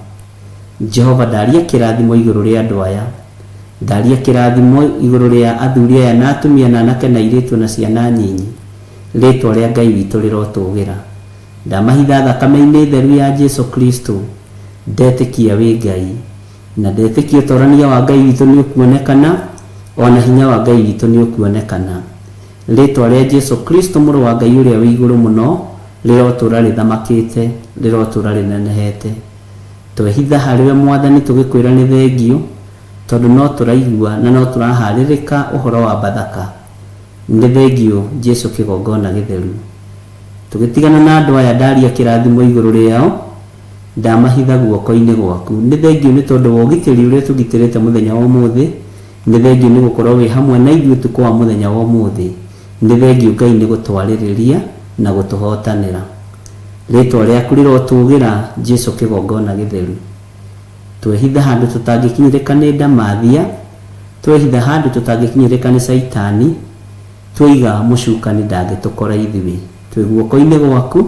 Jehova ndaria kĩrathimo igũrũ rĩa andũ aya. Ndaria kĩrathimo igũrũ rĩa athuri aya na atumia na anake na airĩtu na ciana nyinyi. Rĩĩtwa rĩa Ngai witũ rĩrotũgĩra. Ndamahitha thakame-inĩ theru ya Jesu Kristo. Ndetĩkia wĩ Ngai. Na ndetĩkia ũtorania wa Ngai witũ nĩũkuonekana, o na hinya wa Ngai witũ nĩũkuonekana. Rĩĩtwa rĩa Jesu Kristo Mũrũ wa Ngai ũrĩa wĩ igũrũ mũno rĩrotũra rĩthamakĩte, rĩrotũra rĩnenehete. Twehitha harĩwe Mwathani tũgĩkwĩra nĩ thengiũ, tondũ no tũraigua na no tũraharĩrĩka ũhoro wa Bathaka. Nĩ thengiũ Jesu kĩgongona gĩtheru. Tũgĩtigana na andũ aya ndaria kĩrathimo igũrũ rĩao, ndamahitha guoko-inĩ gwaku. Nĩ thengiũ nĩ tondũ wa ũgitĩri ũrĩa ũtũgitĩrĩte mũthenya wa ũmũthĩ, nĩ thengiũ nĩ gũkorwo wĩ hamwe na ithuĩ ũtukũ wa mũthenya wa ũmũthĩ, nĩ thengiũ Ngai nĩ gũtwarĩrĩria na gũtũhotanĩra. Rĩtwa rĩaku rĩrotũgĩra, Jesu kĩgongona gĩtheru. Twehitha handũ tũtangĩkinyĩrĩka nĩ ndamathia, twehitha handũ tũtangĩkinyĩrĩka nĩ Caitani, tweiga mũcukani ndangĩtũkora ithuĩ. Twĩ guoko-inĩ gwaku,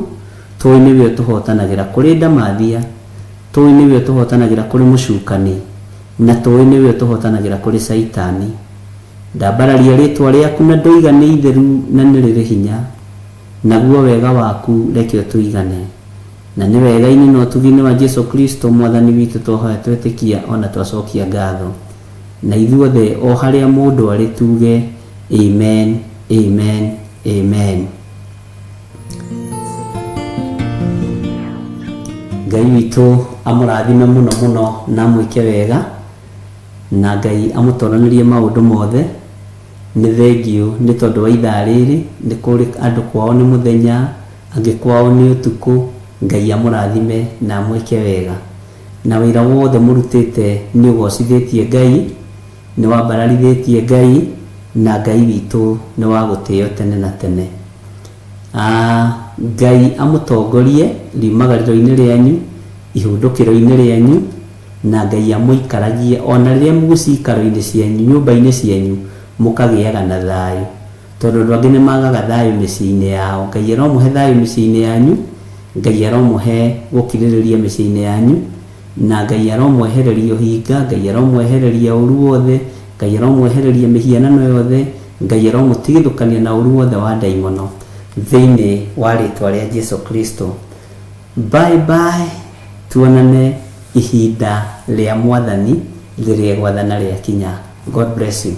tũĩ nĩwe ũtũhotanagĩra kũrĩ ndamathia, tũĩ nĩwe ũtũhotanagĩra kũrĩ mũcukani, na tũĩ nĩwe ũtũhotanagĩra kũrĩ Caitani. Ndambararia rĩtwa rĩaku na ndoiga nĩ itheru na nĩ rĩrĩ hinya. Naguo wega waku reke ũtũigane. Na nĩ wega-inĩ na ũtugi-inĩ wa Jesu Kristo Mwathani witũ twahoya twetĩkia ona twacokia ngatho. Na ithuothe o harĩa mũndũ arĩ tuge amen, amen, amen. Ngai witũ amũrathime mũno mũno na amwĩke wega, na Ngai amũtoranĩrie maũndũ mothe. Nĩ thengiũ nĩ tondũ wa ithaa rĩrĩ, nĩ kũrĩ andũ kwao nĩ mũthenya, angĩ kwao nĩ ũtukũ. Ngai amũrathime na amwĩke wega. Na wĩra wothe mũrutĩte nĩ ũgocithĩtie Ngai, nĩ wambararithĩtie Ngai, na Ngai witũ nĩ wa gũtĩo tene na tene. Ngai amũtongorie riumagarĩro-inĩ rĩanyu, ihũndũkĩro-inĩ rĩanyu, na Ngai amũikaragie ona rĩrĩa mwĩ ciikaro-inĩ cianyu, nyũmba-inĩ cianyu, mũkagĩaga na thayũ. Tondũ andũ angĩ nĩ magaga thayũ mĩciĩ-inĩ yao. Ngai aromũhe thayũ mĩciĩ-inĩ yanyu, Ngai aromũhe gũkirĩrĩria mĩciĩ-inĩ yanyu, na Ngai aromwehereria ũhinga, Ngai aromwehereria ũru wothe, Ngai aromwehereria mĩhianano yothe, Ngai aromũtigithũkania na ũru wothe wa ndaimono, thĩinĩ wa rĩtwa rĩa Jesu Kristo. Bye bye, tuonane ihinda rĩa Mwathani rĩrĩa gwathana rĩakinya. God bless you.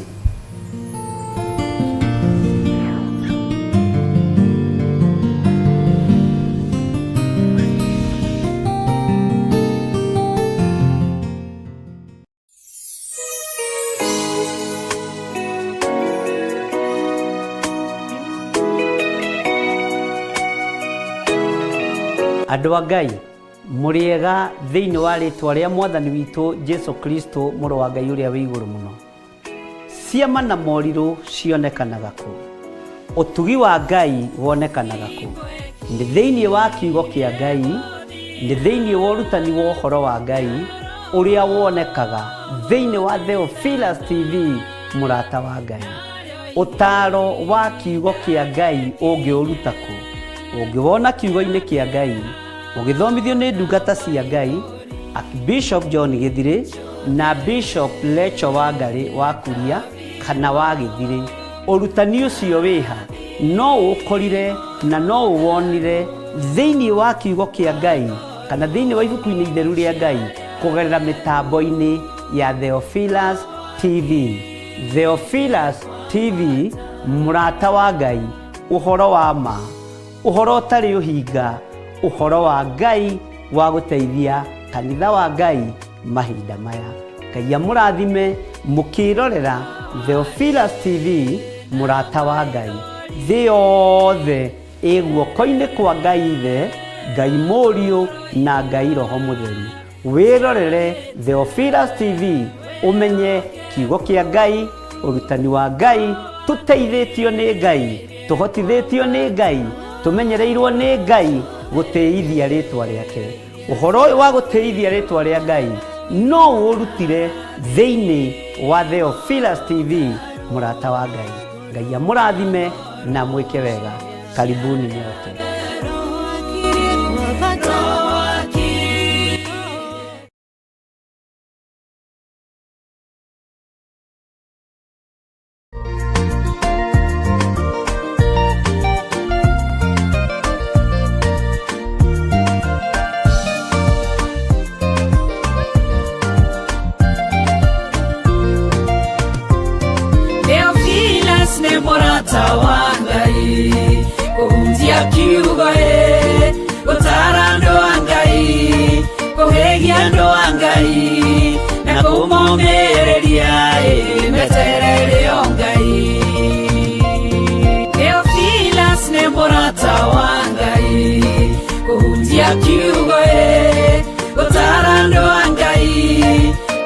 Andũ a Ngai, mũrĩega thĩinĩ wa rĩtwa rĩa Mwathani witũ Jesu Kristo, mũrũ wa Ngai ũrĩa wĩ igũrũ mũno. Ciama na morirũ cionekanaga kũ? Ũtugi wa Ngai wonekanaga kũ? Nĩ thĩinĩ wa kiugo kĩa Ngai, nĩ thĩinĩ wa ũrutani wa ũhoro wa Ngai ũrĩa wonekaga thĩinĩ wa Theophilus TV, mũrata wa Ngai. Ũtaaro wa kiugo kĩa Ngai ũngĩũruta kũ? Ũngĩwona kiugo-inĩ kĩa Ngai, ũgĩthomithio nĩ ndungata cia Ngai, Archbishop John Gĩthirĩ na Bishop Lecho Wangarĩ wa Kuria kana wa Gĩthirĩ. Ũrutani ũcio wĩha? No ũũkorire na no ũwonire thĩinĩ wa kiugo kĩa Ngai kana thĩinĩ wa ibuku-inĩ itheru rĩa Ngai kũgerera mĩtambo-inĩ ya Theophilus TV. Theophilus TV, mũrata wa Ngai, ũhoro wa ma, ũhoro ũtarĩ ũhinga, ũhoro wa Ngai wa gũteithia kanitha wa Ngai mahinda maya. Ngai amũrathime mũkĩrorera Theophilus TV, mũrata wa Ngai. Thĩ yothe ĩ guoko-inĩ kwa Ngai Ithe, Ngai Mũriũ na Ngai Roho Mũtheru. Wĩrorere Theophilus TV ũmenye kiugo kĩa Ngai, ũrutani wa Ngai, tũteithĩtio nĩ Ngai, tũhotithĩtio nĩ Ngai, tũmenyereirwo nĩ Ngai gũtĩithia rĩtwa rĩake. Ũhoro ũyũ wa gũtĩithia rĩtwa rĩa Ngai no ũũrutire thĩinĩ wa Theophilus TV, mũrata wa Ngai. Ngai amũrathime na amwĩke wega. Karibuni nyote.
Theophilus nĩ mũrata wa Ngai, kũhunjia kiugo ĩ, gũtaara andũ a Ngai, kũhĩgia andũ a Ngai, na kũmomĩrĩria ĩ, meterere o Ngai. Theophilus nĩ mũrata wa Ngai, kũhunjia kiugo ĩ, gũtaara andũ a Ngai,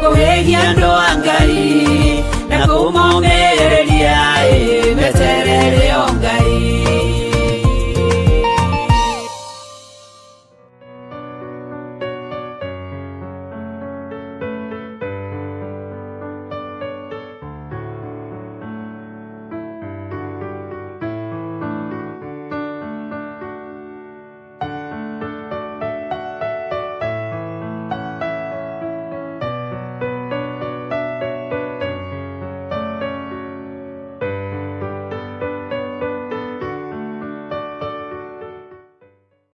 kũhĩgia andũ a